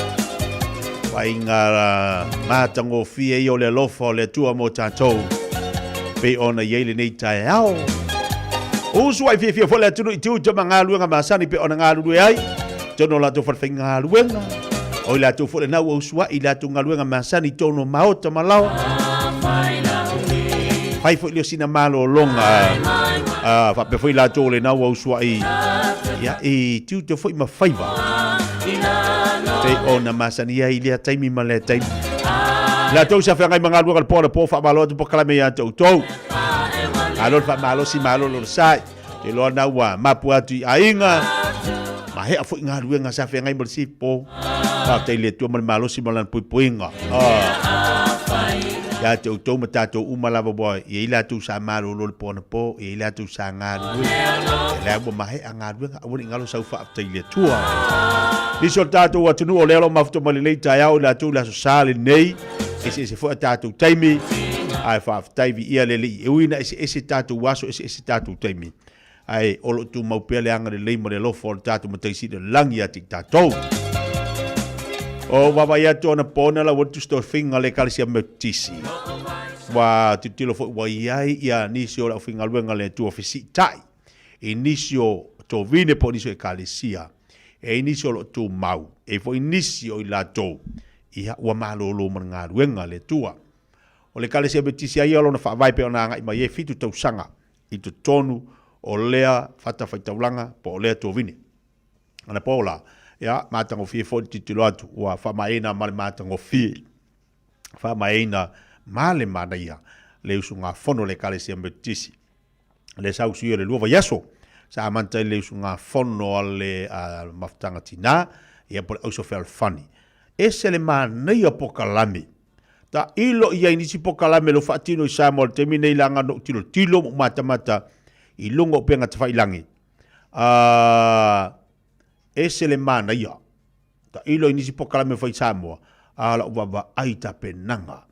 Faiga matagofie ia o le alofa o le Atua mo tatou. Pei ona i ai lenei taeao. Usu ai fiafia foi le atunuu i tiute ma galuega masani pei ona galulue ai. Tonu o latou falefaigaluega. O i latou foi lena ua usuai i latou galuega masani i tonu o maota ma laoa. Fai foi lea o sina malologa. Faapea foi latou o lena ua usuai ia, i tiute foi ma faiva. Pei ona masani ai i lea taimi ma lea taimi. Latou sa feagai ma galuega le po le po faamalo atu polokalame ia te outou. Malo le faamalosi, malo le onosai. Te iloa na ua mapu atu i aiga, ma hea foi galuega sa feagai ma le sipo. Faafetai i le Atua ma le malosi ma lana puipuiga. Ia te outou ma tatou uma lava ua i ai latou sa malolo le po anapo, i ai latou sa galulue. Ia lea ua mahea galuega, aua ne i galo sau faafetai i le Atua. Nisi o le tatou atunuu o lea o lo o mafuta mai lenei taeao i latou i le Aso Sa lenei, eseese foi a tatou taimi, ae faafetai viia le Alii. E ui ina eseese tatou aso, eseese tatou taimi, ae o lo o tumau pea le agalelei ma le alofa o le tatou Matai Sili o le Lagi ia te i tatou. O vaavaai atu ona pona la ua tusi tofiga le Ekalesia Metotisi. Ua tilotilo foi ua i ai ia nisi o le aufaigaluega le Atua fesiitai i nisi o tovine po o nisi o Ekalesia. E i ai nisi o lo o tumau, e i ai foi nisi o i latou ia ua malolo ma le galuega a le Atua. O le Ekalesia Metotisi a ia lona faavae pei ona agai mai ai 7 tausaga i totonu o lea fatafaitaulaga po o lea tovine. Ana po la, ia, matagofie foi le tilotilo atu, ua faamaeina ma le matagofie, faamaeina ma le manaia le usugafono a le Ekalesia Metotisi. Le sausuia o le lua vaiaso, sa amata ai le usugafono a le Mafutaga Tina, ia po o le Auso Fealofani. Ese le manaia o polokalame. Tailo i ai nisi polokalame o lo o faatino i Samoa i le taimi nei leaga na ou tilotilo ma ou matamata i luga o upega tafailangi. Uh, ese le manaia. Tailo i nisi polokalame fai Samoa, a lau vaavaai tapenaga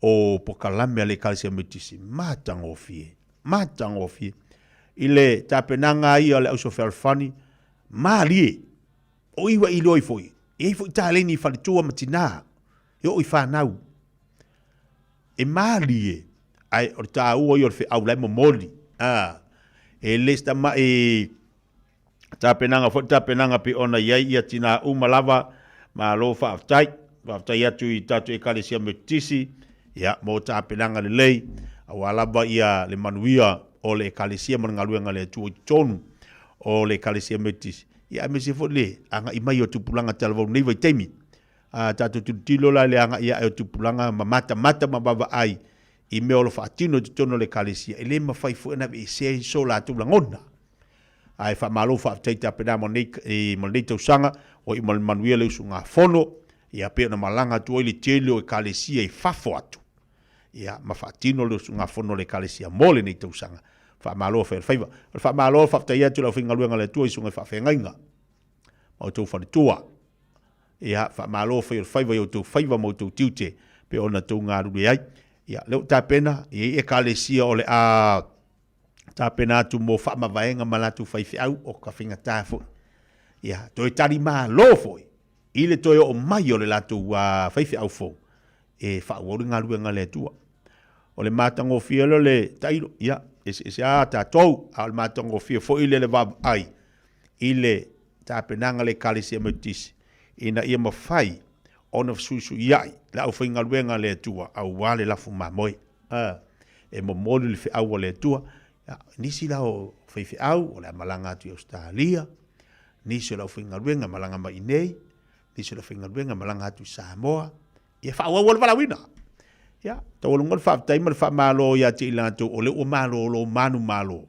o polokalame a le Ekalesia Metotisi, matagofie, matagofie. I le tapenaga ia o le Auso Fealofani, malie. O i ua iloa ai foi, e i ai foi taleni i faletua ma tinā, e oo i whanau. E mālie, ae o le tāua ia o le wheau la e momoli. A, e le se tama'i tapenaga foi tapenaga pei ona i ai ia tinā uma lava, malo faafetai. Faafetai atu i tatou Ekalesia Metotisi, ia, mo tapenaga lelei, aua lava ia le manuia o le Ekalesia ma le galuega a le Atua i totonu o le Ekalesia Metotisi. Ia aemaise foi le agai mai o tupulaga talavou nei vaitaimi. A tatou tilotilo la i le agai ae o tupulaga ma matamata ma vaavaai i mea o lo faatino i totonu o le Ekalesia, e le mafai foi ona aveesea i so latou lagona. Ae faamalo faafetai tapena mo nei, mo lenei tausaga, ua iu ma le manuia le usugafono, ia pei ona malaga atu ai le tele o Ekalesia i fafo atu. Ia, ma faatino le usugafono a le Ekalesia mo lenei tausaga. Faamalo fai o le faiva. O le faamalo, faafetai atu i le aufaigaluega a le Atua i susuga i faafeagaiga ma outou faletua. Ia, faamalo fai o le faiva i outou faiva ma outou tiute pei ona outou galulue ai. Ia, lea ua tapena, e i ai Ekalesia o le a tapena atu mo faamavaega ma latou faifeau o ka faigata foi. Ia, toe tali malo foi i le toe oo mai o le latou faifeau fou e faaauau le galuega a le Atua. O le matagofie lea o le tailo, ia, eseese lava tatou, a o le matagofie foi lea le vaavaai i le tapenaga a le Ekalesia Metotisi ina ia mafai ona fesuisuiai le aufaigaluega a le Atua aua le lafu mamoe. E momoli le feau a le Atua. Ia, nisi la o faifeau o le a malaga atu i Ausetalia, nisi o le aufaigaluega e malaga mai i inei, nisi o le aufaigaluega e malaga atu i Samoa, ia faaauau le valaauina. Ia, taualuga le faafetai ma le faamalo ia te i latou o lea ua malolo manumalo,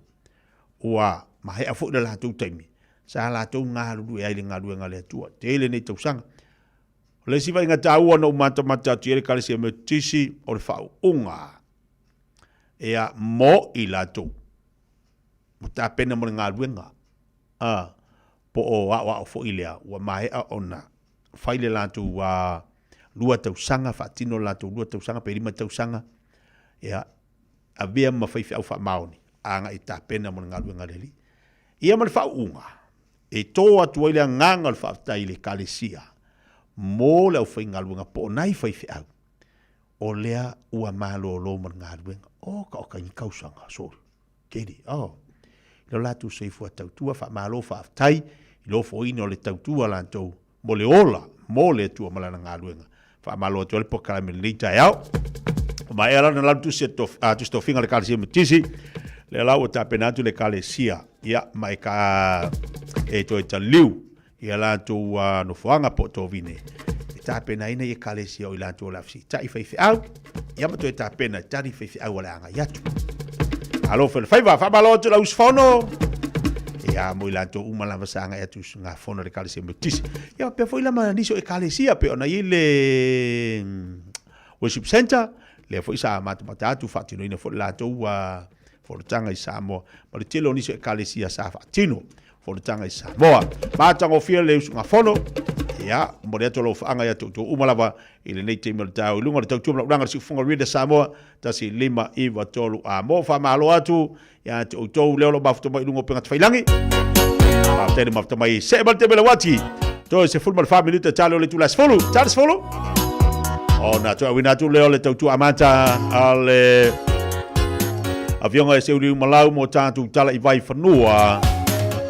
ua maea foi le latou taimi, sa latou galulue ai i le galuega a le Atua. Tele nei tausaga. O le isi vaaiga taua na ou matamata atu i ai le Ekalesia Metotisi, o le faauuga ia mo i latou ua tapena mo le galuega, a, po o aoao foi lea ua maea ona fai le latou 2 tausaga, faatino le latou 2 tausaga pe 5 tausaga. Ia, avea ma faifeau faamaoni, agai e tapena mo le galuega a le Alii. Ia ma le faauuga, e tō atu ai le agaga o le faafetai i le Ekalesia mo le aufaigaluega po o nai faifeau, o lea ua malolo ma le galuega. O ka o ka ni tausaga, sorry. Tele, oh. I lo latou soifua tautua, faamalo faafetai i le ofoina o le tautua latou mo le ola, mo le Atua ma lana galuega. Faamalo atu ai le polokalame i lenei taeao. Ua maea la ona lau tusi a tusi tofiga a le Ekalesia Metotisi, lea la ua tapena atu le Ekalesia, ia, ma e ka e toe taliu ia latou nofoaga po o tovine e tapenaina i Ekalesia o i latou o le a fesiitai faifeau, ia ma toe tapena e tali faifeau o le a agai atu. Malo fai le faiva, faamalo atu lau usufono. Ia, mo i latou uma lava sa agai atu i usugafono a le Ekalesia Metotisi. Ia, faapea foi la ma nisi o Ekalesia, pei ona i ai le Worship Center, lea foi sa matamata atu, faatinoina foi le latou fonotaga i Samoa, ma le tele o nisi o Ekalesia sa faatino fonotaga i Samoa. Matagofie le usugafono, ia, momoli atu lau faaga ia te outou uma lava i lenei taimi o le taeao i luga o le tautua ma laulaga le siufofoga Radio Samoa 1593 A mo faamalo atu ia te outou lea o lo o mafuta mai i luga o upega tafailangi. Faafetai le mafuta mai see mai le taimi o le uati. Toe 14 minute tale o le itula e 10. Tale 10. Ona toe auina atu lea o le tautua amata a le Afioga e Seuliu Malau mo tatou tala i Vaifanua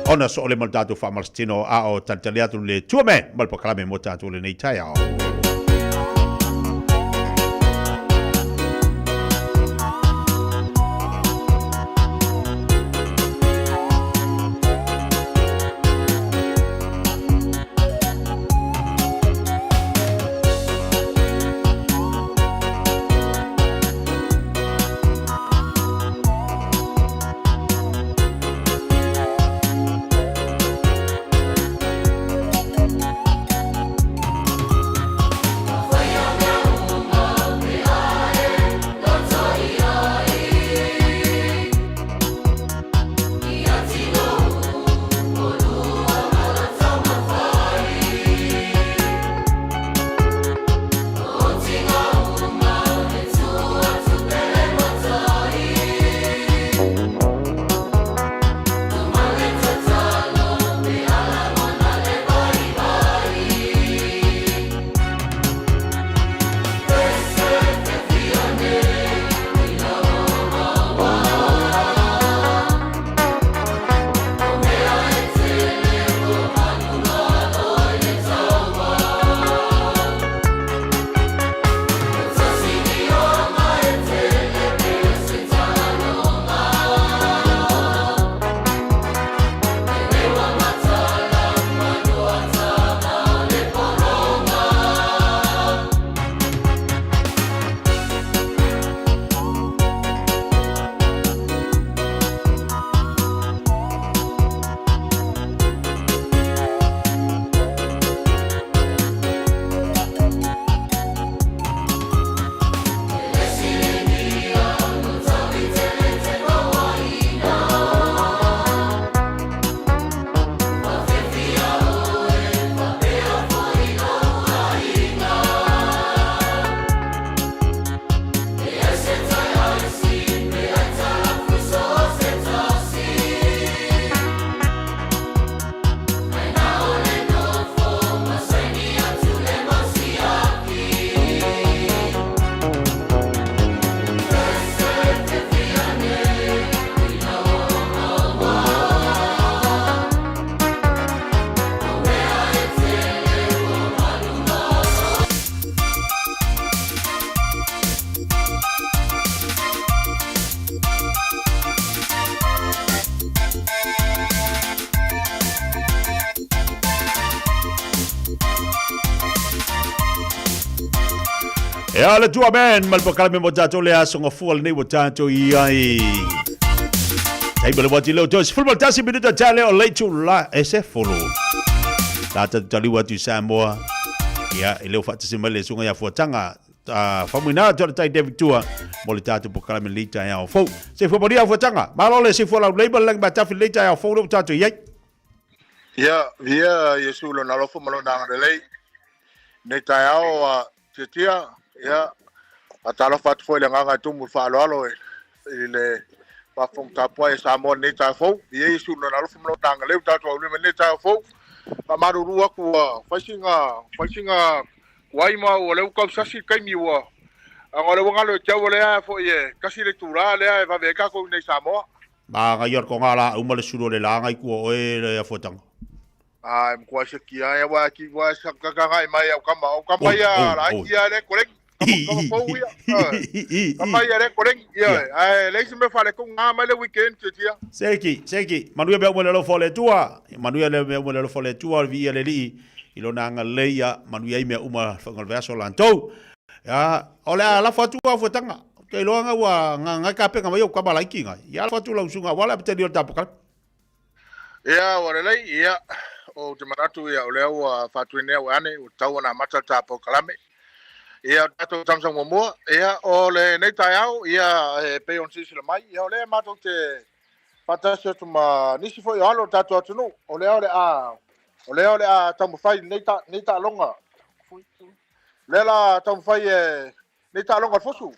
ona soo le ma le tatou faamalasitino a o talitali atu le tua me ma le pakalame mo tatou lenei taeao. Ea le tua men, ma le pakalame mo tātou le aso ngafua lenei ua tātou i ai. Taima le wati leo toe 11 minuta tale o leitu la e se folo. Tā tatu taliu atu i Samoa. Ia, e leo whaatasi mai le sunga ia fuatanga. Uh, famuina atu le tai David Tua mo le tātou pokalame lenei taeao fou. Se fua maria fuatanga. Malo le se fua lau leiba le langi matafi lenei taeao fou leo tātou i ai. Ia, via Iesu lona alofa ma lona agalelei. Nei taeao a tiatia, ia, Faatalofa atu foi i le agaga e tumu i le faaaloalo i le faafofoga tapuai a Samoa i lenei taeao fou. Viia Iesu i Lona alofa ma Lona agalelei ua tatou aulima i lenei taeao fou. Faamalulu atu ua fai sina, fai sina tuai ma ua lea ua tau sasi le taimi ua, ona o lea ua galo ia te au o lea foi e tasi le itula lea e vave ai tatou i inei i Samoa. Magaia o le toga la uma le sulu o le la ngai tua oe le afuatanga. Ai, matua se kia ia wa ki wa sa ka ka ngai mai au kama au kama ia la kia le koreng kama fou ia. Kama ia le koreng ia ai le se me fale ko nga mai le weekend te tia. Seki, seki, manuia mea uma le alofa o le Atua. Manuia le mea uma le alofa o le Atua, viia le Alii i lona agalelei ia manuia ai mea uma le whainga o le vaiaso lantou. Ia, o le a lafo atu afuatanga. Ou te iloa nga ua nga ngai kapenga mai au kama laiki ngai. Ia lafo atu lau usuga aua le apetali o le tapo kalapu. Ia, ua lelei, ia, ou te manatu, ia, o lea ua faatuina ua ane, ua tatau ona amata le ta polokalame. Ia, o le tatou tausaga muamua, ia, o lenei taeao, ia, e pei ona silasila mai, ia, o lea matou te faatasi atu ma nisi foi o alo o le tatou atunuu, o lea o le a, o lea o le a taumafai lenei ta, lenei taaloga, lea la taumafai e Nei taaloga o le fusu.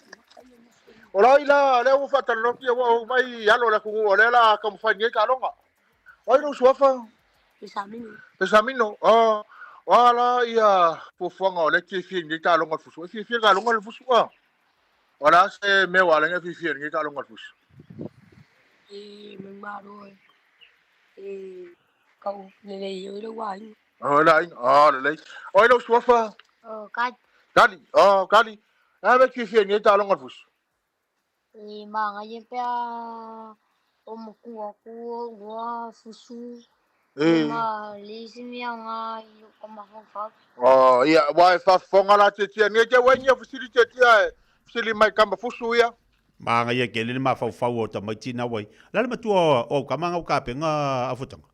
O la ila lea ua faatalanoatia ua ou mai alo o le atunuu o lea la taumafai nei taaloga. O ai lou suafa? Pesamino. Pesamino. Oh, o a la ia fuafuaga o lea e fiafia i nei taaloga o le fusu. E fiafia taaloga o le fusu a. O la se mea ua ala ai ona fiafia i nei taaloga o le fusu. E maumalo e e kau lelei ai lou aiga. Oh, le aiga. Oh, lelei. O ai lou suafa? O Kali. Kali. Oh, Kali. A me fiafia i nei taaloga o le fusu. E manaia pe a o matua aku ua fusu E. ma le isi mea nga i o ka mafaufau. Oh, ia, ua e faafofoga la tiatia nei te ua ia fesili tiatia e fesili mai kama fusu ia. Magaia kele le mafaufau o tamaiti na wai. La le matua o kama ngau kapenga afuatanga.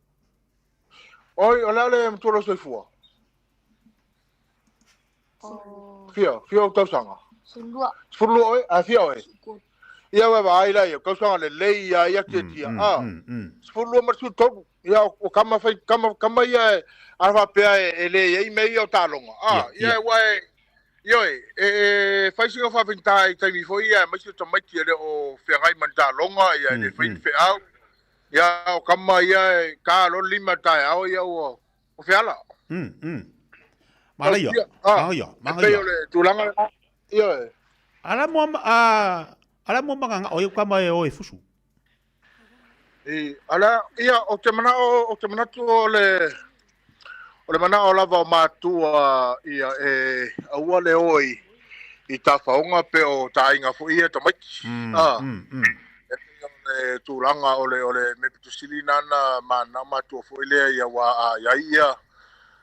Oi, o le a le matua lou soifua? Fia, fia ou tausaga? 12. 12 oe, a fia oe? Ia ua vaai la ia, tausaga lelei ia ia tiatia. A, 12 ma le 13. Ia o kama fai, kama, kama ia e, a faapea e, e le i ai mea ia o taaloga. A, ia ua e, ioe, e, e fai sina faafaigata i taimi foi ia, aemaise o tamaiti e le o feagai ma ni taaloga, ia e le fai ni feau. Ia o kama ia e ka loa le lima taeao ia ua ua feala. Manaia, manaia, manaia. E pei o le tulaga lena. Ioe. Ala mo a ala mo manga o kama e o e fusu. I ala ia o te manao o te manatu o le o le manao lava o matua ia e aua le o i i tafaoga pe o taaiga foi ia tamaiti. Ah. E pei o le tulaga o le o le mea pito sili lena na mananao matua foi lea ia aua a i ai ia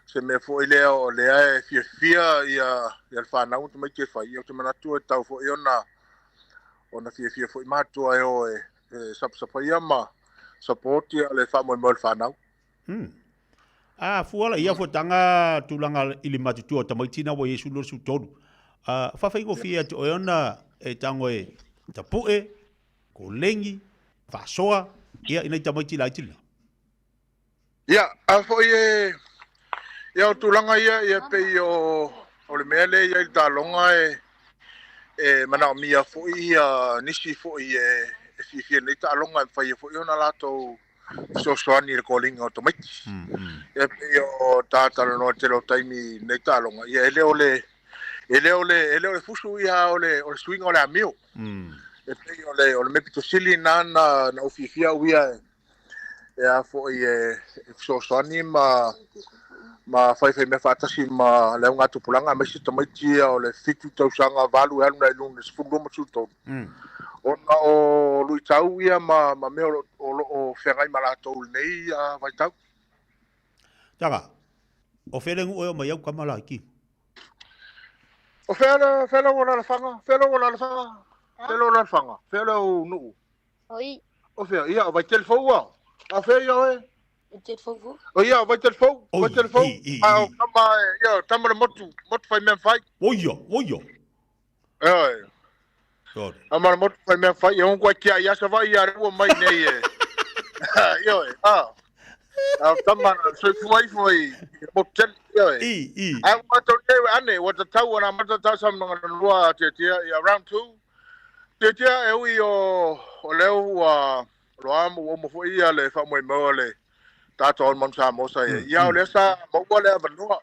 se mea foi lea o lea e fiafia ia ia le fanau ma tamaiti e fai, ia ou te manatu e tatau foi ona ona fiafia foi matua e o e e sapasapaia ma support ia le faamoemoe o le fanau. A fua la ia fuataga tulaga i le matutua o tamaiti na ua Iesu 23. A faafaigofie atu oe ona e tago e tapu'e, kolegi, faasoa, ia i nai tamaiti laiti lena. Ia, a foi e ia o tulaga ia ia pei o o le mea lea e i ai i le taaloga e e manaomia foi ia nisi foi e e fiafia i lenei taaloga e mafai ai foi ona latou fesoasoani i le koliga o tamaiti. Ia pei o ta talanoa i le tele o taimi i lenei taaloga, ia e le o le e le o le e le o le fusu ia a o le o le suiga o le amio. E pei o le o le mea pito sili lena na na ou fiafia au ia e e a foi e e fesoasoani ma ma faifai mea faatasi ma le augatupulaga aemaise tamaiti ia o le 7 tausaga 8 e alu agai i luga i le 12 ma 13. Ona o luitau ia ma ma mea o lo o lo o feagai ma latou i lenei vaitau. Tanga, o fea le nuu e o mai au kama laiti? O fea le fea lou alaalafaga? Fea lou alaalafaga? Fea lou alaalafaga? Fea lou nuu? O i. O fea? Ia, o Vaitele Fou a. A fea ia oe? Vaitele Fou foi. O ia, o Vaitele Fou, Vaitele Fou. A o tama, ia, o tama le motu, motu fai mea fai. Oia, oia. Ioe. Tama le motu fai mea fai, e ongo ai kia ia Savaii ia le ua mai nei e. Ioe, a. A tama na soifua ifo i motu tele. Ia e. I, i. Ai ua tau nei ane, ua tatau ana mata tau sa mga lua tia tia ia round 2. Tia tia e ui o o leo ua loa mo mo fo ia le fa mo mo le tatou al Manu Samoa sa ia. Ia o lea sa maua le avanoa.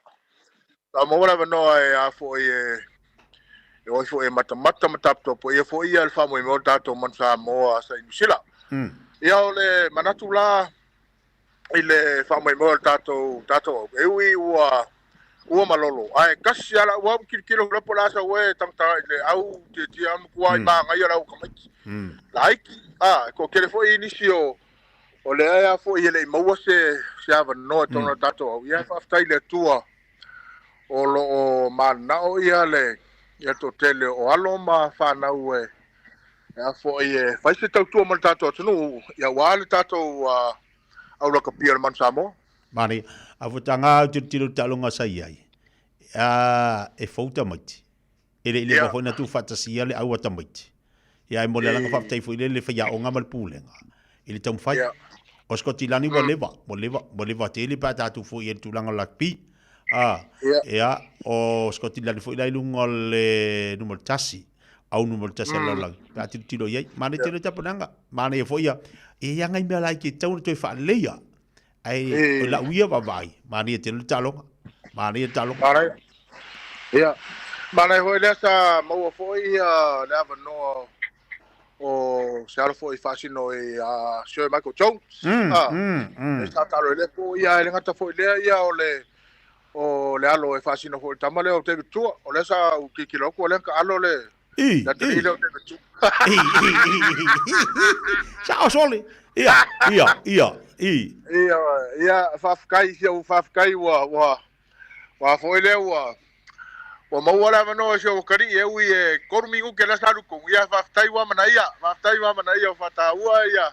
Sa maua le avanoa e a foi e e oi foi e matamata ma taputapu ia foi ia le faamoemoe o le tatou Manu Samoa sa i Niu Sila. Ia o le manatu la i le faamoemoe o le tatou tatou au e ui ua ua malolo ae kasi ala ua kilokilo hula po o le a sau e tagataga i le au tiatia matua i magaia le au tamaiti laiti a e toatele foi nisi o o lea ea foi e le i maua se se avanoa i totonu o le tatou au ia faafetai i le Atua o lo o mananao ia le ia toatele o alo ma fanau e e a foi e fai se tautua mo le tatou atunuu ia aua le tatou au lakapi o le Manu Samoa. Manaia. A futaga au tilotilo i le taaloga sa i ai, a, e fou tamaiti. E le i leva foi ona tuufaatasia le au a tamaiti. Ia e momoli alaga faafetai foi lea i le faiaoga ma le pulega i le taumafai. O Sikotilani ua leva, ua leva, ua leva tele pe a tatou foi i le tulaga o le rugby. A, ia, o Sikotilani foi la i luga o le numera tasi, au numera tasi a le lalolagi, pe a tilotilo i ai. Manaia tele le tapenaga, manaia foi ia, e i ai lava nai mea laiti e tatau ona toe faaleleia. Ae o lau ia vaavaai, manaia tele le taaloga. Manaia le taaloga. Manaia. Ia. Manaia foi lea sa maua foi ia le avanoa o se alo foi faasino i a Sir Michael Jones. E sa taalo i le po ia e le gata foi lea ia o le o le alo e faasino foi i le tama lea o David Tua. O lea sa ou tilotilo atu o lea na taalo le I, le atalii lea o David Tua. I, i, i, i. Sao sole. Ia, ia, ia, i. Ia, ia, faafetai, si au faafetai ua, ua, ua foi lea ua, ua maua le avanoa i si ou atalii e ui e 3 minute la sa alu i totonu. Ia, faafetai ua amanaia, faafetai ua amanaia ua faataua ia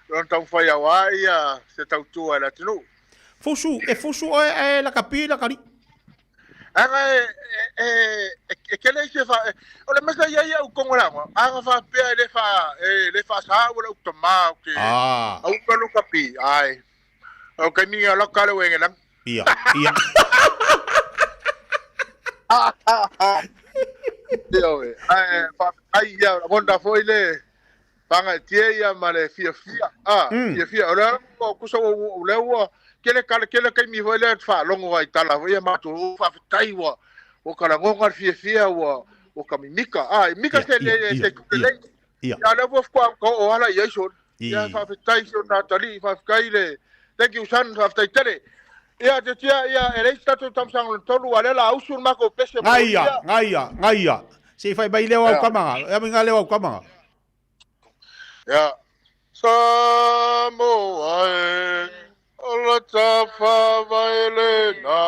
lona taumafai aua ia se tautua i le atunuu. Fusu, e fusu oe ae lakapi lakalii. Aga e e e tele isi e fa o le mea sa i ai au i totonu o le aoga, aga faapea e le fa e le faasaau e lau tama ou te au ka loka pi ai. O taimi ia loka le uenga langa. Ia, ia. Ioe, ae faafetai ia lagona foi le faagaeetia ia ma le fiafia, a, fiafia. O lea ua tusa ua, o lea ua tele kale, tele taimi foi lea faalogo ai i tala foi ia matou, faafetai ua, ua talanoga le fiafia ua, ua ta mimika. A, e mika se le, se tupe lelei. Ia. Ia, lea ua faatoa oo ala i ai sona. Ia, faafetai si ona atalii, faafetai le, thank you son, faafetai tele. Ia, tiatia, ia, e leai se tatou tausaga lona tolu, a o lea o le a usu le matou pese mo Ngaia, ia. ngaia, ngaia. Se i fai mai leo au kamaga. Ia mai ngā leo au kamaga. Ia. Samoa e, o le tafavae lena,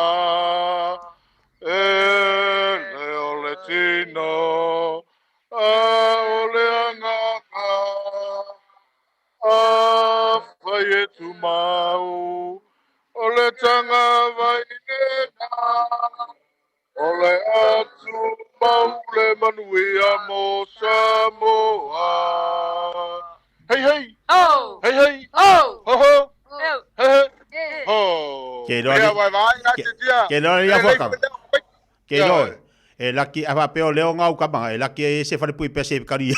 e le o le tino, a o le agaga, afai e tumau, o le tagavai lena, O le a tumau le manuia mo Samoa. Hei hei! Oh! Hei hei! Oh! Ho ho! Oh! He he! Ho! Ke loa Ia vai vai nga te tia. Ke loa ia whakanga. Ke loa. E laki a whapeo leo ngau kamanga. E laki e se whare pui pese kari.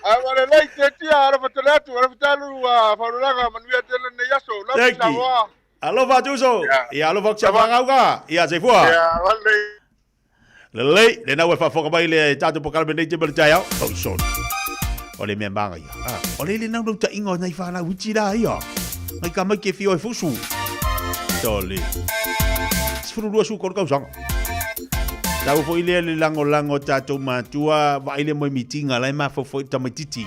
Ai wale lei te tia ara whatele atu, ara whatalu a wharuranga manuia tele nei aso. Love Thank you. Samoa. Alofa atu uso. Ia alofa atu sia whangau ka. Ia soifua. Ia, wale. Lelei, lena ua faafofoga mai le tatou polokalame nei te ma le taeao. Oh, sorry. O le mea māngaia. Ah, o le le naunau-taʻiga o nai fanau iti la ia. Ngai ka mai ke fio e fusu. Tole. 12 su kolu tausaga. Tau foi lea le lagolago o tatou matua, vaai le moe mitinga la e mafaufau i tamaititi.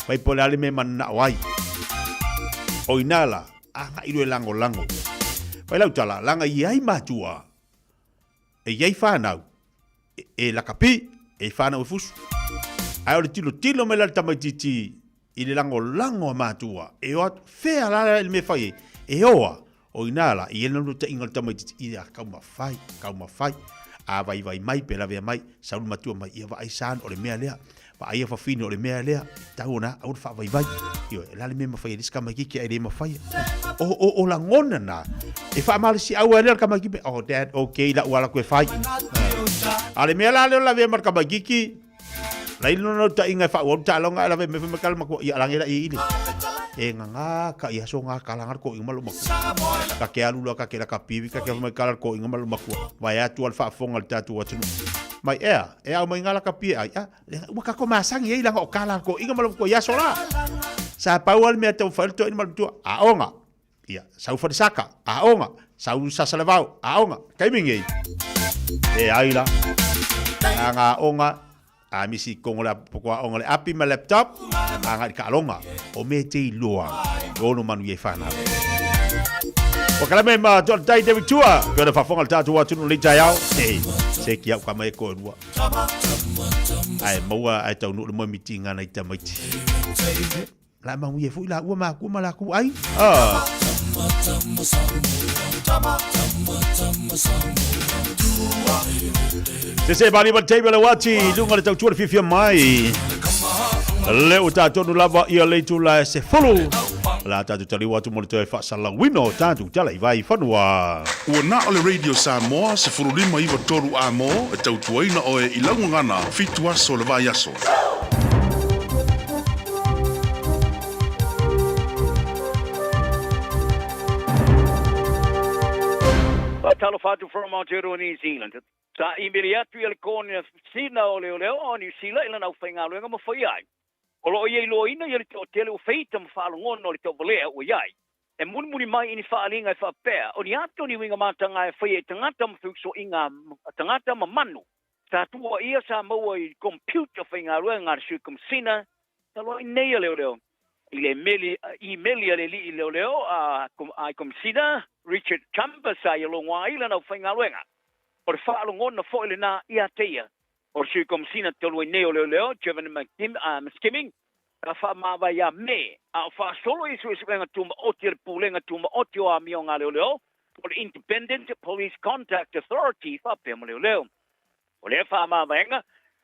Fai po o le a le mea e mananao ai. O ina la, agai loa e lagolago. Fai lau tala, laga i ai matua, e i ai fanau, e lakapi, e i fanau e fusu. Ae o le tilotilo mai la le tamaititi i le lagolago a matua, e o atu, fea la le mea e fai ai, e oa, o ina la, i ai le naunautaiga o le tamaititi, ia taumafai, taumafai, a vaivai mai pe lavea mai, sau le matua mai, ia vaai son, o le mea lea. Vaaia fafine o le mea lea, tau ona aua le faavaivai. Ioe, o le a le mea e mafai e le isi tamaitiiti ae le mafaia. O, o, o lagona na, e faamalosiau ai lea le tamaitiiti, oh dad, okay, lau ala atu e fai. A o le mea la lea o le lavea ma le tamaitiiti, Lai lona taʻiga e faaauau le taaloga ae lave mai fai mai kala matua ia alage la i ile. E nganga ka ia so nga kala ngar ko inga malu makua. Ka ke alu loa ka ke la ka pivi ka ke fai mai kala ko inga malu makua. Vai atu al faafofoga le tatou atunuu. Mai ea, e au mai ngala ka pie ai a ua ka ko masangi ai langa o kala ko inga malu makua ia so la. Sa pau al mea tau fai le toeaina malu matua aoga. Ia, sau Falesaka, aoga, sau Sasalevao, aoga, taimi nei. E ai la, a ngā aoga, a misi kongo le poko aoga le api ma laptop, a ngā i ka alonga, o me te iloa, ono manu i e whanau. O kala me ma tuan tai David Tua, pea na whafonga le tātou atunu le tai au, e, se ki au ka mai e koe rua. Ai maua ai tau nu le moe miti ngana i tamaiti. La manuia foi la ua makua ma lakou ai. Ah. Se se bali ba table wati lunga le tautua le fiafia mai. Le o tātonu lava ia le itula e se fulu. La tātou taliu atu mo le toe faasalauina o tātou tala i vai whanua. Ua na o le Radio Samoa 1593 A-mo e tautuaina oe i lau gagana fitu aso le vaiaso. Faatalofa atu from Aotearoa New Zealand. Sa imeli atu ia le kone sina o leoleo o Niu Sila i lana aufaigaluega ma fai ai. O lo o ia iloaina ia le toatele ua feita ma faalogona o le tauvalea ua i ai. E mulimuli mai i ni faaaliga e faapea, o ni ata o ni uiga mataga e faia i tagata ma feusoiga a tagata ma manu. Sa tua ia sa maua i computer faigaluega a le Sui Komesina talu ai nei a leoleo i le meli imeli a le alii leoleo a i Komesina Richard Chambers sa ia logo ai lana aufaigaluega. O le faalogona foi lena ia te ia. O le Sui Komesina talu ai nei o leoleo Jevon McKimming sa faamavae ia Me a o faasolo i suesuega tumaoti a le Pulega Tumaoti o Amioga a Leoleo po o le Independent Police Conduct Authority faapea ma leoleo. O lea faamavaega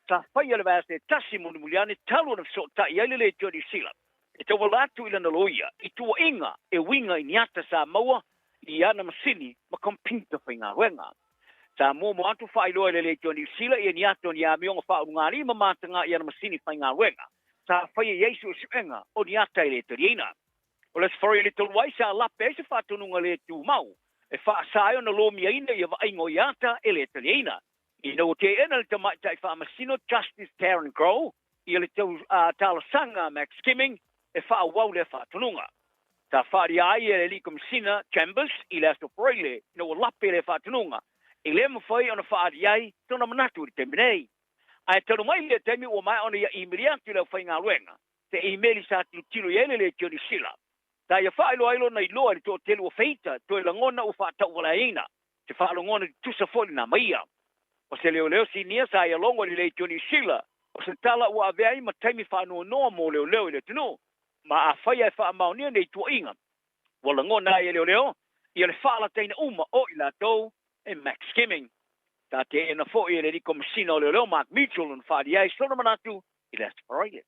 sa faia le vaiaso e tasi mulimuli ane talu ona fesootai ai le Leitio Niu Sila e tauala atu i lana loia i tuuaiga e uiga i ni ata sa maua i ana masini ma computer faigaluega. Sa muamua atu faailoa e le Leitio Niu Sila ia ni ata o ni amioga faaulugalima mataga i ana masini faigaluega sa faia i ai suesuega o ni ata e le taliaina. O le Aso Faraile le talu ai sa lape ai se faatonuga le tumau e faasa ai ona lomiaina ia vaaiga o ia ata e le taliaina. Ina ua teena le Tamaitai Faamasino Justice Karen Crowe ia le tau talosaga a Max Skimming e faaauau lea faatonuga. Sa faaalia ai e le Alii Komesina Chambers i le Aso Faraile ina ua lape lea faatonuga e le mafai ona faaali ai sona manatu i le taimi nei. Ae talu mai lea taimi ua maea ona ia imeli atu i le aufaigaluega se imeli sa tilotilo i ai le Leitio Niu Sila. Sa ia faailoa ai lona iloa i le toatele ua feita toe lagona ua faatauvalaiaina se faalogona tutusa foi lena ma ia. O se leoleo sinia sa ia logo i le Leitio Niu Sila, o se tala ua avea ai ma taimi faanoanoa mo leoleo i le atunuu, ma afai ae faamaonia nei tuuaiga, ua lagona ai e leoleo ia le faalataina uma o i latou e Max Skimming. Sa teena foi e le Alii Komesina o Leoleo Mark Mitchell ona faaalia ai sona manatu i le Aso Faraile.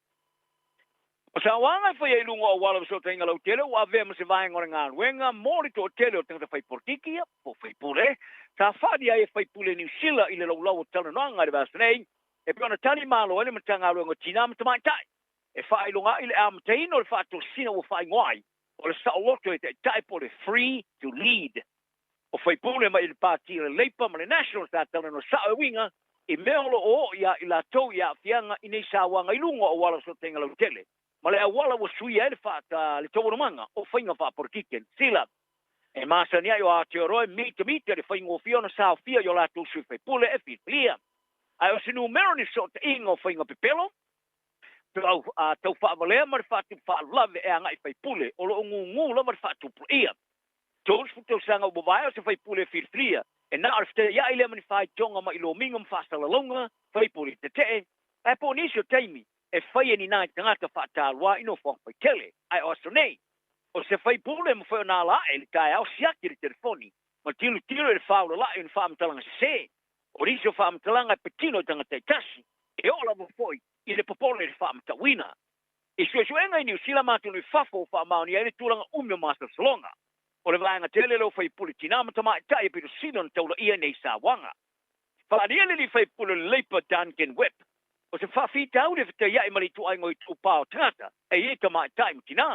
O sauaga e faia i luga o auala o fesootaiga lautele ua avea ma se vaega o le galuega mo le toatele o tagata fai polokiki po o faipule sa faaalia ai e faipule Niu Sila i le laulau o talanoaga i le vaiaso nei e pei ona tali malo ai le Matagaluega o Tina ma Tamaitai e faailoga ai le amataina o le faatosina ua faaigoa ai o le saoloto e taitai po o le Free to Lead. O faipule mai i le Pati o le Labour ma le National sa talanoa sao e uiga i mea o lo o oo ia i latou i aafiaga i nei sauaga i luga o auala o fesootaiga lautele ma le auala ua suia ai le faata le taualumaga o faiga faapolokiki. Sila e masani ai o Aotearoa e mitamita le faigofie ona saofia i o latou sui faipule e filifilia. Ae o se numera ni fesootaiga o faiga pepelo tau, tau faavalea ma le faatupu faalavelave e agai faipule o lo o gugu lava le faatupulaia. 30 tausaga ua mavae o se faipule e filifilia, e na o le fetaiai lea ma ni faitoga mai lomiga ma faasalalauga faipule tetee, ae po o nisi o taimi e fai e ni nai tagata faatalua i nofoaga faitele. Ae o aso nei, o se faipule e mafai ona ala ae i le taeao siaki i le telefoni ma tilotilo i le faaulala'i o ni faamatalaga sese. O nisi o faamatalaga e patino i tagata e tasi, e oo lava foi i le popole i le faamatauina. I suesuega i Niu Sila ma atunuu i fafo ua faamaonia ai le tulaga umi o masalosaloga. O le vaega tele lea o faipule tinā ma tamaitai e pito sili ona taulaia i nei sauaga. Faaalia le alii faipule o le Labour Duncan Webb, o se faafitauli e fetaiai ma le ituaiga o itupa o tagata e i ai tamaitai ma tinā.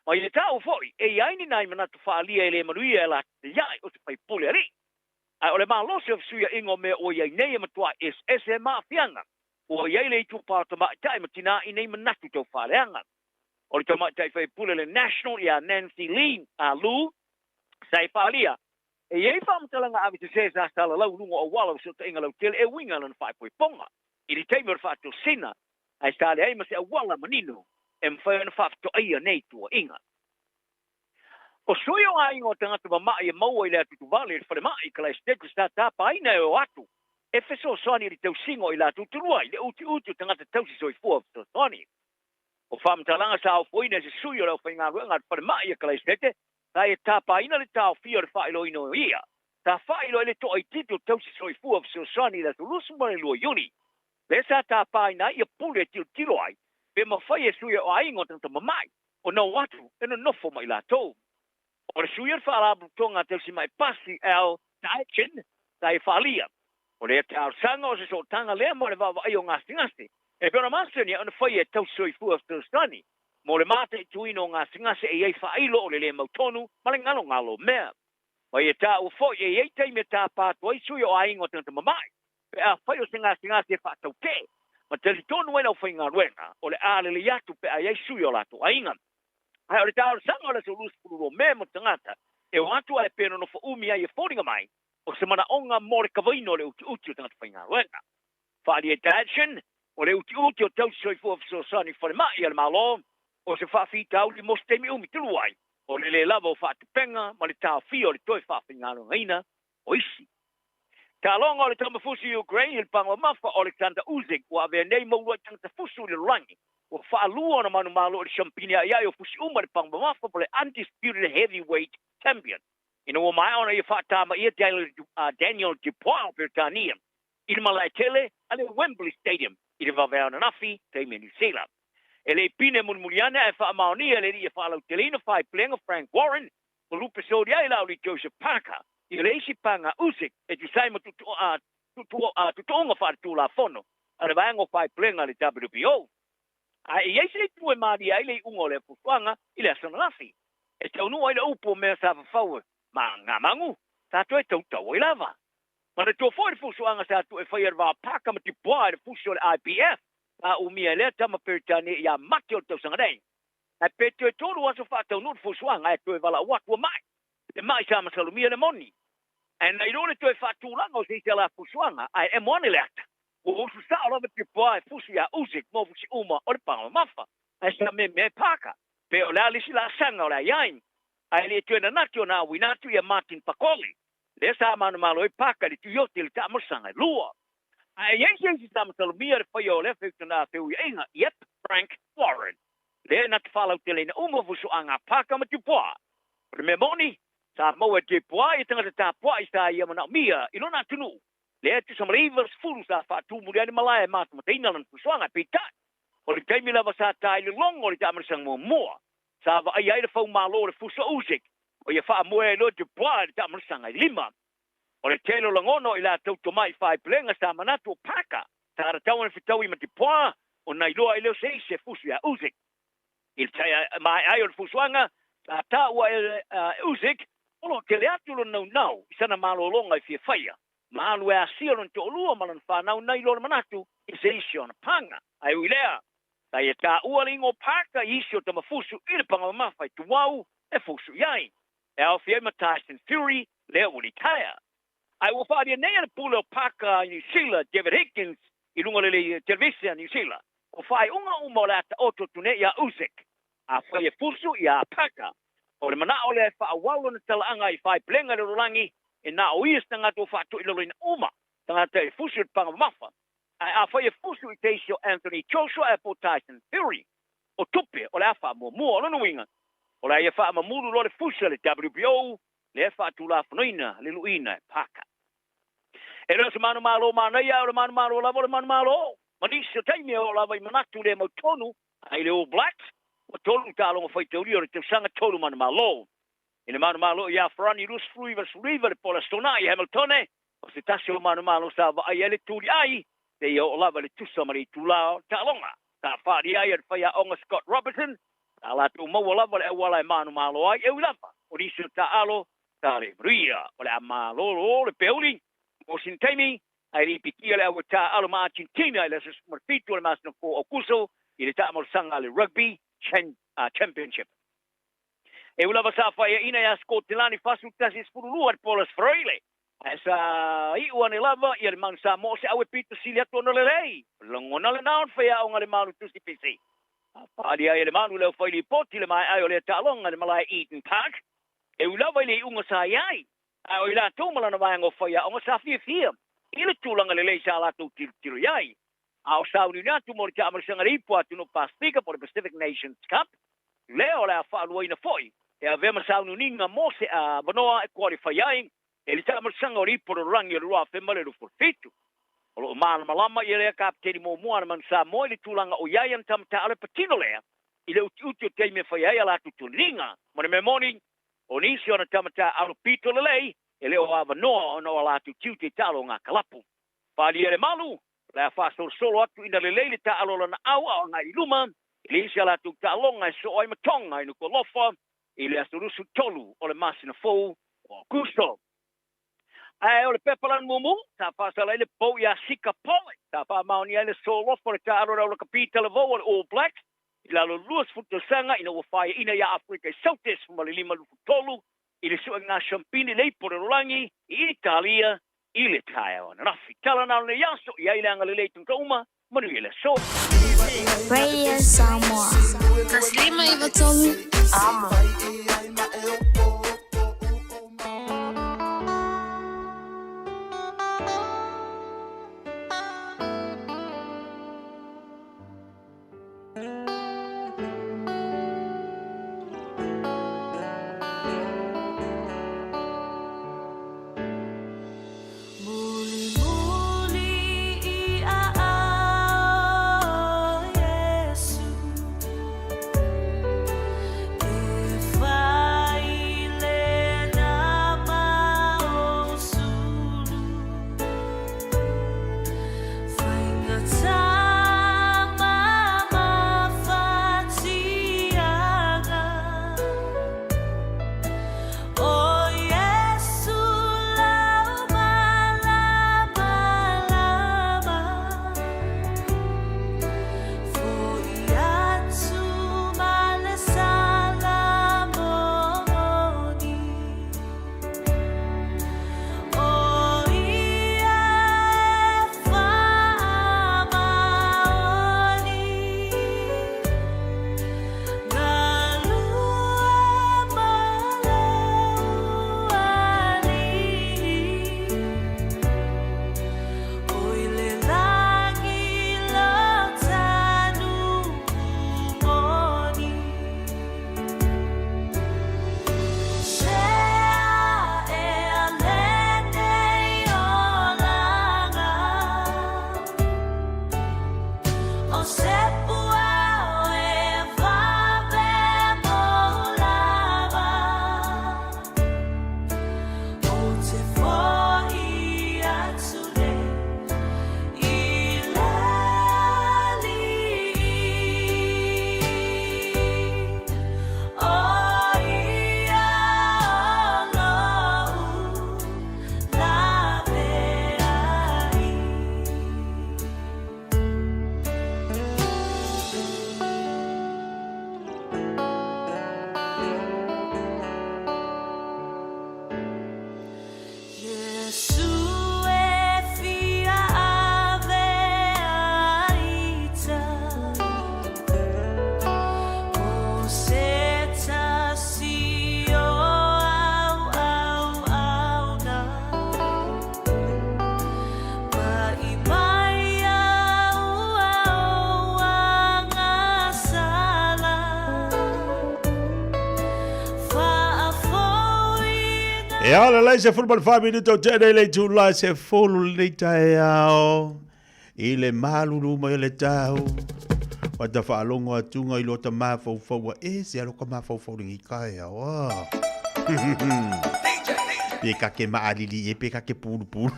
Ma ia taua foi, e i ai ni nai manatu faaalia e le manuia e lataiai o se faipule alii. Ae o le malosi o fesuiaiga o mea ua i ai nei e matua eseese ma aafiaga ua i ai le itupa o tamaitai ma tinā i nei manatu tau faaleaga. O le tamaitai faipule le National ia Nancy Lee a Lu, sa e faaalia, e i ai faamatalaga ave sesē sa salalau i luga o auala o fesootaiga lautele e uiga lona faaipoipoga i le taimi o le faatosina, ae sa leai ma se auala manino e mafai ona faafetoaia nei tuuaiga. O sui o aiga o tagata mama'i e maua i le atutuvale i le falemai i Kalaesetete sa tapaina e o atu e fesoasoani i le tausiga o i latou tulua i le utiuti o tagata tausi soifua fesoasoani. O faamatalaga sa ofoina e se sui o le aufaigaluega a le falemai a Kalaesetete sa ia tapaina le taofia o le faailoaina o ia sa faailoa ai le toaitiiti o tausi soifua fesoasoani i le aso 22 Iuni lea sa tapaina ai ia pule e tilotilo ai pe mafai e sui o aiga o tagata mama'i ona o atu e nonofo ma i latou. O le sui o le Faalapotopotoga a Tausimai Pasi Al Dietchen sa ia faaalia, o lea talosaga o se sootaga lea mo le vaavaaia o gasegase e pei ona masani ona faia e Tausi Soifua Fesoasoani mo le mataituina o gasegase e i ai faailo o le le mautonu ma le galogalo o mea. Ma ia taua foi e i ai taimi e tapa atu ai sui o aiga o tagata mama'i pe afai o se gasegase e faatautee ma talitonu ai le aufaigaluega o le a lelei atu pe a i ai sui o latou aiga. Ae o le talosaga o le aso 22 Me mo tagata e o atu ae pe nonofo umi ai e foliga mai o se manaoga mo le kavaina o le utiuti o tagata faigaluega. Faaalia Dadson, o le utiuti o Tausi Soifua Fesoasoani Falemai a le Malo, o se faafitauli mo se taimi umi talu ai, o le le lava o faatupega ma le taofia o le toe faafaigaluegaina o isi. Taaloga o le tamafusi i Ukraine i le pagomamafa o Oleksandr Usyk ua avea nei ma uluai tagata fusu i le lalolagi ua faalua ona manumalo i le siampini aiai o fusi uma i le pagomamafa po o le Undisputed Heavyweight Champion ina ua maea ona ia faatamaia Daniel Dubois o Peretania i le malae tele a le Wembley Stadium i le vaveao ananafi taimi a Niu Sila. E le i pine mulimuli ane ae faamaonia e le alii e faalauteleina faiplega Frank Warren ma lupe soli ai la o Joseph Parker i le isi paga Usyk e tusa ai ma tuutuuga faaletulafono a le vaega o faiplega a le WBO. Ae i ai se itu e malie ai le iuga o lea fuafuaga i le aso ananafi, e taunuu ai le upu o mea sa fafau ma ngā magu, sa toe tautau ai lava. Manatua foi le fuafuaga sa tuu e faia e le va o Parker ma Dubois i le fusi o le IBF, sa umia e lea tama Peretania ia Mati o le tausaga nei. Ae pe toe tolu aso faataunuu le fuafuaga ae toe valaau atu ua mai. Le mai sa masalomia le moni. Ae na iloa le toe faatulaga o se isi ala fuafuaga ae emo ane le ata. Ua usu sao lava Dubois e fusi ia Usyk mo fusi uma o le paga mamafa. Ae sa meamea e Parker. Pe o le a le isi laasaga o le a i ai. Ae le toe nanati ona auina atu ia Martin Bakole. Lea sa manumalo ai Parker i le tuioti i le taamolosaga e lua. Ae i ai se isi sa masalomia le faia o lea feuiaiga, yep, Frank Warren. Lea na te faalauteleina uma fusuaga a Parker ma Dubois. O le mea moni, sa maua e Dubois ia tagata tapuai sa ia manaomia i lona atunuu. Lea e tusa ma le 90 sa faatu muli ai le malae e matamataina lana fusuaga. Peitai, o le taimi lava sa ta i le logo o le taamolosaga muamua, sa vaaia ai le faumalo o le fusu a Usyk, o ia faamoe ai loa Dubois i le taamolosaga e lima. O le tele o lagona o i latou tomai faaipulega sa manatu o Parker sa tatau ona fetaui ma Dubois ona iloa ai lea o se isi e fusu ia Usyk. I le taea mae'a ai o le fusuaga, sa taua e Usyk o lo o tele atu lona naunau i sana malologa e fia faia, ma alu e asia lona toalua ma lana fanau nai lo le manatu i se isi o ana paga. Ae ui lea, sa ia taua le igoa o Parker i isi o tamafusu i le paga mamafa i Tuau e fusu i ai. E aofia ai ma Tyson Fury, lea ua litaea. Ae ua faaalia nei e le pule o Parker i Niu Sila, David Higgins, i luga o le televise a Niu Sila, o faaiuga uma o le a taoto atu nei ia Usyk, afai e fusu ia Parker. O le manao lea e faaauau lona talaaga i faaipulega i le lalolagi, e na o ia se tagata ua faatoilaloina uma tagata e fusu i le paga mamafa. Ae afai e fusu i te isi o Anthony Joshua ae po o Tyson Fury, o tupe o le a faamuamua. O lona uiga, o le a ia faamamulu loa le fusi a le WBO lea e faatulafonoina le luiina e Parker. E le o se manumalo manaia, ae o le manumalo lava o le manumalo. Ma nisi o taimi e oo lava i manatu le mautonu ai le All Blacks, ua tolu taaloga faitaulia o le tausaga tolu manumalo. I le manumalo iā Farani 29 19 le po o le Aso Toonai i Hamiltone, o se tasi o manumalo sa vaai ai le tuliai seia oo lava i le tusa ma le itulā o le taaloga. Sa faaalia ai e le faiaoga Scott Robertson, sa latou maua lava le auala e manumalo ai, e ui lava o nisi o taaalo sa le manuia. O le a malolo le peuli mo sina taimi, ae le i pikia le au e taaalo ma Argentina i le aso 17 o le masina fou o Aokuso i le taamalosaga a le Rugby Championship. E ui lava sa faiaina iā Sikotelani 41 12 i le Paulus Freile, ae sa iu ane lava ia le Manu Samoa o se aue pito sili atu ona lelei. O le lagona lena o le faiaoga a le Manu Tusi Pisi. A paalia ai e le Manu le aufai lipoti le maeae o lea taaloga i le malae Eden Park, e ui lava i le iuga sa i ai, ae o i latou ma lana vaega o faiaoga sa fiafia i le tulaga lelei sa latou tilotilo i ai. A o sauniuni atu mo le taamalosaga le ipu a atunuu Pasefika po o le Pacific Nations Cup, lea o le a faaluaina foi e avea ma sauniuniga mo se avanoa e qualify ai e le taamalosaga o le ipu o le lalolagi o le 2027. O lo o malamalama ia lea Kapeteni muamua a le Manu Samoa i le tulaga o i ai ana tama taaalo e patino lea i le utiuti o taimi e fai ai a latou toniga. Ma le mea moni, o nisi o ana tama taaalo pito lelei e le o avanoa ona o a latou tiute i taalo o ngā kalapu. Pālia le malu, o le a faasolosolo atu ina lelei le taaalo o lana au a o agai i luma i le isi a latou taaloga e soo ai ma Tonga i Nukualofa i le aso 23 o le masina fou o Aokuso. Ae o le pepa lana mumu, sa faasala ai le pou iā Sika Pole, sa faamaonia ai le solofa o le taaalo a le aulakapi talavou o le All Blacks i lalo o le 20 tausaga ina ua faaiaina iā Afrika i Saute 15 23 i le suega siampini le ipu o le lalolagi i Italia i le taeao ananafi. Tala na o lenei aso, i ai le agalelei i tagata uma, manuia le aso. Radio Samoa. 153 Amo. E ala lai se fulu ma le fa minuto o tene le itula se fulu lenei taeao. I le malulu mai o le tau, ua ta faalogo atuga i lota mafaufau ua ese a loka mafaufau lenei taeao a. Pe ka ke maalili e pe ka ke pulupulu.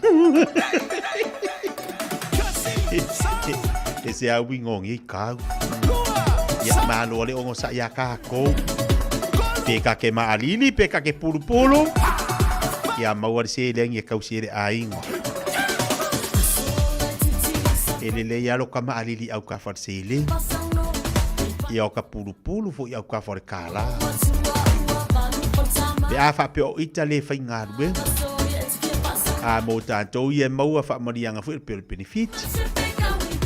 E se au i ngongi i kau. Ia malo ale ongo sa ia kākou. Pe ka ke maalili, pe ka ke pulupulu. Ia maua le seleni e kausi e le aiga. E lelei lava lo ka maalili aukafa o le seleni. Ia o ka pulupulu foi aukafa o le kālā. Pe a faapea o ita le faigaluega. A mo tatou ia e maua faamanuiaga foi o le pei o le benefit.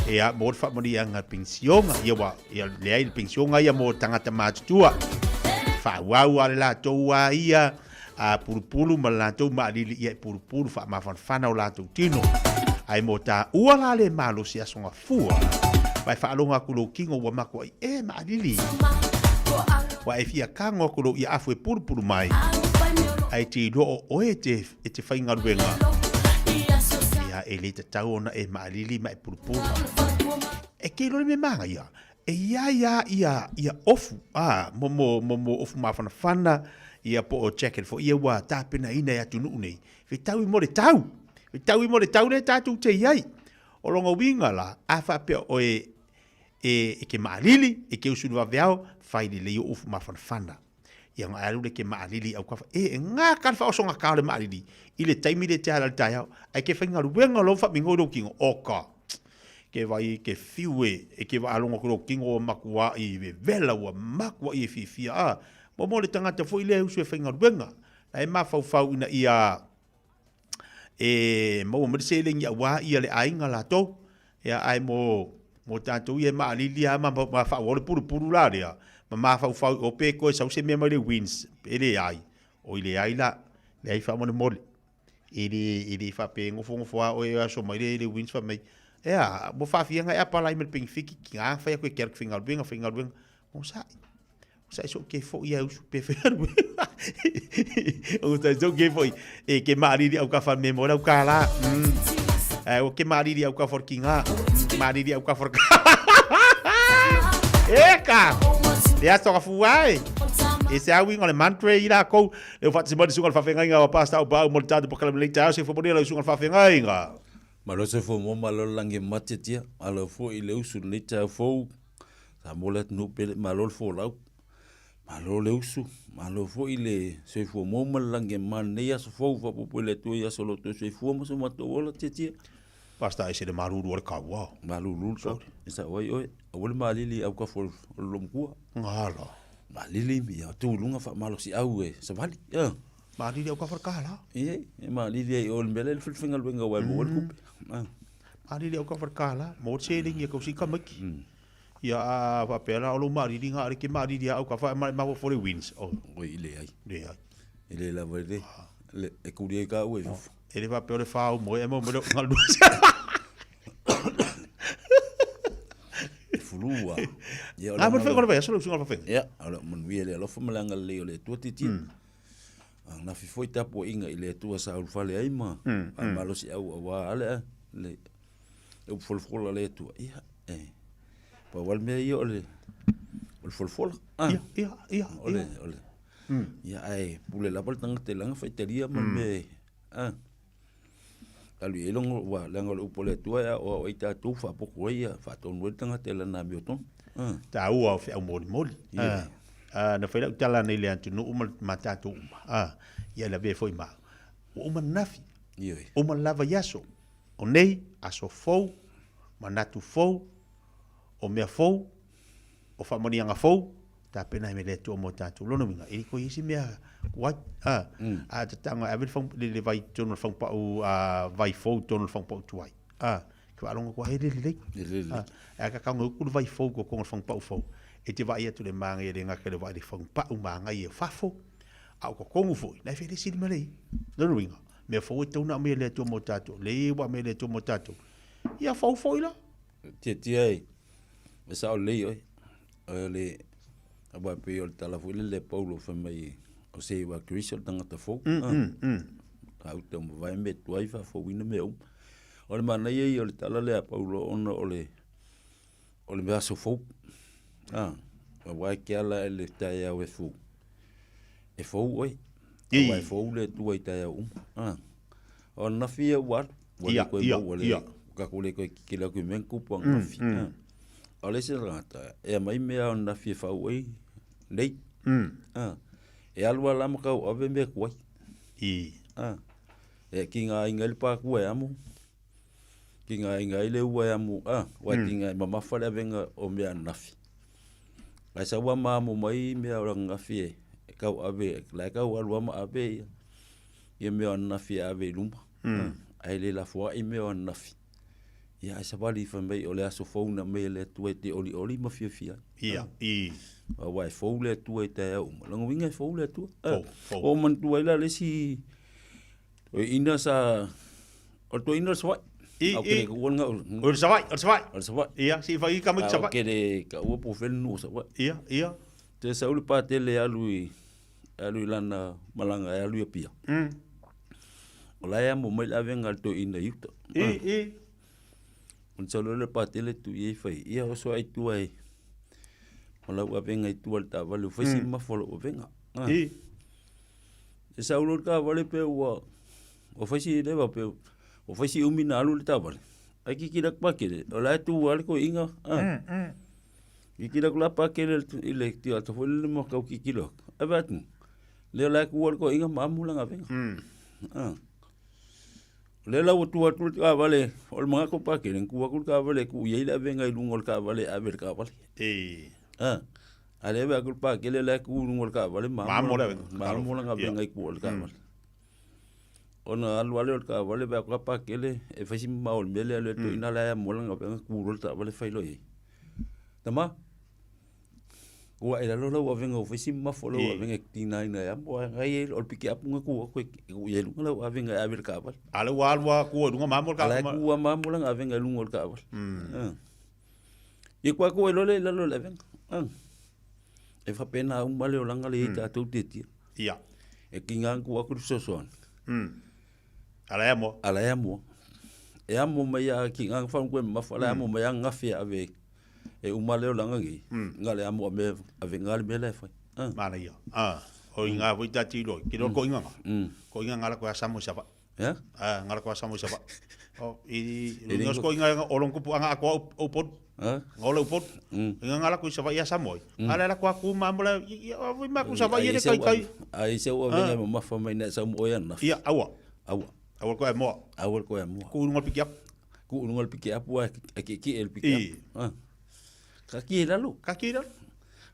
Ia mo le faamanuiaga penisiona. Ia ua ia leai le penisiona ia mo tagata matutua. Faaauau lava le latou a ia a pulupulu ma le latou maalili ia e pulupulu faamafanafana o latou tino. Ae mo taua la le malosi aso gafua, ma e faalogo atu lou tino ua makuai e maalili. Ua e fia tago atu lou iaafu e pulupulu mai, ae te iloa o oe e te, e te faigaluega. Ia, e le tatau ona e maalili ma e pulupulu. E te iloa le mea manaia, E i ai a ia ia ofu a mo mo mo mo ofu mafanafana ia po o jacket foi ia ua tapenaina e atunuu nei fetaui mo le tau fetaui mo le tau lea tatou te i ai. O lona uiga la a faapea oe e e ke maalili e ke usu i le vaveao fai lelei ou ufu mafanafana ia ona e alu lea e ke maalili i aukafa e e gata le faaosogata o le maalili i le taimi lea e te ala i le taeao ae ke faigaluega loa ma faamigoi lou tino oka Ke vai ke fiu e, e ke vaalogo atu lou tino ua matuai vevela ua matuai e fiafia a mo mo le tagata foi lea e usu e faigaluega la e mafaufau ina ia e maua mai le seleni aua ia le aiga latou ia ae mo mo tatou ia e maalili lava ma ma faaauau le pulupulu la lea ma mafaufau o pe toe sau se mea mai le WINZ e leai oi leai la leai faamolemole. E le, e le faapea e nofonofo lava oe e aso mai le, le wins fai mai, e a, ua faafia na e apalai ma le penefiti, tiga na fai atu e te alu e te faigaluega, faigaluega. Onosai, onosai se i ou ke foi lava e usu pe faigaluega. Onosai se i ou ke foi, e ke maalili aukafa me mo lau kālā. Ae ua ke maalili aukafa o le tiga, maalili aukafa o le Eka! Le aso ka fua e. E se au inga o le mantra i lakou. E ua faatasi mai le susuga i le faafeagaiga o Pastor Aupaau mo le tatou polokalame lenei taeao. Soifua manuia lau susuga i le faafeagaiga. Malo soifua mua malo le lagi e matiatia, malo foi i le usu i lenei taeao fou. Samoa le atunuu pele, malo le folau, malo le usu, malo foi le soifua mua ma le lagi e mama i lenei aso fou faaopoopo i le Atua i aso o lo outou soifua ma so matou ola tiatia. Pastor ese le malulu o le kaua. Malulu le kaua. E sao ai oe, aua le malili i autafa o le loomatua. Galo. Malili ia tu i luga faamalosiau e savali. Ia. Malili autafa o le kala. Ia, e malili ai i o i le mea lea e faigaluega aua e maua ai le tupe. Malili autafa o le kala, maua le seleni e tausi ai tamaiti. Ia a faapea la o lou malili na ale ke malili a autafa e mafaufau le wins. Oi, leai. Leai. E le lava i le, e kuli ai ka ua i fafo. E le faapea o le whāu moe, e mau mai le ngalua. E fulua. Ia, o le Ngā mo le whai, aso le usunga le whawhenga. Ia, o le manuia le alofa ma le agalelei o le Atua titia. Nafi foi tapuaiga i le Atua sa ulufale ai ma faamalosiau aua ale a le upu folafola a le Atua. Ia, e pau lava le mea ia o le o le folafola. Ia, ia, ia. O le, o le. Ia, ae pule lava le tagata i lana faitalia ma le mea e, alu i ai lona, ua, leaga o le upu a le Atua e aoao ai tatou, faapoto ai, ia, faatonu ai le tagata i lana amiotonu. Taua o feau molimoli. Ia. Na fai lau tala nei le atunuu ma, ma tatou uma. Ia lavea foi ma au. Ua uma ananafi. Ioe. Uma lava i aso. O nei, aso fou, manatu fou, o mea fou, o faamanuiaga fou, tapena ai me le Atua mo tatou. Lona uiga, e le toe i ai se mea kuai, a, a tatau ona ave le, le, le vai i totonu o le fagupau, a, vai fou i totonu o le fagupau tuai. A, ke faalogo atu ai, e le lelei. E le lelei. A, ae tatau ona utu le vai fou i totonu o le fagupau fou. E te vaai atu i le manaia e le gata i le vaai i le fagupau manaia o fafo, a o totonu foi, la e felesi lima lelei. Lona uiga, mea fou e tatau ona aumaia e le Atua mo tatou, le ua aumaia e le Atua mo tatou. Ia fou foi la. Tiatia e, e sao lelei oe. O le, aua e pei o le tala foi lele a Paulo fai mai, o se ua Keriso le tagata fou. Sa uta mavae mea tuai faafouina mea uma. O le manaia ia o le tala lea a Paulo ona o le o le aso fou. A, aua e ke ala i le taeao e fou. E fou oe. Aua e fou le Atua i taeao uma. A, o ananafi ia ua alu. Ua le toe maua le, tatou le toe kikilo atu i mea na tupu ananafi. A o le isi tagata, e aumai mea ananafi e fau ai nei. A, e alu lava la ma tauave mea tuai. A, e tigaina ai le pākua e amo, tigaina ai le ua e amo, a, ua tiga e mamafa le avega o mea ananafi. Ae sau lava ma amo mai mea o ananafi e tauave, la e tau alu lava ma ave ia, ia mea o ananafi e ave i luma. Ae le lafoai mea o ananafi. Ia ae savali fai mai o le aso fou na aumai e le Atua e te olioli ma fiafia ai. Ia, i. Aua e fou le Atua i taeao uma. Lona uiga e fou le Atua. Fou, fou. Ua ou manatua ai la le isi toeaina sa, o le toeaina o le Savaii. I, Au ke i. le kaua lena o. O le Savaii, o le Savaii. O le Savaii. Ia, se i fai i tamaiti Au Savaii. ke le kaua po o fea le nuu o Savaii. Ia, ia. Te sau le patele e alu i, alu i lana malaga e alu i Apia. O la e amo mai le avega a le toeaina i uta. I, i. Ona sau loa lea o le patele tu i ai fai, ia oso ae i tua e, ma lau avega i tua i le taavale, ua fai si mamafa o lau avega. I. E sau loa le taavale pe ua, ua fai si leva pe ua fai si umi na alu le taavale. Ae kikila atu pakele, o la e tu lava le toeaina. Kikila atu la pakele i le tiata foi lele ma tau kikilo atu. Ae vaai atu, lea la e tu lava le toeaina ma amo lana avega. O lea la ua tu atu le taavale, o le manatu o Pakele, na tu atu le taavale e tuu i ai le avega i luga o le taavale e ave i le taavale. A o lea e vaai atu le Pakele la e tu i luga o le taavale ma amo le avega. Ma amo lana avega i tua o le taavale. Ona alu lava lea o le taavale vaai atu la Pakele e fai si mamao o le mea lea le toeaina la e amo lana avega tu loa le taavale fai loa i ai. Tama, Ua i lalo lau avega ua fai si mamafa o lau avega e tigaina e amo ae ngai ai o le pikiapu na tu atu e tuu i ai i luga lau avega e ave i le taavale. A lea ua alu lava tua i luga ma amo le A la e taavale. tu lava ma amo lana avega i luga o le taavale. Ia tua atu ai loa lea i lalo o le avega. E faapena uma le olaga lea e i ai tatou tietie. Ia. E tiga ona tuu atu le fesoasoani. A la e amo. A la e amo. E amo mai a tiga ona faalogo e mamafa, a la e amo mai a gafe e ave e uma le olaga nei, na le amo a me avega le mea la e fai. Manaia. O i ngā foi tati loi, ki lor ko inga nga. Ko inga ngala ko asa mo sava. Ya? Ah, ngala ko asa mo sava. O i ngos ko inga o long kupu anga ako o pod. Ngole upod. Inga ngala ko sava ia samo. Ala la ko aku ma mo la i o ma ku sava ia kai kai. Ai se o venga ma mafa mai na sa mo ia na. Ia aua. Aua. Aua ko e moa. Aua ko e moa. Ku ngol pikiap. Ku luga o le pikiapu ae kiekie e le pikiapu. Ka ki e lalo. Ka ki e lalo.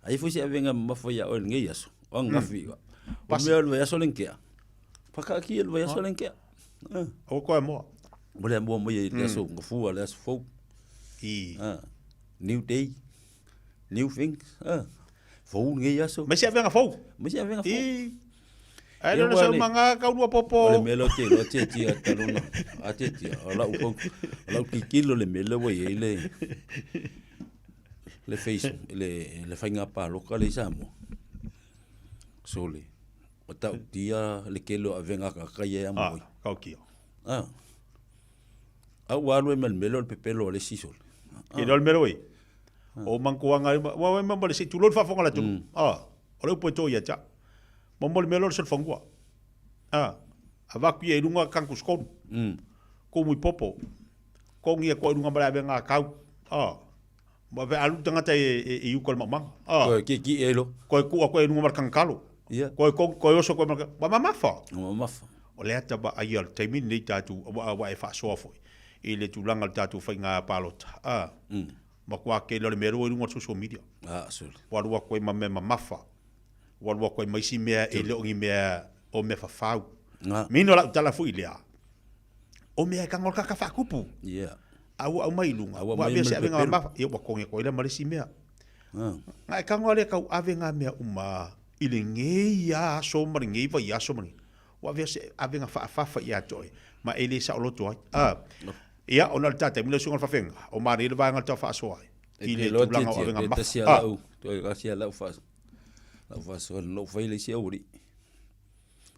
Ai foi se avega mamafa ia oe lenei aso. O ananafi. O mea o le vaiaso le nkea. Whakaakia le vaiaso le nkea. O koe moa. Mo le moa mai i le aso ngafua, le aso fou. New day, new things. Fou lenei aso. Mai se avega fou. Mai se avega fou. Ai le sau manga kau lua popo. O le mea lea ou te iloa tietia talu ona a tietia o lau o lau tilotilo i le mea lea ua i ai le le face le le faiga paloka lea i Samoa. Sole, ua ta'utia le tele o avega a tagata ia e amo ai. Ah, kaukia. Ah. A ua alu ai ma le mea lea o le pepelo a le isi sole. Ke le mea lea O mankuanga ua ua ma le se tulou le faafofoga a le atunuu. Ah, o le upu e to ia te au. Mo le mea lea o le solofanua. Ah, avatu ia i luga kanku skolu. Kumu i popo. Kongi e koa i luga ma le avega a kau. Ah, ma ve alu tangata e i uka o le maumaga. Ah. Koe kiekie ai loa. Koe kua koe i luga ma le kangakalo. Ia. Koe kongi, koe oso koe ma le, ua mamafa. Ua mamafa. O le ata vaai o le taimi lenei tatou, ua e faasoa foi i le tulaga o le tatou faiga palota. Ah. Matua tele o le mea lea ua i luga o le social media. Ah, sole. Ua alu atu ai ma mea mamafa. Ua alu atu ai ma isi mea e le o ni mea o mea fafau. Mino lau tala foi lea, o mea e tago o le kaka faakupu. Yeah. A ua aumai i luga, A ua ua aumai avea ma se le avega pepelo. mamafa, ia ua togi atu ai lea ma le isi mea. Na e tago lea tau ave ngā mea uma i lenei aso ma lenei vaiaso ma lenei. Ua avea se avega faafafa ia te oe, ma e le saoloto ai. Ia, ona o le tātai mai le susuga o le faafeaga, o manaia le vaega o le tau faasoa ai. E I le te iloa tulaga o tietie, avega pe mamafa. tasi a lau, toe tasi a lau faasoa, lau faasoa, na ou fai le isi aualii.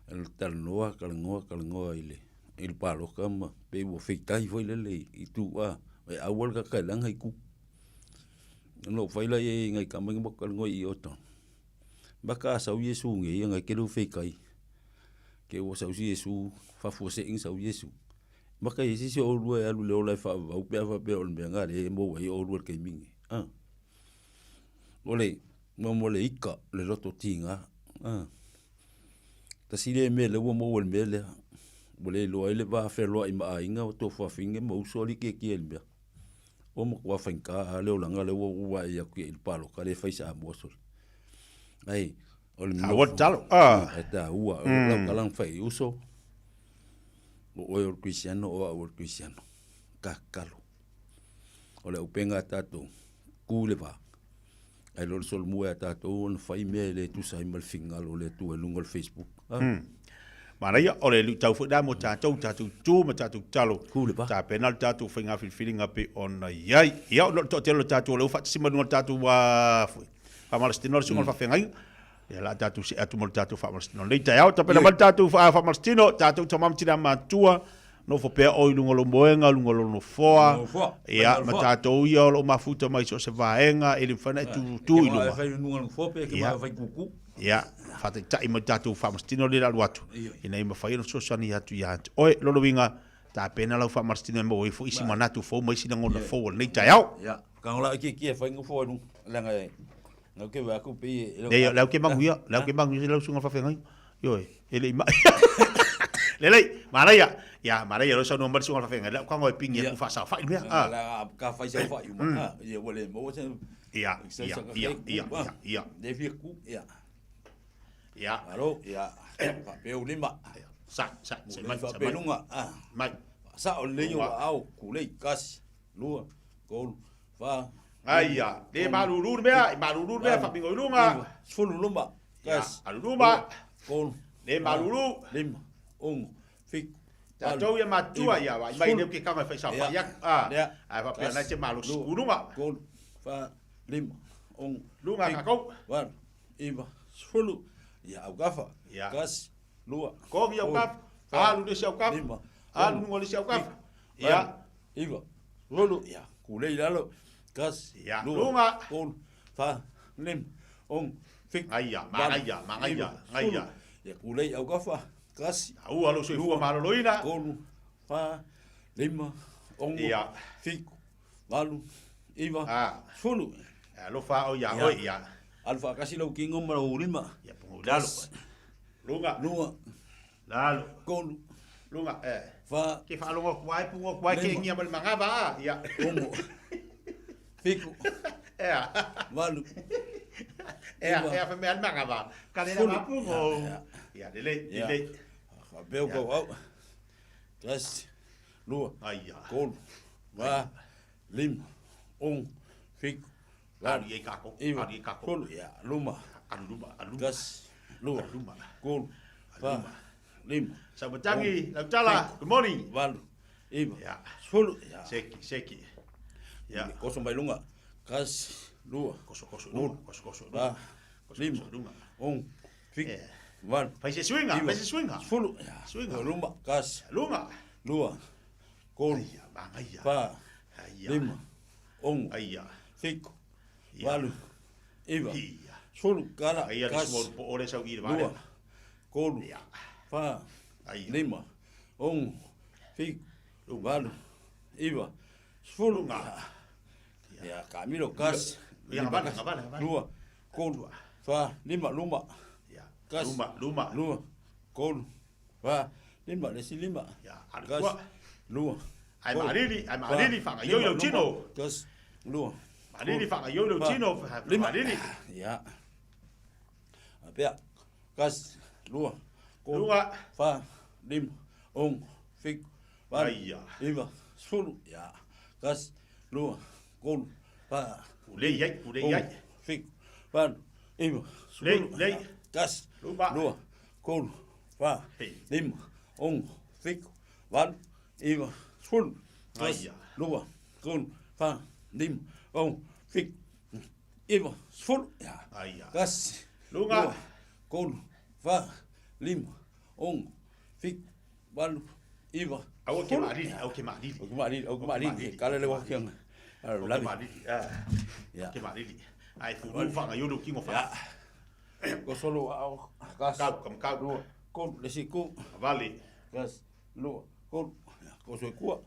E talanoa, talanoa, talanoa i le, i le paloka ma pei ua feitahi foi lele i tu a e aua le kakailaga i ku. Ona ou fai laia i ngai tama ma kalongo i oto. Maka a sau Iesu nge ia ngai kele u feikai. Ke ua sau si Iesu fafua se ing sau Iesu. Maka i sisi o lua e alu le ola e whaavau pe a whapea o le mea ngā le e mō ai o lua le keimingi. Ah. O le, mo mo le ika, le loto tinga. Ah. Tasi le mea le ua maua le mea lea. Ua le iloa ai le va feloai ma aiga o tofafinge ma uso alii kiekie i le mea. Ua matua faigata lava le olaga lea ua ou vaai atu i le paloka lea e fai Samoa sole. Ai, o le Taua le talo. Ah. E taua, o lau tala na fai i uso, o oe o le Kristiano, o au o le Kristiano. Tatalo. O le aupenga a tatou, ku i le va. Ae le o le solomua ia tatou ona fai mea e le tusa ai ma le finagalo o le Atua i luga o le Facebook. Ah. Manaia, o le luitau foi lea mo tatou, tatou tu ma tatou tatalo, tapena le tatou faiga filifiliga pei ona i ai. Ia, o le toatele o tatou o lea ua faatasi mai luga o le tatou faamalositino le susuga o le faafeagaiga. Ia, la tatou see atu ma le tatou faamalositino lenei taeao. Tapena mai le tatou faamalositino, tatou tama ma tina matua, nofo pea oe i luga o lou moega, luga o lou nofoa. Ia, ma tatou ia o lo o mafuta mai so o se vaega, e le mafai ona e tu, tu i luma. Ia. Ia, faataitai mai tatou faamasitino lea alu atu, ina ia mafai ona fesoasoani atu ia te oe. Lona uiga, tapena lau faamasitino e maua ai foi isi manatu fou ma isi lagona fou o lenei taeao. Ia, ka la ki ki e fai ngofo ai langa e ngau ke wa ku pe e Nei, le au ke manuia, le au ke manuia lau susuga faafeagai. Ioe, e le i mai. Lelei, manaia. Ia, manaia lo saunoa mai le susuga faafeagai, le au kago e pingi atu faasaofai le mea. Ah. Ka fai saofai uma. Ah, ia ua le maua se Ia, ia, ia, ia, ia, ia. Le fia ku, ia. Ia. Alo, ia. Faapeu lima. Sa, sa, sa, mai, sa, mai. Lunga, ah. Mai. Sa o le yo au, kulei, kasi, lua, tolu, fa. Aia, le malulu le mea, malulu le mea, faapingo i luga. Sefulu luma, kasi. Alu luma. Tolu. Le malulu. Lima, ono, fitu, Tatou ia matua ia vai mai leu ke kanga whai sa whai aku. Ah, ai whapea nai te malosi kulunga. Tolu, fa, lima, ono, Lunga kakou. Valu, iva, sefulu, ia aukafa. Ia. Kasi, lua. Kogi aukafa. Alu lesi aukafa. Lima. Alu lunga lesi aukafa. Ia. Iva, sefulu, ia, kulei lalo. Kasi, Ia. lua. Lunga. Tolu, fa, lima, ono, fitu. Aia, mangaia, mangaia, ngaia. Ia, kulei aukafa. Kasi. Ua lou soifua maloloina. Tolu, fa, lima, ono, fitu, valu, iva, sefulu. Alofa au ia oe, ia. Alu faatasi lau kingo ma lau lima. Ia pungu lalo. Lunga. Lua. Lalo. Tolu. Lunga, eh. Fa. Ke faalogo atu ai, pungu atu ai, ke ngia ma le magava, a. Ia. Ono. Fitu. Ea. Valu. Ea, ea fa mea le magava. Ka le lava pungu. Ia, lelei, lelei. Faapea kau au. Tasi, lua, Aia. tolu, fa, lima, ono, fitu, valu, Alu i kākou, iva, alu i kākou. sefulu, ia, luma. Alu luma, alu luma. Tasi, lua, Alu luma. tolu, fa, lima, Saumatagi, Lautala, good morning. Valu, iva, Ia. sefulu, ia. Seki, seki. Ia. Koso mai luga. Tasi, lua, Koso, koso, luma, koso, koso, fa, luma. Koso, lima, koso, luma. ono, fitu, valu, Fai se suiga, iva, fai se suiga. sefulu, ia. Suiga. Luma, tasi, Lunga. lua, tolu, Aia, mangaia. fa, Aia. lima, ono, Aia. fitu, Ia. valu, iva, Ia. sefulu, kala, Aia, le tasi, small po ole sau i le lua, vale. tolu, Ia. fa, Aia. lima, ono, fitu, valu, iva, sefulu, Lunga. ia, kamilo, kasi, Ia, lima, ngavale, kasi, ngavale, ngavale. lua, tolu, fa, lima, luma, Ia. kasi, Luma, luma. lua, tolu, fa, lima, le isi lima, Ia, alu kasi, tua. lua, Ai tolu, maalili, ai fa, maalili, whangaioi lima, lau tino. luma, kasi, lua, Maalili, tolu, whangaioi lau fa, tino. lima. Maalili. Ia. Apea, kasi, lua, tolu, Lunga. fa, lima, ono, fitu, valu, Aia. iva, sefulu, ia, kasi, lua, tolu, fa, Ulei ai, ulei ai. ono, fitu, valu, iva, Lei, sefulu, lei. ia, kasi, Luma. lua, tolu, fa, Hei. lima, ono, fitu, valu, iva, sefulu, kasi, Aia. lua, tolu, fa, lima, ono, fitu, iva, sefulu, ia, Aia. kasi, Lunga. lua, tolu, fa, lima, ono, fitu, valu, iva. Aua ke maalili, aua ke maalili. Au ke maalili, au ke maalili. Kala le waka kianga. Au ke maalili. Ya. Ke maalili. Ai fulu fanga yolo kingo fa. Ko solo au kas. Kau kam kau. Lua, kolu, le si ku. Vale. Kas, lua, kolu. Ko soi kua.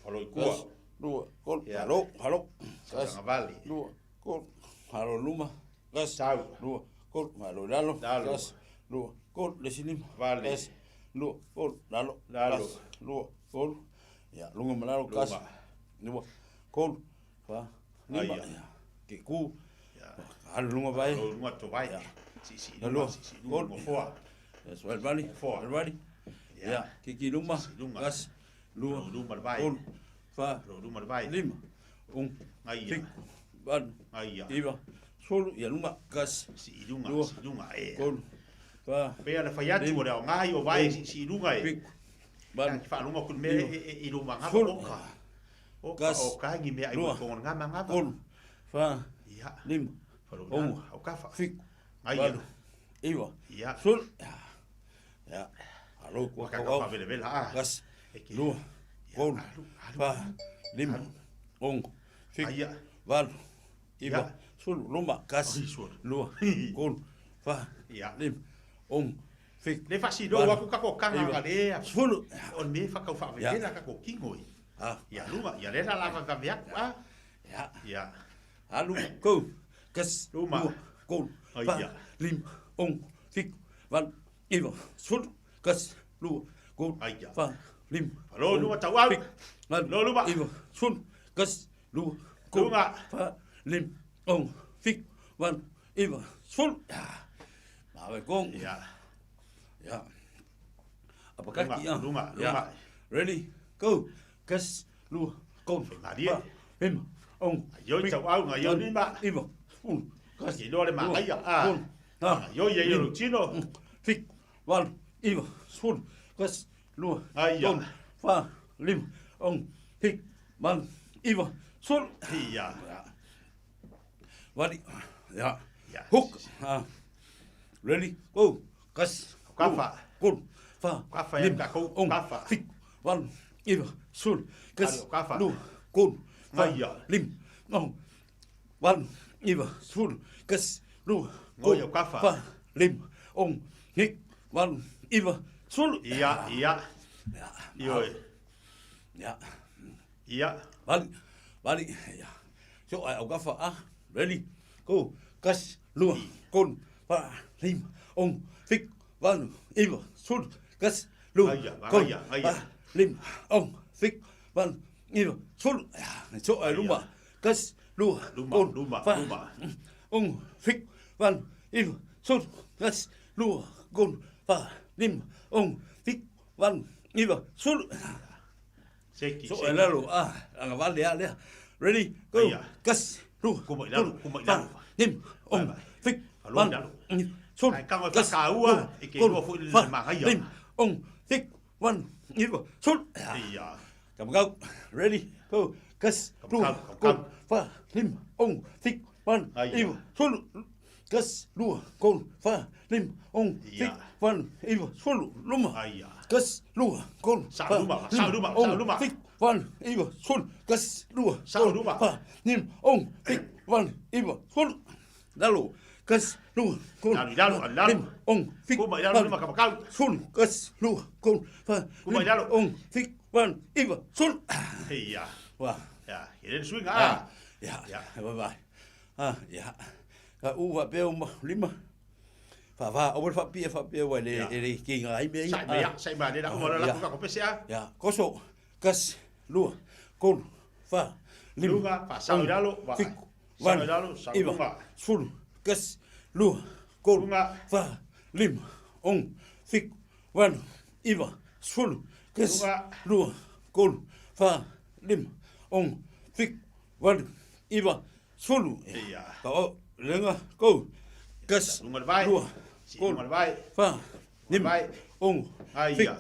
Halo i kua. Kas, lua, kolu. Halo, halo. Kas, Vale. lua, kolu. Halo luma. Kas, Sau. lua, kolu. Halo lalo. Lalo. Kas, lua, kolu. Le si lima. Vale. Kas, lua, kolu. Lalo. Lalo. Kas, lua, kolu. Ya, lunga malalo kas. Luma. Lua, kolu. Fa, lima. Aia. Ya. Ke ku. Halo lunga vai. Halo lunga to vai. Si si Ya, lunga, lua, si si lunga kolu. mo foa. Ya, soal bali. Foa. Soal bali. Ya, kiki luma. Luma. Kas, lua, Lo luma le vai. kolu, fa, Lo luma le vai. lima, un, Aia. fiku, valu, Aia. iva, solu, ya luma, kas, Si lunga, lua, si lunga e. kolu, fa, Pea le fai atu lima, o le aoga i o vai un, si si lunga e. fiku, valu, Ki whaalunga ku mea iva, e e i luma ngava solu, oka. Oka kas, o ka ngi mea i lua, mo ngama ngava. kolu, fa, Ia. lima, Falo ongo, o kafa. fiku, Aia. valu, iva, Ia. solu, ya, ya, alo, kua Ka kau ka au. whavelevela a. Kas, E ke- lua, kolu, fa, lima, ongo, fiku, Aia. valu, iva, Ia. sulu, luma, kas, Oi, sulu. lua, kolu, fa, Ia. lima, ongo, fiku, Le whasi lo valu, aku kako kanga iva, ka le. sulu. O me whakau whavelevela kako kingo i. Ah. Ia luma, ia le la la whawe aku a. Ya. Ia. Alu, go, kas, Luma. lua, kolu, fa, Aia. lima, ongo, fiku, valu, iva, sulu, kas, lua, kolu, Aia. fa, lima, Alo, ongo, luma tau au. fiku, valu, Lo, luma. iva, sulu, kas, lua, kolu, Luma. fa, lima, ongo, fiku, valu, iva, sulu. Ya. Mawe kong. Ia. Ya. Apakah Luma, ya? luma, Ya. luma. Ready? Go. Kas, lua, kolu, Marie. fa, lima, ongo, Ioi fiku, tau au, ngā ioi valu, lima. iva, sulu, kas, Ki loa le lua, makai a. kolu, fa, Ioi ia lima, lo tino. fiku, valu, iva, sulu, kas, lua, Aia. kolu, fa, lima, ongo, fiku, valu, iva, sulu. Ia. Vali, ya. Ia. Hook. Ah. Ready? Go. Kas. Kafa. lua, Kolu. Fa. Kafa ia lima, kako, ongo, kafa. Fiku. Valu. Iva. Sulu. Kas. Alo, kafa. Lua. Kolu. Fa. Aia. Lima. Ongo. Valu. Iva. Sulu. Kas. Lua. Ngoia, Kolu. kafa. Fa. Lima. Ongo. Fiku. Valu. Iva. Sulu. Ia, ia. Ioi. Ya. Ia. Vali. Vali. Ya. So ai au kafa ah. Ready? Go. Kas. Lua. Kolu. Fa. Lima. Ongo. Fiku. Valu. Iva. Sulu. Kas. Lua. Aia, Kolu. aia, aia. Fa. Lima. Ongo. Fiku. Valu. Iva. Sulu. Ya. So ai luma. Kas. Lua. Luma, Kolu. luma, Fa. luma. Ongo. Fiku. Valu. Iva. Sulu. Kas. Lua. Kolu. Fa. Lima. Ongo. Fiku. Valu. Iva. Sulu. Seki, So seki. lalo ah anga vale a lea. Ready? Go. Aia. Kas. Lua. Kuma i lalo, kolu, kuma i fa, lalo. Lima. Ongo. Fiku. Alo, Valu. lalo. Iva. Sulu. Ai, kanga Kas. whakaua, Lua, e ke kolu, lua foi le fa, magaia. Lima. Ongo. Fiku. Valu. Iva. Sulu. Ia. Kamakau. Ready? Go. Kas. Lua. Kamakau, Kolu. Fa. Lima. Ongo. Fiku. Valu. Aia. Iva. Sulu. Kas. Lua. Kolu. Fa. Lima. Ongo. Ia. Fiku. Valu. Iva. Sulu. Luma. Aia. Kas. Lua. Kolu. Sa Fa, luma, sa lima, luma, sa ongo, luma. Fiku. Valu. Iva. Sulu. Kas. Lua. Sa Kolu. luma. Fa. Lima. Ongo. Fiku. Valu. Iva. Sulu. Lalo. Kas. Lua. Kolu. Lalo, lalo, Fa, lalo. Lima. Ongo. Fiku. Kuma i lalo, Valu. luma kamakau. Sulu. Kas. Lua. Kolu. Fa. Kuma i Lima. lalo. Ongo. Fiku. Valu. Iva. Sulu. Ia. Wa. Ia. E le suinga a. Ya. Ya. Bye bye. Ah, ya. Ka u wa pe uma lima. Fa va, o fa pia fa pia wa le Ya. le ki ngai me. Sai me ia, sai ma le la uma la Ya. ku kako pese a. Ya, koso kas lua kolu fa lima Lunga, fa sau i lalo, va. fiku Sau i valu lalo, sau iva lunga. sulu kas lua kolu Lunga. fa lima ongo fiku valu iva sulu kas Lunga. lua kolu fa lima ongo fiku valu iva sulu. Ia. Ka o lenga go kas Lunga le vai. lua Si kolu lunga le vai. fa lima vai. ongo Aia. fiku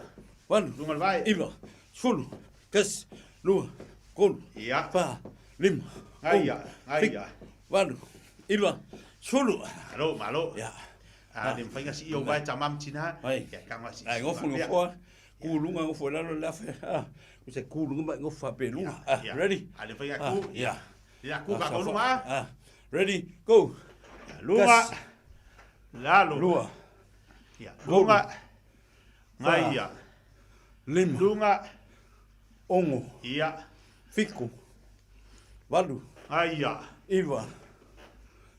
valu Lunga le vai. iva sulu kas lua kolu Ia. fa lima Aia, ongo, aia. fiku, valu iva sulu. Malo, malo. Ya. A le mfainga si i o vai tamam tina. Ai. Ia kanga si. Ai ngofo ngofoa. Ku luga gofo i lalo le afe. Ah, ko se ku luga mai gofo pe luga. Ah, ready? A le fai aku. Ya. Ya ku ka luga. Ah, ready? Go. Luga. Lalo. Lua. Ya. Luga. Ngaia. Lima. Luga. Ongo. Ia. Fiku. Valu. Ngaia. Iva.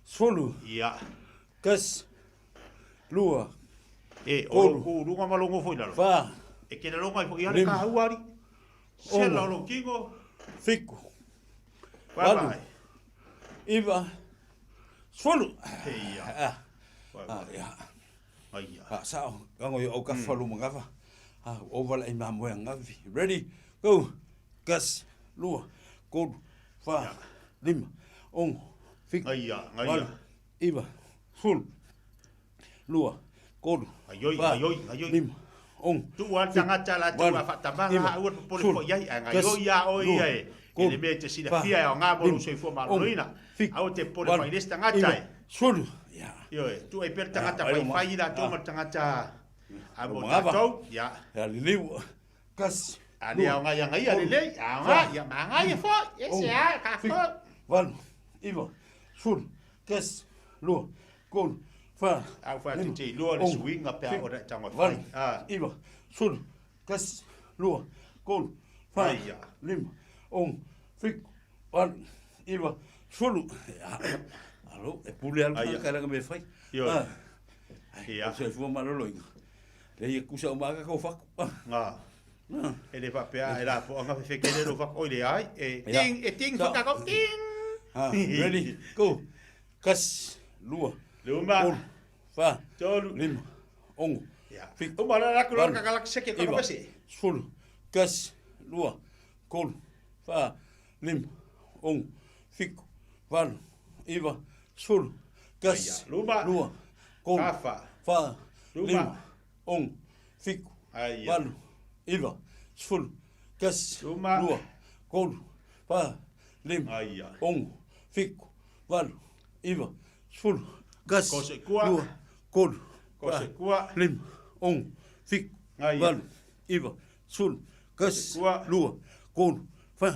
Sefulu. Ia. Tasi. Lua. E, o lo ku luga ma longo foi lalo. Fa. E ke longa i foi ale ka hauari. Sela o lo kingo. Fiku. Valu. Valu. Iva. Sefulu. Ia. Ah. Ah, ia. Aia. Ah, sao. Gango i au ka falu mangawa. Ah, o wala i mamoe ngavi. Ready? Go. Gas. Lua. Kolu. Fa. Lima. Ongo. Fiku. Ngaia, ngaia. Valu. Iva. Sefulu. Lua. Kolu. Aioi, Fa. aioi, aioi. Lima. Ongo. Tu a tangata la tu Valu. a whatamanga Iva. a ua popole Sefulu. fo iai a Tasi. ngaioi a oi Lua. ia e. Kolu. E le mea te sila Fa. fia e o ngā molu Lima. soifua Ongo. maloloina. Fiku. Au te pole Valu. fai les tangata Iva. e. Sefulu. Ia. Io e, tu e per tangata ai fai o ma- fai la tu ah. ma tangata a mo Mangava. tātou. Ia. Ia liliu. Kasi. A le au ngai ngai a le lei. A ngā, ia ma ngai e fo. E se a, ka fo. Valu. Iva. Sefulu. Tasi. Lua. Kolu. Fa. Au wha te Lima. te iloa le Ongo. suinga pea Fiku. o re tanga Valu. fai. Ah. Iva. Sefulu. Tasi. Lua. Kolu. Fa. Aia. Lima. Ongo. Fiku. Valu. Iva. Sefulu. Ia. Alo, e pule alu Aia. ka langa me fai. Io. Ah. Ia. O se fua maloloinga. Le ia kusa o maka kau faku. Ah. Ngā. E le whapea, e la po anga whewhekele ro whak oi le ai. E Ia. ting, e ting Sa- whakakau, ting. Ah, ready, go. Kasi, lua, Luma. kolu, fa, Tolu. lima, ongo, Ia. fiku, Uma la laku valu, la kakalak seke iva, kaka pese. sefulu, kasi, lua, kolu, fa, lima, ongo, fiku, valu, iva, sefulu, kasi, Aia. Luma. lua, kolu, Kafa. fa, Luma. lima, ongo, fiku, Aia. valu, iva, sefulu, kasi, Luma. lua, kolu, fa, lima, Aia. ongo, fiku, valu, iva, sefulu, kasi, Kose kua. lua, kolu, Kose fa, kua. lima, ongo, fiku, Aia. valu, iva, sefulu, kasi, kua. lua, kolu, fa,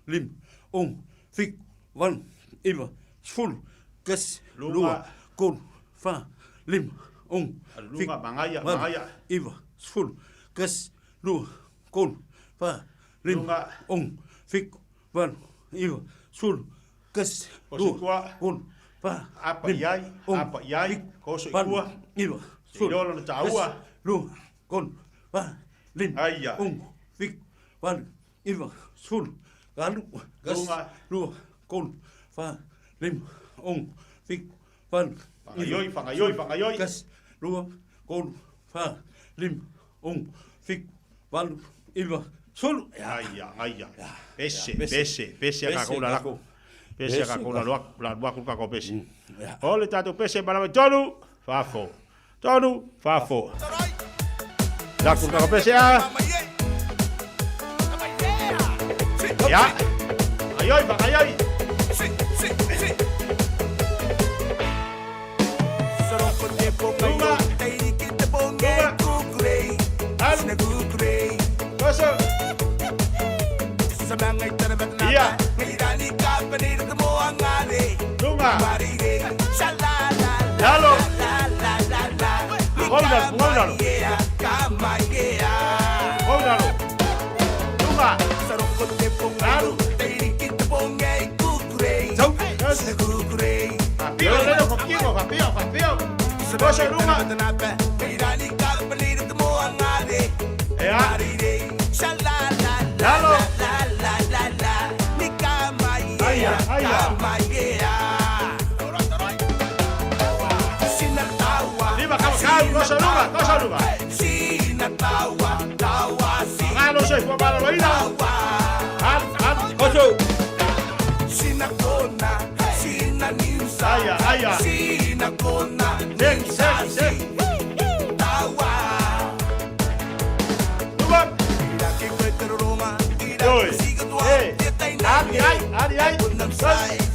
lima, ongo, fiku, valu, iva, sefulu, kasi, Luma. lua, kolu, fa, lima, ongo, Luma, fiku, mangaia, valu, mangaia. iva, sefulu, kasi, lua, kolu, fa, lima, Luma. ongo, fiku, valu, iva, sefulu, kasi, Kose lua, kua. kolu, fa, Apa lima, iai, ongo, apa iai, fiku, kose valu, kua. iva, Te sefulu, iloa lona taua. kasi, lua, kolu, fa, lima, Aia. ongo, fiku, valu, iva, sefulu, galu, kasi, Luma. lua, kolu, fa, lima, ongo, fiku, valu, Whangaioi, whangaioi, whangaioi. kasi, lua, kolu, fa, lima, ongo, fiku, valu, iva, sefulu. Aia, aia. Pese, Pese. pese, pese a Pese kakau la lako. kako. Pese a Pese kakau la kako. luaku, la luaku kakau pese. Ia. O le tātou pese malawe tonu, fafo. Tonu, fafo. Laku kakau pese a. Ia. Aioi, whangaioi. Luma. Luma. Alu. Koso. Ia. Lunga. Lalo. Hold on, hold on. Hold on. Lunga. Alu. Sau. Fapio, lelo, fapio, fapio, fapio. Koso, lunga. Ea. Lalo. Aia, aia. Lima, kau, kau, koso, lunga, koso, lunga. Ngalo, soy, fua, malo, loina. Al, al. Koso. Aia, aia. Sek, sek, sek. Luma. Oi. Eh. Ari, ai, ari, ai. Sos.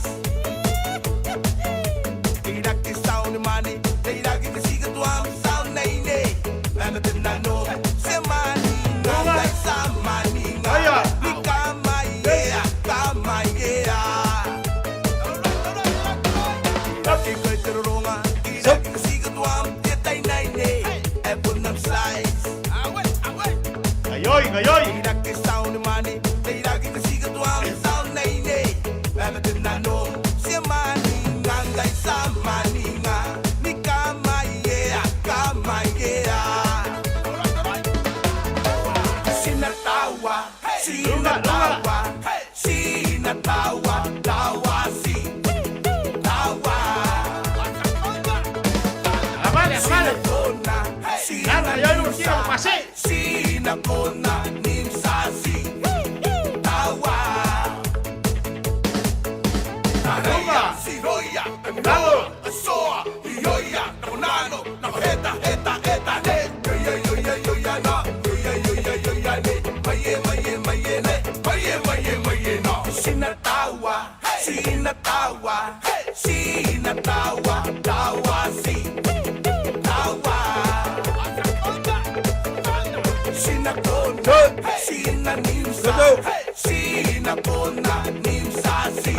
Gaioi.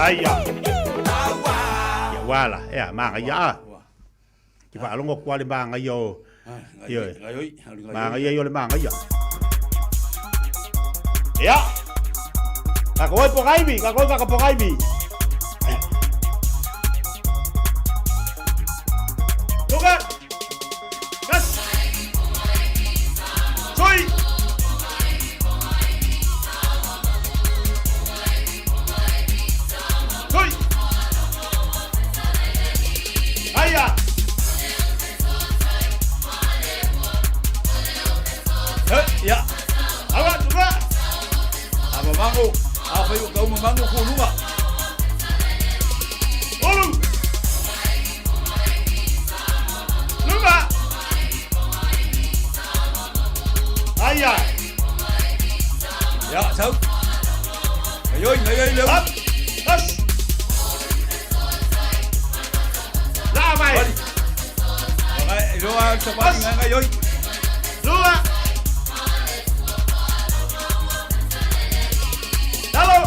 Aia. Ia wala, ea, maga ia a. Ki whaalongo kua le maga ia o. Ia, maga ia o le maga ia. Ia. Ka koi pogaibi, ka koi ka pogaibi. Tuka. Gas. Sui. Sui. Aia. Ia. Awa, tuka. A mamango, a whai o kau mamango ko lunga. Olu. Lunga. Aia. Ia, sau. Ngai oi, ngai oi leu. Up. Us. La mai. Ngai, loa, sapani, ngai ngai oi. Lua. Lalo.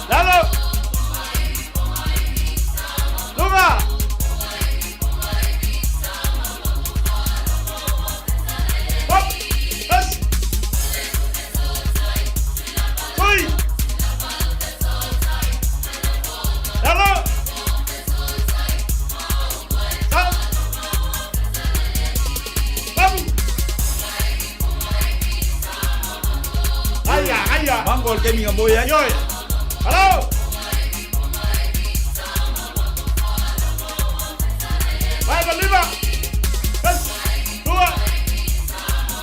Lalo. Lunga. Hop. Us. Tui. Lalo. Sam. Babu. Aia, aia. Mango al kemi nga moe ai. Ioi. Hello. Vai, lima. Bas. Dua.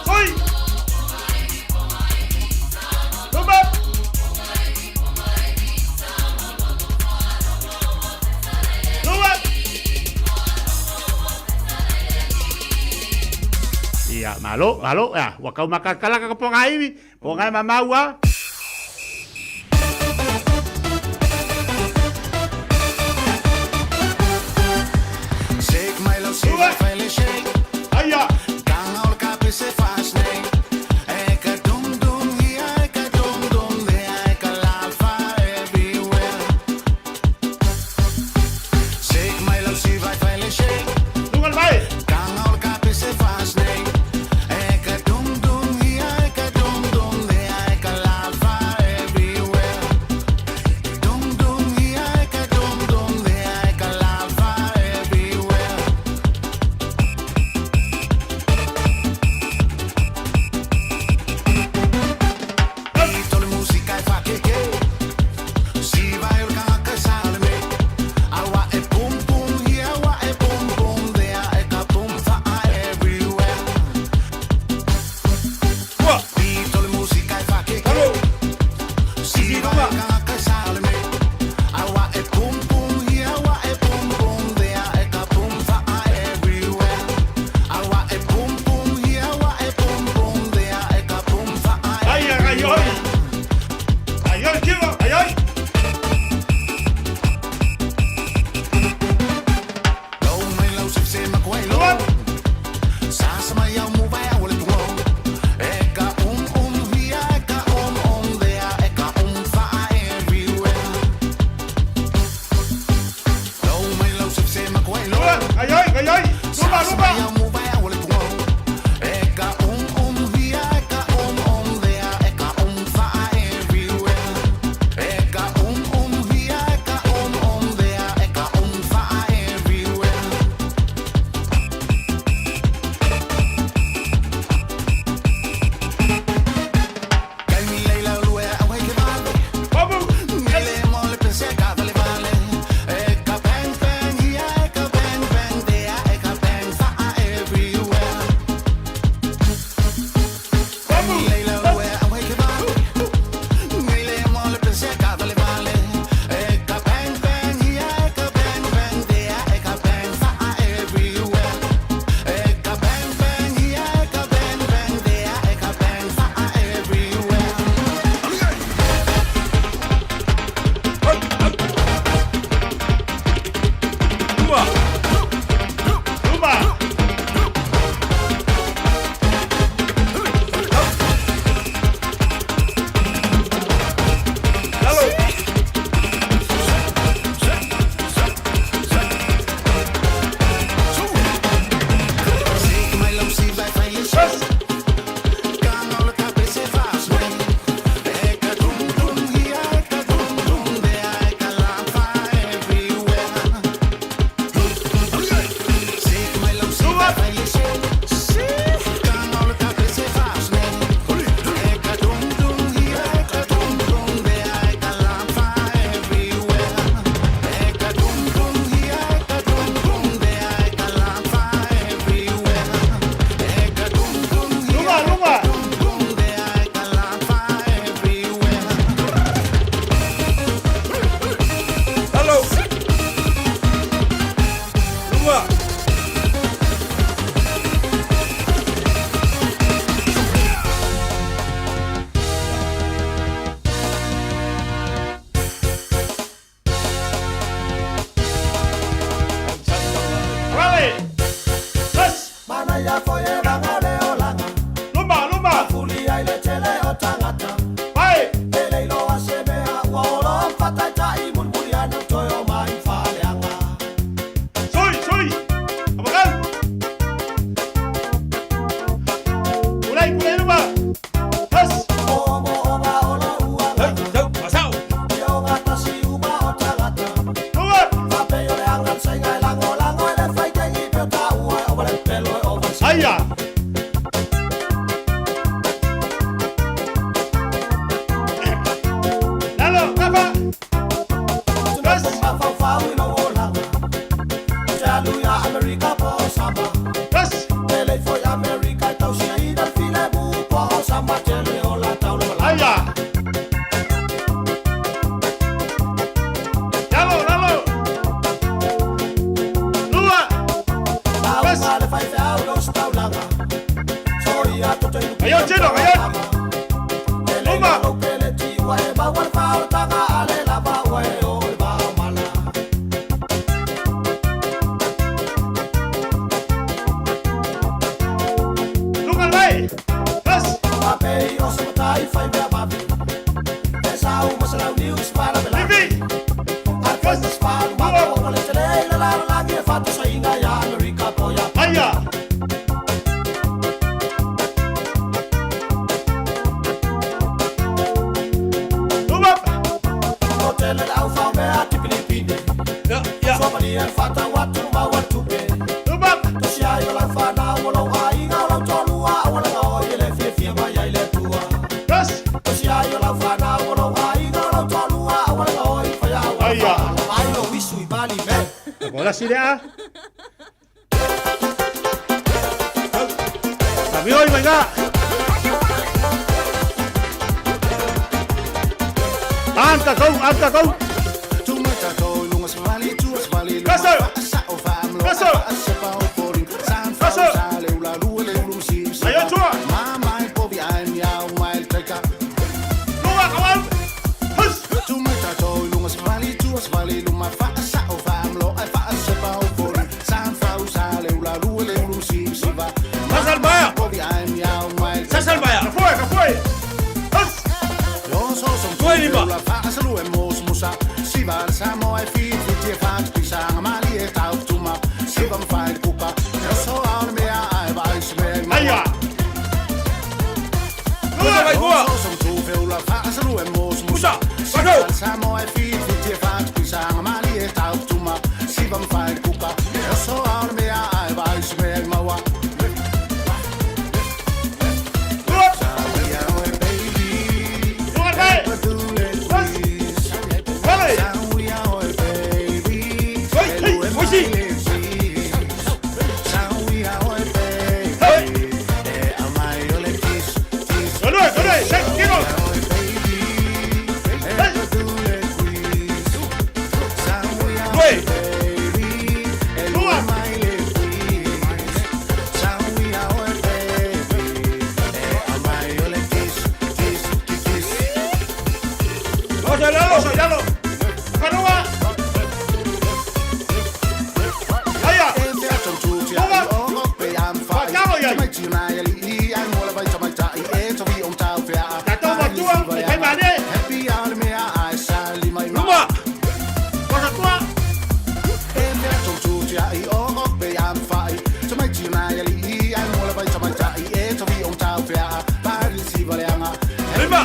Sui. Luma. Luma. Ia, malo, malo, ia, ua kau makakala ka ponga iwi, ponga e mamaua. Aia. Lunga le vai. Luma, luma. Vai. Sui, sui. Abagal. Kulai, kulai luma. Has. Luma. Aia. Lalo, kafa. Has. Has. Aia. Lalo, lalo. Luma. Has. Ayo, tino, ayo. Luma. Lunga lai. Has. Livi. Aia. Luma. Luma. Has. Aia. Bola sila. Sabi oi, venga. Anta kau, anta kau. Kaso. Kaso. Kaso. Ayo tua. Luma kawal. Hus. Sasal baya. Sasal baya. Kafoe, kafoe. Hus. Aia. Luma. Musa. Lunga lai. Hus. Vale. Oi, hey, oisi. Hey. Galue, galue, sek, kino. Hey. Lue. Luma. Oso, lalo, oso, lalo. Kanua. Aia. Luma. Fakamo iai. Tatou matua, e kai mane. Luma. Oso tua. Lima.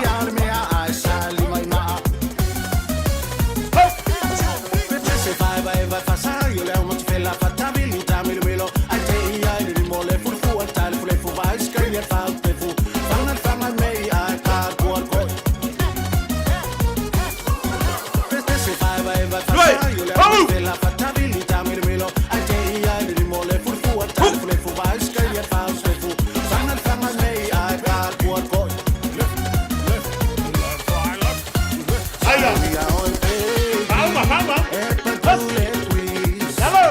Lue. Au. Aia. Fauma, fauma. Hus. Lalo.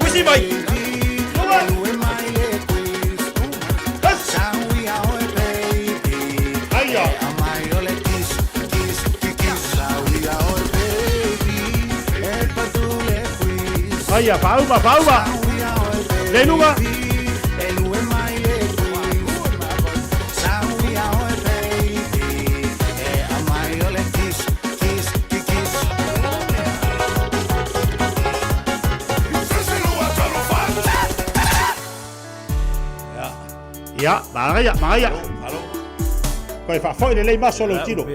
Usi mai. Luma. Hus. Aia. Aia, fauma, fauma. Lei luga. Ia, manaia, manaia. Koe faafoi lelei maso lou tino.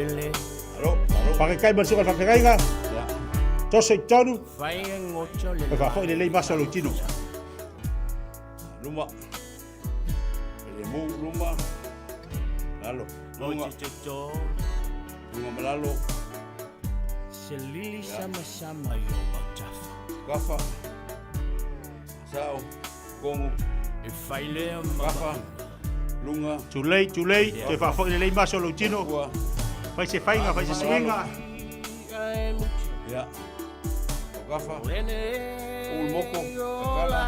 Fakekai ma le suka faafegaiga. Toso i tonu. Koe faafoi lelei maso lou tino. Luma. Le mu luma. Lalo. Lunga. Lunga malalo. Selili sama-sama i o Mautafa. Kafa. Sao. Kongo. E fai lea ma Kafa. Lunga. Tulei, tulei, toe faafoi lelei maso lou tino. Fai se faiga, fai se suiga. Ia. O kafa. Ul moko. Kakala.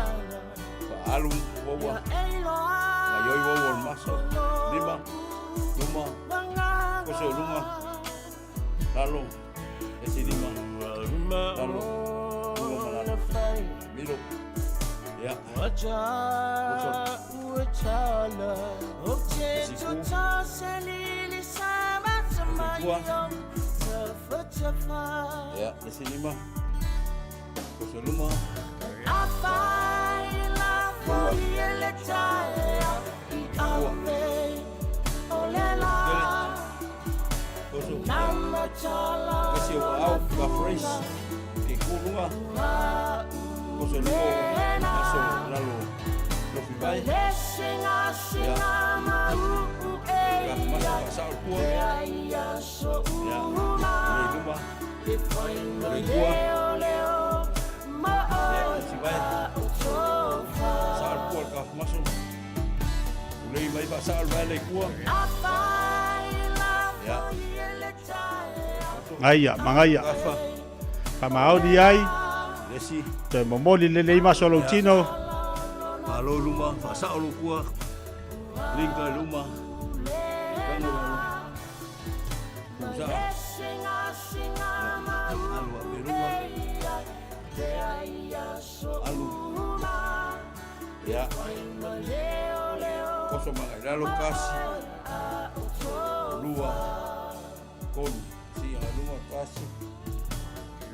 Faalu wawa. Ngaioi wawa o le maso. Lima. Luma. Koso lunga. Lalo. Esi lima. Lalo. Lunga malalo. Milo. Ia. Koso. Esi ku. Esi kua. Ia. Esi lima. Koso luma. Koso. Kasi o au ka fresh. Ke ku lunga. Koso lunga o maso lalo. Lofi vai. Ia. Ka masa ka sao kua. Ia. Lei luma. Lei kua. Ia, si vai. Sao kua ka maso. Ulei mai fa sao vai lei kua. Ia. Ngaia, mangaia. Faamaoni ai. Lesi. Toe momoli lelei maso lou tino. Malo luma, faasao lou kua. Linga i luma. Kano lalo. Kusaa. Alu a pe luma. Alu. Ia. Koso magai lalo kasi. Lua. Kolu. Si a luma kasi.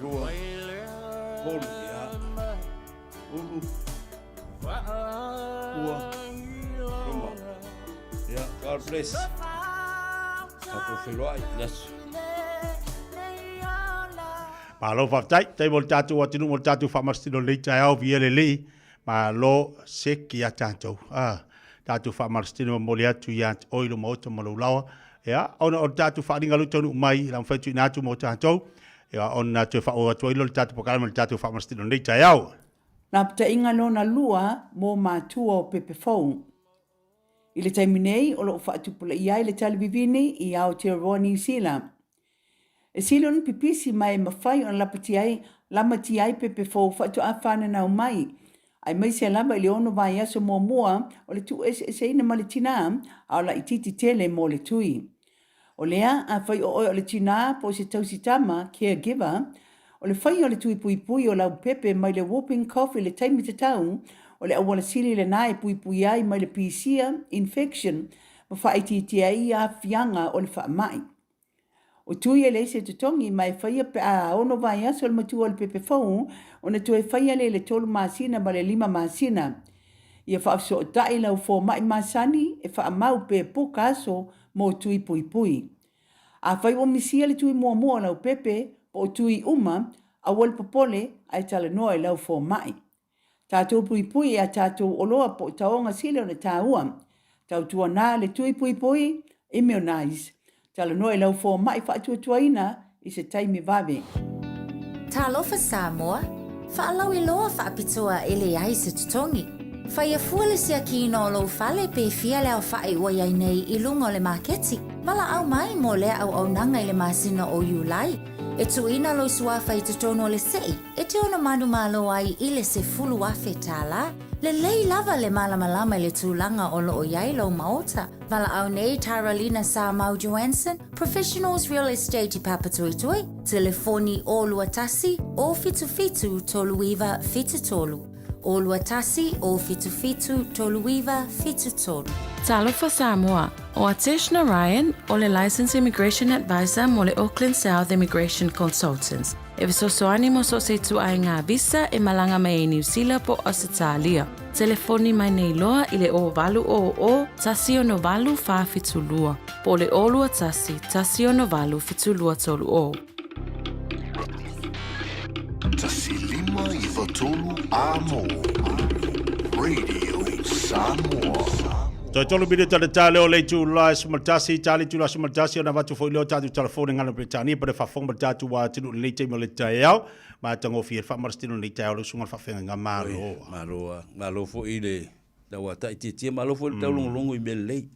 Lua. Kolu. Ia. Ulu. Ua. Luma. Ia. God bless. Tatou feloai. Yes. Malo faafetai, tai mo le tatou atunuu mo le tatou faamasino lelei taeao viia le Alii, malo seki ia tatou. Ah, tatou faamalositino momoli atu ia te oe i lou maota ma lou laoa. Ia, ona o le tatou faaaliga lea ua taunuu mai, la mafai tuuina atu mo tatou, ia, ona toe faaauau atu ai lea o le tatou polokalame o le tatou faamalositino lenei taeao. Lapataiga lona lua mo matua o pepe fou. I le taimi nei o lo o faatupulaia ai le tali vivini i Aotearoa Niu Sila. E sili ona pipisi ma e mafai ona lapatia ai, lamatia ai pepe fou faatoa fananau mai, aemaise lava i le ono vaiaso muamua o le tuueseeseina ma le tinā, a o laitiiti tele mo le tui. O lea, afai o oe o le tinā po o se tausi tama, caregiver, o le faia o le tui puipui o lau pepe mai le whooping cough i le taimi tatau, o le auala sili lenā e puipui ai mai le pisia, infection, ma faaitiitia ai aafiaga o le faamai. O tui e leai se totogi ma e faia pe a ono vaiaso le matua o le pepe fou ona toe faia lea i le tolu masina ma le lima masina. Ia faafesootai lau fomai masani e faamau pe puka aso mo tui puipui. Afai ua misia le tui muamua o lau pepe po o tui uma, aua le popole ae talanoa i lau fomai. Tatou puipui i a tatou oloa po o taoga sili ona taua. Tautuana le tui puipui, immunize. Talanoa i lau fomai faatuatuaina i se taimi vave. Talofa Samoa, faalauiloa faapitoa e leai se totogi. Faia fua le siakiina o lou fale pe fia le aofa'i ua i ai nei i luga o le maketi. Valaau mai mo lea auaunaga i le masina o Iulai. E tuuina lou suafa i totonu o le se'i e te ono manumalo ai i le 10,000 tālā. Lelei lava le malamalama i le tulaga o lo o i ai lou maota. Valaau nei Taralina Samau Joanson, Professionals Real Estate i Papatoetoe, telefoni 0 21 0 77 39 73. 0 21 077 39 73. Talofa Samoa, ʻO Atesh Narayan, o le Licensed Immigration Advisor mo le Auckland South Immigration Consultants, e fesoasoani mo so o se ituaiga visa e malaga mai ai Niu Sila po o Ausetalia. Telefoni mai nei loa i le 0800 168 472 po o le 021 168 7230. 1593 Amo Radio Samoa. Toe tolu minute o le tae leo le itula e 11, tali itula 11 ona avatu foi lea o tatou telefoni ngana Peretania po le faafofoga ma le tatou atunuu i lenei taimi o le taeao. Matagofie le faamalositino i lenei taeao le usuga o le faafeagaiga. Malo. Malo a. Malo foi le tauatai tietie, malo foi le taulogologo i mea lelei.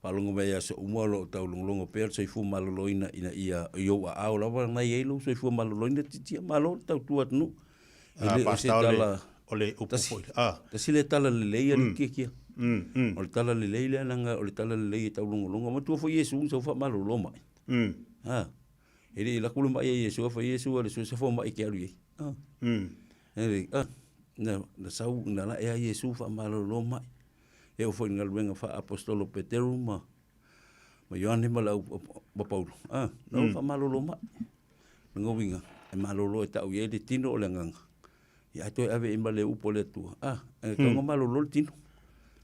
Faalogo mai i aso uma o lo o taulogologo pea le soifua maloloina ina ia i ou aao lava na i ai lou soifua maloloina titia. Malo le tautua atunuu. E le o se tala o le upu foi. Ah. Tasi le tala lelei a le kiekia. O le tala lelei lea leaga o le tala lelei e taulogologo. Matua foi Iesu na sau faamalolo mai. Ah. E le i lako le mai a Iesu, fai Iesu a le so se fomai ke alu i ai. Ah. E le ah na na sau na lae a Iesu faamalolo mai. E oo foi i le galuega faa-aposetolo Peteru ma ma Ioane ma le au ma Paulo, a, na o faamalolo mai. O lona uiga, e malolo e tau i ai le tino o le agaga, ia ae toe ave i ai ma le upu a le Atua, a, e tatau ona malolo le tino.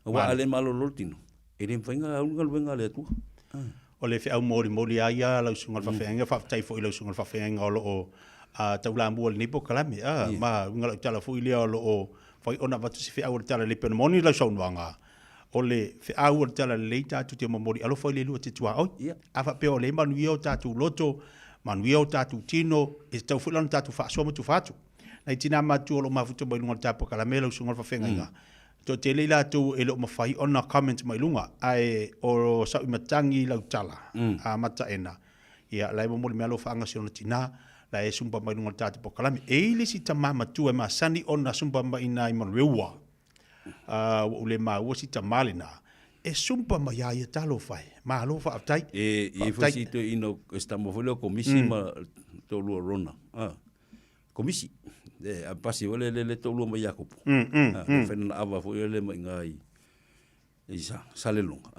Aua a le malolo le tino, e le mafai ona au le galuega a le Atua. O le feau molimoli lava ia a lau susuga i le faafeagaiga, faafetai foi i lau susuga i le faafeagaiga o lo o taulamua i lenei polokalame. A, ma uiga lau tala foi lea o lo o fai ona avatu se feau o le Tala Lelei pei ona moni lau saunoaga, o le feau o le Tala Lelei tatou te momoli alofa i le lua te tuaoi. A faapea o lea e manuia o tatou loto, manuia o tatou tino, e tatau foi la ona tatou faasoa ma tufa atu. Nai tina matutua o lo o mafuta mai luga o le tapue lau susuga i le faafeagaiga, toatele i latou e le o mafai ona comment mai luga, ae o sau matagi i lau tala, a mataena, Ia, la e momoli mai alofaaga si ona tina, la e sumpa mai luga o le tatou polokalame. E i ai le isi tama matua e masani ona sumpa mai ina i Manueua. Ua ou le maua si tama lena. E sumpa mai a ia talofa e. Malo faafetai. E i ai foi si toeaina, o si tama foi lea o Komisi ma toalua o Rona. Komisi. E, a pasi foi lea le toalua mai Iakopo. Le fai lana ava foi lea mai ina i i Salelologa,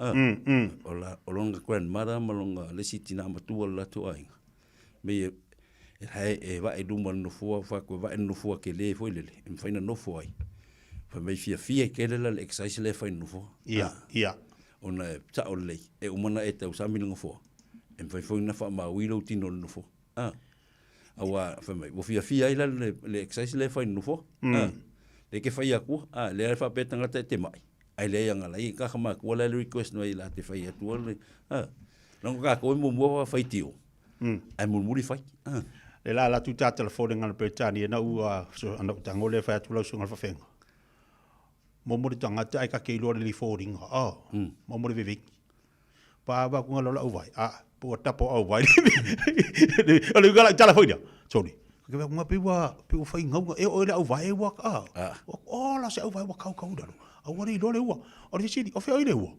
o lona grandmother ma lona le isi tina matua o le latou aiga, mei e la e vae i luma o le nofoa, fai atu e vae le nofoa tele foi lele e mafai ona nofo ai. Fai mai fiafia tele la le exercise lea e fai i le nofoa. Ia, ia. Ona e sao lelei, e uma ona e tausami le nofoa, e mafai foi ona faamaui lou tino i le nofoa. Aua fai mai, ua fiafia ai la le exercise lea e fai i le nofoa. Lea ke fai atua, lea e faapea tagata e te mai, ae leai ana lai kaka matua la le request mai la te fai atua le, leaga tatou e muamua faitio, ae mulimuli fai. Le la la tu ta telefone ngana Peretania na ua ana u tango le fai atu lau susuga i le faafeaga. Momo le tagata ae kake iloa le liforinga, momo le veveni. Pa va ku ngalo lau vai. A, po tapo au vai. O le uka tala foi dia. Sorry. Ke va ku pe ua pe ua fai ngau e o le au vai ua ka. O la se au vai ua kau kau dalo. Au ua le le ua. O le sili o fe o le ua.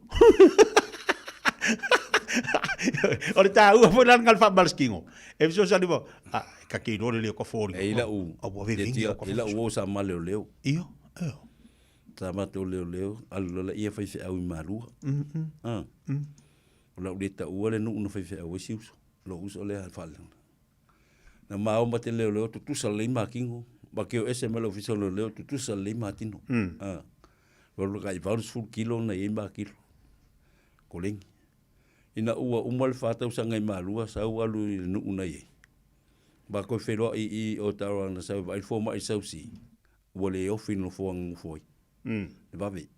O le ta ua foi lan ngal fa malskingo. E so sa libo. A ka ke lo le ko fori. E ila u. Au ua ve vingi. E ila u o sa male o leo. Iyo. Iyo. Sa matou leoleo, alu loa laia faifeau i Malua. A. O lau le taua le nuu na faifeau ai si uso. Lou uso lea faaleaga. Na mao ma te leoleo tutusa lelei makino. Ma ke o ese mai le ofisa o leoleo tutusa lelei matino. A. Valu kai 80 kilo na i ai makilo. Koleni. Ina ua uma le 4 tausaga i Malua, sau alu i le nuu na i ai. Ma koe feiloai i o Tauranga na sau e vaai le fomai i Sausi. Ua le ofi le nofoa na nofo ai. Le vave.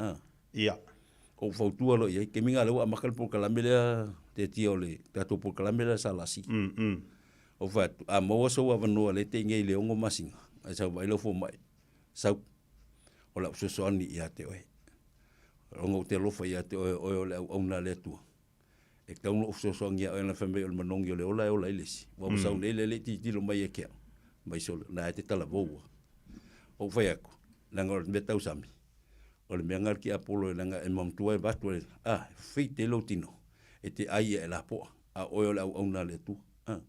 A. Ia. Ou fautua loa i ai, kemiga lea ua amata le polokalame lea tetia o le tatou polokalame lea SLC. Ou fai atu, a maua sou avanoa lea e te i nei i le 6 masina, ae sau vaai lau fomai, sau. O lau fesoasoani ia te oe. Ona ou te alofa ia te oe, o oe o le auauna a le Atua. E tatau ona ou fesoasoani ia oe ona fai mai o le manogi o le ola e ola ai le isi. Ua mm. sau nei le le tilotilo mai e ke au. Mai sole, na e te talavoua. Ou fai atu, leaga o le mea tausami, o le mea nga le tiapolo e leaga e mamatua e vatu e, ah, fei te lou tino, e te ai ia e lapoa, a oe o le auauna a le Atua. Ah.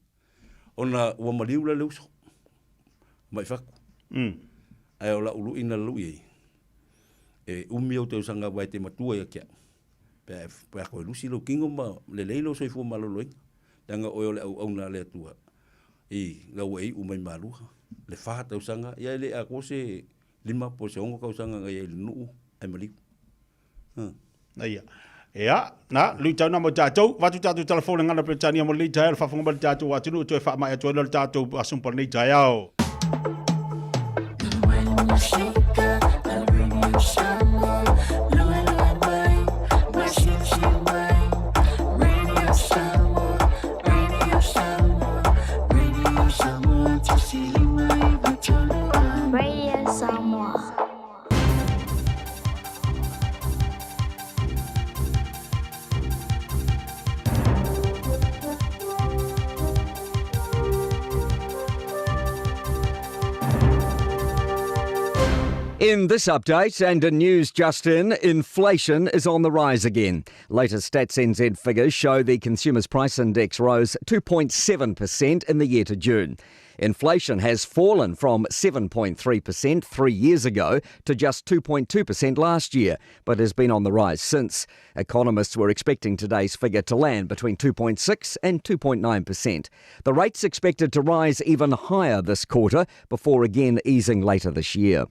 Ona ua maliu la le uso, mai fatu. Ae o la'u lu'i na lu'i ai, e umi ou tausaga aua e te matua ia te a'u, pe a pe a toe lusi lou tino ma lelei lou soifua maloloina, leaga oe o le auauna a le Atua i lau ua e i'u mai Malua, le fa tausaga, ia e le atoa se lima po o se ono tausaga na i ai i le nuu ae maliu. Ia. Ia, na, luitau na mo tatou. Vatu tatou telefone ngana Peretania mo lenei taeao, le faafofoga mai le tatou atunuu, toe faamaea atu ai loa le tatou asumpa lenei taeao. Radio Samoa. In this update and in news just in, inflation is on the rise again. Latest Stats NZ figures show the Consumer's Price Index rose 2.7% in the year to June. Inflation has fallen from 7.3% three years ago to just 2.2% last year, but has been on the rise since. Economists were expecting today's figure to land between 2.6 and 2.9%. The rate's expected to rise even higher this quarter before again easing later this year.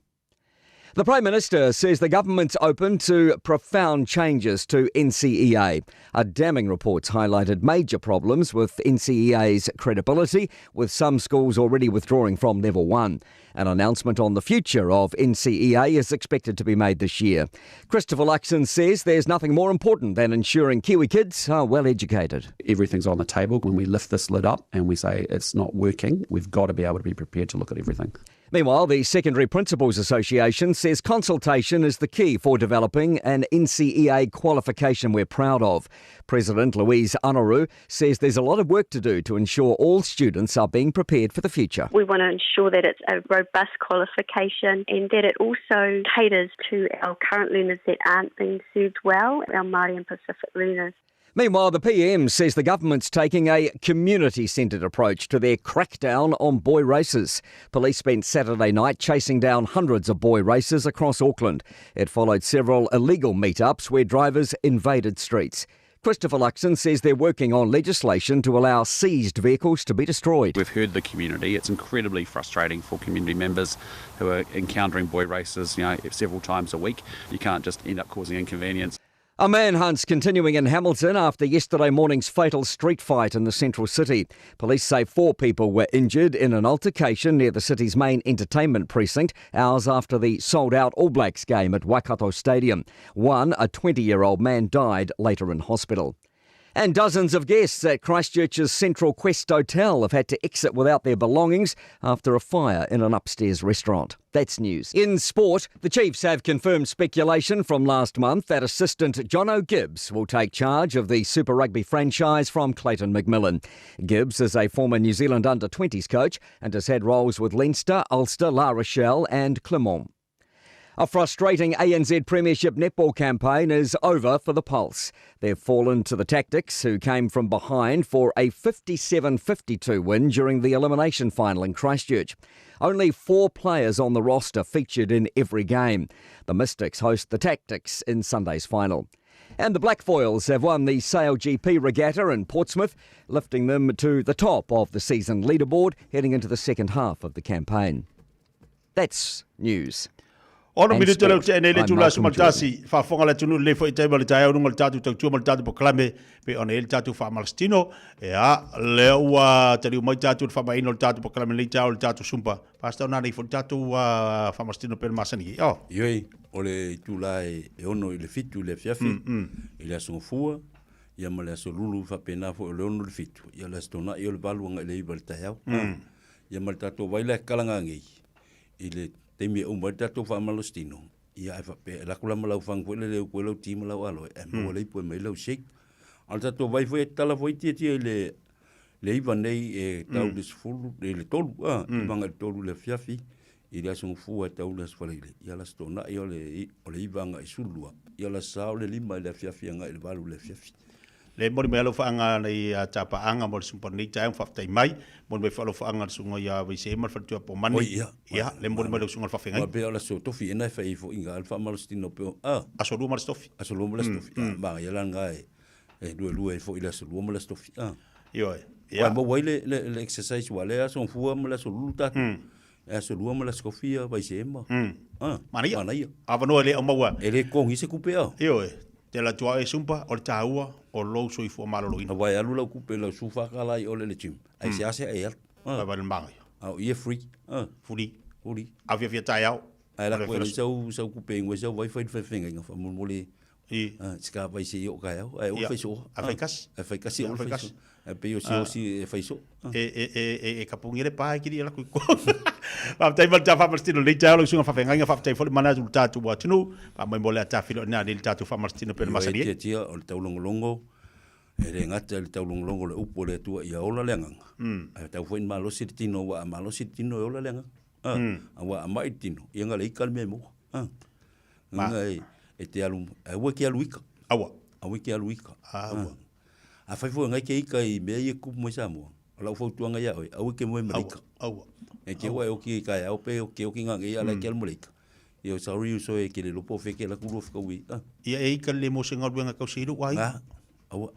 The Prime Minister says the government's open to profound changes to NCEA. A damning report's highlighted major problems with NCEA's credibility, with some schools already withdrawing from Level 1. An announcement on the future of NCEA is expected to be made this year. Christopher Luxon says there's nothing more important than ensuring Kiwi kids are well educated. Everything's on the table. When we lift this lid up and we say it's not working, we've got to be able to be prepared to look at everything. Meanwhile, the Secondary Principals Association says consultation is the key for developing an NCEA qualification we're proud of. President Louise Anaru says there's a lot of work to do to ensure all students are being prepared for the future. We want to ensure that it's a robust qualification and that it also caters to our current learners that aren't being served well, our Māori and Pacific learners. Meanwhile, the PM says the government's taking a community centred approach to their crackdown on boy races. Police spent Saturday night chasing down hundreds of boy races across Auckland. It followed several illegal meetups where drivers invaded streets. Christopher Luxon says they're working on legislation to allow seized vehicles to be destroyed. We've heard the community. It's incredibly frustrating for community members who are encountering boy races, you know, several times a week. You can't just end up causing inconvenience. A manhunt's continuing in Hamilton after yesterday morning's fatal street fight in the central city. Police say four people were injured in an altercation near the city's main entertainment precinct hours after the sold out All Blacks game at Waikato Stadium. One, a 20 year old man, died later in hospital. And dozens of guests at Christchurch's Central Quest Hotel have had to exit without their belongings after a fire in an upstairs restaurant. That's news. In sport, the Chiefs have confirmed speculation from last month that assistant Jono Gibbes will take charge of the Super Rugby franchise from Clayton McMillan. Gibbes is a former New Zealand under 20s coach and has had roles with Leinster, Ulster, La Rochelle, and Clermont. A frustrating ANZ Premiership netball campaign is over for the Pulse. They've fallen to the Tactix, who came from behind for a 57 52 win during the elimination final in Christchurch. Only four players on the roster featured in every game. The Mystics host the Tactix in Sunday's final. And the Black Foils have won the Sail GP Regatta in Portsmouth, lifting them to the top of the season leaderboard heading into the second half of the campaign. That's news. Ono minute leo te nei le tula su maltasi faafofoga le atunuu lelei foi taimi o le taeao luga o le tatou tautua ma le tatou polokalame pei ona i ai le tatou faamalositino ea lea ua taliu mai tatou le faamaeaina o le tatou polokalame lenei taeao le tatou sumpa pastor na nei foi le tatou faamalositino pei ona masani ai oh Ioe, o le itula e 6 i le 7 i le afiafi, i le Aso Gafua, ia ma le Aso Lulu faapena foi o le 6 i le 7, ia o le Aso Toonai o le 8 agai i le 9 i le taeao. Ia ma le tatou vai lea e kalaga nei, i le taimi e uma ai le tatou faamalositino, ia ae faapea, e alu atu la ma lau fanu foi lele e utu ai lau ti ma lau aloe, ae maua le ipu e aumai ai lau shake. A o le tatou vai foi e tatala foi tietie i le le iva nei e tau i le sefulu, i le tolu, a, iva agai i le tolu i le afiafi, i le Aso Gafua e tau i le Aso Faraile, ia le Aso Toonai o le o le iva agai i le sefululua, ia o le Aso Sa o le lima i le afiafi agai i le valu i le afiafi. Le moli mai alofaaga nei tapaaga mo le sumpa lenei taeao ma faafetai mai. Moli mai foi alofaaga le susuga ia Vaisee ma le faletua po o Mani. Oi, ia. Ia, le moli mai lau susuga le faafeagaiga. Aua pei o le aso tofi ena e fai ai foi nga le faamalositino pei o, a. Aso lua ma le aso tofi. Aso lua ma le aso tofi. A, manaia la lena e, e luelue ai foi i le aso lua ma le aso tofi. A. Ioe. Ia. Aua e maua ai le, le, le exercise aua o lea e aso gafua ma le aso lulu tatou. E aso lua ma le aso tofi ia Vaisee ma. A. Manaia. Manaia. Avanoa e le aumaua. E le totogi se tupe a. Ioe. Te alu atu lava oe e sumpa, o le taua o lou soifua maloloina. Aua e alu lau tupe i lau $14 i o le le gym, ae seasea e alu. Vai vai le manaia. A o ia e free. Free. Free. Afiafi a taeao. Ae lako e leai sau sau kupe ingoa sau vai fai le fegenga faamolemole. Si ka vai se i oo taeao ae aua le fai soo. Ae fai kasi. Ae fai kasi aua le fai soo. Ae pei o si osi e fai soo. E kapugia le pa e kiri ala kui ko. Faafetai ma le ta faamalositino lenei taeao lau susuga faafeagaiga, faafetai foi le mana atu i le tatou atunuu. Faamoemoe o le a tafilo i ina nei le tatou faamalositino pei ona masani ai. Ioe tiatia o le taulogologo, e le gata i le taulogologo o le upu a le Atua ia ola le agaga, ae tatau foi ona malosi le tino, aua a malosi le tino e ola le agaga. Aua a mai le tino, ia na le ika le mea e maua. Lona e te alu, aua e te alu ika. Aua. Aua e te alu ika. Aua. Afai foi ngai ke ika i mea ia e tupu mai Samoa, o lau fautuaga ia oe, aua e te moe ma le ika. Aua. E te ua e oki i kaeao pe ke oki ngā ngei ala e ke alu ma le ika. Ia sorry uso e ke le lopo fe ke la kulu whakaui. Ia e ika le mo se galuega kau se ilu ai. Aua.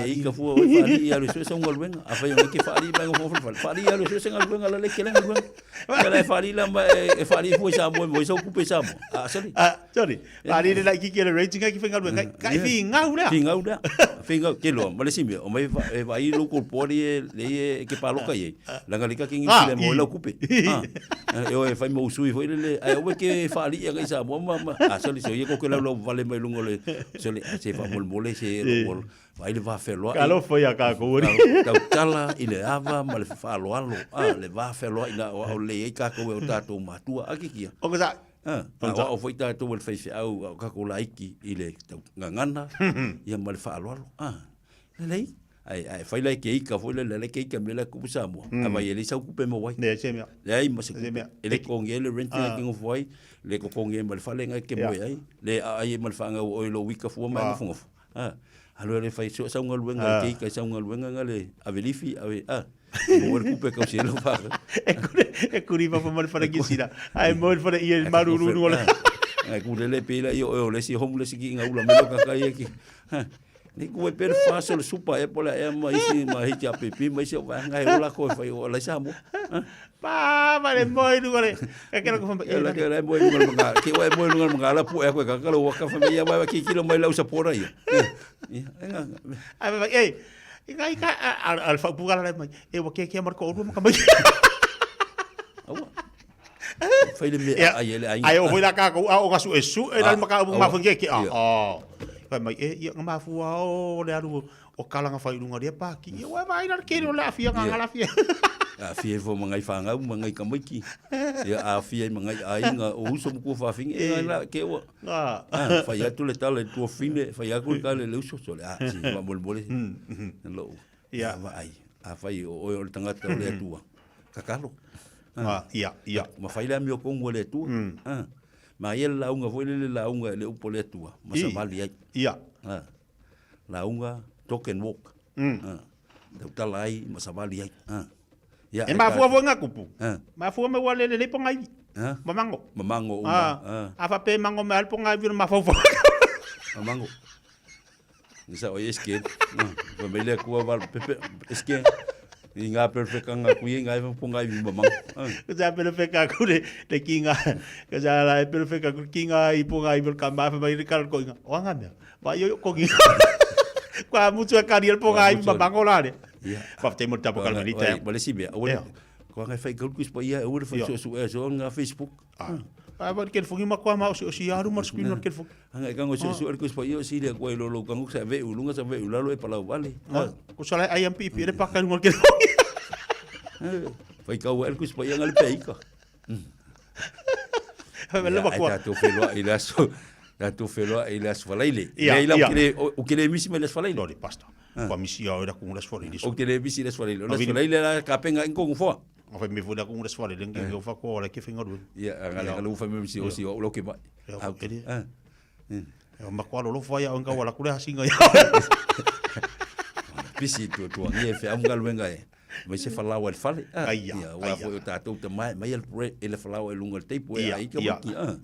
Ia ika fua oe whaali i alu sue sa galuega. A whai o ke whaali mai ngā whawhawhawhal. Whaali i alu sue sa galuega la le ke le galuega. Ia la e whaali la ma e whaali fua i Samoa mo i sau kupe i Samoa. Ah, sorry. Ah, sorry. Whaali le lai ki ke le rating ki whaingaluega. Ka i whii ngau lea. Whii ngau lea. Whii ngau. Ke loa, ma le simi, o mai e whai local board i e le i e ke paloka i e. Langa lika ki ngi le mo i lau kupe. E oe whai mo usui foi le le. Ai oe ke whaali i ngai Samoa ma ma. Ah, sorry, so ia ko ke lau lau vale mai lunga le. Sorry, se wha mole mole se lo whai le wha wheloa. Ka alofa ia kākou ori. Tautala i le ava ma le whaaloalo. Ah, le wha wheloa i nā o au le ei kākou e o tātou mātua. A ki kia. O ka sa. Ah, o au foi tātou e le whaiwheau au kākou laiki i le tau ngangana ia ma le whaaloalo. Ah, lelei. Ai, ai fai lai ke ika foi le le ke ika me la kupu Samoa. A vai ele sau kupe mo wai. Ne se mea. Le ai ma se kupe. E le konge le rent ngai ke ngofo ai, le kokonge ma le fale ngai ke moe ai, le a ai ma le whangau oi lo wika fua mai ngofo ngofo. Ah, alo le fai so sau ngaluenga ke ika sau ngaluenga nga le avelifi ave ah. Mo le kupe kau se lo fa. E kuri e kuri pa ma le fale ki sira. Ai mo le fale i maruru no le. Ai ku le le pela i o le si homu le si ki nga ula me lo ka kai ki. Ni ku e pere faso le supa e pola e ma isi ma hiti a pipi ma isi o vaenga e ola ko e whai o lai sa mo. Pa, ma le moi lunga le. Ka kera ko whambai. E la ke la moi lunga le manga. Ke wa moi lunga le manga la pu e koe ka kala waka whambai ia wa ki kilo mai lau sa pora ia. Ia, e nga. Ai mai e. I ka al fa pu la mai. E wa ke ke mar ko uru ma ka mai. Aua. Fai le mea ai ele ai. Ai o hoi la ka ko a o ka su e su e la maka o ma fungi ke a. Fai mai e ia nga mafua o le alu o kalanga fai lunga ria pa ki. Ia wa vai la ke le afia nga nga la afia. Afia fo mangai whangau mangai kamaiki. Ia afia mangai ainga o uso mo kua whawhingi e ngai la ke ua. Fai atu le tala i tua fine, fai atu le tala i le uso so le a si wa mole mole. Lo. Ia wa ai. A fai o oe o le tangata o le atua. Kakalo. Ia, ia. Ma fai le amio kongu le atua. Ma ia le lauga foi le lauga e le upu o le Atua, ma savali ai. Ia. Lauga, talk and walk. Tautala ai ma savali ai. Ia, e mafua foi ngā kupu. Mafua me ua lele lei ponga iwi. Mamango. Mamango uma. A fape mango me al ponga iwi na mafaufau. Mamango. Ni sa oi eske. Fa mai le kua wal pepe eske. I ngā perfekanga kui e ngā e ponga iwi mamango. Ko sa perfeka ku le le ki ngā ko sa la e perfeka ku ki ngā i ponga iwi ka ma fa mai le kal ko inga. O ngā mea. Va yo ko ki. Kua mutu e kari el ponga iwi mamango la le. Fa te mo tapo kalmelita. Ma le si mea. Ko ngai whai kaulu kuis pa ia e ua le whai so e so ngā Facebook. Ah, ba kel fungi ma kwa ma o si aru ma screen no kel fungi. Anga e kango so so kuis pa ia si le kwa i lolo kango sa ve ulunga sa ve ulalo e palau vale. Ko sa ai am pipi le pa ka no kel fungi. Whai kau el kuis pa ia ngali pe ika. Fa le ba kwa. Ai tātou whenua i le aso. Tātou whenua i le aso whalaile. Ia, ia. O ke le misi mai le aso whalaile. No, le pasta. Kwa misi au era ku le aso whalaile. O ke le misi le aso whalaile. O le aso whalaile la ka penga inkongu foa. A fai me foi la ku le aso whalaile ngi o fa ko la ke whenga rua. Ia, a ngale ngale ufa me misi o si o lo ke mai. Au ke le. Ma kwa lolo fai au nga wala ku le hasinga ia. Pisi tuatuagia e feau ma galuega e aumai se falaoa i le fale. Ah, Aia, ia, aua aia. foi o tatou tama e aumai e le falaoa i luga o le table e Ia, ai ia. tamaiti. Ah.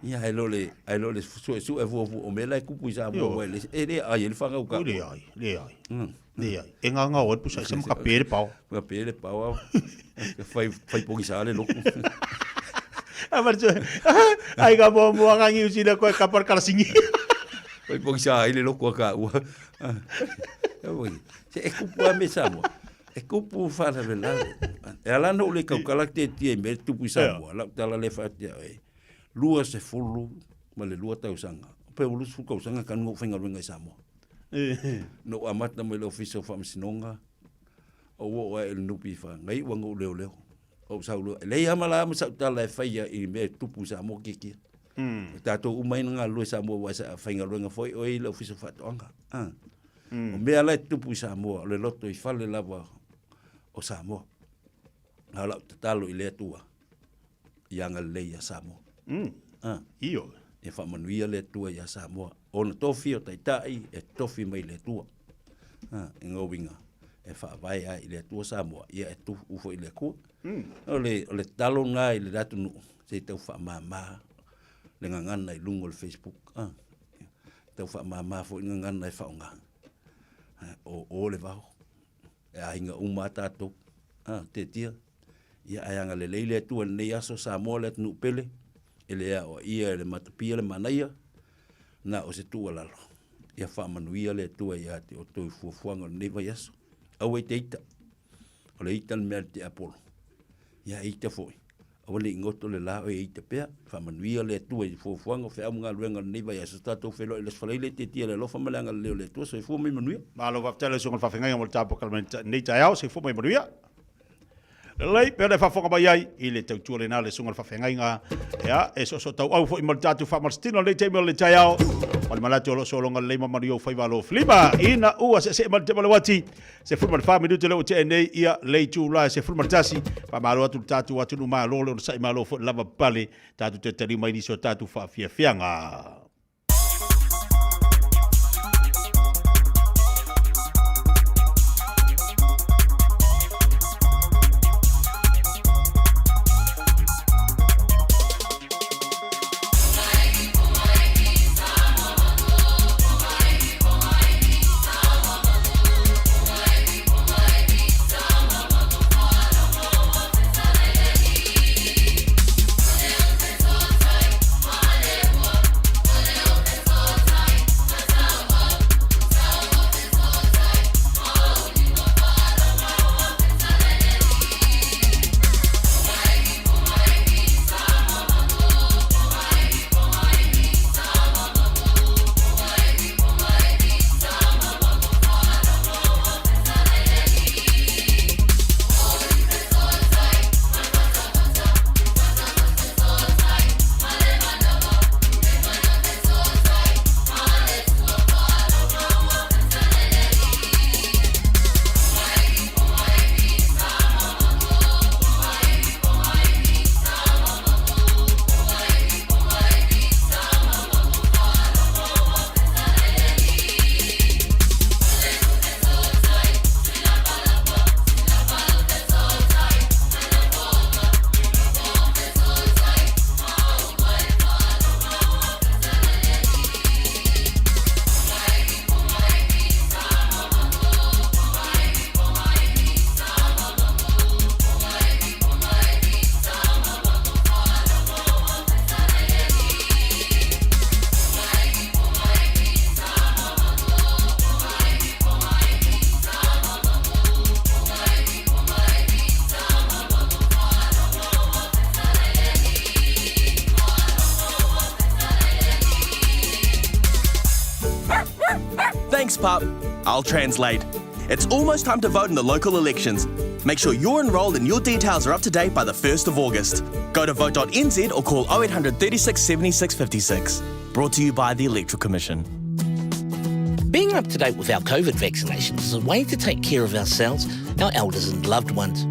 Ia, ae le o le, ae le o le suesue fuafua, o mea la e tupu i Samoa, Ioe. aua e le, e le ai ai le fanau ka. Oi, leai, leai. Leai. E gaogao ai le pusa aisa ma kape le pao. Kape le pao, fai, fai pogisa le loku. Ai ka muamua ka Niu Sila koe kapa le kalasingi. Fai pogisa ai le loku a ka ua. Se e kupu a me Samoa. E kupu faalavelave. E ala ona ou le tautala tietie i mea e tupu i Samoa, lau tala lea e faatea oe, 22 tausaga, pe ua 20 tausaga talu ona ou faigaluega i Samoa. Na ou amata mai i le Ofisa o Faamasinoga, ou oo ae i le NPF, na iu lava ona ou leoleo. Ou sau loa, e leai lava ma la ma sau tala e faia i mea e tupu i Samoa tietie. O tatou uma ai na galulue i Samoa aua sa faigaluega foi oe i le Ofisa o Faatoaga. O mea la e tutupu i Samoa, o le loto i fale lava o Samoa. A o lau tatalo i le Atua, ia agalelei ia Samoa. Ioe. Ia faamanuia le Atua ia Samoa. Ona tofi o taitai e tofi mai le Atua. I ngā uiga e faavae ai i le Atua Samoa, ia e tuu foi i le Atua. O le, o le tatalo lena i le atunuu, se i tau faamama le gagana i luga o le Facebook. Tau faamama foi le gagana e faaaoga. O o le vao, e aiga uma lava tatou. Tetia, ia ae agalelei le Atua i lenei aso, Samoa le atunuu pele, e le aoaia e le matapia le manaia, na o se tuualalo, ia faamanuia le Atua ia te outou i fuafuaga o lenei vaiaso. Aua e te ita, o le ita le mea a le tiapolo. Ia e ita foi, aua ne i goto le la oe e ita pea. Faamanuia le Atua i fuafuaga o feau ma galuega o lenei vaiaso. Tatou feiloai i le Aso Faraile, tietie le alofa ma le agalelei o le Atua. Soifua ma ia manuia. Malo faafetai lau susuga i le faafeagaiga mo le tapuakalama i lenei taeao. Soifua ma ia manuia. Lelei, pea ona e faafofoga mai ai i le tautua lena le susuga i le faafeagaiga, ia, e soosootauau foi ma le tatou faamalositino i lenei taimi o le taeao. O le manatu o lo o sologa lelei ma manuia ou faiva alofilima. Ina ua seesee mai le tema o le uati, 14 minute lea ua tea nei ia le itula e 11. Faamalo atu le tatou atunuu malo le onosai malo foi le lava pale tatou te taliu mai nisi o tatou faafiafiaga. Thanks, pup. I'll translate. It's almost time to vote in the local elections. Make sure you're enrolled and your details are up to date by the 1st of August. Go to vote.nz or call 0800 36 76 56. Brought to you by the Electoral Commission. Being up to date with our COVID vaccinations is a way to take care of ourselves, our elders, and loved ones.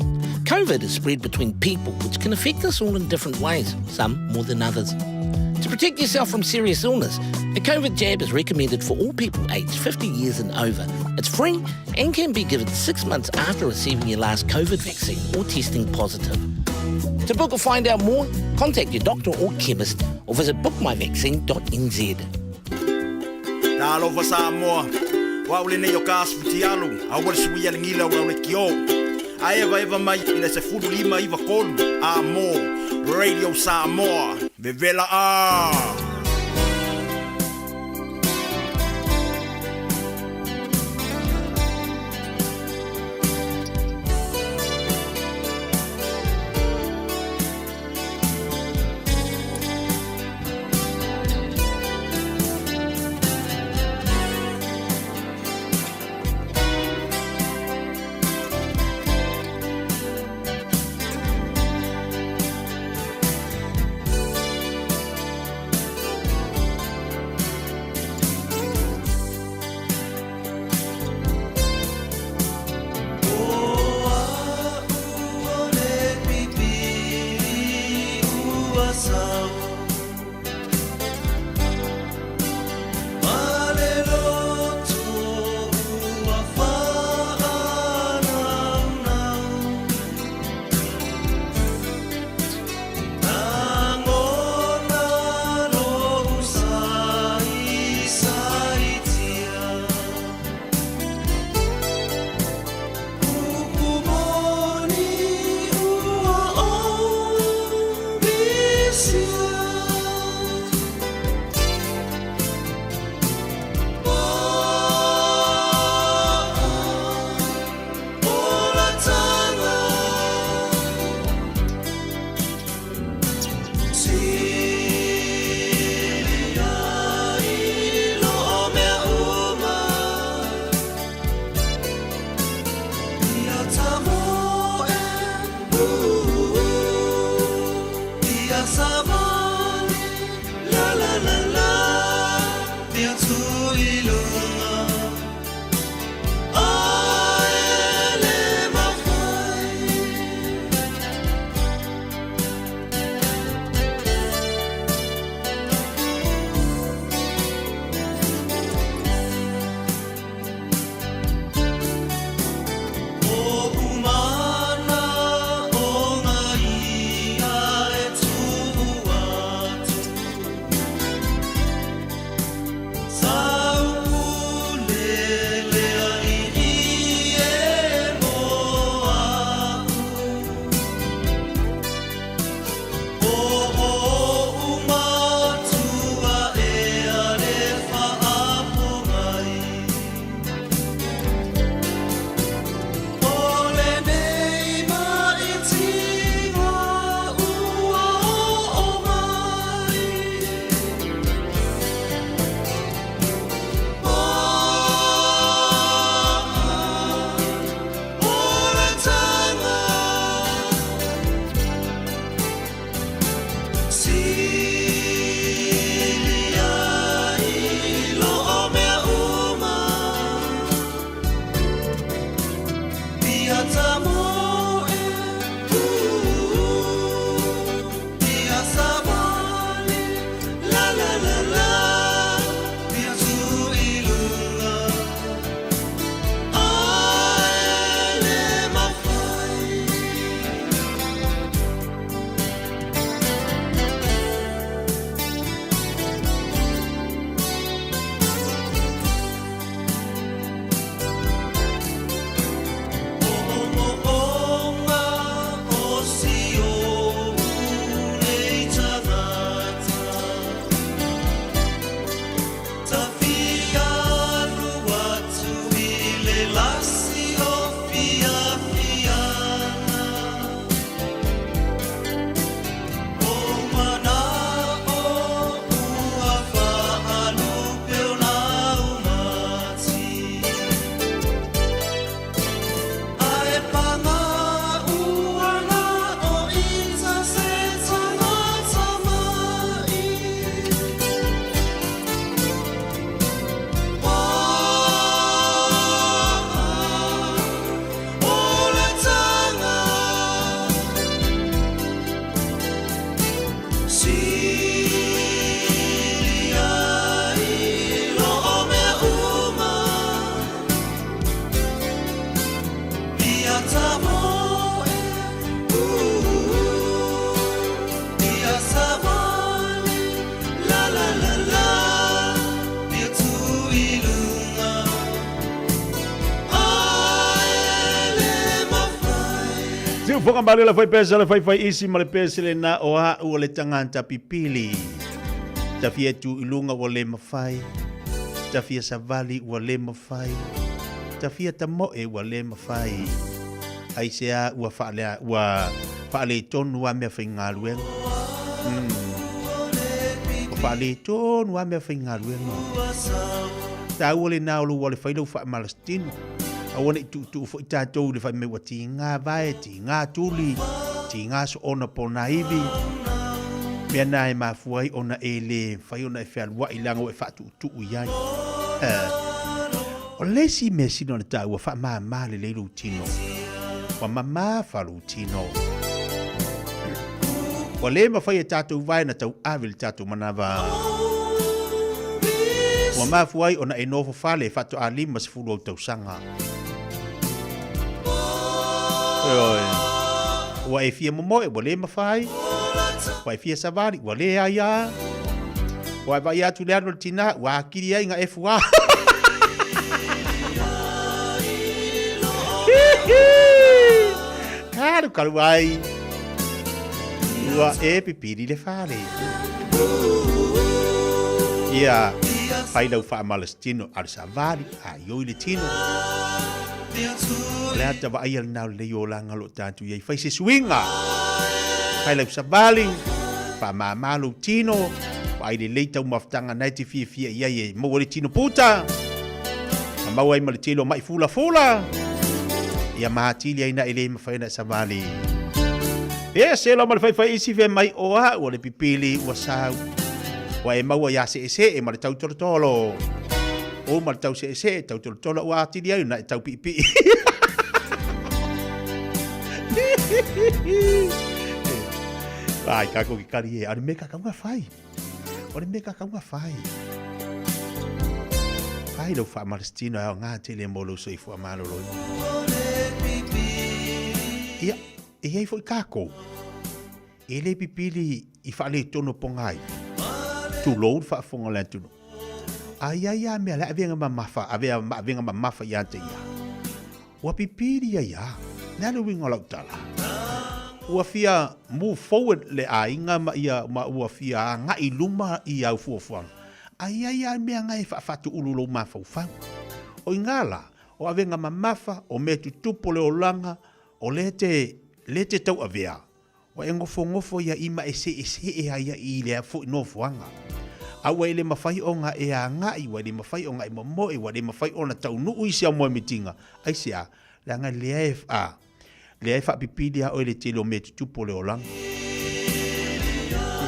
COVID is spread between people, which can affect us all in different ways, some more than others. To protect yourself from serious illness, the COVID jab is recommended for all people aged 50 years and over. It's free and can be given six months after receiving your last COVID vaccine or testing positive. To book or find out more, contact your doctor or chemist or visit bookmyvaccine.nz. Talofa Samoa, o au lenei o ka asu fitialu, aua le suia le gila o le kio. A eva eva mai i le 1593 a mo Radio Samoa, vevela a! Siufoga malie le faipese le faifai isi ma le pese lena o a'u o le tagata pipili. Ta fia tu i luga ua le mafai, ta fia savali ua le mafai, ta fia tamoe ua le mafai. Aisea ua faalea ua faaletonu a mea faigaluega. Ua faaletonu a mea faigaluega. Taua lena o lou ale fai lau faamalasitino. Aua ne i tuutuu foi tatou i le fai mai ua tiga vae, tiga tuli, tiga soona pona ivi. Mea na e mafua ai ona e le mafai ona e fealuai leaga ua e faatuutuu i ai. O le isi mea sili ona taua, faamama lelei lou tino. Ua mamafa lou tino. Ua le mafai e tatou vae na tauave le tatou manava. Ua mafua ai ona e nofo fale faatoa 50 ou tausaga. Ioe. Ua e fia momoe, ua le mafai. Ua e fia savali, ua le aia. Ua e vaai atu i le alu a le tina, ua akili ai nga e fua. Kalu kalu ai. Ua e pipili le fale. Ia, fai lau faamalositino, a o le savali, a ioi le tino. O le ata vaaia lena o lenei olaga o lo o tatou i ai. Fai se suiga, fai lau savali, faamama lou tino, vaai lelei taumafataga na e te fiafia i ai e maua le tino puta, ma maua ai ma le tele o mai fulafula, ia ma atili ai na e le mafai ona e savali. E se la ma le faifai isi fe mai o a'u o le pipili ua sau. Ua e maua iā seesee ma le tau tolotolo. O ma le tau seesee, tau tolotolo ua atili ai ona e tau piipii. Ai, kako ki kari e, o le mea kakau nga whai. O le mea kakau nga whai. Whai lau whaamalastino ao ngā tele mō lou soifua malolo. Ia, E i ai foi kākou, e le pipili i faaletonu o pogai, tulou le faafofoga o le atunuu. A i ai a mea le avega mamafa, avea ma avega mamafa ia te ia. Ua pipili ai a, le a le uiga o lau tala? Ua fia move forward le aiga ma ia ma ua fia agai i luma i au fuafuaga. A i ai a mea nga e faafaatuulu lou mafaufau. O i ngā la, o avega mamafa, o mea tutupu o le olaga, O lea te, lea te tauavea, ua e nofonofo ia i ma e seesee ai ia i lea foi nofoaga. A ua e le mafai ona e agai, ua e le mafai ona e momoe, ua le mafai ona taunuu isi au moemitiga, aisea? Leaga lea e, a, lea e faapipili a oe le tele o mea tutupu o le olaga.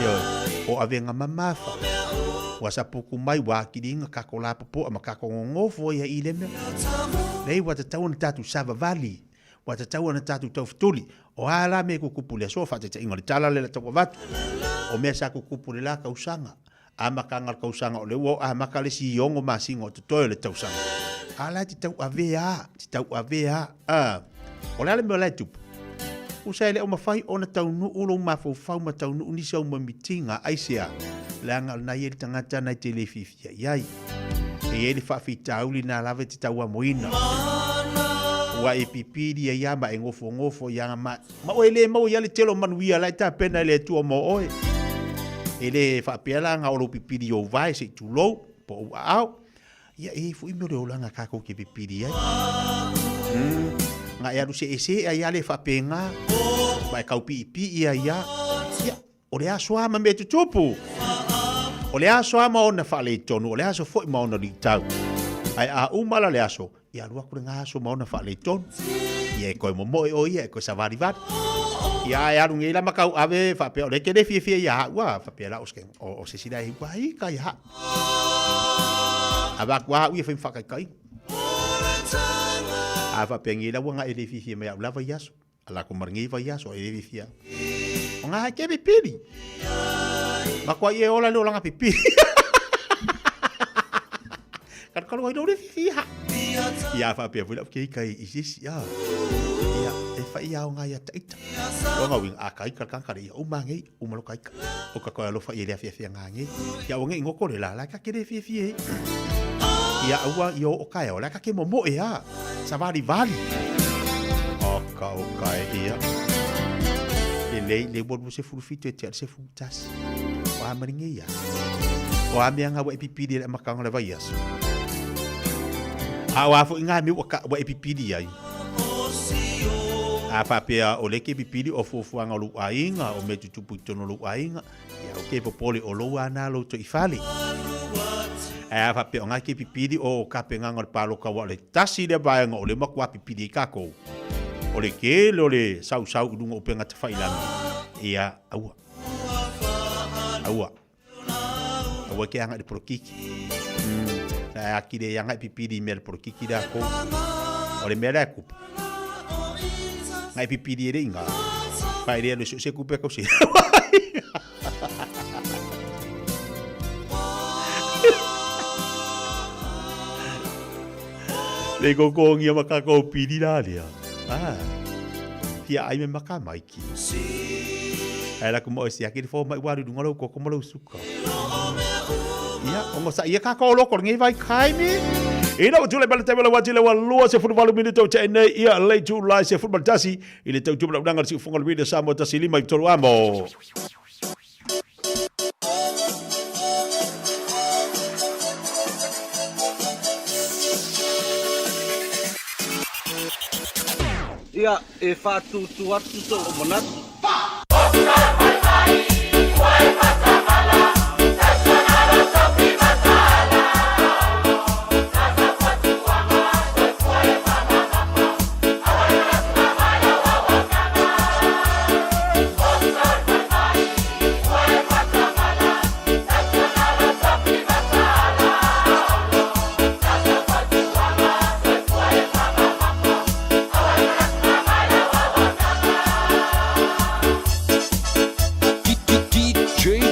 Ioe, o avega mamafa, ua sapuku mai, ua akiliga kako lapopoa ma kako gogofo ia i le mea. Nei ua tatau ona tatou savavali Ua tatau ona tatou taufetuli. O a la mea e kukupu i le aso, faataitaiga o le tala lea tau avatu, o mea sa kukupu i le la kausaga, amataga o le kausaga o lea ua amata le isi ono masina o totoe o le tausaga. A la e te tauave a, te tauave a, a. O le a le mea o la e tupu? Tusa e le o mafai ona taunuu lou mafaufau ma taunuu nisi au moemitiga, aisea? Leaga o lena e i ai le tagata na e te le fiafia i ai. E i ai le faafitauli na lava e te tauamoina. Ua e pipili ai a ma e nofonofo i aga ma, ma oe le maua ia le tele o manuia la e tapena e le Atua mo oe. E le faapea la nga o lou pipili i ou vae se i tulou, po ou aao. Ia e i ai foi mea o le olaga kakou te pipili ai. Nga e alu seesee ai a le faapena, ma e kaupiipii ai a. Ia, O le aso a ma mea tutupu. O le aso a ma ona faaletonu, o le aso foi ma ona luitau. Ae a uma la le aso, ia alu atu lena aso ma ona faaletonu. Ia e toe momoe o ia, e toe savalivali. Ia ae alu nei la ma tauave faapea o lea e te le fiafia ia au a, faapea la o se, o, o se isi la e ua ika ia au. Avatu a au ia fai ma faataitaiga. A faapea nei la ua na e le fiafia mai au lava i aso. A la ko maringi vai aso e evi fia. O ngā ke pipiri. Ma kua ie ola le olanga pipiri. Karu karu ai lore fifi ha. Ia fa pia fula ke kai i sisi ia. Ia e fa ia o ngā ia taita. O ngā wing a kai ka ka ia o mangi o malo kai ka. O ka koe alofa i le afia fia ngā ngi. Ia o ngi ngoko le la la ka ke le fia fia. Ia ua ia o kai o la ka ke momo e a. Savali vali. Oka o kai ia. lelei le ua 27 e tea le 11. O a maringe ia. O a mea ngā ua e pipili e le amakanga o le vaiaso. A o a foʻi ngā mea ua, ka, ua e pipili ai. A faapea o le ke pipili o fuafuaga o lou aiga, o mea tutupu i totonu o lou aiga, ia o ke popole o lou ana lou toi fale. Ae a faapea o ngā ke pipili o kapegaga o le paloka ua o le tasi lea vaega o lea matua pipili ai kākou. O le tele o le sausau i luga o upega tafailagi, ia aua. Aua. Aua ke anga i le polokiki. Na a kire i anga i pipiri i mea le polokiki la ko. O le mea la e kupu. Ngai pipiri e le inga. Pai rea le se kupe kau se. Le kokongia ma kākou piri la lea. Ah. Fia ai me maka maiki. Ai la kuma o siaki le fo mai waru lunga lou koko ma lou suka. Ia, ongo sa ia kākou loko ngai vai kai mi. Ina ua tule mai le taimi o le wati le ua 28 minute o te nei ia lei tu lai se fulu tasi i le tau tupula unanga le siufunga le wile Samoa 1 5 i tolu amo. Ia, e whātūtū atu tō manatu. DJ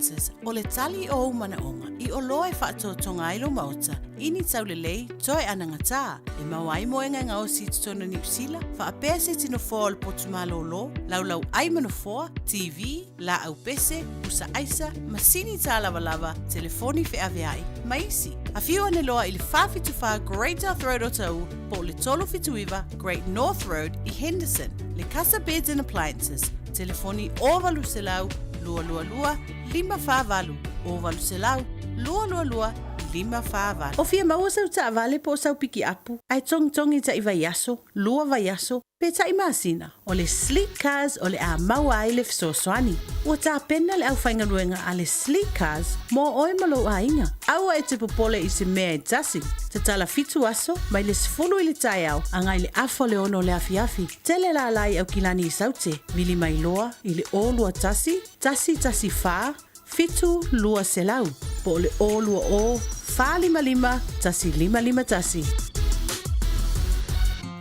Appliances, o le tali o ou manaoga i oloa e faatotoga ai lou maota i ni taulelei toe anagatā, e maua ai moega e gaosi i totonu o Niu Sila, faapea se tino foa o le potu malōlō, laulau ai ma nofoa, TV, laau pese, pusa aisa, masini tālavalava, telefoni feaveai, ma isi. Afio ane loa i le 474 Great South Road Otahuhu po o le 379 Great North Road i Henderson. Le Casa Beds and Appliances, telefoni 0800 222 548, 0800 222 548. O fia maua sau taavale po o sau pikiapu, ae togitogi taʻi vaiaso, lua vaiaso, pe taʻi masina, o le Sleek Cars o le a maua ai le fesoasoani. Ua tapena le aufaigaluega a le Sleek Cars mo oe ma lou aiga. Aua e te popole i se mea e tasi. Tatala fitu aso, mai le 10 i le taeao agai le afa o le 6 o le afiafi. Tele lala i Aukilani i Saute, vili mai loa i le 021 114 7200 po o le 020 455 1551.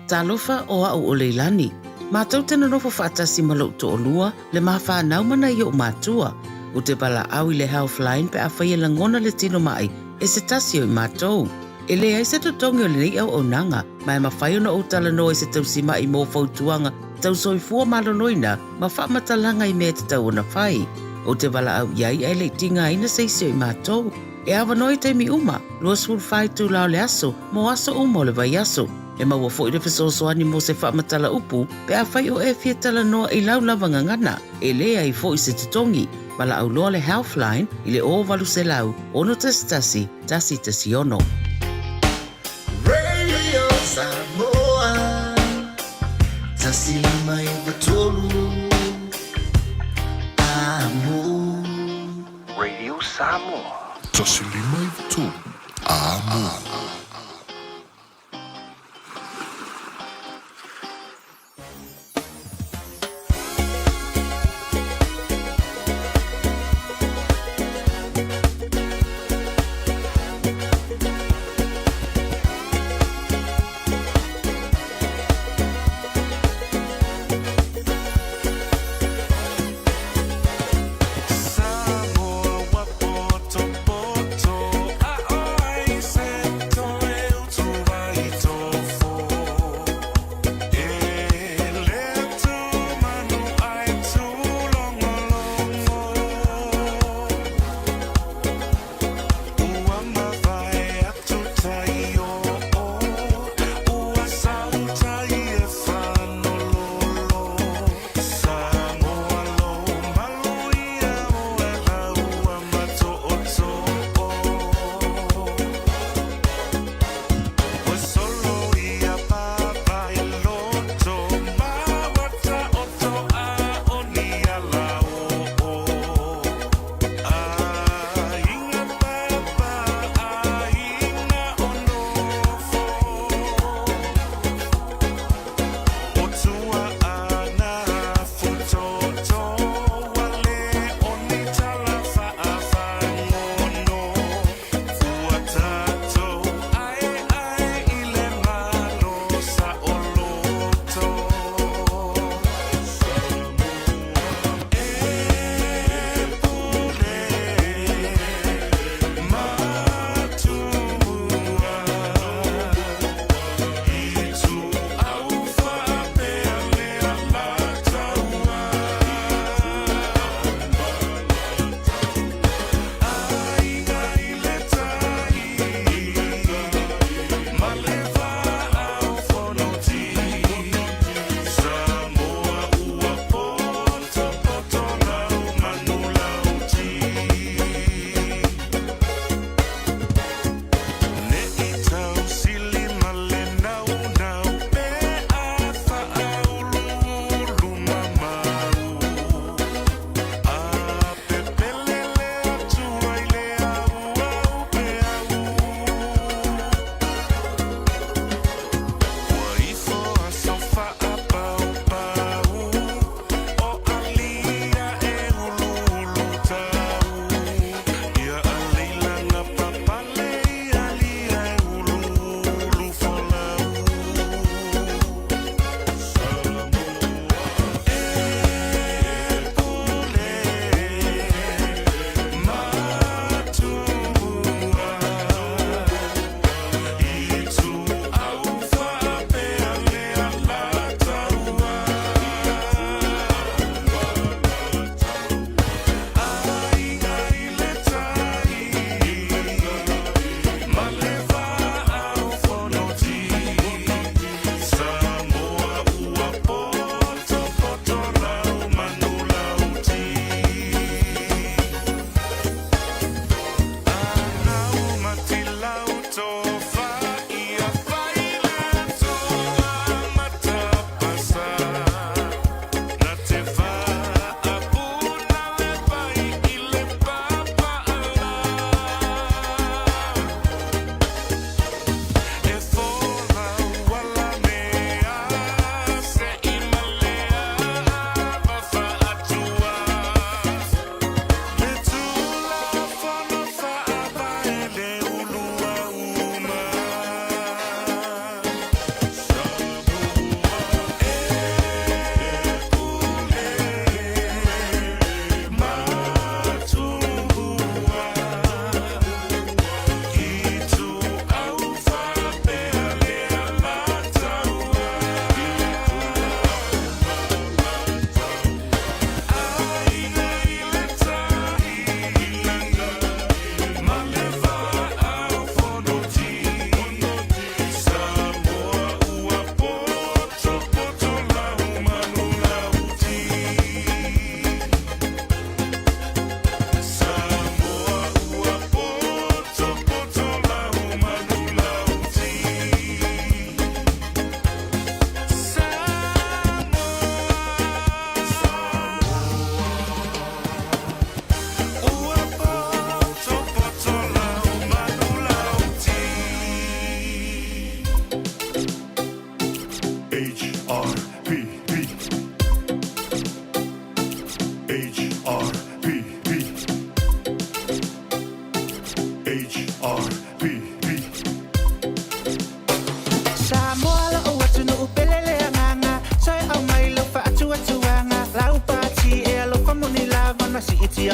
Talofa o a'u o Leilani. Matou te nonofo faatasi ma lo'u to'olua, le ma fanau ma nai o'u matua. U te valaau i le Healthline pe afai e lagona le tino ma'i e se tasi o i matou. E leai se totogi o lenei auaunaga, ma e mafai ona ou talanoa i se tausima'i mo fautuaga tau soifua maloloina ma faamatalaga i mea e tatau ona fai. Ou te valaau i ai ae le i tigaina se isi o i matou. E avanoa i taimi uma, 24 itula o le aso, mo aso uma o le vaiaso. E maua foi le fesoasoani mo se faamatala upu pe afai o e fia talanoa i lau lava gagana, e leai foi se totogi. Valaau loa le Healthline i le 0800 611 116. Radio Samoa 153 Amo. Radio Samoa. 153 Amo.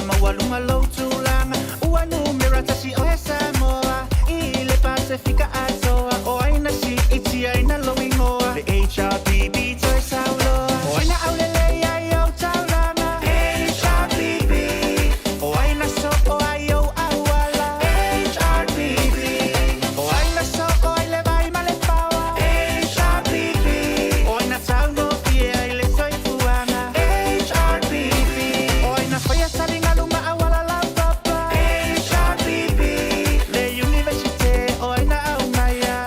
maualuga lou tulaga ua numera tasi oe Samoa i le Pasefika atoa o ai na siitiaina lou igoa le HRPP toe sauloa o ai na aulelei ai ou taulaga HRPP o ai na soo ai ou auala HRPP o ai na soo ai le vai ma le paoa HRPP o ai na taugofie ai le soifuaga HRPP o ai na faia taligalu ma auala laupapa HRPP le Universite o ai na aumaia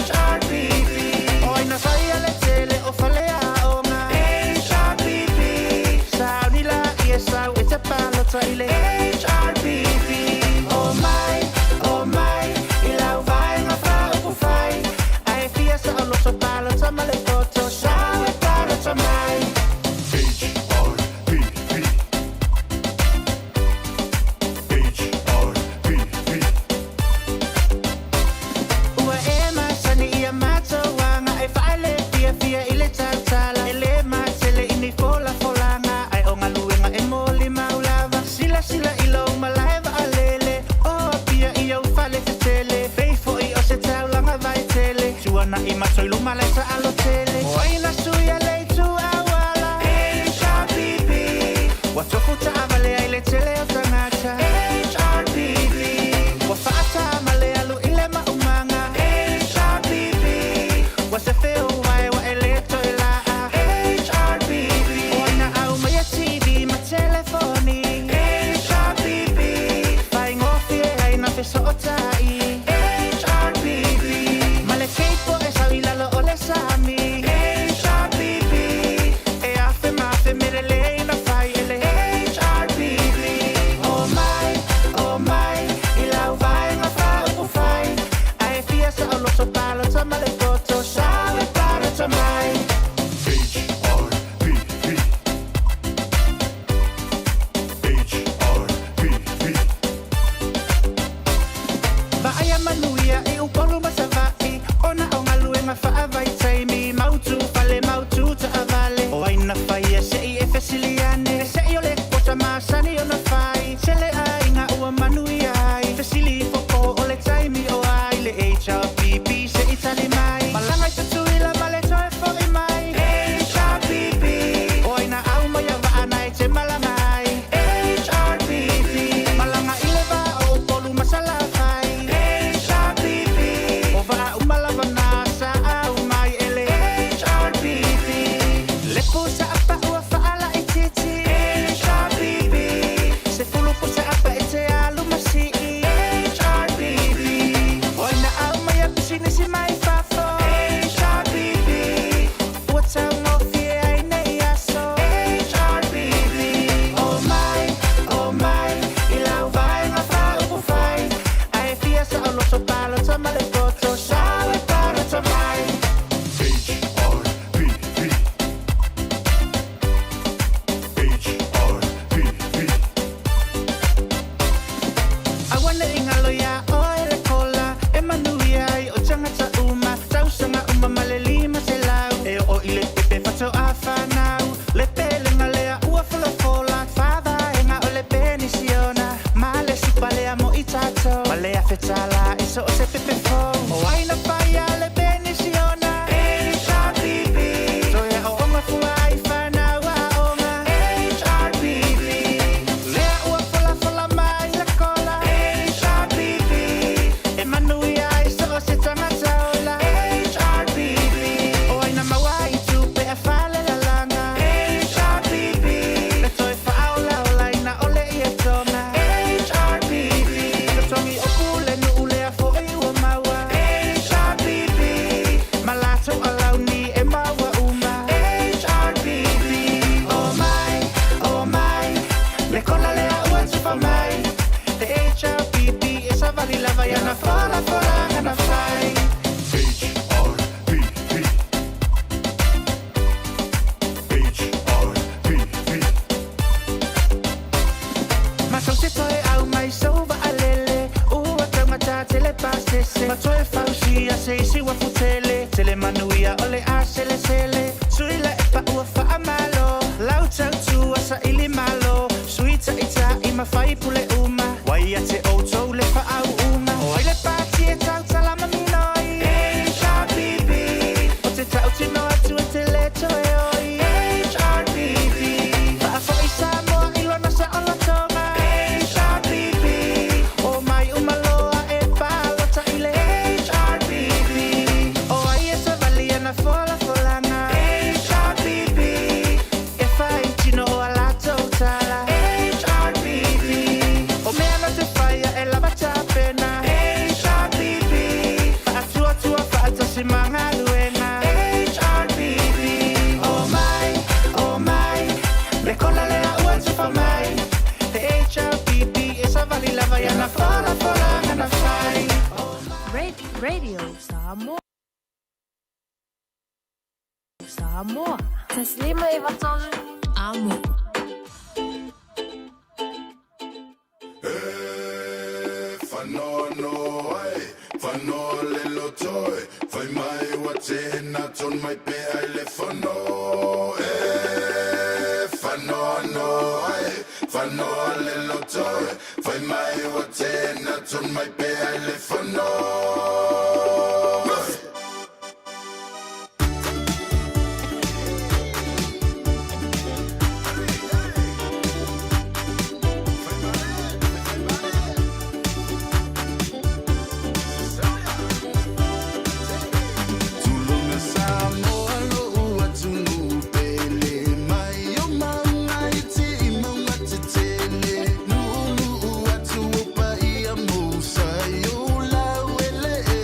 HRPP o ai na faia le tele o faleaoga HRPP sauni laia sau e te palota i le HRPP omai omai i lau vaega faaupufai ae fia saoloto palota ma le poto sau e palota mai. HRPP. HRPP. Ua e masani i a matou aga e faaele fiafia i le tautala e lē matele i ni folafolaga ae o galuega e molimau lava silasila i lou malae vaalele o Apia i ou fale tetele pei foʻi o se taulaga vaetele tuanaʻi matou i luma lae taalo tele o ai na suia le itu auala HRPP ua tofu taavale ai le tele o tagata HRPP ua faatāma le alu i le maumaga HRPP ua sefe ou vae ua e lē toe laa HRPP o ai na aumaia TV ma telefoni HRPP faigofie ai na fesootai HRPP ma le keipo e sau i lalo o le sami HRPP e afe ma afe mea lelei na fai e le HRPP omai omai i lau vaega faaupufai ae fia saoloto palota ma le poto sau e palota mai. HRPP. HRPP. Vaaia manuia i Upolu ma Savaʻi ona o galuega faavaitaimi mautu fale mautu taavale o ai na faia seʻi e fesili ane seʻi o le quota masani ona fai tele aiga ua manuia ai fesili ifo po o le taimi o ai le HRPP seʻi tali mai malaga i Tutuila ma le toe foʻi mai HRPP o ai na aumaia vaa na e te malaga ai HRPP malaga i le vā o Upolu ma Salafai HRPP o vaa uma lava na sa aumai e le HRPP le pusa apa ua faalaitiiti HRPP 10 pusa apa e te alu ma sii HRPP o ai na aumaia pisinisi mai fafo HRPP ua taugofie ai nei aso HRPP omai omai i lau vaega faaupufai ae fia saoloto palota ma le poto sau e palota mai. HRPP. HRPP. Aua neʻi galo iā oe le kola e manuia ai o tagata uma tausaga uma ma le 500 e oo i le pepe faatoā fanau le pelega lea ua folafola favaega o le penisiona ma le supa lea mo i tatou ma le 1000 tala e so o se pepe fou o ai na faia le penisiona HRPP toe aooga fua ai fanau aoga HRPP lea ua folafola mai le kola HRPP e manuia ai so o se tagata ola HRPP o ai na maua ai tupe e falelalaga HRPP le toe faaolaolaina o le ietoga HRPP totogi o pulenuu lea foʻi ua maua HRPP ma latou alauni e maua uma HRPP omai omai le kola lea ua tufa mai le HRPP e savali lava iana folafolaga na fai. HRPP. HRPP. Matou te toe aumai sou vaalele ua taugata tele pasese ma toe fausia se isi uafu tele tele manuia o le a selesele sui le epa ua faamalo lau tautua saili malo sui taʻitaʻi ma ma faipule uma. Ua ia te outou le faauuga. O ai le pati e tautala ma minoi? HRPP. O te tautino atu e te le toe oi. HRPP. Faafo'i Samoa i lona saolotoga. HRPP. O mai uma loa e palota i le HRPP. O ai e savali ana folafolaga. HRPP. E fai tino o a latou tala. HRPP. O mea na te whaia e lava tapena. HRPP. Faatuatua faatasi ma galuega. HRPP. O mai, o mai, le kola lea ua tufa mai. Le HRPP e savali lava i ana folafolaga na fai. Radio Samoa. Samoa. 153 Amo. Whanoano ai, whanoa le lotoi, whai mai wa tēnā ton mai pe ai le whano. E, whanoano ai, whanoa le lotoi, whai mai wa tēnā ton mai pe ai le whano. Tulona Samoa lo'u atunuu pele mai o mauga iti i mauga tetele nuunuu atu o paia mousa i ou laueleele.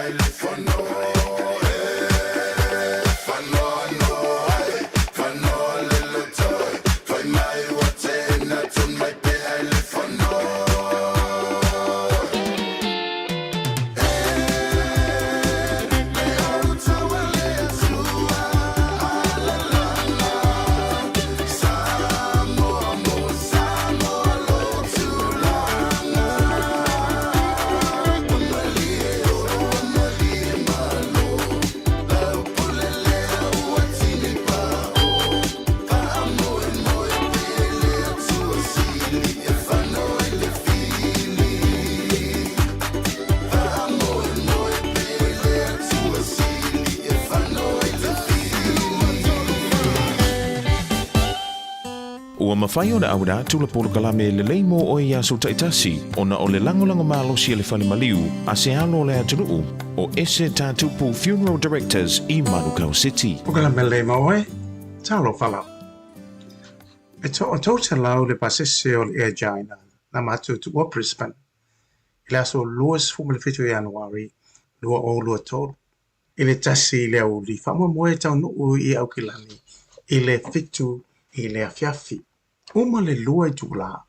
ai le fono e Fanoa noa ai, fanoa le lotoi Fai mai ua tena tun mai pe ai le fono Ua mafai ona auina atu le polokalame lelei mo oe i aso taitasi ona o le lagolago malosi a le fale maliu a se alo o le atunuu o Ese Tatupu Funeral Directors i Manukau City. Polokalame lelei mo oe, talofa lava. E toa-300 le pasese o le Air China na matou tuua Brisbane i le aso 27 Ianuari 2023 i le 1 i le aoauli faamoemoe e taunuu i Aukilani i le 7 i le afiafi. Uma le 2 itula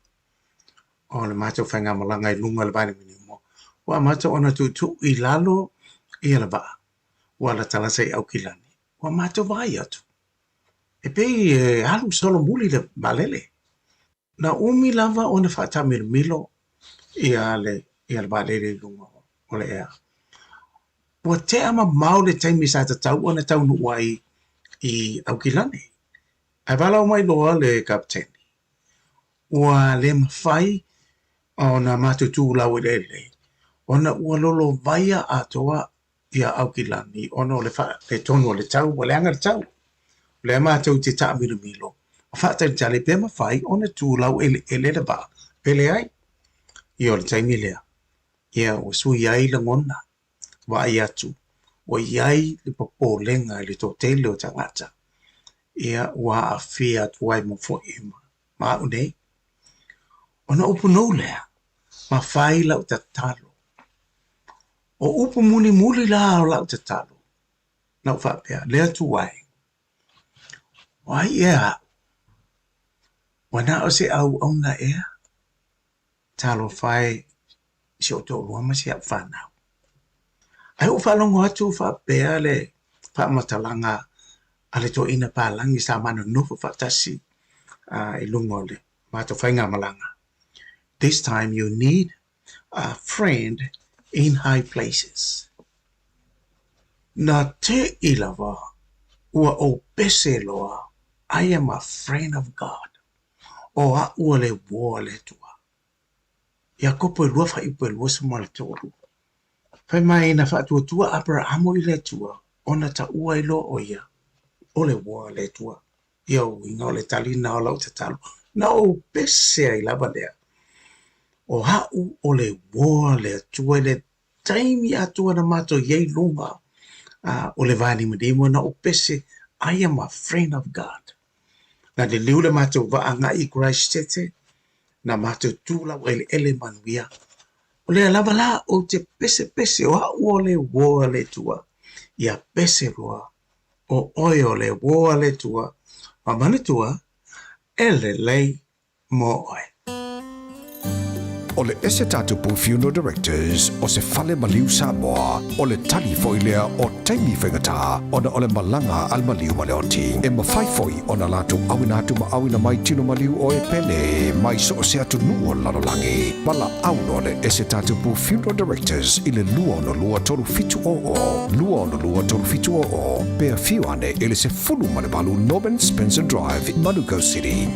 o le matou faigamalaga i luga o le vailimanimo, ua amata ona tuutuu i lalo ia le vaa ua latalata i Aukilani. Ua matou vaai atu, e pei e alu solomuli le vaalele. Na umi lava ona faataamilomilo ia le ia le vaalele i luga o le ea. Ua tea mamao le taimi sa tatau ona taunuu ai i Aukilani. Ae valaau mai loa le kapeteni, ua le mafai ona matou tu laueleele ona ua lolovaia atoa ia Aukilani ona o le faaletonu o le tau, ua leaga le tau. O lea matou te taamilomilo ma faatalitali pe mafai ona tu laueleele le vaa pe leai. Ia o le taimi lea, ia ua sui ai lagona, vaai atu, ua i ai le popolega i le toatele o tagata, ia ua aafia atu ai ma foi ma au nei. Ona upu nou lea, ma fai lau tatalo. O upu mulimuli la o lau tatalo, na ou faapea, Le Atua e, o ai ea aʻu? Ua na o se auauna ea? Talofa e i si ou toalua ma si au fanau. Ae ou faalogo atu faapea le faamatalaga a le toeaina palagi sa ma nonofo faatasi i luga o le matou faigamalaga, This time you need a friend in high places. Na teʻi lava ua ou pese loa, I am a friend of God. O aʻu o le uō a le Atua. Iakopo e lua faaiupu e 23. Fai mai na faatuatua Aperahamo i le Atua, ona taua ai loa ʻo ia o le uō a le Atua. Ia uiga o le talina o lau tatalo, na ou pese ai lava lea, o aʻu o le uō a le Atua i le taimi atoa na matou i ai luga o le vanimonimo, na ou pese, I am a friend of God. Na liliu le matou vaa agai i Christchurch, na matou tu laueleele manuia. O lea lava la ou te pesepese o aʻu o le uō a le Atua, ia pese loa o oe o le uō a le Atua, ma manatua e lelei mo oe. O le Ese Tatupu Funeral Directors o se fale maliu Samoa, o le tali foi lea o taimi faigata ona o le malaga a le maliu ma le oti. E mafai foi ona latou auina atu ma auina mai tino maliu o e pele mai so o se atunuu o le lalolagi. Valaau loa le Ese Tatupu Funeral Directors i le 262 3700, 262 3700, pe afio ane i le 18 Norman Spencer Drive, Manukau City.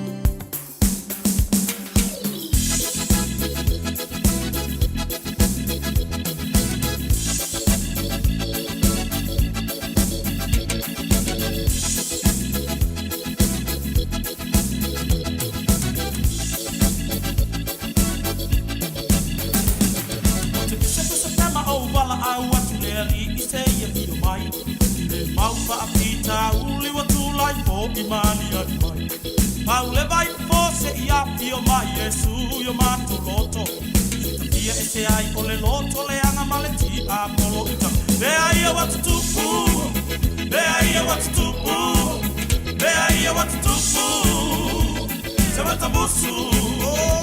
O te pesepese tama o walaau atu le alii se ia pio mai I le mau faafitauli ua tulai fo'i ma aliali mai Pau le vai fo se i afio mai Iesu i o matou loto Fia ese ai o le loto leaga ma le tiapolo i Mea ia ua tutupu Mea ia ua tutupu Mea ia ua tutupu Se matamusu oh.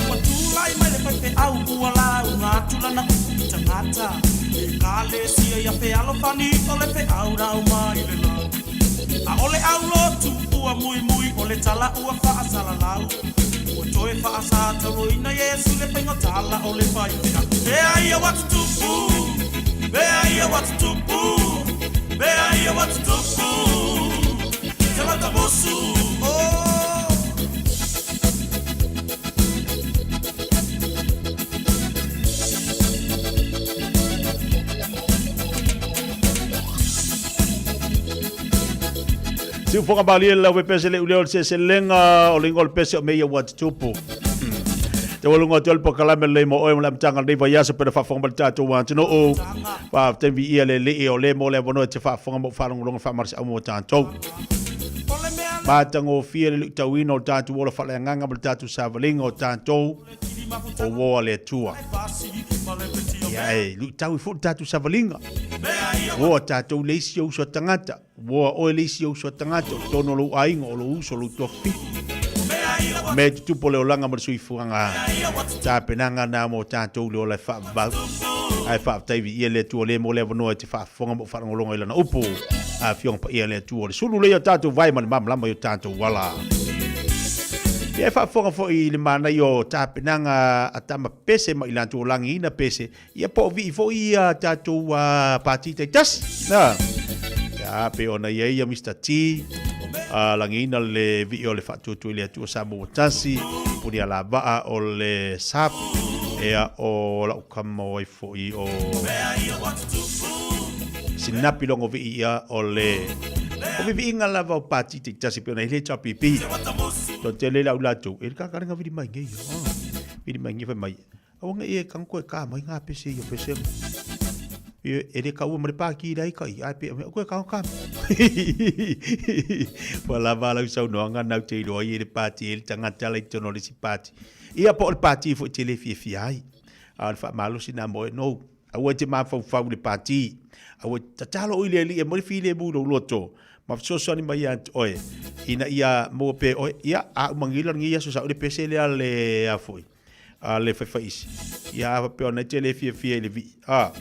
Ua tulai mai le faifeau ua lauga atu lana upu i tagata Ekalesia ia fealofani o le feau lau mai le lau ʻAʻole ʻaulotu ua muimui o le tala ua faasalalau Ua toe faasatauaina Iesu le faiga tala o le faifeau Mea ia ua tutupu Mea ia ua tutupu Mea ia ua tutupu Se matamusu oh. Siufoga malie le laupe pese le uleo le seselega o le ingoa o le pese o mea ia ua tutupu. Te walunga atu le pokalame lelei mo oe mo le amataga o lenei vaiaso pena faafofoga mai le tatou atunuu. Faafetai viia le Alii o le mo le avanoa e te faafofoga ma ou faalogologo faamalosiau mo tatou. Matagofie le luitauina o le tatou ola faaleagaga ma le tatou savaliga o tatou o uo a le Atua. Ia e luitau ai foi le tatou savaliga. Ua tatou le isi o uso a tagata. Ua oe le isi o uso a tagata o totonu o lou aiga, o lou uso, o lou tuafafine. Mea e tutupu o le olaga ma le soifuaga tapenaga na mo tatou le ola e faavavau. Ae faafetai viia le Atua o lea mo le avanoa e te faafofoga ma ou faalogologo i lana upu. Afioga paia le Atua o le sulu lea o tatou vae ma le malamalama i o tatou ala. Ia e faafofoga foi i le manaia o tapenaga a tama pese ma i latou o lagiina pese, ia po o vii foi ia tatou pati taitasi. Na. Ia pe ona ia ia Mr. T, lagiina le vii o le faatuatua i le Atua Samoa tasi, puni a lavaa o le SAP, ea o lau kama o ai foi o Sinapi logo vii ia o le o viviiga lava o pati taitasi pe ona i le HRPP. To tele lau latou, e le kakalenga vili mai nei. Vili mai nei fai mai. Aua nge e kang koe ka mai ngā pese i o pese mo. E, e le kaua ma le pāki i ka i, ai pe, me koe ka ka. Ua lava lau saunoaga nau te iloa i le pāti e le tangata la i tono le si pāti. Ia po o le pāti foi te le fiafia ai. A o le faamalosi na mo e nou. Aua e te mafaufau i le pāti. Aua e tatalo oi le Alii e maua le filemu i lou loto ma fesoasoani mai ia te oe ina ia maua pea e oe. Ia, a uma ngila lenei aso sa oi le pese lea le a foi a le faifaisi. Ia a faapea ona e te le fiafia i le vii. A,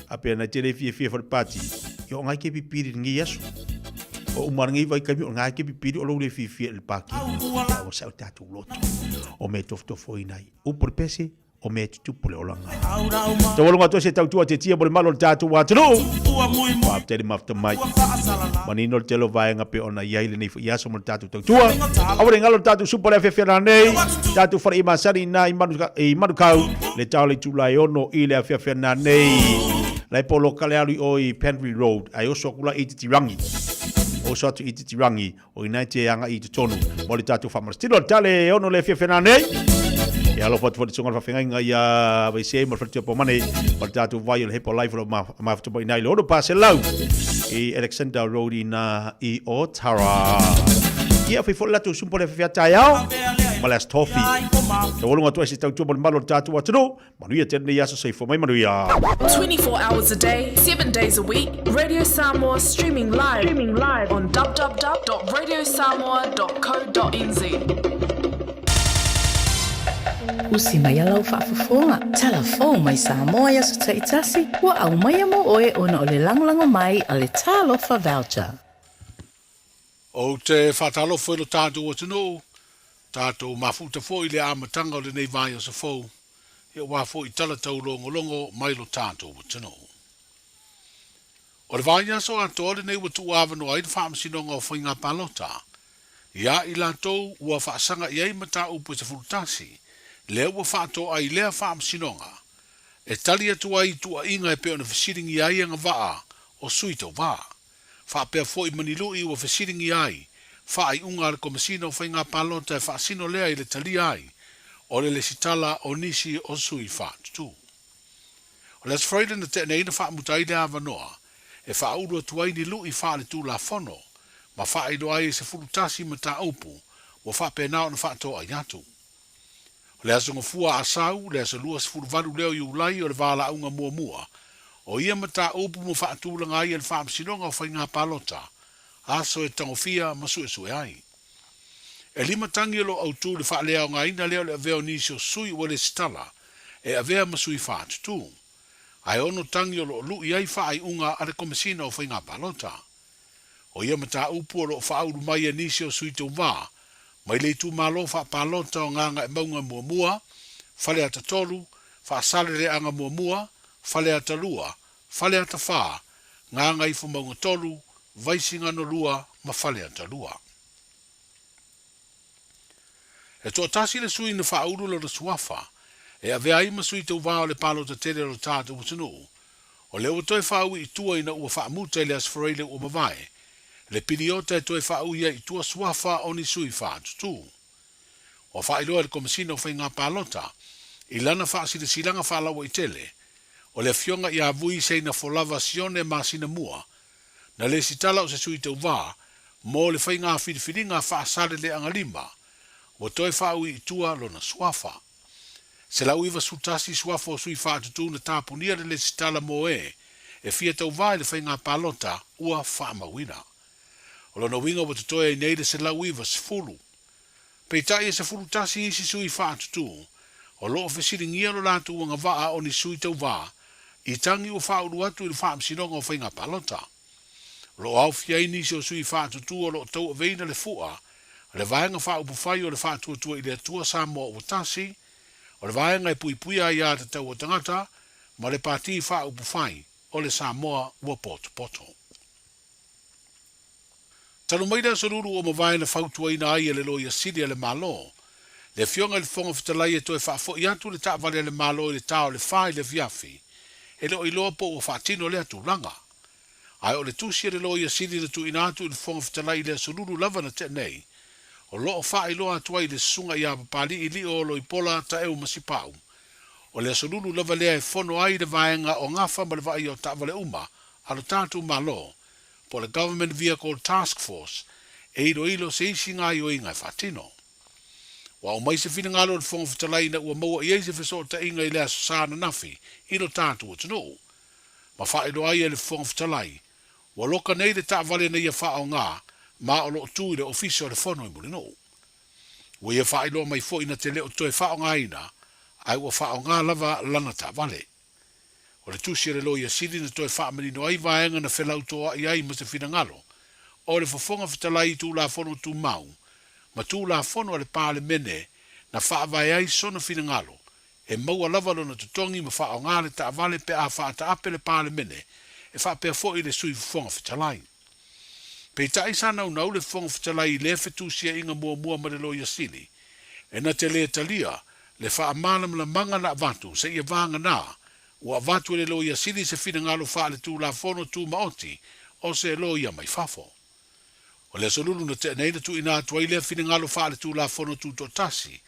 a pea ona e te le fiafia foi le pāti. Ia o ngai ke pipiri i lenei aso. O uma lenei vaitaimi o ngai ke pipiri o lou le fiafia i le pāti. Ia ua sa o tatou loto. O mea e tofotofoina ai. Upu le pese, o mea e tutupu le olaga. Taualuga atu ai se tautua te tia mo le malo o le tatou atunuu. Faafetai le mafuta mai. Manino le tele o vaega pe ona i ai lenei foi aso mo le tatou tautua. Aua ne i galo le tatou supa le afiafi ana nei. Tatou fale i masani ina i manu, i Manukau le tao le itula e ono i le afiafi ana nei. Lai po loka le alu i o i Penry Road ai oso aku la i Titirangi. Oso atu i Titirangi O ina e te agai i totonu mo le tatou faamalositino. Le tale e ono le afiafi ana nei. E alofa atu foi le susuga o le faafeagaiga ia Vaisē ma le faletua Pomane ma le tatou vai o le Hepa Life o lo o mafuta mai i ina i le 6 pa i Alexander Road i ina i Otara. Ia, fai foi le latou sumpa o le afiafi a taeao ma le Aso Tofi. Taualuga atu ai se tautua mo le malu o le tatou atunuu. Manuia tele nei aso, soifua mai manuia. 24 hours a day, 7 days a week, Radio Samoa streaming live, streaming live on www.radiosamoa.co.nz. Usi mai a lau faafofoga, tala fou mai Samoa i aso taitasi, ua aumaia mo oe ona o le lagolago mai a le Talofa Voucher. Ou te faatalofa i lo tatou atunuu, tatou mafuta foi i le amataga o lenei vaiaso fou, aua foi tala taulogologo mai lo tatou atunuu. O le vaiaso atoa lenei ua tuuavanoa ai le Faamasinoga o Faiga Palota ia i latou ua faasaga i ai mataupu e 11, lea ua faatoa ai lea Faamasinoga e tali atu ai i tuuaiga e pei ona fesiligia ai agavaa o sui tauva. Faapea foi ma ni lui ua fesiligia ai faaiuga a le Komesina o Faiga Palota e faasino lea i le talia ai O le lesitala o nisi o sui faatutū. O le Aso Faraile na tea nei na faamuta ai le avanoa e faaulu atu ai ni lu'i faaletulafono ma faailoa ai e 11 mataupu ua faapena ona faatoai atu. O le Aso Gafua Asau, le aso 28 lea o Iulai o le valaauga muamua o ia mataupu ma faatulaga ai e le Faamasinoga o Faiga Palota aso e tagofia ma suesue ai. E lima tagi o lo o autū i le faaleaogaina lea o le avea o nisi o sui ua lesitala e avea ma sui faatutū. Ae ono tagi o lo o lu'i ai faaiuga a le Komesina o Faiga Palota. O ia mataupu o lo o faaulu mai e nisi o sui tauvā mai le itumalo faapalota o Gagaemauga Muamua, Faleata 3, Faasaleleaga Muamua, Faleata 2, Faleata 4, Gagaifomauga 3, Vaisigano 2 ma Faleata 2. E toatasi le sui na faaulu lona suafa e avea ai ma sui tauvā o le palota tele o lo tatou atunuu. O lea ua toe faaui i tua ina ua faamuta i le Aso Faraile ua mavae, le piliota e toe faaui ai i tua suafa o ni sui faatutū. Ua faailoa e le Komesina o Faiga Palota i lana faasilasilaga faalauaitele, o le Afioga ia Vui Seina Folava Sione masina mua, na lesitala o se sui tauvā mo le faiga filifiliga faasaleleaga lima, ua toe faaui i tua lona suafa. 191 suafa o sui faatutū na tapunia le lesitala mo e e fia tauvā i le faiga palota ua faamauina. O lona uiga ua totoe ai nei le 190. Peitai e 11 isi sui faatutū o lo o fesiligia lo latou agavaa o ni sui tauvā i tagi ua faaulu atu i le Faamasinoga o Faiga Palota. O lo o aofia ai nisi o sui faatutū o lo o tauaveina le fu'a o le Vaega Faaupufai o le Faatuatua i le Atua Samoa Ua Tasi, o le Vaega e Puipuia Aiā Tatau a Tagata ma le Pati Faaupufai o le Samoa Ua Potopoto. Talu mai le Aso Lulu ua mavae na fautuaina ai e le Loia Sili a le Malo, le Afioga i le Fofoga Fetalai e toe faafo'i atu le taavale a le Malo i le ta o le fa i le afiafi, e le o iloa po ua faatino lea tulaga. Ae o le tusi a le Loia Sili na tuuina atu i le Fofoga Fetalai i le Aso Lulu lava na tea nei, o lo o faailoa atu ai i le Susuga ia Papali'i Lio Oloipola Taeu Masipau, o le Aso Lulu lava lea e fono ai le vaega o gafa ma le vaaia o taavale uma a lo tatou Malo, po o le Government Vehicle Task Force e iloilo se isi gaoioiga e faatino. Ua aumai se finagalo o le Fofoga Fetalai ina ua maua i ai se fesootaiga i le Aso Sa ananafi i lo tatou atunuu. Ma faailoa ai e le Fofoga Fetalai, ua loka nei le taavale na ia faaaoga ma o lo o tu i le Ofisa o le Fono i Mulinuu. Ua ia faailoa mai foi na te le o toe faaaogaina ae ua faaaoga lava lana taavale. O le tusi a le Loia Sili na toe faamanino ai vaega na felautoa'i ai ma se finagalo o le Fofoga Fetalai i Tulafono Tumau ma Tulafono a le Palemene na faavae ai sona finagalo e maua lava lona totogi ma faaaoga le taavale pe a faataape le Palemene e faapea foi le Sui Fofoga Fetalai. Peitai sa naunau le Fofoga Fetalai i lea fetusiaiga muamua ma le Loia Sili e na te lē talia le faamalamalamaga na avatu seia vagana ua avatu e le Loia Sili se finagalo faaletulafono tumaoti o se loia mai fafo. O le Aso Lulu na tea nei na tuuina atu ai lea finagalo faaletulafono tutoatasi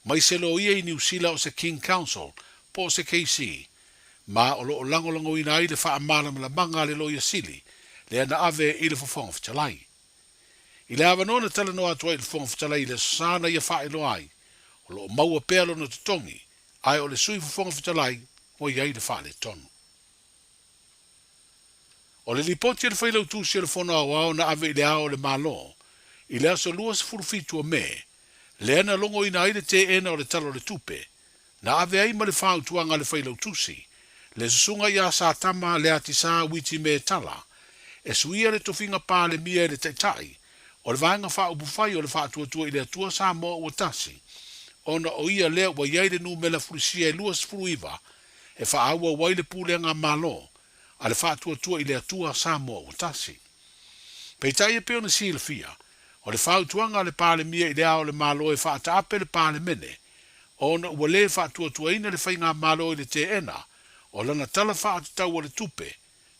mai se loia i Niu Sila o se King Counsel po o se KC ma o lo o lagolagoina ai le faamalamalamaga a le Loia Sili lea na ave i le Fofoga Fetalai. I le avanoa na talanoa atu ai i le Fofoga Fetalai i le Aso Sa na ia faailoa ai, o lo o maua pea lona totogi, ae o le Sui Fofoga Fetalai ua i ai le faaletonu. O le lipoti a le Failautusi o le Fono Aoao na ave i le Ao o le Malo i le aso 27 o Me, lea na logoina ai le teena o le Tala o le Tupe, na ave ai ma le fautuaga a le Failautusi, le Susuga ia Satama Leatisa Witi Metala, e suia le tofiga Palemia i le Taitai o le Vaega Faaupufai o le Faatuatua i le Atua Samoa Ua Tasi, ona o ia lea ua i ai le numera fulisia e 29 e faaauau ai le pulega Malo a le Faatuatua i le Atua Samoa Ua Tasi. Peitai e pei ona silafia, o le fautuaga a le Palemia i le Ao o le Malo e faataape le Palemene ona ua lē faatuatuaina le Faigamalo i le teena o lana Tala Faatatau o le Tupe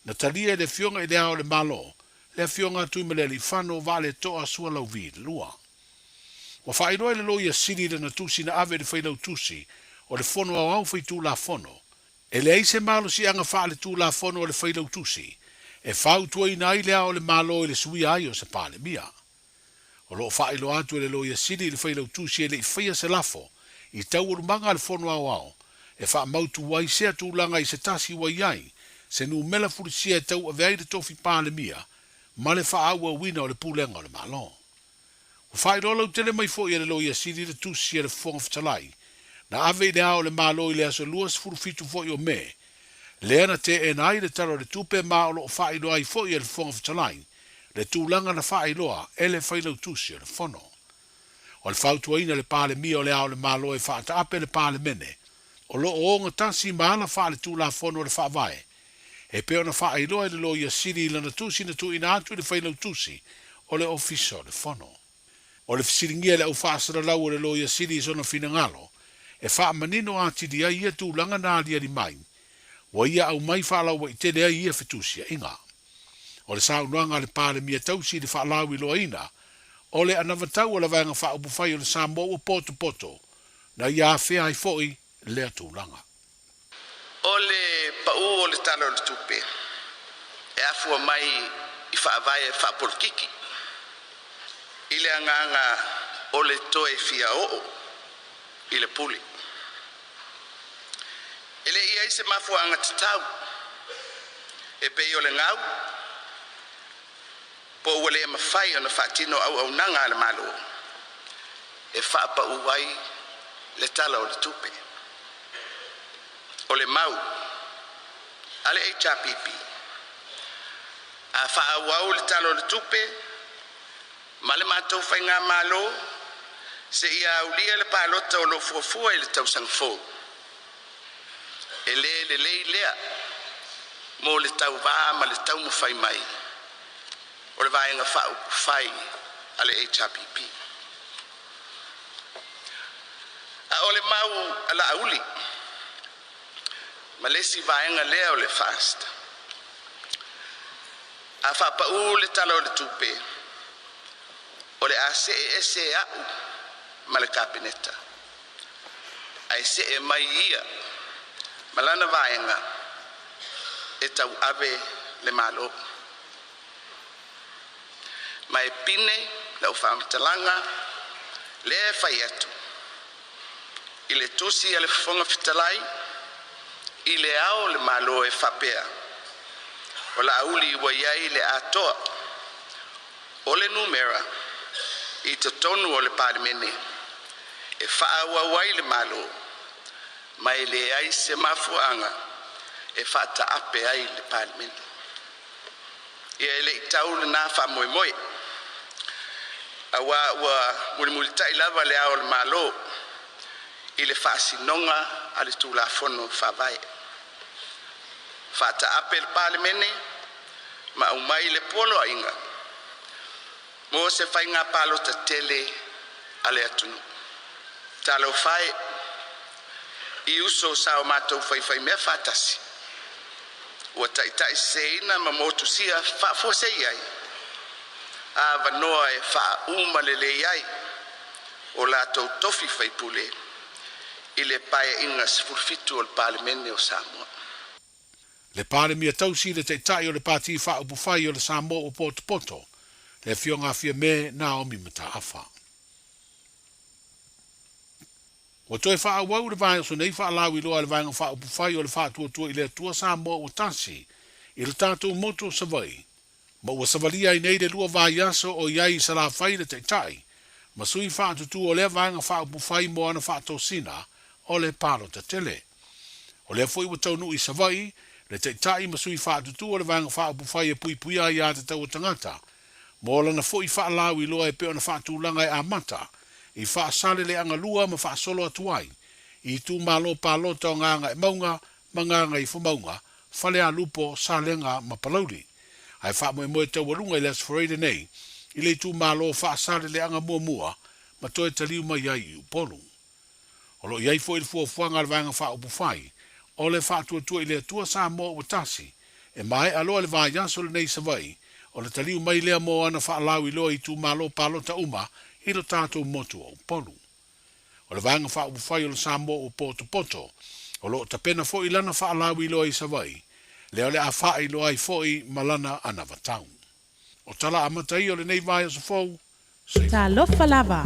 na talia e le Afioga i le Ao o le Malo, le Afioga a Tuimalealiifano Vaaletoa Sualauvi 2. Ua faailoa e le Loia Sili i lana tusi na ave i le Failautusi o le Fono Aoao Faitulafono, e leai se malosiaga faaletulafono a le Failautusi e fautuaina ai Le Ao o le Malo i le suia ai o se Palemia. O lo o faailoa atu e le Loia Sili i le Failautusi e le i faia se lafo i taualumaga a le Fono Aoao e faamautu ai sea tulaga i se tasi ua i ai se numera fulisia e tauave ai le tofi Palemia ma le faaauauina o le pulega o le Malo. Ua faailoa lautele mai foi e le Loia Sili le tusi a le Fofoga Fetalai na ave i Le Ao o le Malo i le aso 27 foi o Me, lea na teena ai le Tala o le Tupe ma o lo o faailoa ai foi e le Fofoga Fetalai le tulaga na faailoa e le Failautusi o le Fono. O le fautuaina le Palemia o Le Ao o le Malo e faataape le Palemene o lo o ogatasi ma ala faaletulafono o le Faavae e pei ona faailoa e le Loia Sili i lana tusi na tuuina atu i le Failautusi o le Ofisa o le Fono. O le fesiligia e le aufaasalalau o le Loia Sili i sona finagalo e faamanino atili ai ia tulaga na aliali mai, ua ia aumai faalauaitele ai ia fetusiaiga. O le saunoaga a le Palemia tausi i le faalauiloaina o le anavatau a le Vaega Faaupufai o le Samoa ua potopoto na ia afea ai foi lea tulaga. O le pau o le Tala o le Tupe e afua mai i faavae faapolokiki i le agaga o le toe fia oo i le pule. E le i ai se mafuaaga tatau e pei o le gau po ua le mafai ona faatino auaunaga a le Malo e faapau ai le Tala o le Tupe. O le mau a le HRPP, a faaauau le Tala o le Tupe ma le matou faigamalo seia aulia le palota o lo o fuafua i le tausaga fou, e le lelei lea mo le tauvā ma le taumafai mai o le Vaega Faaupufai a le HRPP. A o le mau a Laauli ma le isi vaega lea o le FAST, a faapaū le Tala o le Tupe, o le a see ese a'u ma le Kapeneta, ae see mai ia ma lana vaega e tauave le Malo. Ma e pine lau faamatalaga lea e fai atu i le tusi a le Fofoga Fetalai i Le Ao o le Malo e faapea, O Laauli ua i ai le atoa o le numera i totonu o le Palemene e faaauau ai le Malo, ma e leai se mafuaaga e faataape ai le Palemene. Ia e le i tau lena faamoemoe, auā ua mulimulitai lava Le Ao o le Malo i le faasinoga a le Tulafono Faavae. Faataape le Palemene ma aumai le poloaiga mo se faiga palota tele a le atunuu. Talofa e i uso sa o matou faifaimea faatasi, ua taitaiseseina ma motusia faafuasei ai avanoa e faauma lelei ai o latou tofi faipule i le Paeaiga 17 o le Palemene o Samoa. Le Palemia tausi le Taitai o le Pati Faaupufai o le Samoa ua potopoto, le Afioga a Fiame Naomi Mataafa. Ua toe faaauau le vaiaso nei faalauiloa a le Vaega Faaupufai o le Faatuatua i le Atua Samoa ua tasi i le tatou motu o Savaii ma ua savalia ai nei le lua vaiaso o i ai i Salafai le Taitai ma sui faatutū o lea Vaega Faaupufai mo ana faatosina o le palota tele. O lea foi ua taunuu i Savaii le Taitai ma sui faatutū o le Vaega Faaupufai e puipuia aiatatau a tagata mo lana foi faalauiloa e pei ona faatulaga e amata i Faasaleleaga 2 ma faasolo atu ai i itumalo palota o Gagaemauga ma Gagaifomauga, Falealupo, Salega ma Palauli. Ae faamoemoe taualuga i le Aso Faraile nei i le itumalo o Faasaleleaga muamua ma toe taliu mai ai i Upolu. O lo o i ai foi le fuafuaga a le Vaega Faaupufai o le Faatuatua i le Atua Samoa ua tasi e maea loa le vaiaso lenei i Savaii, ona taliu mai lea mo ana faalauiloa i itumalo palota uma i lo tatou motu o Upolu. O le Vaega Faaupufai o le Samoa ua potopoto, o lo o tapena foi lana faalauiloa i Savaii, lea o le a faailoa ai foi ma lana anavatau. O tala amata ia o lenei vaiaso fou, soifua. Talofa lava!